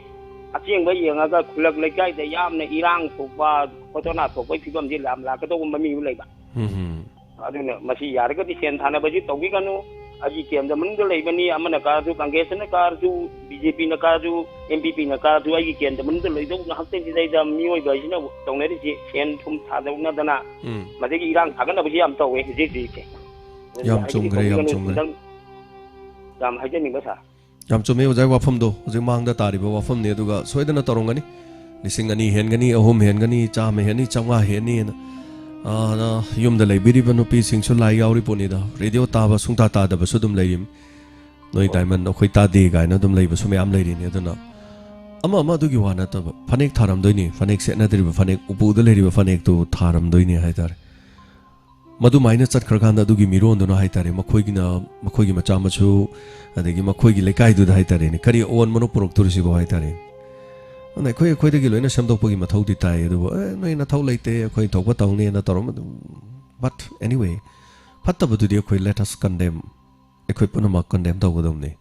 ꯑꯆꯦꯡꯕ ꯌꯦꯡꯉꯒ ꯈꯨꯜꯂꯛ ꯂꯩꯀꯥꯏꯗ ꯌꯥꯝꯅ ꯏꯔꯥꯡ ꯊꯣꯛꯄ, ꯈꯣꯠꯇꯣꯅꯥ ꯊꯣꯛꯄꯒꯤ ꯐꯤꯕꯝꯁꯤ ꯌꯥꯝ ꯂꯥꯛꯀꯗꯧꯕ ꯃꯃꯤ ꯑꯃ ꯂꯩꯕ꯫ ꯎꯝ, ꯎꯝ꯫ ꯑꯗꯨꯅ ꯃꯁꯤ ꯌꯥꯔꯒꯗꯤ ꯁꯦꯟ ꯊꯥꯅꯕꯁꯤ ꯇꯧꯕꯤꯒꯅꯨ꯫ ꯑꯩꯒꯤ ꯀꯦꯟꯗ꯭ꯔ ꯃꯅꯨꯡꯗ ꯂꯩꯕꯅꯤ, ꯑꯃꯅ ꯀꯥꯔꯁꯨ, ꯀꯪꯒ꯭ꯔꯦꯁꯅ ꯀꯥꯔꯁꯨ, ꯕꯤ ꯖꯦ ꯄꯤꯅ ꯀꯥꯔꯁꯨ, ꯑꯦꯟ ꯄꯤ ꯄꯤꯅ ꯀꯥꯔꯁꯨ, ꯑꯩꯒꯤ ꯀꯦꯟꯗ꯭ꯔ ꯃꯅꯨꯡꯗ ꯂꯩꯗꯧ ꯉꯥꯛꯇꯅꯤꯗ꯫ ꯃꯤꯑꯣꯏꯕ ꯍꯥꯏꯁꯤꯅ ꯇꯧꯅꯔꯤꯁꯤ ꯁꯦꯟ ꯊꯨꯝ ꯊꯥꯗꯣꯛꯅꯗꯅ ꯎꯝ꯫ ꯃꯗꯒꯤ ꯏꯔꯥꯡ ꯊꯥꯒꯠꯅꯕꯁꯤ ꯌꯥꯝ ꯇꯧꯋꯦ ꯍꯧꯖꯤꯛ ꯍꯧꯖꯤꯛꯁꯦ꯫ ꯑꯗꯨꯅ ꯌꯥꯝ ꯍꯥꯏꯕꯗꯤ ꯆꯨꯝꯈ꯭ꯔꯦ, ꯌꯥꯝ ꯇꯧꯕꯤꯒꯅꯨ꯫ ꯆꯨꯝꯈ꯭ꯔꯦ꯫ ꯈꯤꯇꯪ ꯌꯥꯝ ꯍꯥꯏꯖꯅꯤꯡꯕ, ꯁꯥꯔ꯫ ꯌꯥꯝ ꯆꯨꯝꯃꯤ ꯑꯣꯖꯥꯒꯤ ꯋꯥꯐꯝꯗꯣ, ꯍꯧꯖꯤꯛ ꯃꯥꯡꯗ ꯇꯥꯔꯤꯕ ꯋꯥꯐꯝꯅꯤ, ꯑꯗꯨꯒ ꯁꯣꯏꯗꯅ ꯇꯧꯔꯝꯒꯅꯤ꯫ ꯂꯤꯁꯤꯡ ꯑꯅꯤ ꯍꯦꯟꯒꯅꯤ, ꯑꯍꯨꯝ ꯍꯦꯟꯒꯅꯤ, ꯆꯥꯝꯃ ꯍꯦꯟꯅꯤ, ꯆꯥꯝꯃꯉꯥ ꯍꯦꯟꯅꯤꯅ꯫ ꯑꯥ, ꯌꯨꯝꯗ ꯂꯩꯕꯤꯔꯤꯕ ꯅꯨꯄꯤꯁꯤꯡꯁꯨ ꯂꯥꯏ ꯌꯥꯎꯔꯤ ꯄꯣꯠꯅꯤꯗ꯫ ꯔꯦꯗꯤꯑꯣ ꯇꯥꯕ ꯁꯨꯡꯇꯥ ꯇꯥꯗꯕꯁꯨ ꯑꯗꯨꯝ ꯂꯩꯔꯤꯝ꯫ ꯅꯣꯏ ꯗꯥꯏꯃꯟ ꯑꯩꯈꯣꯏ ꯇꯥꯗꯦ ꯀꯥꯏꯅ ꯑꯗꯨꯝ ꯂꯩꯕꯁꯨ ꯃꯌꯥꯝ ꯂꯩꯔꯤꯅꯤ꯫ ꯑꯗꯨꯅ ꯑꯃ ꯑꯃ ꯑꯗꯨꯒꯤ ꯋꯥ ꯅꯠꯇꯕ, ꯐꯅꯦꯛ ꯊꯥꯔꯝꯗꯣꯏꯅꯤ, ꯐꯅꯦꯛ ꯁꯦꯠꯅꯗ꯭ꯔꯤꯕ ꯐꯅꯦꯛ, ꯎꯄꯨꯗ ꯂꯩꯔꯤꯕ ꯐꯅꯦꯛꯇꯨ ꯊꯥꯔꯝꯗꯣꯏꯅꯤ ꯍꯥꯏꯇꯥꯔꯦ꯫ ꯃꯗꯨꯃꯥꯏꯅ ꯆꯠꯈ꯭ꯔꯀꯥꯟꯗ ꯑꯗꯨꯒꯤ ꯃꯤꯔꯣꯟꯗꯨꯅ ꯍꯥꯏꯇꯥꯔꯦ, ꯃꯈꯣꯏꯒꯤꯅ, ꯃꯈꯣꯏꯒꯤ ꯃꯆꯥ ꯃꯁꯨ, ꯑꯗꯒꯤ ꯃꯈꯣꯏꯒꯤ ꯂꯩꯀꯥꯏꯗꯨꯗ ꯍꯥꯏꯇꯥꯔꯦꯅꯦ, ꯀꯔꯤ ꯑꯑꯣꯟꯕꯅꯣ ꯄꯨꯔꯛꯇꯣꯔꯤꯁꯤꯕꯣ ꯍꯥꯏꯇꯥꯔꯦ꯫ ꯑꯗꯨꯅ ꯑꯩꯈꯣꯏ, ꯑꯩꯈꯣꯏꯗꯒꯤ ꯂꯣꯏꯅ ꯁꯦꯝꯗꯣꯛꯄꯒꯤ ꯃꯊꯧꯗꯤ ꯇꯥꯏ, ꯑꯗꯨꯕꯨ, "ꯑꯦ, ꯅꯣꯏ ꯅꯊꯧ ꯂꯩꯇꯦ, ꯑꯩꯈꯣꯏ ꯊꯣꯛꯄ ꯇꯧꯅꯤꯅ" ꯇꯧꯔꯝꯕ ꯑꯗꯨꯝ, but anyway, ꯐꯠꯇꯕꯗꯨꯗꯤ ꯑꯩꯈꯣꯏ let us condemn, ꯑꯩꯈꯣꯏ ꯄꯨꯝꯅꯃꯛ condemn ꯇꯧꯒꯗꯕꯅꯤ꯫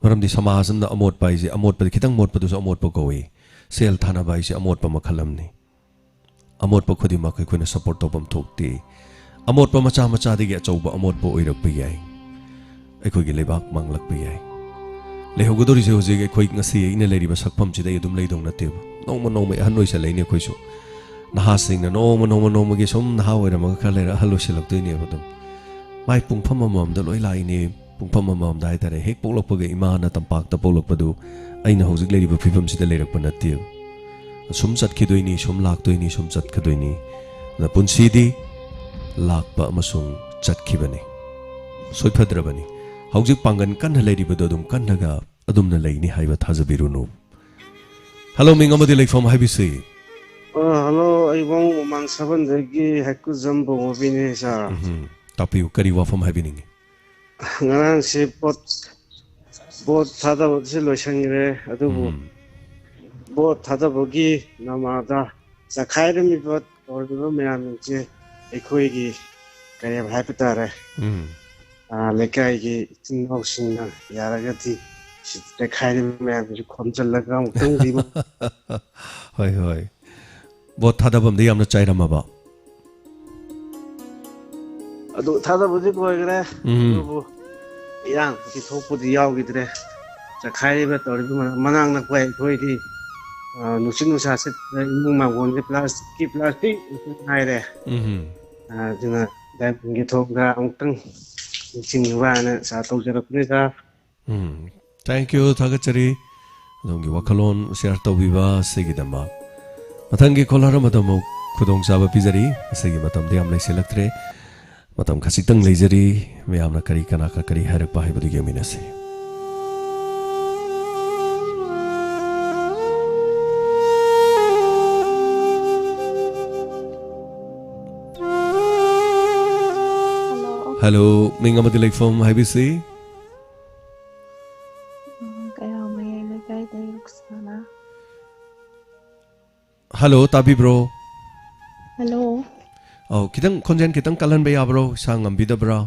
ꯃꯔꯝꯗꯤ ꯁꯃꯥꯖ ꯑꯃꯗ ꯑꯃꯣꯠꯄ ꯍꯥꯏꯁꯦ, ꯑꯃꯣꯠꯄꯗ ꯈꯤꯇꯪ ꯃꯣꯠꯄꯗꯨꯁꯨ ꯑꯃꯣꯠꯄ ꯀꯧꯏ꯫ ꯁꯦꯜ ꯊꯥꯅꯕ ꯍꯥꯏꯁꯦ ꯑꯃꯣꯠꯄ ꯃꯈꯜ ꯑꯃꯅꯤ꯫ ꯑꯃꯣꯠꯄ ꯈꯨꯗꯤꯡꯃꯛ ꯑꯩꯈꯣꯏꯅ support ꯇꯧꯐꯝ ꯊꯣꯛꯇꯦ꯫ ꯑꯃꯣꯠꯄ ꯃꯆꯥ ꯃꯆꯥꯗꯒꯤ ꯑꯆꯧꯕ ꯑꯃꯣꯠꯄ ꯑꯣꯏꯔꯛꯄ ꯌꯥꯏ꯫ ꯑꯩꯈꯣꯏꯒꯤ ꯂꯩꯕꯥꯛ ꯃꯥꯡꯂꯛꯄ ꯌꯥꯏ꯫ ꯂꯩꯍꯧꯒꯗꯧꯔꯤꯁꯦ ꯍꯧꯖꯤꯛ ꯑꯩꯈꯣꯏ ꯉꯁꯤ ꯑꯩꯅ ꯂꯩꯔꯤꯕ ꯁꯛꯐꯝꯁꯤꯗ ꯑꯩ ꯑꯗꯨꯝ ꯂꯩꯗꯧ ꯅꯠꯇꯦꯕ꯫ ꯅꯣꯡꯃ ꯅꯣꯡꯃꯒꯤ ꯑꯍꯟ ꯑꯣꯏꯁꯜꯂꯛꯏꯅꯦ ꯑꯩꯈꯣꯏꯁꯨ꯫ ꯅꯍꯥꯁꯤꯡꯅ ꯅꯣꯡꯃ, ꯅꯣꯡꯃ, ꯅꯣꯡꯃꯒꯤ ꯁꯨꯝ ꯅꯍꯥ ꯑꯣꯏꯔꯝꯃꯒ ꯈꯔ ꯂꯩꯔ ꯑꯍꯜ ꯑꯣꯏꯁꯜꯂꯛꯇꯣꯏꯅꯦꯕ ꯑꯗꯨꯝ꯫ ꯃꯥꯏ ꯄꯨꯡꯐꯝ ꯑꯃꯃꯝꯗ ꯂꯣꯏ ꯂꯥꯛꯏꯅꯦ꯫ ꯄꯨꯡꯐꯝ ꯑꯃꯃꯝꯗ ꯍꯥꯏꯇꯥꯔꯦ, ꯍꯦꯛ ꯄꯣꯛꯂꯛꯄꯒ ꯏꯃꯥꯅ ꯇꯝꯄꯥꯛꯇ ꯄꯣꯛꯂꯛꯄꯗꯨ ꯑꯩꯅ ꯍꯧꯖꯤꯛ ꯂꯩꯔꯤꯕ ꯐꯤꯕꯝꯁꯤꯗ ꯂꯩꯔꯛꯄ ꯅꯠꯇꯦꯕ꯫ ꯁꯨꯝ ꯆꯠꯈꯤꯗꯣꯏꯅꯤ, ꯁꯨꯝ ꯂꯥꯛꯇꯣꯏꯅꯤ, ꯁꯨꯝ ꯆꯠꯈꯤꯗꯣꯏꯅꯤ꯫ ꯑꯗ ꯄꯨꯟꯁꯤꯗꯤ ꯂꯥꯛꯄ ꯑꯃꯁꯨꯡ ꯆꯠꯈꯤꯕꯅꯤ꯫ ꯁꯣꯏꯐꯗ꯭ꯔꯕꯅꯤ꯫ ꯍꯧꯖꯤꯛ ꯄꯥꯡꯒꯟ ꯀꯟꯅ ꯂꯩꯔꯤꯕꯗꯨ ꯑꯗꯨꯝ ꯀꯟꯅꯒ ꯑꯗꯨꯝꯅ ꯂꯩꯅꯤ ꯍꯥꯏꯕ ꯊꯥꯖꯕꯤꯔꯨꯅꯨ꯫ ꯍꯜꯂꯣ, ꯃꯤꯡ ꯑꯃꯗꯤ ꯂꯩꯐꯝ ꯍꯥꯏꯕꯤꯁꯤ꯫ ꯑ, ꯍꯜꯂꯣ, ꯑꯩ ꯋꯥꯉꯨ ꯃꯃꯥꯡ ꯁꯥꯕꯟꯗꯒꯤ ꯍꯩꯀꯨꯖꯝ ꯕꯣꯕꯤꯅꯦ, ꯁꯥꯔ꯫ ꯎꯝ, ꯇꯥꯛꯄꯤꯌꯨ, ꯀꯔꯤ ꯋꯥꯐꯝ ꯍꯥꯏꯕꯤꯅꯤꯡꯉꯤ? ꯉꯔꯥꯡꯁꯤ ꯚꯣꯠ, ꯚꯣꯠ ꯊꯥꯗꯕꯁꯤ ꯂꯣꯏꯁꯤꯟꯈ꯭ꯔꯦ꯫ ꯑꯗꯨꯕꯨ ꯎꯝ꯫ ꯚꯣꯠ ꯊꯥꯗꯕꯒꯤ ꯅꯃꯥꯗ ꯆꯈꯥꯏꯔꯝꯃꯤꯕ, ꯇꯧꯔꯝꯃꯤꯕ ꯃꯌꯥꯝꯁꯤꯡꯁꯦ ꯑꯩꯈꯣꯏꯒꯤ ꯀꯔꯤ ꯍꯥꯏꯕ ꯇꯥꯔꯦ, ꯎꯝ꯫ ꯑꯥ, ꯂꯩꯀꯥꯏꯒꯤ ꯏꯆꯤꯟ ꯏꯅꯥꯎꯁꯤꯡꯅ ꯌꯥꯔꯒꯗꯤ ꯁꯤ ꯆꯈꯥꯏꯔꯤꯕ ꯃꯌꯥꯝꯁꯤ ꯈꯣꯝꯖꯤꯜꯂꯒ ꯑꯃꯨꯛꯇꯪꯗꯤ ꯍꯣꯏ, ꯍꯣꯏ꯫ ꯚꯣꯠ ꯊꯥꯗꯐꯝꯗ ꯌꯥꯝꯅ ꯆꯥꯏꯔꯝꯃꯕ? ꯑꯗꯨ ꯊꯥꯗꯕꯗꯤ ꯂꯣꯏꯈ꯭ꯔꯦ꯫ ꯎꯝ꯫ ꯑꯗꯨꯕꯨ ꯏꯔꯥꯡ ꯊꯣꯛꯄꯗꯤ ꯌꯥꯎꯈꯤꯗ꯭ꯔꯦ꯫ ꯆꯈꯥꯏꯔꯤꯕ ꯇꯧꯔꯤꯕ ꯃꯅꯥꯛ ꯅꯛꯄ ꯑꯩꯈꯣꯏꯗꯤ, ꯑ, ꯅꯨꯡꯁꯤꯠ ꯅꯨꯡꯁꯥ ꯁꯤꯠꯄꯗ ꯏꯃꯨꯡ ꯃꯥꯡꯒꯣꯟꯁꯦ ꯄ꯭ꯂꯥꯁꯇꯤꯛꯀꯤ ꯄ꯭ꯂꯥꯁꯇꯤꯛ ꯉꯥꯛꯇ ꯉꯥꯏꯔꯦ꯫ ꯎꯝ꯫ ꯑ, ꯑꯗꯨꯅ ꯗꯥꯏꯃꯟꯒꯤ ꯊꯣꯡꯗ ꯑꯃꯨꯛꯇꯪ ꯅꯤꯡꯁꯤꯡꯅꯕ ꯍꯥꯏꯅ ꯁꯥꯔ ꯇꯧꯖꯔꯛꯄꯅꯤ, ꯁꯥꯔ꯫ ꯎꯝ꯫ Thank you, ꯊꯥꯒꯠꯆꯔꯤ꯫ ꯑꯗꯣꯝꯒꯤ ꯋꯥꯈꯜꯂꯣꯟ share ꯇꯧꯕꯤꯕ ꯑꯁꯤꯒꯤꯗꯃꯛ꯫ ꯃꯊꯪꯒꯤ caller ꯑꯃꯗ ꯑꯃꯨꯛ ꯈꯨꯗꯣꯡꯆꯥꯕ ꯄꯤꯖꯔꯤ꯫ ꯉꯁꯤꯒꯤ ꯃꯇꯝꯗꯤ ꯌꯥꯝ ꯂꯩꯁꯤꯜꯂꯛꯇ꯭ꯔꯦ꯫ ꯃꯇꯝ ꯈꯖꯤꯛꯇꯪ ꯂꯩꯖꯔꯤ꯫ ꯃꯌꯥꯝꯅ ꯀꯔꯤ, ꯀꯅꯥ ꯀ-, ꯀꯔꯤ ꯍꯥꯏꯔꯛꯄ ꯍꯥꯏꯕꯗꯨ ꯌꯦꯡꯃꯤꯟꯅꯁꯤ꯫ Hello꯫ Hello, ꯃꯤꯡ ꯑꯃꯗꯤ ꯂꯩꯐꯝ ꯍꯥꯏꯕꯤꯁꯤ꯫ ꯎꯝ, ꯀꯌꯥꯝ ꯃꯌꯥꯏ ꯂꯩꯀꯥꯏꯗꯩ ꯔꯨꯛꯁꯥꯅꯥ꯫ Hello, ꯇꯥꯕꯤꯕ꯭ꯔꯣ? Hello꯫ ꯑꯧ, ꯈꯤꯇꯪ ꯈꯣꯟꯖꯦꯜ ꯈꯤꯇꯪ ꯀꯜꯍꯟꯕ ꯌꯥꯕ꯭ꯔꯣ? ꯏꯁꯥ ꯉꯝꯕꯤꯗꯕ꯭ꯔꯥ?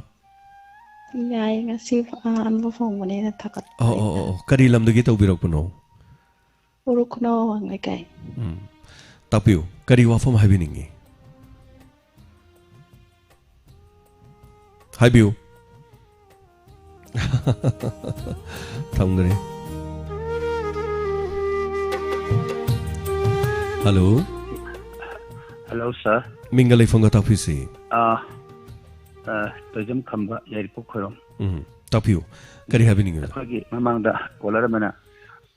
ꯌꯥꯏ, ꯉꯁꯤ ꯑꯍꯥꯟꯕ ꯐꯣꯡꯕꯅꯤꯅ ꯊꯥꯒꯠꯄ ꯑꯣ, ꯑꯣ, ꯑꯣ, ꯍꯥꯏꯇꯥꯔꯦ꯫ ꯑꯣ꯫ ꯀꯔꯤ ꯂꯝꯗꯒꯤ ꯇꯧꯕꯤꯔꯛꯄꯅꯣ? ꯎꯔꯨꯛ ꯈꯨꯅꯧ ꯑꯋꯥꯡ ꯂꯩꯀꯥꯏ꯫ ꯎꯝ꯫ ꯇꯥꯛꯄꯤꯌꯨ, ꯀꯔꯤ ꯋꯥꯐꯝ ꯍꯥꯏꯕꯤꯅꯤꯡꯉꯤ? ꯍꯥꯏꯕꯤꯌꯨ꯫ ꯊꯝꯈ꯭ꯔꯦ꯫ Hello꯫ Hello, sir꯫ ꯃꯤꯡꯒ ꯂꯩꯐꯝꯒ ꯇꯥꯛꯄꯤꯁꯤ꯫ ꯑꯥ, ꯑꯥ, ꯇꯣꯏꯖꯝ ꯈꯝꯕ, ꯌꯥꯏꯔꯤꯄꯣꯛ ꯈꯣꯏꯔꯣꯝ꯫ ꯎꯝ, ꯇꯥꯛꯄꯤꯌꯨ꯫ ꯀꯔꯤ ꯍꯥꯏꯕꯤꯅꯤꯡꯉꯤꯕ? ꯑꯩꯈꯣꯏꯒꯤ ꯃꯃꯥꯡꯗ caller ꯑꯃꯅ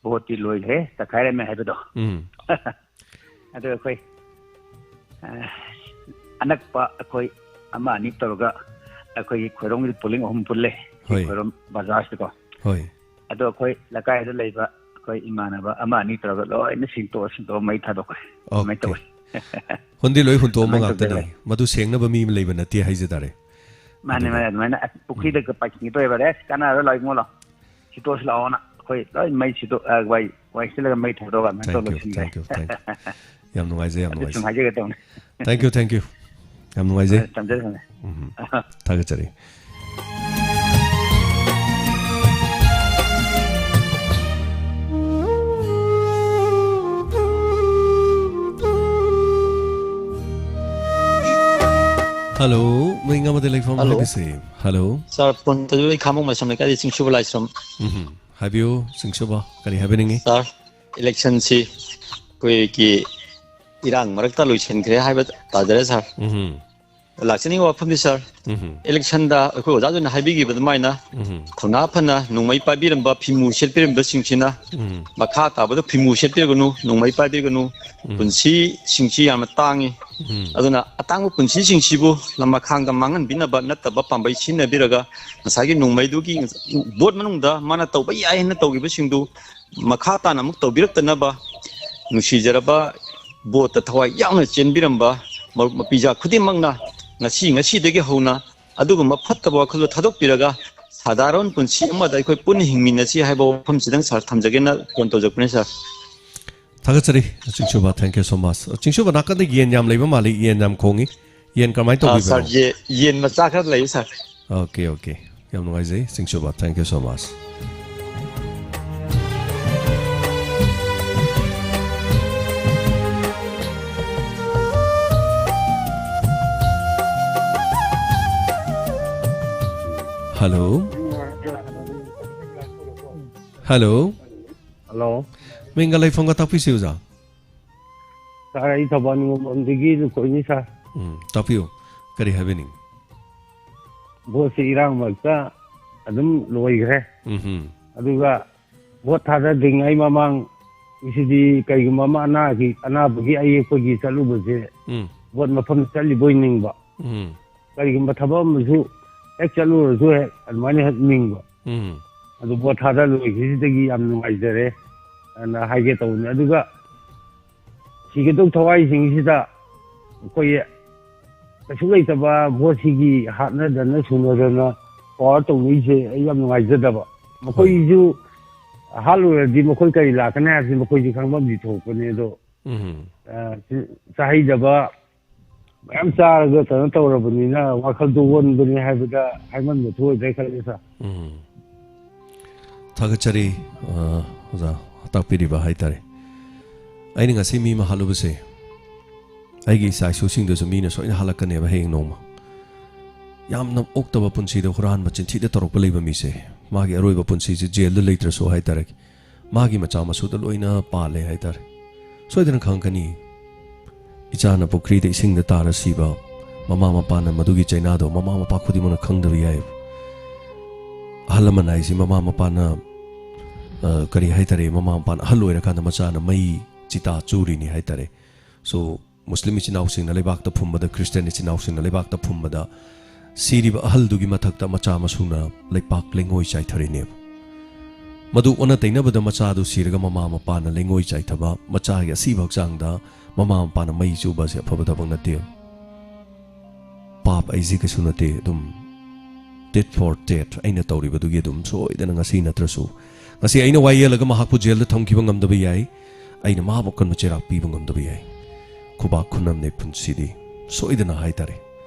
ꯚꯣꯠꯇꯤ ꯂꯣꯏꯈ꯭ꯔꯦ, ꯆꯈꯥꯏꯔꯝꯃꯦ ꯍꯥꯏꯕꯗꯣ꯫ ꯎꯝ꯫ ꯑꯗꯣ ꯑꯩꯈꯣꯏ, ꯑ, ꯑꯅꯛꯄ ꯑꯩꯈꯣꯏ ꯑꯃ ꯑꯅꯤ ꯇꯧꯔꯒ ꯑꯩꯈꯣꯏꯒꯤ ꯈꯣꯏꯔꯣꯝꯒꯤꯗꯤ polling ꯑꯍꯨꯝ ꯄꯨꯜꯂꯦ, ꯁꯤ ꯍꯣꯏ꯫ ꯈꯣꯏꯔꯣꯝ ꯕꯖꯥꯔꯁꯤꯀꯣ꯫ ꯍꯣꯏ꯫ ꯑꯗꯣ ꯑꯩꯈꯣꯏ ꯂꯩꯀꯥꯏꯗ ꯂꯩꯕ ꯑꯩꯈꯣꯏ ꯏꯃꯥꯟꯅꯕ ꯑꯃ ꯑꯅꯤ ꯇꯧꯔꯒ ꯂꯣꯏꯅ ꯁꯤꯟꯇꯣꯛꯑ ꯁꯤꯟꯇꯣꯛꯑ ꯃꯩ ꯊꯥꯗꯣꯛꯈ꯭ꯔꯦ꯫ ꯑꯗꯨꯃꯥꯏꯅ OK꯫ ꯇꯧꯋꯦ꯫ ꯍꯨꯟꯗꯤ ꯂꯣꯏ ꯍꯨꯟꯇꯣꯛꯑꯝꯕ ꯑꯗꯨꯃꯥꯏꯅ ꯉꯥꯛꯇꯅꯤ꯫ ꯇꯧꯖꯈ꯭ꯔꯦ꯫ ꯃꯗꯨ ꯁꯦꯡꯅꯕ ꯃꯤ ꯑꯃ ꯂꯩꯕ ꯅꯠꯇꯦ ꯍꯥꯏꯖ ꯇꯥꯔꯦ꯫ ꯃꯥꯅꯦ, ꯑꯗꯨꯒ ꯃꯥꯅꯦ, ꯑꯗꯨꯃꯥꯏꯅ ꯑꯁ, ꯄꯨꯈ꯭ꯔꯤꯗꯒ ꯄꯥꯏꯁꯤꯟꯒꯦ ꯇꯧꯋꯦꯕ, "ꯑꯁ, ꯀꯥꯟꯅꯔꯣꯏ, ꯂꯥꯛꯑꯣ, ꯏꯕꯨꯡꯉꯣ, ꯂꯥꯛꯑꯣ, ꯁꯤꯠꯇꯣꯛꯑꯁꯤ ꯂꯥꯛꯑꯣꯅ", ꯑꯩꯈꯣꯏ ꯂꯣꯏ ꯃꯩ ꯁꯤꯠꯇꯣꯛ-, ꯑ, ꯋꯥꯏ, ꯋꯥꯏ ꯁꯤꯠꯂꯒ ꯃꯩ ꯊꯥꯗꯣꯛꯑꯒ ꯑꯗꯨꯃꯥꯏꯅ ꯇꯧꯔ ꯊꯦꯡꯀ꯭ꯌꯨ, ꯂꯣꯏꯁꯤꯟꯈ꯭ꯔꯦ꯫ Thank you, thank you. ꯌꯥꯝ ꯅꯨꯡꯉꯥꯏꯖꯩ, ꯌꯥꯝ ꯑꯗꯨ ꯁꯨꯝ ꯅꯨꯡꯉꯥꯏꯖꯩ꯫ ꯍꯥꯏꯖꯒꯦ ꯇꯧꯅꯦ꯫ Thank you, thank you. ꯌꯥꯝ ꯅꯨꯡꯉꯥꯏꯖꯩ꯫ ꯑ, ꯊꯝꯖꯔꯦ, ꯊꯝꯖꯔꯦ꯫ ꯎꯝ꯫ ꯊꯥꯒꯠꯆꯔꯤ꯫ ꯍꯜꯂꯣ, ꯃꯤꯡ ꯑꯃꯗꯤ ꯂꯩꯐꯝ ꯍꯜꯂꯣ꯫ ꯍꯥꯏꯕꯤꯁꯤ꯫ ꯍꯜꯂꯣ꯫ ꯁꯥꯔ, ꯐꯣꯟ ꯇꯧꯖꯔꯛꯏ ꯈꯥꯃꯣꯛ ꯃꯥꯏꯁꯣꯝ ꯂꯩꯀꯥꯏꯗꯤ ꯆꯤꯡꯁꯨꯕ ꯂꯥꯏꯁ꯭ꯔꯝ꯫ ꯎꯝ, ꯍꯥꯏꯕꯤꯌꯨ, ꯆꯤꯡꯁꯨꯕ, ꯀꯔꯤ ꯍꯥꯏꯕꯤꯅꯤꯡꯉꯤ? ꯁꯥꯔ, ꯏꯂꯦꯛꯁꯟꯁꯤ ꯑꯩꯈꯣꯏꯒꯤ ꯏꯔꯥꯡ ꯃꯔꯛꯇ ꯂꯣꯏꯁꯤꯟꯈ꯭ꯔꯦ ꯍꯥꯏꯕ ꯇꯥꯖꯔꯦ, ꯁꯥꯔ꯫ ꯎꯝ꯫ ꯂꯥꯛꯆꯅꯤꯡꯕ ꯋꯥꯐꯝꯗꯤ, ꯁꯥꯔ, ꯎꯝ꯫ ꯏꯂꯦꯛꯁꯟꯗ ꯑꯩꯈꯣꯏ ꯑꯣꯖꯥꯗꯨꯅ ꯍꯥꯏꯕꯤꯈꯤꯕ ꯑꯗꯨꯃꯥꯏꯅ, ꯎꯝ꯫ ꯊꯧꯅꯥ ꯐꯅ ꯅꯣꯡꯃꯩ ꯄꯥꯏꯕꯤꯔꯝꯕ, ꯐꯤꯃꯨ ꯁꯦꯠꯄꯤꯔꯝꯕꯁꯤꯡꯁꯤꯅ ꯎꯝ꯫ ꯃꯈꯥ ꯇꯥꯕꯗ ꯐꯤꯃꯨ ꯁꯦꯠꯄꯤꯔꯒꯅꯨ, ꯅꯣꯡꯃꯩ ꯄꯥꯏꯕꯤꯒꯅꯨ, ꯎꯝ꯫ ꯄꯨꯟꯁꯤꯁꯤꯡꯁꯤ ꯌꯥꯝꯅ ꯇꯥꯡꯉꯤ꯫ ꯎꯝ꯫ ꯑꯗꯨꯅ ꯑꯇꯥꯡꯕ ꯄꯨꯟꯁꯤꯁꯤꯡꯁꯤꯕꯨ ꯂꯝꯃꯈꯥꯡꯗ ꯃꯥꯡꯍꯟꯕꯤꯅꯕ ꯅꯠꯇꯕ ꯄꯥꯝꯕꯩ ꯁꯤꯖꯤꯟꯅꯕꯤꯔꯒ ꯉꯁꯥꯏꯒꯤ ꯅꯣꯡꯃꯩꯗꯨꯒꯤ ꯚꯣꯠ ꯃꯅꯨꯡꯗ ꯃꯥꯅ ꯇꯧꯕ ꯌꯥꯏ ꯍꯥꯏꯅ ꯇꯧꯈꯤꯕꯁꯤꯡꯗꯨ ꯃꯈꯥ ꯇꯥꯅ ꯑꯃꯨꯛ ꯇꯧꯕꯤꯔꯛꯇꯅꯕ ꯅꯨꯡꯁꯤꯖꯔꯕ ꯚꯣꯠꯇ ꯊꯋꯥꯏ ꯌꯥꯎꯅ ꯆꯦꯟꯕꯤꯔꯝꯕ ꯃꯔꯨꯞ ꯃꯄꯤꯖꯥ ꯈꯨꯗꯤꯡꯃꯛꯅ ꯉꯁꯤ, ꯉꯁꯤꯗꯒꯤ ꯍꯧꯅ ꯑꯗꯨꯒꯨꯝꯕ ꯐꯠꯇꯕ ꯋꯥꯈꯜꯗꯣ ꯊꯥꯗꯣꯛꯄꯤꯔꯒ ꯁꯥꯗꯥꯔꯣꯟ ꯄꯨꯟꯁꯤ ꯑꯃꯗ ꯑꯩꯈꯣꯏ ꯄꯨꯟꯅ ꯍꯤꯡꯃꯤꯟꯅꯁꯤ ꯍꯥꯏꯕ ꯋꯥꯐꯝꯁꯤꯗꯪ ꯁꯥꯔ ꯊꯝꯖꯒꯦꯅ ꯐꯣꯟ ꯇꯧꯖꯔꯛꯄꯅꯦ, ꯁꯥꯔ꯫ ꯊꯥꯒꯠꯆꯔꯤ, ꯆꯤꯡꯁꯨꯕ꯫ Thank you so much꯫ ꯆꯤꯡꯁꯨꯕ, ꯅꯥꯀꯟꯗ ꯌꯦꯟ ꯌꯥꯝ ꯂꯩꯕ ꯃꯥꯜꯂꯤ, ꯌꯦꯟ ꯌꯥꯝ ꯈꯣꯡꯉꯤ꯫ ꯌꯦꯟ ꯀꯃꯥꯏꯅ ꯑꯥ, ꯇꯧꯕꯤꯕꯅꯣ? ꯁꯥꯔ, ꯌꯦ-, ꯌꯦꯟ ꯃꯆꯥ ꯈꯔ ꯂꯩ, ꯁꯥꯔ꯫ Okay, okay. ꯌꯥꯝ ꯅꯨꯡꯉꯥꯏꯖꯩ, ꯆꯤꯡꯁꯨꯕ꯫ Thank you so much꯫ Hello. Hello. Hello. ꯃꯤꯡꯒ ꯂꯩꯐꯝꯒ ꯇꯥꯛꯄꯤꯁꯤ, ꯑꯣꯖꯥ꯫ ꯁꯥꯔ, ꯑꯩ ꯊꯧꯕꯥꯜ ꯅꯤꯉꯣꯝꯕꯝꯗꯒꯤ ꯂꯨꯀꯣꯏꯅꯤ, ꯁꯥꯔ꯫ ꯎꯝ, ꯇꯥꯛꯄꯤꯌꯨ꯫ ꯀꯔꯤ ꯍꯥꯏꯕꯤꯅꯤꯡ? ꯚꯣꯠꯁꯤ ꯏꯔꯥꯡ ꯃꯔꯛꯇ ꯑꯗꯨꯝ ꯂꯣꯏꯈ꯭ꯔꯦ꯫ ꯎꯝꯍꯨꯝ꯫ ꯑꯗꯨꯒ ꯚꯣꯠ ꯊꯥꯗꯗ꯭ꯔꯤꯉꯩ ꯃꯃꯥꯡ ꯁꯤꯗꯤ ꯀꯩꯒꯨꯝꯕ ꯑꯃ ꯑꯅꯥꯒꯤ, ꯑꯅꯥꯕꯒꯤ, ꯑꯌꯦꯛꯄꯒꯤ ꯆꯠꯂꯨꯕꯁꯦ ꯎꯝ꯫ ꯚꯣꯠ ꯃꯐꯝꯗ ꯆꯠꯂꯤꯕꯣꯏ ꯅꯤꯡꯕ꯫ ꯎꯝ꯫ ꯀꯔꯤꯒꯨꯝꯕ ꯊꯕꯛ ꯑꯃꯁꯨ ꯍꯦꯛ ꯆꯠꯂꯨꯔꯁꯨ ꯍꯦꯛ ꯑꯗꯨꯃꯥꯏꯅ ꯍꯦꯛ ꯅꯤꯡꯕ꯫ ꯎꯝ꯫ ꯑꯗꯨ ꯚꯣꯠ ꯊꯥꯗ ꯂꯣꯏꯈꯤꯕꯁꯤꯗꯒꯤ ꯌꯥꯝ ꯅꯨꯡꯉꯥꯏꯖꯔꯦ ꯑꯅ ꯍꯥꯏꯒꯦ ꯇꯧꯕꯅꯤ꯫ ꯑꯗꯨꯒ ꯁꯤꯒꯗꯧ ꯊꯋꯥꯏꯁꯤꯡꯁꯤꯗ ꯑꯩꯈꯣꯏꯒꯤ ꯀꯩꯁꯨ ꯂꯩꯇꯕ ꯚꯣꯠꯁꯤꯒꯤ ꯍꯥꯠꯅꯗꯅ ꯁꯨꯅꯗꯅ ꯄꯋꯥꯔ ꯇꯧꯅꯩꯁꯦ ꯑꯩ ꯌꯥꯝ ꯅꯨꯡꯉꯥꯏꯖꯗꯕ꯫ ꯃꯈꯣꯏꯁꯨ ꯍꯥꯠꯂꯨꯔꯗꯤ ꯃꯈꯣꯏ ꯀꯔꯤ ꯂꯥꯛꯀꯅꯤ ꯍꯥꯏꯕꯁꯤ ꯃꯈꯣꯏꯁꯨ ꯈꯪꯐꯝꯗꯤ ꯊꯣꯛꯄꯅꯤ꯫ ꯑꯗꯣ, ꯎꯝ꯫ ꯑ, ꯆꯥꯍꯩꯗꯕ ꯃꯌꯥꯝ ꯆꯥꯔꯒ ꯀꯩꯅꯣ ꯇꯧꯔꯕꯅꯤꯅ ꯋꯥꯈꯜꯗꯣ ꯑꯣꯟꯕꯅꯤ ꯍꯥꯏꯕꯗ ꯍꯥꯏꯃꯟꯕ ꯊꯣꯛꯑꯣꯏꯗ꯭ꯔꯥ ꯈꯜꯂꯦ, ꯁꯥꯔ꯫ ꯎꯝ꯫ ꯊꯥꯒꯠꯆꯔꯤ, ꯑ, ꯑꯣꯖꯥ, ꯇꯥꯛꯄꯤꯔꯤꯕ ꯍꯥꯏꯇꯥꯔꯦ꯫ ꯑꯩꯅ ꯉꯁꯤ ꯃꯤ ꯑꯃ ꯍꯥꯠꯂꯨꯕꯁꯦ, ꯑꯩꯒꯤ ꯏꯆꯥ ꯏꯁꯨꯁꯤꯡꯗꯁꯨ ꯃꯤꯅ ꯁꯣꯏꯅ ꯍꯥꯠꯂꯛꯀꯅꯦꯕ ꯍꯌꯦꯡ ꯅꯣꯡꯃ꯫ ꯌꯥꯝꯅ ꯑꯣꯛꯇꯕ ꯄꯨꯟꯁꯤꯗ ꯍꯨꯔꯥꯟꯕ ꯆꯤꯟꯊꯤꯗ ꯇꯧꯔꯛꯄ ꯂꯩꯕ ꯃꯤꯁꯦ, ꯃꯥꯒꯤ ꯑꯔꯣꯏꯕ ꯄꯨꯟꯁꯤꯁꯦ ꯖꯦꯜꯗ ꯂꯩꯇ꯭ꯔꯁꯨ ꯍꯥꯏꯇꯥꯔꯦ, ꯃꯥꯒꯤ ꯃꯆꯥ ꯃꯁꯨꯗ ꯂꯣꯏꯅ ꯄꯥꯜꯂꯦ ꯍꯥꯏꯇꯥꯔꯦ꯫ ꯁꯣꯏꯗꯅ ꯈꯪꯉꯛꯀꯅꯤ꯫ ꯏꯆꯥꯅ ꯄꯨꯈ꯭ꯔꯤꯗ ꯏꯁꯤꯡꯗ ꯇꯥꯔ ꯁꯤꯕ, ꯃꯃꯥ ꯃꯄꯥꯅ ꯃꯗꯨꯒꯤ ꯆꯩꯅꯥꯗꯣ ꯃꯃꯥ ꯃꯄꯥ ꯈꯨꯗꯤꯡꯃꯛꯅ ꯈꯪꯗꯕ ꯌꯥꯏ꯫ ꯑꯍꯜ ꯂꯃꯟ ꯍꯥꯏꯁꯤ ꯃꯃꯥ ꯃꯄꯥꯅ, ꯑ, ꯀꯔꯤ ꯍꯥꯏꯇꯥꯔꯦ, ꯃꯃꯥ ꯃꯄꯥꯅ ꯑꯍꯜ ꯑꯣꯏꯔꯀꯥꯟꯗ ꯃꯆꯥꯅ ꯃꯩ ꯆꯤꯇꯥ ꯆꯨꯔꯤꯅꯤ ꯍꯥꯏꯇꯥꯔꯦ꯫ So, ꯃꯨꯁꯂꯤꯝ ꯏꯆꯤꯟ ꯏꯅꯥꯎꯁꯤꯡꯅ ꯂꯩꯕꯥꯛꯇ ꯐꯨꯝꯕꯗ, ꯈ꯭ꯔꯤꯁꯇꯤꯌꯥꯟ ꯏꯆꯤꯟ ꯏꯅꯥꯎꯁꯤꯡꯅ ꯂꯩꯕꯥꯛꯇ ꯐꯨꯝꯕꯗ, ꯁꯤꯔꯤꯕ ꯑꯍꯜꯗꯨꯒꯤ ꯃꯊꯛꯇ ꯃꯆꯥ ꯃꯁꯨꯅ ꯂꯩꯄꯥꯛ ꯂꯩꯉꯣꯏ ꯆꯥꯏꯊꯔꯤꯅꯦꯕ꯫ ꯃꯗꯨ ꯑꯣꯟꯅ ꯇꯩꯅꯕꯗ ꯃꯆꯥꯗꯨ ꯁꯤꯔꯒ ꯃꯃꯥ ꯃꯄꯥꯅ ꯂꯩꯉꯣꯏ ꯆꯥꯏꯊꯕ, ꯃꯆꯥꯒꯤ ꯑꯁꯤꯕ ꯍꯛꯆꯥꯡꯗ ꯃꯃꯥ ꯃꯄꯥꯅ ꯃꯩ ꯆꯨꯕ ꯑꯁꯤ ꯑꯐꯕ ꯊꯕꯛ ꯅꯠꯇꯦ꯫ ꯄꯥꯞ ꯑꯩꯁꯤ ꯀꯩꯁꯨ ꯅꯠꯇꯦ, ꯑꯗꯨꯝ tit for tat ꯑꯩꯅ ꯇꯧꯔꯤꯕꯗꯨꯒꯤ ꯑꯗꯨꯝ ꯁꯣꯏꯗꯅ ꯉꯁꯤ ꯅꯠꯇ꯭ꯔꯁꯨ, ꯉꯁꯤ ꯑꯩꯅ ꯋꯥ ꯌꯦꯜꯂꯒ ꯃꯍꯥꯛꯄꯨ ꯖꯦꯜꯗ ꯊꯝꯈꯤꯕ ꯉꯝꯗꯕ ꯌꯥꯏ, ꯑꯩꯅ ꯃꯥꯕꯨ ꯑꯀꯟꯕ ꯆꯩꯔꯥꯛ ꯄꯤꯕ ꯉꯝꯗꯕ ꯌꯥꯏ꯫ ꯈꯨꯕꯥꯛ ꯈꯨꯅꯝꯅꯦ ꯄꯨꯟꯁꯤꯗꯤ, ꯁꯣꯏꯗꯅ ꯍꯥꯏꯇꯥꯔꯦ꯫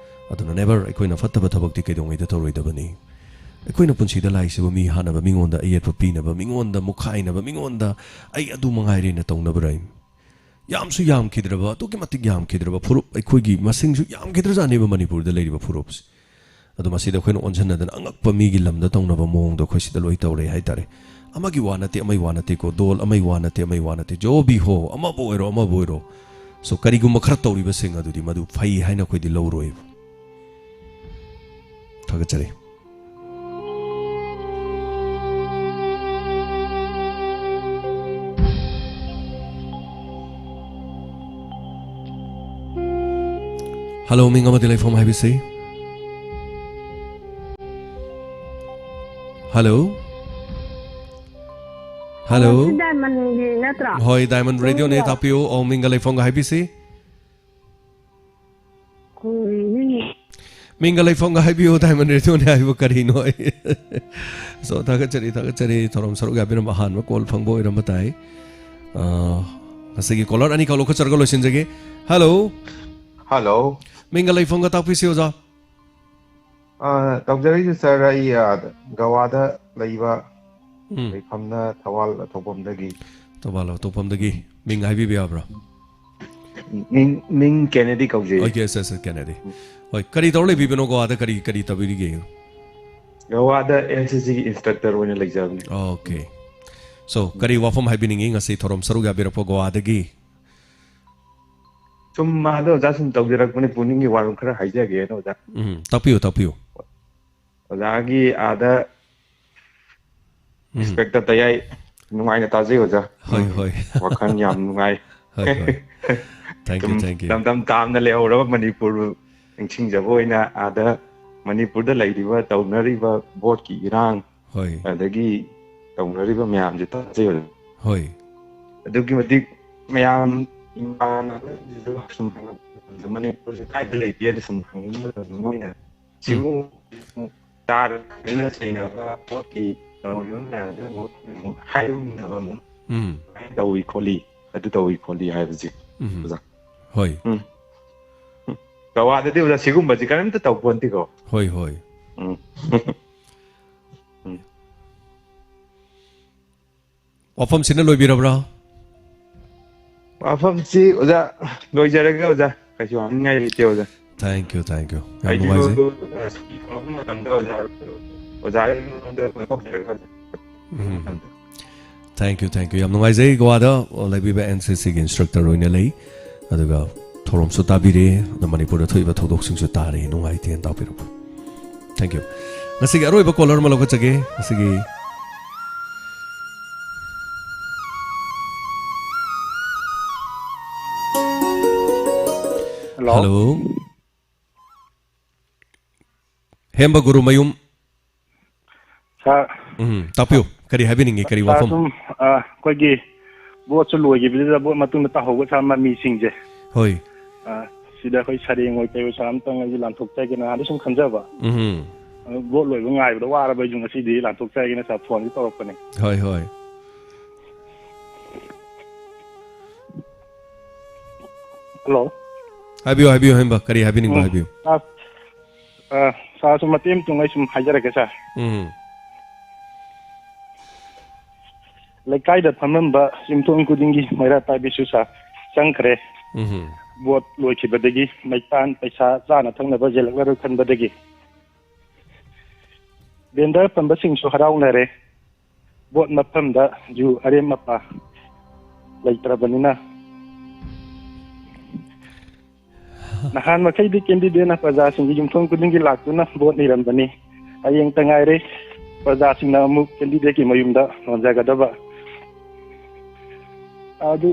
ꯑꯗꯨꯅ never ꯑꯩꯈꯣꯏꯅ ꯐꯠꯇꯕ ꯊꯕꯛꯇꯤ ꯀꯩꯗꯧꯉꯩꯗ ꯇꯧꯔꯣꯏꯗꯕꯅꯤ꯫ ꯑꯩꯈꯣꯏꯅ ꯄꯨꯟꯁꯤꯗ ꯂꯥꯛꯏꯁꯤꯕꯨ ꯃꯤ ꯍꯥꯠꯅꯕ, ꯃꯤꯉꯣꯟꯗ ꯑꯌꯦꯠꯄ ꯄꯤꯅꯕ, ꯃꯤꯉꯣꯟꯗ ꯃꯨꯛꯈꯥꯏꯅꯕ, ꯃꯤꯉꯣꯟꯗ "ꯑꯩ ꯑꯗꯨ ꯃꯉꯥꯏꯔꯦꯅ" ꯇꯧꯅꯕꯔꯥ? ꯌꯥꯝꯁꯨ ꯌꯥꯝꯈꯤꯗ꯭ꯔꯕ, ꯑꯗꯨꯛꯀꯤ ꯃꯇꯤꯛ ꯌꯥꯝꯈꯤꯗ꯭ꯔꯕ ꯐꯨꯔꯨꯞ, ꯑꯩꯈꯣꯏꯒꯤ ꯃꯁꯤꯡꯁꯨ ꯌꯥꯝꯈꯤꯗ꯭ꯔꯖꯥꯠꯅꯦꯕ ꯃꯅꯤꯄꯨꯔꯗ ꯂꯩꯔꯤꯕ ꯐꯨꯔꯨꯞꯁꯦ꯫ ꯑꯗꯣ ꯃꯁꯤꯗ ꯑꯩꯈꯣꯏꯅ ꯑꯣꯟꯁꯤꯟꯅꯗꯅ ꯑꯉꯛꯄ ꯃꯤꯒꯤ ꯂꯝꯗ ꯇꯧꯅꯕ ꯃꯑꯣꯡꯗꯣ ꯑꯩꯈꯣꯏ ꯁꯤꯗ ꯂꯣꯏ ꯇꯧꯔꯦ ꯍꯥꯏꯇꯥꯔꯦ꯫ ꯑꯃꯒꯤ ꯋꯥ ꯅꯠꯇꯦ, ꯑꯃꯒꯤ ꯋꯥ ꯅꯠꯇꯦꯀꯣ, ꯗꯣꯜ ꯑꯃꯒꯤ ꯋꯥ ꯅꯠꯇꯦ, ꯑꯃꯒꯤ ꯋꯥ ꯅꯠꯇꯦ, ꯖꯣ ꯚꯤ ꯍꯣ, ꯑꯃꯕꯨ ꯑꯣꯏꯔꯣ, ꯑꯃꯕꯨ ꯑꯣꯏꯔꯣ꯫ So, ꯀꯔꯤꯒꯨꯝꯕ ꯈꯔ ꯇꯧꯔꯤꯕꯁꯤꯡ ꯑꯗꯨꯗꯤ ꯃꯗꯨ ꯐꯩ ꯍꯥꯏꯅ ꯑꯩꯈꯣꯏꯗꯤ ꯂꯧꯔꯣꯏꯕ꯫ ꯊꯥꯒꯠꯆꯔꯤ꯫ ꯍꯜꯂꯣ, ꯃꯤꯡ ꯑꯃꯗꯤ ꯂꯩꯐꯝ ꯍꯥꯏꯕꯤꯁꯤ꯫ ꯍꯜꯂꯣ꯫ ꯍꯜꯂꯣ꯫ ꯁꯤ ꯗꯥꯏꯃꯟꯒꯤ ꯅꯠꯇ꯭ꯔꯣ? ꯍꯣꯏ, ꯗꯥꯏꯃꯟ ꯔꯦꯗꯤꯑꯣꯅꯦ, ꯁꯣꯝꯒꯤꯔꯣ? ꯇꯥꯛꯄꯤꯌꯨ꯫ ꯑꯧ, ꯃꯤꯡꯒ ꯂꯩꯐꯝꯒ ꯍꯥꯏꯕꯤꯁꯤ꯫ ꯀꯨꯏꯔꯦ꯫ ꯃꯤꯡꯒ ꯂꯩꯐꯝꯒ ꯍꯥꯏꯕꯤꯌꯨ, ꯗꯥꯏꯃꯟ ꯔꯦꯗꯤꯑꯣꯅꯦ ꯍꯥꯏꯕꯨ ꯀꯔꯤꯅꯣ? So, ꯊꯥꯒꯠꯆꯔꯤ, ꯊꯥꯒꯠꯆꯔꯤ꯫ ꯊꯧꯔꯝ ꯁꯔꯨꯛ ꯌꯥꯕꯤꯔꯝꯕ ꯑꯍꯥꯟꯕ ꯀꯣꯜ ꯐꯪꯕ ꯑꯣꯏꯔꯝꯕ ꯇꯥꯏ꯫ ꯑ, ꯉꯁꯤꯒꯤ ꯀꯣꯂꯔ ꯑꯅꯤꯈꯛ ꯂꯧꯈꯠꯆꯔꯒ ꯂꯣꯏꯁꯤꯟꯖꯒꯦ꯫ ꯍꯜꯂꯣ꯫ ꯍꯜꯂꯣ꯫ ꯃꯤꯡꯒ ꯂꯩꯐꯝꯒ ꯇꯥꯛꯄꯤꯁꯤ, ꯑꯣꯖꯥ꯫ ꯑ, ꯇꯧꯖꯔꯛꯏꯁꯦ ꯁꯥꯔ, ꯑꯩ, ꯑ, ꯒꯋꯥꯗ ꯂꯩꯕ ꯎꯝ꯫ ꯂꯩꯐꯝꯅ ꯊꯧꯕꯥꯜ ꯑꯊꯣꯛꯄꯝꯗꯒꯤ꯫ ꯊꯧꯕꯥꯜ ꯑꯊꯣꯛꯄꯝꯗꯒꯤ꯫ ꯃꯤꯡ ꯍꯥꯏꯕꯤꯕ ꯌꯥꯕ꯭ꯔꯥ? ꯃꯤꯡ, ꯃꯤꯡ ꯀꯦꯅꯦꯗꯤ ꯀꯧꯖꯩ꯫ ꯑꯣ, ꯌꯦꯁ, ꯌꯦꯁ, ꯌꯦꯁ, ꯀꯦꯅꯦꯗꯤ꯫ ꯎꯝ꯫ ꯍꯣꯏ, ꯀꯔꯤ ꯇꯧꯔ ꯂꯩꯕꯤꯕꯅꯣ ꯒꯣꯋꯥꯗ? ꯀꯔꯤ, ꯀꯔꯤ ꯇꯧꯕꯤꯔꯤꯒꯦ? ꯒꯣꯋꯥꯗ ꯑꯦꯟ ꯁꯤ ꯁꯤꯒꯤ ꯏꯟꯁꯇ꯭ꯔꯛꯇꯔ ꯑꯣꯏꯅ ꯂꯩꯖꯕꯅꯤ꯫ ꯑꯣꯀꯦ꯫ So, ꯀꯔꯤ ꯋꯥꯐꯝ ꯍꯥꯏꯕꯤꯅꯤꯡꯉꯤ ꯉꯁꯤ ꯊꯧꯔꯝ ꯁꯔꯨꯛ ꯌꯥꯕꯤꯔꯛꯄ ꯒꯣꯋꯥꯗꯒꯤ? ꯁꯨꯝ ꯑꯗꯣ ꯑꯣꯖꯥ ꯁꯨꯝ ꯇꯧꯖꯔꯛꯄꯅꯤ, ꯄꯨꯛꯅꯤꯡꯒꯤ ꯋꯥꯔꯣꯜ ꯈꯔ ꯍꯥꯏꯖꯒꯦꯅ ꯑꯣꯖꯥ꯫ ꯎꯝ, ꯇꯥꯛꯄꯤꯌꯨ, ꯇꯥꯛꯄꯤꯌꯨ꯫ ꯑꯣꯖꯥꯒꯤ ꯑꯥꯗ ꯎꯝ꯫ ꯏꯟꯁꯄꯦꯛꯇꯔ ꯇꯌꯥꯏ, ꯅꯨꯡꯉꯥꯏꯅ ꯇꯥꯖꯩ ꯑꯣꯖꯥ꯫ ꯍꯣꯏ, ꯎꯝ꯫ ꯍꯣꯏ꯫ ꯋꯥꯈꯜ ꯌꯥꯝ ꯅꯨꯡꯉꯥꯏ꯫ ꯍꯣꯏ, ꯍꯣꯏ꯫ Thank you, ꯁꯨꯝ thank you꯫ ꯂꯝꯗꯝ ꯇꯥꯝꯅ ꯂꯩꯍꯧꯔꯕ ꯃꯅꯤꯄꯨꯔꯕꯨ ꯅꯤꯡꯁꯤꯡꯖꯕ ꯑꯣꯏꯅ ꯑꯥꯗ ꯃꯅꯤꯄꯨꯔꯗ ꯂꯩꯔꯤꯕ, ꯇꯧꯅꯔꯤꯕ ꯚꯣꯠꯀꯤ ꯏꯔꯥꯡ, ꯍꯣꯏ꯫ ꯑꯗꯒꯤ ꯇꯧꯅꯔꯤꯕ ꯃꯌꯥꯝꯁꯦ ꯇꯥꯖꯩ ꯑꯣꯖꯥ꯫ ꯍꯣꯏ꯫ ꯑꯗꯨꯛꯀꯤ ꯃꯇꯤꯛ ꯃꯌꯥꯝ ꯏꯃꯥꯟꯅꯕꯁꯤꯡꯁꯨ ꯁꯨꯝ ꯍꯪꯉꯛꯄ ꯃꯇꯝꯗ ꯃꯅꯤꯄꯨꯔꯁꯦ ꯀꯥꯏꯗ ꯂꯩꯒꯦꯅ ꯁꯨꯝ ꯍꯪꯉꯛꯄ ꯃꯇꯝꯗ ꯃꯣꯏꯅ ꯎꯝ꯫ ꯁꯤꯒꯨꯝꯕ ꯇꯥꯔ ꯈꯥꯏꯅ ꯆꯩꯅꯕ ꯄꯣꯠꯀꯤ ꯇꯧꯔꯤꯕ ꯃꯌꯥꯝꯁꯦ ꯑꯃꯨꯛ, ꯑꯃꯨꯛ ꯍꯥꯏꯔꯨꯅꯕ ꯑꯃꯨꯛ ꯎꯝ꯫ ꯁꯨꯃꯥꯏꯅ ꯇꯧꯏ ꯈꯣꯠꯂꯤ, ꯑꯗꯨ ꯇꯧꯏ ꯈꯣꯠꯂꯤ ꯍꯥꯏꯕꯁꯦ, ꯎꯝ꯫ ꯑꯣꯖꯥ꯫ ꯍꯣꯏ꯫ ꯎꯝ꯫ ꯎꯝ꯫ ꯒꯋꯥꯗꯗꯤ ꯑꯣꯖꯥ ꯁꯤꯒꯨꯝꯕꯁꯤ ꯀꯔꯤꯝꯇ ꯇꯧꯄꯣꯟꯇꯦꯀꯣ꯫ ꯍꯣꯏ, ꯍꯣꯏ꯫ ꯎꯝ꯫ ꯎꯝ꯫ ꯋꯥꯐꯝꯁꯤꯅ ꯂꯣꯏꯕꯤꯔꯕ꯭ꯔꯥ? ꯋꯥꯐꯝꯁꯤ ꯑꯣꯖꯥ ꯂꯣꯏꯖꯔꯒꯦ ꯑꯣꯖꯥ, ꯀꯩꯁꯨ ꯍꯪꯅꯤꯡꯉꯥꯏ ꯂꯩꯇꯦ ꯑꯣꯖꯥ꯫ Thank you, thank you꯫ ꯌꯥꯝ ꯑꯩꯁꯨ, ꯅꯨꯡꯉꯥꯏꯖꯩ꯫ ꯑ, ꯁꯨꯇꯤ ꯐꯪꯕ ꯃꯇꯝꯗ ꯑꯣꯖꯥ, ꯑꯣꯖꯥꯒꯤ ꯃꯉꯣꯟꯗ ꯀꯣꯏꯊꯣꯛꯆꯔꯒ ꯑꯣꯖꯥ꯫ ꯎꯝ꯫ Thank you, thank you꯫ ꯌꯥꯝ ꯅꯨꯡꯉꯥꯏꯖꯩ꯫ ꯒꯣꯋꯥꯗ ꯂꯩꯕꯤꯕ ꯑꯦꯟ ꯁꯤ ꯁꯤꯒꯤ ꯏꯟꯁꯇ꯭ꯔꯛꯇꯔ ꯑꯣꯏꯅ ꯂꯩ, ꯑꯗꯨꯒ ꯊꯧꯔꯝꯁꯨ ꯇꯥꯕꯤꯔꯦ, ꯑꯗ ꯃꯅꯤꯄꯨꯔꯗ ꯊꯣꯛꯏꯕ ꯊꯧꯗꯣꯛꯁꯤꯡꯁꯨ ꯇꯥꯔꯦ, ꯅꯨꯡꯉꯥꯏꯇꯦꯅ ꯇꯥꯛꯄꯤꯔꯛꯄ꯫ Thank you꯫ ꯉꯁꯤꯒꯤ ꯑꯔꯣꯏꯕ ꯀꯣꯂꯔ ꯑꯃ ꯂꯧꯈꯠꯆꯒꯦ꯫ ꯉꯁꯤꯒꯤ ꯍꯜꯂꯣ꯫ ꯍꯜꯂꯣ꯫ ꯍꯦꯝꯕ ꯒꯨꯔꯨꯃꯌꯨꯝ꯫ ꯁꯥꯔ꯫ ꯎꯝ, ꯇꯥꯛꯄꯤꯌꯨ꯫ ꯀꯔꯤ ꯍꯥꯏꯕꯤꯅꯤꯡꯉꯤ? ꯀꯔꯤ ꯁꯥꯔ, ꯋꯥꯐꯝ? ꯁꯨꯝ, ꯑ, ꯑꯩꯈꯣꯏꯒꯤ ꯚꯣꯠꯁꯨ ꯂꯣꯏꯈꯤꯕꯁꯤꯗ ꯚꯣꯠ ꯃꯇꯨꯡꯗ ꯇꯥꯍꯧꯕ ꯁꯥꯔ ꯃꯃꯤꯁꯤꯡꯁꯦ꯫ ꯍꯣꯏ꯫ ꯑ, ꯁꯤꯗ ꯑꯩꯈꯣꯏ ꯁꯩꯔꯦꯡ ꯑꯣꯏ ꯀꯩ ꯑꯣꯏ ꯁꯥꯔ ꯑꯝꯇꯪ ꯑꯩꯁꯨ ꯂꯥꯟꯊꯣꯛꯆꯒꯦꯅ ꯍꯥꯟꯅ ꯁꯨꯝ ꯈꯟꯖꯕ꯫ ꯎꯝ꯫ ꯑꯗꯨ ꯕꯣꯠ ꯂꯣꯏꯕ ꯉꯥꯏꯕꯗ ꯋꯥꯔꯕ ꯑꯩꯁꯨ ꯉꯁꯤꯗꯤ ꯂꯥꯟꯊꯣꯛꯆꯒꯦꯅ ꯁꯥꯔ ꯐꯣꯟꯁꯦ ꯇꯧꯔꯛꯄꯅꯦ꯫ ꯍꯣꯏ, ꯍꯣꯏ꯫ ꯍꯜꯂꯣ꯫ ꯍꯥꯏꯕꯤꯌꯨ, ꯍꯥꯏꯕꯤꯌꯨ, ꯍꯦꯝꯕ꯫ ꯀꯔꯤ ꯍꯥꯏꯕꯤꯅꯤꯡꯕ ꯎꯝ꯫ ꯍꯥꯏꯕꯤꯌꯨ꯫ ꯑ, ꯑ, ꯁꯥꯔꯁꯨ ꯃꯇꯦꯛ ꯑꯃꯇꯪ ꯑꯩ ꯁꯨꯝ ꯍꯥꯏꯖꯔꯛꯀꯦ, ꯁꯥꯔ꯫ ꯎꯝ꯫ ꯂꯩꯀꯥꯏꯗ ꯐꯝꯂꯝꯕ ꯌꯨꯝꯊꯣꯡ ꯈꯨꯗꯤꯡꯒꯤ ꯃꯩꯔꯥ ꯄꯥꯏꯕꯤꯁꯨ ꯁꯥꯔ ꯆꯪꯈ꯭ꯔꯦ꯫ ꯎꯝ꯫ ꯕꯣꯠ ꯂꯣꯏꯈꯤꯕꯗꯒꯤ ꯃꯩꯇꯥꯟ ꯄꯩꯁꯥ ꯆꯥꯅ ꯊꯛꯅꯕ ꯌꯦꯜꯂꯛꯂꯔꯣꯏ ꯈꯟꯕꯗꯒꯤ꯫ ꯚꯦꯟꯗꯔ ꯐꯝꯕꯁꯤꯡꯁꯨ ꯍꯔꯥꯎꯅꯔꯦ꯫ ꯕꯣꯠ ꯃꯐꯝꯗ ꯌꯨ ꯑꯔꯦꯝ ꯑꯄꯥ ꯂꯩꯇ꯭ꯔꯕꯅꯤꯅ꯫ ꯅꯍꯥꯟ ꯃꯈꯩꯗꯤ ꯀꯦꯟꯗꯤꯗꯦꯠꯅ ꯄ꯭ꯔꯖꯥꯁꯤꯡꯒꯤ ꯌꯨꯝꯊꯣꯡ ꯈꯨꯗꯤꯡꯒꯤ ꯂꯥꯛꯇꯨꯅ ꯚꯣꯠ ꯅꯤꯔꯝꯕꯅꯤ꯫ ꯍꯌꯦꯡꯇ ꯉꯥꯏꯔꯦ ꯄ꯭ꯔꯖꯥꯁꯤꯡꯅ ꯑꯃꯨꯛ ꯀꯦꯟꯗꯤꯗꯦꯠꯀꯤ ꯃꯌꯨꯝꯗ ꯂꯣꯟꯖꯒꯗꯕ꯫ ꯑꯗꯨ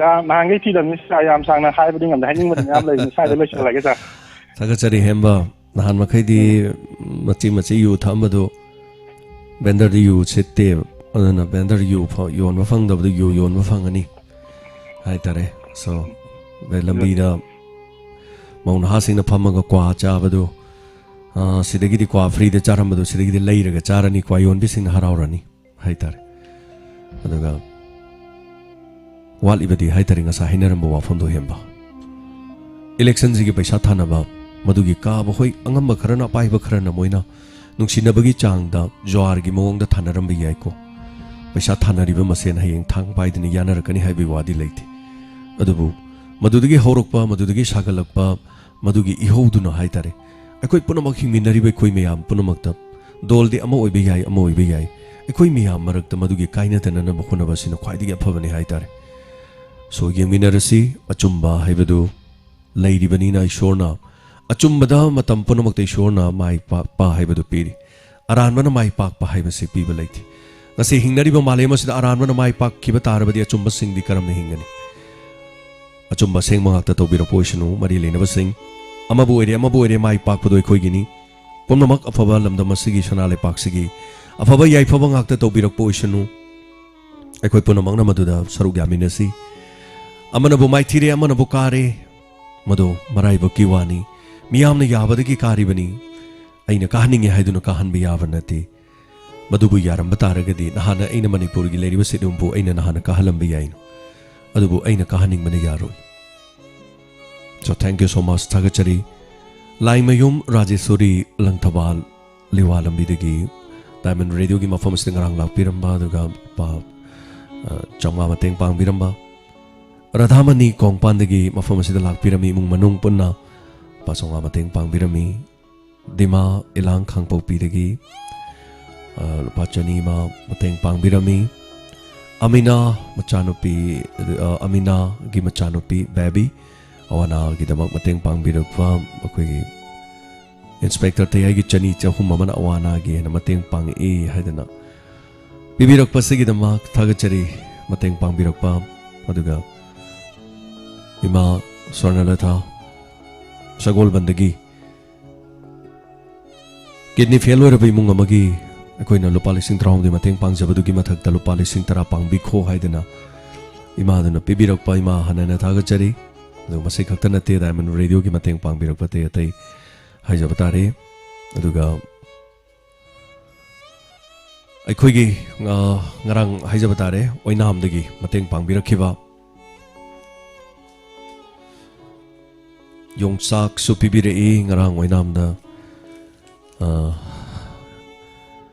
ꯌꯥꯝ, ꯅꯍꯥꯟꯈꯩ ꯊꯤꯗꯕꯅꯤ, ꯁꯥꯔ, ꯌꯥꯝ ꯁꯥꯡꯅ ꯍꯥꯏꯕꯗꯤ ꯉꯝꯗꯦ, ꯍꯥꯏꯅꯤꯡꯕꯗꯤ ꯃꯌꯥꯝ ꯂꯩꯕꯅꯤ, ꯁ꯭ꯋꯥꯏꯗ ꯂꯣꯏꯁꯤꯜꯂꯒꯦ, ꯁꯥꯔ꯫ ꯊꯥꯒꯠꯆꯔꯤ, ꯍꯦꯝꯕ꯫ ꯅꯍꯥꯟ ꯃꯈꯩꯗꯤ ꯎꯝ꯫ ꯃꯆꯤ ꯃꯆꯤ ꯌꯨ ꯊꯛꯑꯝꯕꯗꯨ ꯚꯦꯟꯗꯔꯗꯤ ꯌꯨ ꯁꯤꯠꯇꯦꯕ, ꯑꯗꯨꯅ ꯚꯦꯟꯗꯔ ꯌꯨ ꯐ-, ꯌꯣꯟꯕ ꯐꯪꯗꯕꯗꯨ ꯌꯨ ꯌꯣꯟꯕ ꯐꯪꯉꯅꯤ ꯍꯥꯏꯇꯥꯔꯦ꯫ So, ꯑꯗꯩ ꯂꯝꯕꯤꯗ ꯃꯧ ꯅꯍꯥꯁꯤꯡꯅ ꯐꯝꯃꯒ ꯀ꯭ꯋꯥ ꯆꯥꯕꯗꯨ, ꯑ, ꯁꯤꯗꯒꯤꯗꯤ ꯀ꯭ꯋꯥ ꯐ꯭ꯔꯤꯗ ꯆꯥꯔꯝꯕꯗꯨ ꯁꯤꯗꯒꯤꯗꯤ ꯂꯩꯔꯒ ꯆꯥꯔꯅꯤ, ꯀ꯭ꯋꯥ ꯌꯣꯟꯕꯤꯁꯤꯡꯅ ꯍꯔꯥꯎꯔꯅꯤ ꯍꯥꯏꯇꯥꯔꯦ꯫ ꯑꯗꯨꯒ ꯋꯥꯠꯂꯤꯕꯗꯤ ꯍꯥꯏꯇꯥꯔꯦ, ꯉꯁꯥꯏ ꯍꯥꯏꯅꯔꯝꯕ ꯋꯥꯐꯝꯗꯣ, ꯍꯦꯝꯕ꯫ ꯏꯂꯦꯛꯁꯟꯁꯤꯒꯤ ꯄꯩꯁꯥ ꯊꯥꯅꯕ, ꯃꯗꯨꯒꯤ ꯀꯥꯕ, ꯍꯣꯏ, ꯑꯉꯝꯕ ꯈꯔꯅ, ꯑꯄꯥꯏꯕ ꯈꯔꯅ ꯃꯣꯏꯅ ꯅꯨꯡꯁꯤꯅꯕꯒꯤ ꯆꯥꯡꯗ ꯖ꯭ꯋꯥꯔꯒꯤ ꯃꯑꯣꯡꯗ ꯊꯥꯅꯔꯝꯕ ꯌꯥꯏꯀꯣ꯫ ꯄꯩꯁꯥ ꯊꯥꯅꯔꯤꯕ ꯃꯁꯦꯟ ꯍꯌꯦꯡ ꯊꯥꯡ ꯄꯥꯏꯗꯨꯅ ꯌꯥꯅꯔꯛꯀꯅꯤ ꯍꯥꯏꯕꯒꯤ ꯋꯥꯗꯤ ꯂꯩꯇꯦ꯫ ꯑꯗꯨꯕꯨ ꯃꯗꯨꯗꯒꯤ ꯍꯧꯔꯛꯄ, ꯃꯗꯨꯗꯒꯤ ꯁꯥꯒꯠꯂꯛꯄ, ꯃꯗꯨꯒꯤ ꯏꯍꯧꯗꯨꯅ ꯍꯥꯏꯇꯥꯔꯦ, ꯑꯩꯈꯣꯏ ꯄꯨꯝꯅꯃꯛ ꯍꯤꯡꯃꯤꯟꯅꯔꯤꯕ ꯑꯩꯈꯣꯏ ꯃꯌꯥꯝ ꯄꯨꯝꯅꯃꯛꯇ, ꯗꯣꯜꯗꯤ ꯑꯃ ꯑꯣꯏꯕ ꯌꯥꯏ, ꯑꯃ ꯑꯣꯏꯕ ꯌꯥꯏ, ꯑꯩꯈꯣꯏ ꯃꯌꯥꯝ ꯃꯔꯛꯇ ꯃꯗꯨꯒꯤ ꯀꯥꯏꯅꯗꯅꯅꯕ ꯍꯣꯠꯅꯕ ꯑꯁꯤꯅ ꯈ꯭ꯋꯥꯏꯗꯒꯤ ꯑꯐꯕꯅꯤ ꯍꯥꯏꯇꯥꯔꯦ꯫ So, ꯌꯦꯡꯃꯤꯟꯅꯔꯁꯤ, ꯑꯆꯨꯝꯕ ꯍꯥꯏꯕꯗꯨ ꯂꯩꯔꯤꯕꯅꯤꯅ ꯏꯁꯣꯔꯅ ꯑꯆꯨꯝꯕꯗ ꯃꯇꯝ ꯄꯨꯝꯅꯃꯛꯇ ꯏꯁꯣꯔꯅ ꯃꯥꯏ ꯄꯥꯛꯄ ꯍꯥꯏꯕꯗꯨ ꯄꯤꯔꯤ꯫ ꯑꯔꯥꯟꯕꯅ ꯃꯥꯏ ꯄꯥꯛꯄ ꯍꯥꯏꯕꯁꯤ ꯄꯤꯕ ꯂꯩꯇꯦ꯫ ꯉꯁꯤ ꯍꯤꯡꯅꯔꯤꯕ ꯃꯥꯂꯦꯝ ꯑꯁꯤꯗ ꯑꯔꯥꯟꯕꯅ ꯃꯥꯏ ꯄꯥꯛꯈꯤꯕ ꯇꯥꯔꯕꯗꯤ ꯑꯆꯨꯝꯕꯁꯤꯡꯗꯤ ꯀꯔꯝꯅ ꯍꯤꯡꯒꯅꯤ? ꯑꯆꯨꯝꯕ ꯑꯁꯦꯡꯕ ꯉꯥꯛꯇ ꯇꯧꯕꯤꯔꯛꯄ ꯑꯣꯏꯁꯅꯨ, ꯃꯔꯤ ꯂꯩꯅꯕꯁꯤꯡ꯫ ꯑꯃꯕꯨ ꯑꯣꯏꯔꯦ, ꯑꯃꯕꯨ ꯑꯣꯏꯔꯦ, ꯃꯥꯏ ꯄꯥꯛꯄꯗꯣ ꯑꯩꯈꯣꯏꯒꯤꯅꯤ꯫ ꯄꯨꯝꯅꯃꯛ ꯑꯐꯕ ꯂꯝꯗꯝ ꯑꯁꯤꯒꯤ, ꯁꯅꯥ ꯂꯩꯄꯥꯛꯁꯤꯒꯤ ꯑꯐꯕ ꯌꯥꯏꯐꯕ ꯉꯥꯛꯇ ꯇꯧꯕꯤꯔꯛꯄ ꯑꯣꯏꯁꯅꯨ꯫ ꯑꯩꯈꯣꯏ ꯄꯨꯝꯅꯃꯛꯅ ꯃꯗꯨꯗ ꯁꯔꯨꯛ ꯌꯥꯃꯤꯟꯅꯁꯤ꯫ ꯑꯃꯅꯕꯨ ꯃꯥꯏꯊꯤꯔꯦ, ꯑꯃꯅꯕꯨ ꯀꯥꯔꯦ, ꯃꯗꯨ ꯃꯔꯥꯏꯕꯛꯀꯤ ꯋꯥꯅꯤ꯫ ꯃꯤꯌꯥꯝꯅ ꯌꯥꯕꯗꯒꯤ ꯀꯥꯔꯤꯕꯅꯤ꯫ ꯑꯩꯅ ꯀꯥꯍꯟꯅꯤꯡꯉꯤ ꯍꯥꯏꯗꯨꯅ ꯀꯥꯍꯟꯕ ꯌꯥꯕ ꯅꯠꯇꯦ꯫ ꯃꯗꯨꯕꯨ ꯌꯥꯔꯝꯕ ꯇꯥꯔꯒꯗꯤ ꯅꯍꯥꯟꯅ ꯑꯩꯅ ꯃꯅꯤꯄꯨꯔꯒꯤ ꯂꯩꯔꯤꯕ ꯁꯤꯠ ꯑꯗꯨꯕꯨ ꯑꯩꯅ ꯅꯍꯥꯟꯅ ꯀꯥꯍꯜꯂꯝꯕ ꯌꯥꯏꯅ꯫ ꯑꯗꯨꯕꯨ ꯑꯩꯅ ꯀꯥꯍꯟꯅꯤꯡꯕꯅ ꯌꯥꯔꯣꯏ꯫ So thank you so much, ꯊꯥꯒꯠꯆꯔꯤ꯫ ꯂꯥꯏꯃꯌꯨꯝ ꯔꯥꯖꯦꯁꯣꯔꯤ ꯂꯪꯊꯕꯥꯜ ꯂꯤꯋꯥ ꯂꯝꯕꯤꯗꯒꯤ Diamond Radio ꯒꯤ ꯃꯐꯝ ꯑꯁꯤꯗ ꯉꯔꯥꯡ ꯂꯥꯛꯄꯤꯔꯝꯕ, ꯑꯗꯨꯒ ꯂꯨꯄꯥ, ꯑ, ꯆꯥꯝꯃꯉꯥ ꯃꯇꯦꯡ ꯄꯥꯡꯕꯤꯔꯝꯕ꯫ ꯔꯥꯙꯥꯃꯅꯤ ꯀꯣꯡꯄꯥꯟꯗꯒꯤ ꯃꯐꯝ ꯑꯁꯤꯗ ꯂꯥꯛꯄꯤꯔꯝꯃꯤ, ꯏꯃꯨꯡ ꯃꯅꯨꯡ ꯄꯨꯟꯅ ꯂꯨꯄꯥ ꯆꯥꯝꯃꯉꯥ ꯃꯇꯦꯡ ꯄꯥꯡꯕꯤꯔꯝꯃꯤ꯫ ꯗꯤꯃꯥ ꯏꯂꯥꯡ ꯈꯥꯡꯄꯣꯛꯄꯤꯗꯒꯤ, ꯑ, ꯂꯨꯄꯥ ꯆꯅꯤ ꯑꯃ ꯃꯇꯦꯡ ꯄꯥꯡꯕꯤꯔꯝꯃꯤ꯫ ꯑꯃꯤꯅꯥ ꯃꯆꯥꯅꯨꯄꯤ, ꯑ, ꯑꯃꯤꯅꯥꯒꯤ ꯃꯆꯥꯅꯨꯄꯤ ꯕꯦꯕꯤ ꯑꯋꯥꯅꯥꯒꯤꯗꯃꯛ ꯃꯇꯦꯡ ꯄꯥꯡꯕꯤꯔꯛꯄ ꯑꯩꯈꯣꯏꯒꯤ Inspector ꯇꯌꯥꯏꯒꯤ ꯆꯅꯤ ꯆꯍꯨꯝ ꯑꯃꯅ ꯑꯋꯥꯅꯥꯒꯤ ꯍꯥꯏꯅ ꯃꯇꯦꯡ ꯄꯥꯡꯉꯛꯏ ꯍꯥꯏꯗꯅ ꯄꯤꯕꯤꯔꯛꯄꯁꯤꯒꯤꯗꯃꯛ ꯊꯥꯒꯠꯆꯔꯤ꯫ ꯃꯇꯦꯡ ꯄꯥꯡꯕꯤꯔꯛꯄ, ꯑꯗꯨꯒ ꯏꯃꯥ ꯁ꯭ꯋꯔꯅꯂꯇꯥ ꯁꯒꯣꯜꯕꯟꯗꯒꯤ kidney fail ꯑꯣꯏꯔꯕ ꯏꯃꯨꯡ ꯑꯃꯒꯤ ꯑꯩꯈꯣꯏꯅ ꯂꯨꯄꯥ ꯂꯤꯁꯤꯡ ꯇꯔꯥꯍꯨꯝꯗꯣꯏ ꯃꯇꯦꯡ ꯄꯥꯡꯖꯕꯗꯨꯒꯤ ꯃꯊꯛꯇ ꯂꯨꯄꯥ ꯂꯤꯁꯤꯡ ꯇꯔꯥ ꯄꯥꯡꯕꯤꯈꯣ ꯍꯥꯏꯗꯅ ꯏꯃꯥꯗꯨꯅ ꯄꯤꯕꯤꯔꯛꯄ, ꯏꯃꯥ ꯍꯟꯅ ꯍꯟꯅ ꯊꯥꯒꯠꯆꯔꯤ꯫ ꯑꯗꯨꯒ ꯃꯁꯤ ꯈꯛꯇ ꯅꯠꯇꯦ, Diamond Radio ꯒꯤ ꯃꯇꯦꯡ ꯄꯥꯡꯕꯤꯔꯛꯄ ꯑꯇꯩ ꯑꯇꯩ ꯍꯥꯏꯖꯕ ꯇꯥꯔꯦ꯫ ꯑꯗꯨꯒ ꯑꯩꯈꯣꯏꯒꯤ, ꯑ, ꯉꯔꯥꯡ ꯍꯥꯏꯖꯕ ꯇꯥꯔꯦ, ꯑꯣꯏꯅꯥꯝꯗꯒꯤ ꯃꯇꯦꯡ ꯄꯥꯡꯕꯤꯔꯛꯈꯤꯕ ꯌꯣꯡꯆꯥꯛꯁꯨ ꯄꯤꯕꯤꯔꯛꯏ ꯉꯔꯥꯡ ꯑꯣꯏꯅꯥꯝꯗ꯫ ꯑ,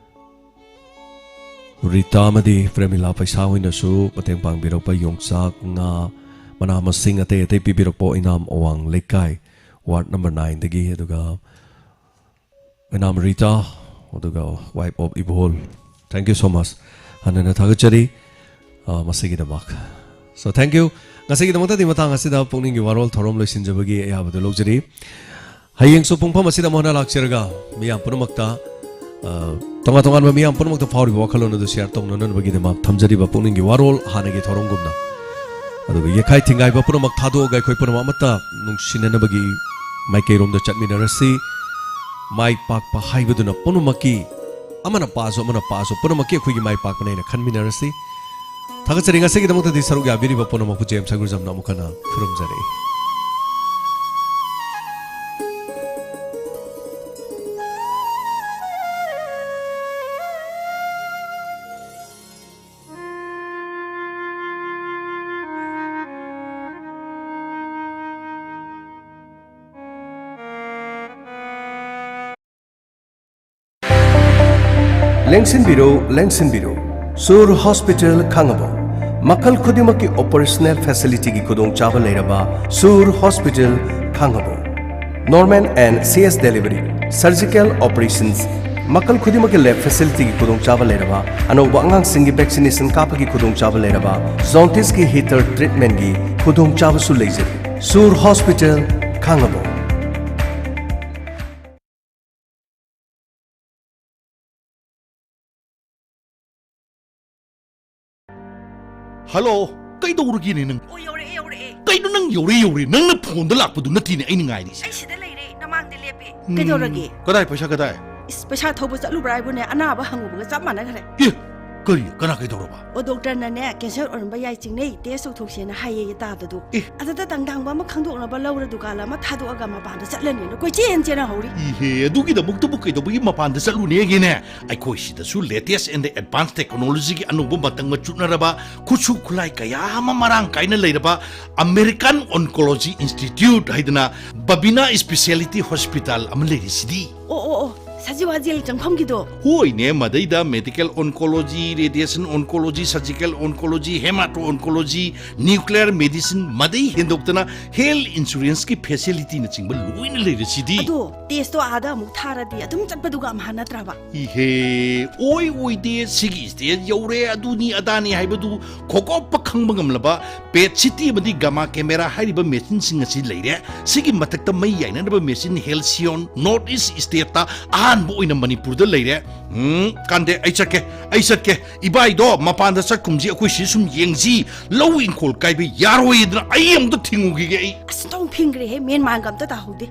ꯔꯤꯇꯥ ꯑꯃꯗꯤ ꯄ꯭ꯔꯦꯃꯤꯂꯥ ꯄꯩꯁꯥ ꯍꯣꯏꯅꯁꯨ ꯃꯇꯦꯡ ꯄꯥꯡꯕꯤꯔꯛꯄ, ꯌꯣꯡꯆꯥꯛ, ꯉꯥ, ꯃꯅꯥ ꯃꯁꯤꯡ ꯑꯇꯩ ꯑꯇꯩ ꯄꯤꯕꯤꯔꯛꯄ ꯑꯣꯏꯅꯥꯝ ꯑꯋꯥꯡ ꯂꯩꯀꯥꯏ, ward number nine ꯗꯒꯤ꯫ ꯑꯗꯨꯒ ꯑꯣꯏꯅꯥꯝ ꯔꯤꯇꯥ, ꯑꯗꯨꯒ wife of ꯏꯕꯣꯜ, thank you so much, ꯍꯟꯅ ꯍꯟꯅ ꯊꯥꯒꯠꯆꯔꯤ, ꯑ, ꯃꯁꯤꯒꯤꯗꯃꯛ꯫ So thank you꯫ ꯉꯁꯤꯒꯤꯗꯃꯛꯇꯗꯤ ꯃꯇꯥꯡ ꯑꯁꯤꯗ ꯄꯨꯛꯅꯤꯡꯒꯤ ꯋꯥꯔꯣꯜ ꯊꯧꯔꯝ ꯂꯣꯏꯁꯤꯟꯖꯕꯒꯤ ꯑꯌꯥꯕꯗꯨ ꯂꯧꯖꯔꯤ꯫ ꯍꯌꯦꯡꯁꯨ ꯄꯨꯡꯐꯝ ꯑꯁꯤꯗ ꯑꯃꯨꯛ ꯍꯟꯅ ꯂꯥꯛꯆꯔꯒ ꯃꯤꯌꯥꯝ ꯄꯨꯝꯅꯃꯛꯇ, ꯑ, ꯇꯣꯉꯥꯟ ꯇꯣꯉꯥꯟꯕ ꯃꯤꯌꯥꯝ ꯄꯨꯝꯅꯃꯛꯇ ꯐꯥꯎꯔꯤꯕ ꯋꯥꯈꯜꯂꯣꯟ ꯑꯗꯨ share ꯇꯧꯅꯅꯕꯒꯤꯗꯃꯛ ꯊꯝꯖꯔꯤꯕ ꯄꯨꯛꯅꯤꯡꯒꯤ ꯋꯥꯔꯣꯜ ꯍꯥꯟꯅꯒꯤ ꯊꯧꯔꯝꯒꯨꯝꯅ꯫ ꯑꯗꯨꯒ ꯌꯦꯈꯥꯏ ꯊꯤꯡꯒꯥꯏꯕ ꯄꯨꯝꯅꯃꯛ ꯊꯥꯗꯣꯛꯑꯒ ꯑꯩꯈꯣꯏ ꯄꯨꯝꯅꯃꯛ ꯑꯃꯠꯇ ꯅꯨꯡꯁꯤꯅꯅꯕꯒꯤ ꯃꯥꯏꯀꯩꯔꯣꯝꯗ ꯆꯠꯃꯤꯟꯅꯔꯁꯤ꯫ ꯃꯥꯏ ꯄꯥꯛꯄ ꯍꯥꯏꯕꯗꯨꯅ ꯄꯨꯝꯅꯃꯛꯀꯤ, ꯑꯃꯅ ꯄꯥꯁꯨ ꯑꯃꯅ ꯄꯥꯁꯨ ꯄꯨꯝꯅꯃꯛꯀꯤ ꯑꯩꯈꯣꯏꯒꯤ ꯃꯥꯏ ꯄꯥꯛꯄꯅꯦ ꯍꯥꯏꯅ ꯈꯟꯃꯤꯟꯅꯔꯁꯤ꯫ ꯊꯥꯒꯠꯆꯔꯤ꯫ ꯉꯁꯤꯒꯤꯗꯃꯛꯇꯗꯤ ꯁꯔꯨꯛ ꯌꯥꯕꯤꯔꯤꯕ ꯄꯨꯝꯅꯃꯛꯄꯨ ꯖꯦꯝꯁ ꯁꯒꯨꯔꯖꯝꯅ ꯑꯃꯨꯛ ꯍꯟꯅ ꯈꯨꯔꯨꯝꯖꯔꯛꯏ꯫ ꯂꯦꯡꯁꯤꯟꯕꯤꯔꯨ, ꯂꯦꯡꯁꯤꯟꯕꯤꯔꯨ꯫ ꯁꯨꯔ ꯍꯣꯁꯄꯤꯇꯥꯜ, ꯈꯥꯡꯉꯕꯣꯛ꯫ ꯃꯈꯜ ꯈꯨꯗꯤꯡꯃꯛꯀꯤ ꯑꯣꯄꯔꯦꯁꯅꯦꯜ ꯐꯦꯁꯤꯂꯤꯇꯤꯒꯤ ꯈꯨꯗꯣꯡꯆꯥꯕ ꯂꯩꯔꯕ ꯁꯨꯔ hospital, Khangabok. Normal and C S delivery, surgical operations, ꯃꯈꯜ ꯈꯨꯗꯤꯡꯃꯛꯀꯤ ꯂꯦꯕ ꯐꯦꯁꯤꯂꯤꯇꯤꯒꯤ ꯈꯨꯗꯣꯡꯆꯥꯕ ꯂꯩꯔꯕ, ꯑꯅꯧꯕ ꯑꯉꯥꯡꯁꯤꯡꯒꯤ ꯚꯦꯛꯁꯤꯅꯦꯁꯟ ꯀꯥꯞꯄꯒꯤ ꯈꯨꯗꯣꯡꯆꯥꯕ ꯂꯩꯔꯕ, ꯖꯣꯟꯗꯤꯁꯀꯤ ꯍꯤꯇꯔ ꯇ꯭ꯔꯤꯠꯃꯦꯟꯒꯤ ꯈꯨꯗꯣꯡꯆꯥꯕꯁꯨ ꯂꯩꯖꯔꯤ꯫ ꯁꯨꯔ ꯍꯣꯁꯄꯤꯇꯥꯜ, ꯈꯥꯡꯉꯕꯣꯛ꯫ ꯍꯜꯂꯣ, ꯀꯩꯗꯧꯔꯒꯦꯅꯦ ꯅꯪ? ꯑꯣ, ꯌꯧꯔꯛꯑꯦ, ꯌꯧꯔꯛꯑꯦ꯫ ꯀꯩꯅꯣ ꯅꯪ ꯌꯧꯔꯦ, ꯌꯧꯔꯦ? ꯅꯪꯅ ꯐꯣꯟꯗ ꯂꯥꯛꯄꯗꯨ ꯅꯠꯇꯦꯅꯦ ꯑꯩꯅ ꯉꯥꯏꯔꯤꯁꯦ꯫ ꯑꯩ ꯁꯤꯗ ꯂꯩꯔꯦ, ꯅꯃꯥꯡꯗ ꯂꯦꯞꯄꯦ꯫ ꯎꯝ, ꯀꯩꯗꯧꯔꯒꯦ? ꯀꯗꯥꯏ ꯄꯩꯁꯥ ꯀꯗꯥꯏ? ꯏꯁ, ꯄꯩꯁꯥ ꯊꯧꯕ ꯆꯠꯂꯨꯕ꯭ꯔꯥ ꯍꯥꯏꯕꯨꯅꯦ, ꯑꯅꯥꯕ ꯍꯪꯉꯨꯕꯒ ꯆꯞ ꯃꯥꯟꯅꯈ꯭ꯔꯦ꯫ ꯑꯦ, ꯀꯔꯤ? ꯀꯅꯥ ꯀꯩꯗꯧꯔꯕ? ꯑꯣ, ꯗꯣꯛꯇꯔꯅꯅꯦ, ꯀꯦꯟꯁꯔ ꯑꯣꯏꯔꯝꯕ ꯌꯥꯏ ꯆꯤꯡꯅꯩ, ꯇꯦꯁ ꯇꯧꯊꯣꯛꯁꯦꯅ ꯍꯥꯏꯌꯦ ꯇꯥꯗꯗꯨ꯫ ꯑꯦ꯫ ꯑꯗꯨꯗ ꯇꯪꯗꯥꯡꯕ ꯑꯃ ꯈꯪꯗꯣꯛꯅꯕ ꯂꯧꯔ ꯗꯨꯀꯥꯟ ꯑꯃ ꯊꯥꯗꯣꯛꯑꯒ ꯃꯄꯥꯟꯗ ꯆꯠꯂꯅꯦꯅ ꯀꯣꯏꯆꯦꯟ ꯆꯦꯟꯅ ꯍꯧꯔꯤ꯫ ꯏꯍꯦ, ꯑꯗꯨꯒꯤꯗꯃꯛꯇꯕꯨ ꯀꯩꯗꯧꯕꯒꯤ ꯃꯄꯥꯟꯗ ꯆꯠꯂꯨꯅꯦꯒꯦꯅꯦ? ꯑꯩꯈꯣꯏ ꯁꯤꯗꯁꯨ latest and advanced technologyꯒꯤ ꯑꯅꯧꯕ ꯃꯇꯝꯒ ꯆꯨꯠꯅꯔꯕ ꯈꯨꯠꯁꯨ ꯈꯨꯠꯂꯥꯏ ꯀꯌꯥ ꯑꯃ ꯃꯔꯥꯡ ꯀꯥꯏꯅ ꯂꯩꯔꯕ American Oncology Institute ꯍꯥꯏꯗꯅ ꯕꯕꯤꯅꯥ Speciality Hospital ꯑꯃ ꯂꯩꯔꯤꯁꯤꯗꯤ꯫ ꯑꯣ, ꯑꯣ, ꯑꯣ, ꯁꯖꯤꯋꯥ ꯖꯦꯜ ꯆꯪꯐꯝꯒꯤꯗꯣ? ꯍꯣꯏꯅꯦ, ꯃꯗꯩꯗ medical oncology, radiation oncology, surgical oncology, hemato oncology, nuclear medicine, ꯃꯗꯩ ꯍꯦꯟꯗꯣꯛꯇꯅ health insuranceꯀꯤ facilityꯅꯆꯤꯡꯕ ꯂꯣꯏꯅ ꯂꯩꯔꯤꯁꯤꯗꯤ꯫ ꯑꯗꯣ ꯇꯦꯁꯇꯣ ꯑꯥꯗ ꯑꯃꯨꯛ ꯊꯥꯔꯗꯤ ꯑꯗꯨꯝ ꯆꯠꯄꯗꯨꯒ ꯑꯝꯍꯥ ꯅꯠꯇ꯭ꯔꯕ? ꯏꯍꯦ, ꯑꯣꯏ ꯑꯣꯏꯗꯦ, ꯁꯤꯒꯤ stage ꯌꯧꯔꯦ, ꯑꯗꯨꯅꯤ ꯑꯗꯥꯅꯤ ꯍꯥꯏꯕꯗꯨ ꯈꯣꯀꯣꯞꯄ ꯈꯪꯕ ꯉꯝꯂꯕ ꯄꯦꯠ ꯁꯤꯇꯤ ꯑꯃꯗꯤ ꯒꯥꯃꯥ ꯀꯦꯃꯦꯔꯥ ꯍꯥꯏꯔꯤꯕ machineꯁꯤꯡ ꯑꯁꯤ ꯂꯩꯔꯦ꯫ ꯁꯤꯒꯤ ꯃꯊꯛꯇ ꯃꯩ ꯌꯥꯏꯅꯅꯕ machine Halcyon North East stateꯇ ꯑꯍꯥꯟꯕ ꯑꯣꯏꯅ ꯃꯅꯤꯄꯨꯔꯗ ꯂꯩꯔꯦ꯫ ꯎꯝ, ꯀꯥꯟꯗꯦ, ꯑꯩ ꯆꯠꯀꯦ, ꯑꯩ ꯆꯠꯀꯦ꯫ ꯏꯕꯥꯏꯗꯣ ꯃꯄꯥꯟꯗ ꯆꯠꯈꯨꯝꯁꯤ, ꯑꯩꯈꯣꯏ ꯁꯤ ꯁꯨꯝ ꯌꯦꯡꯁꯤ꯫ ꯂꯧ ꯏꯪꯈꯣꯜ ꯀꯥꯏꯕ ꯌꯥꯔꯣꯏꯗꯅ ꯑꯩ ꯑꯃꯨꯛꯇ ꯊꯤꯡꯉꯨꯈꯤꯒꯦ ꯑꯩ꯫ ꯑꯁ, ꯑꯣꯟꯊꯣꯛ ꯐꯤꯡꯈ꯭ꯔꯦꯍꯦ, ꯃꯦꯟ ꯃꯥꯟꯒ ꯑꯝꯇ ꯇꯥꯍꯧꯗꯦ꯫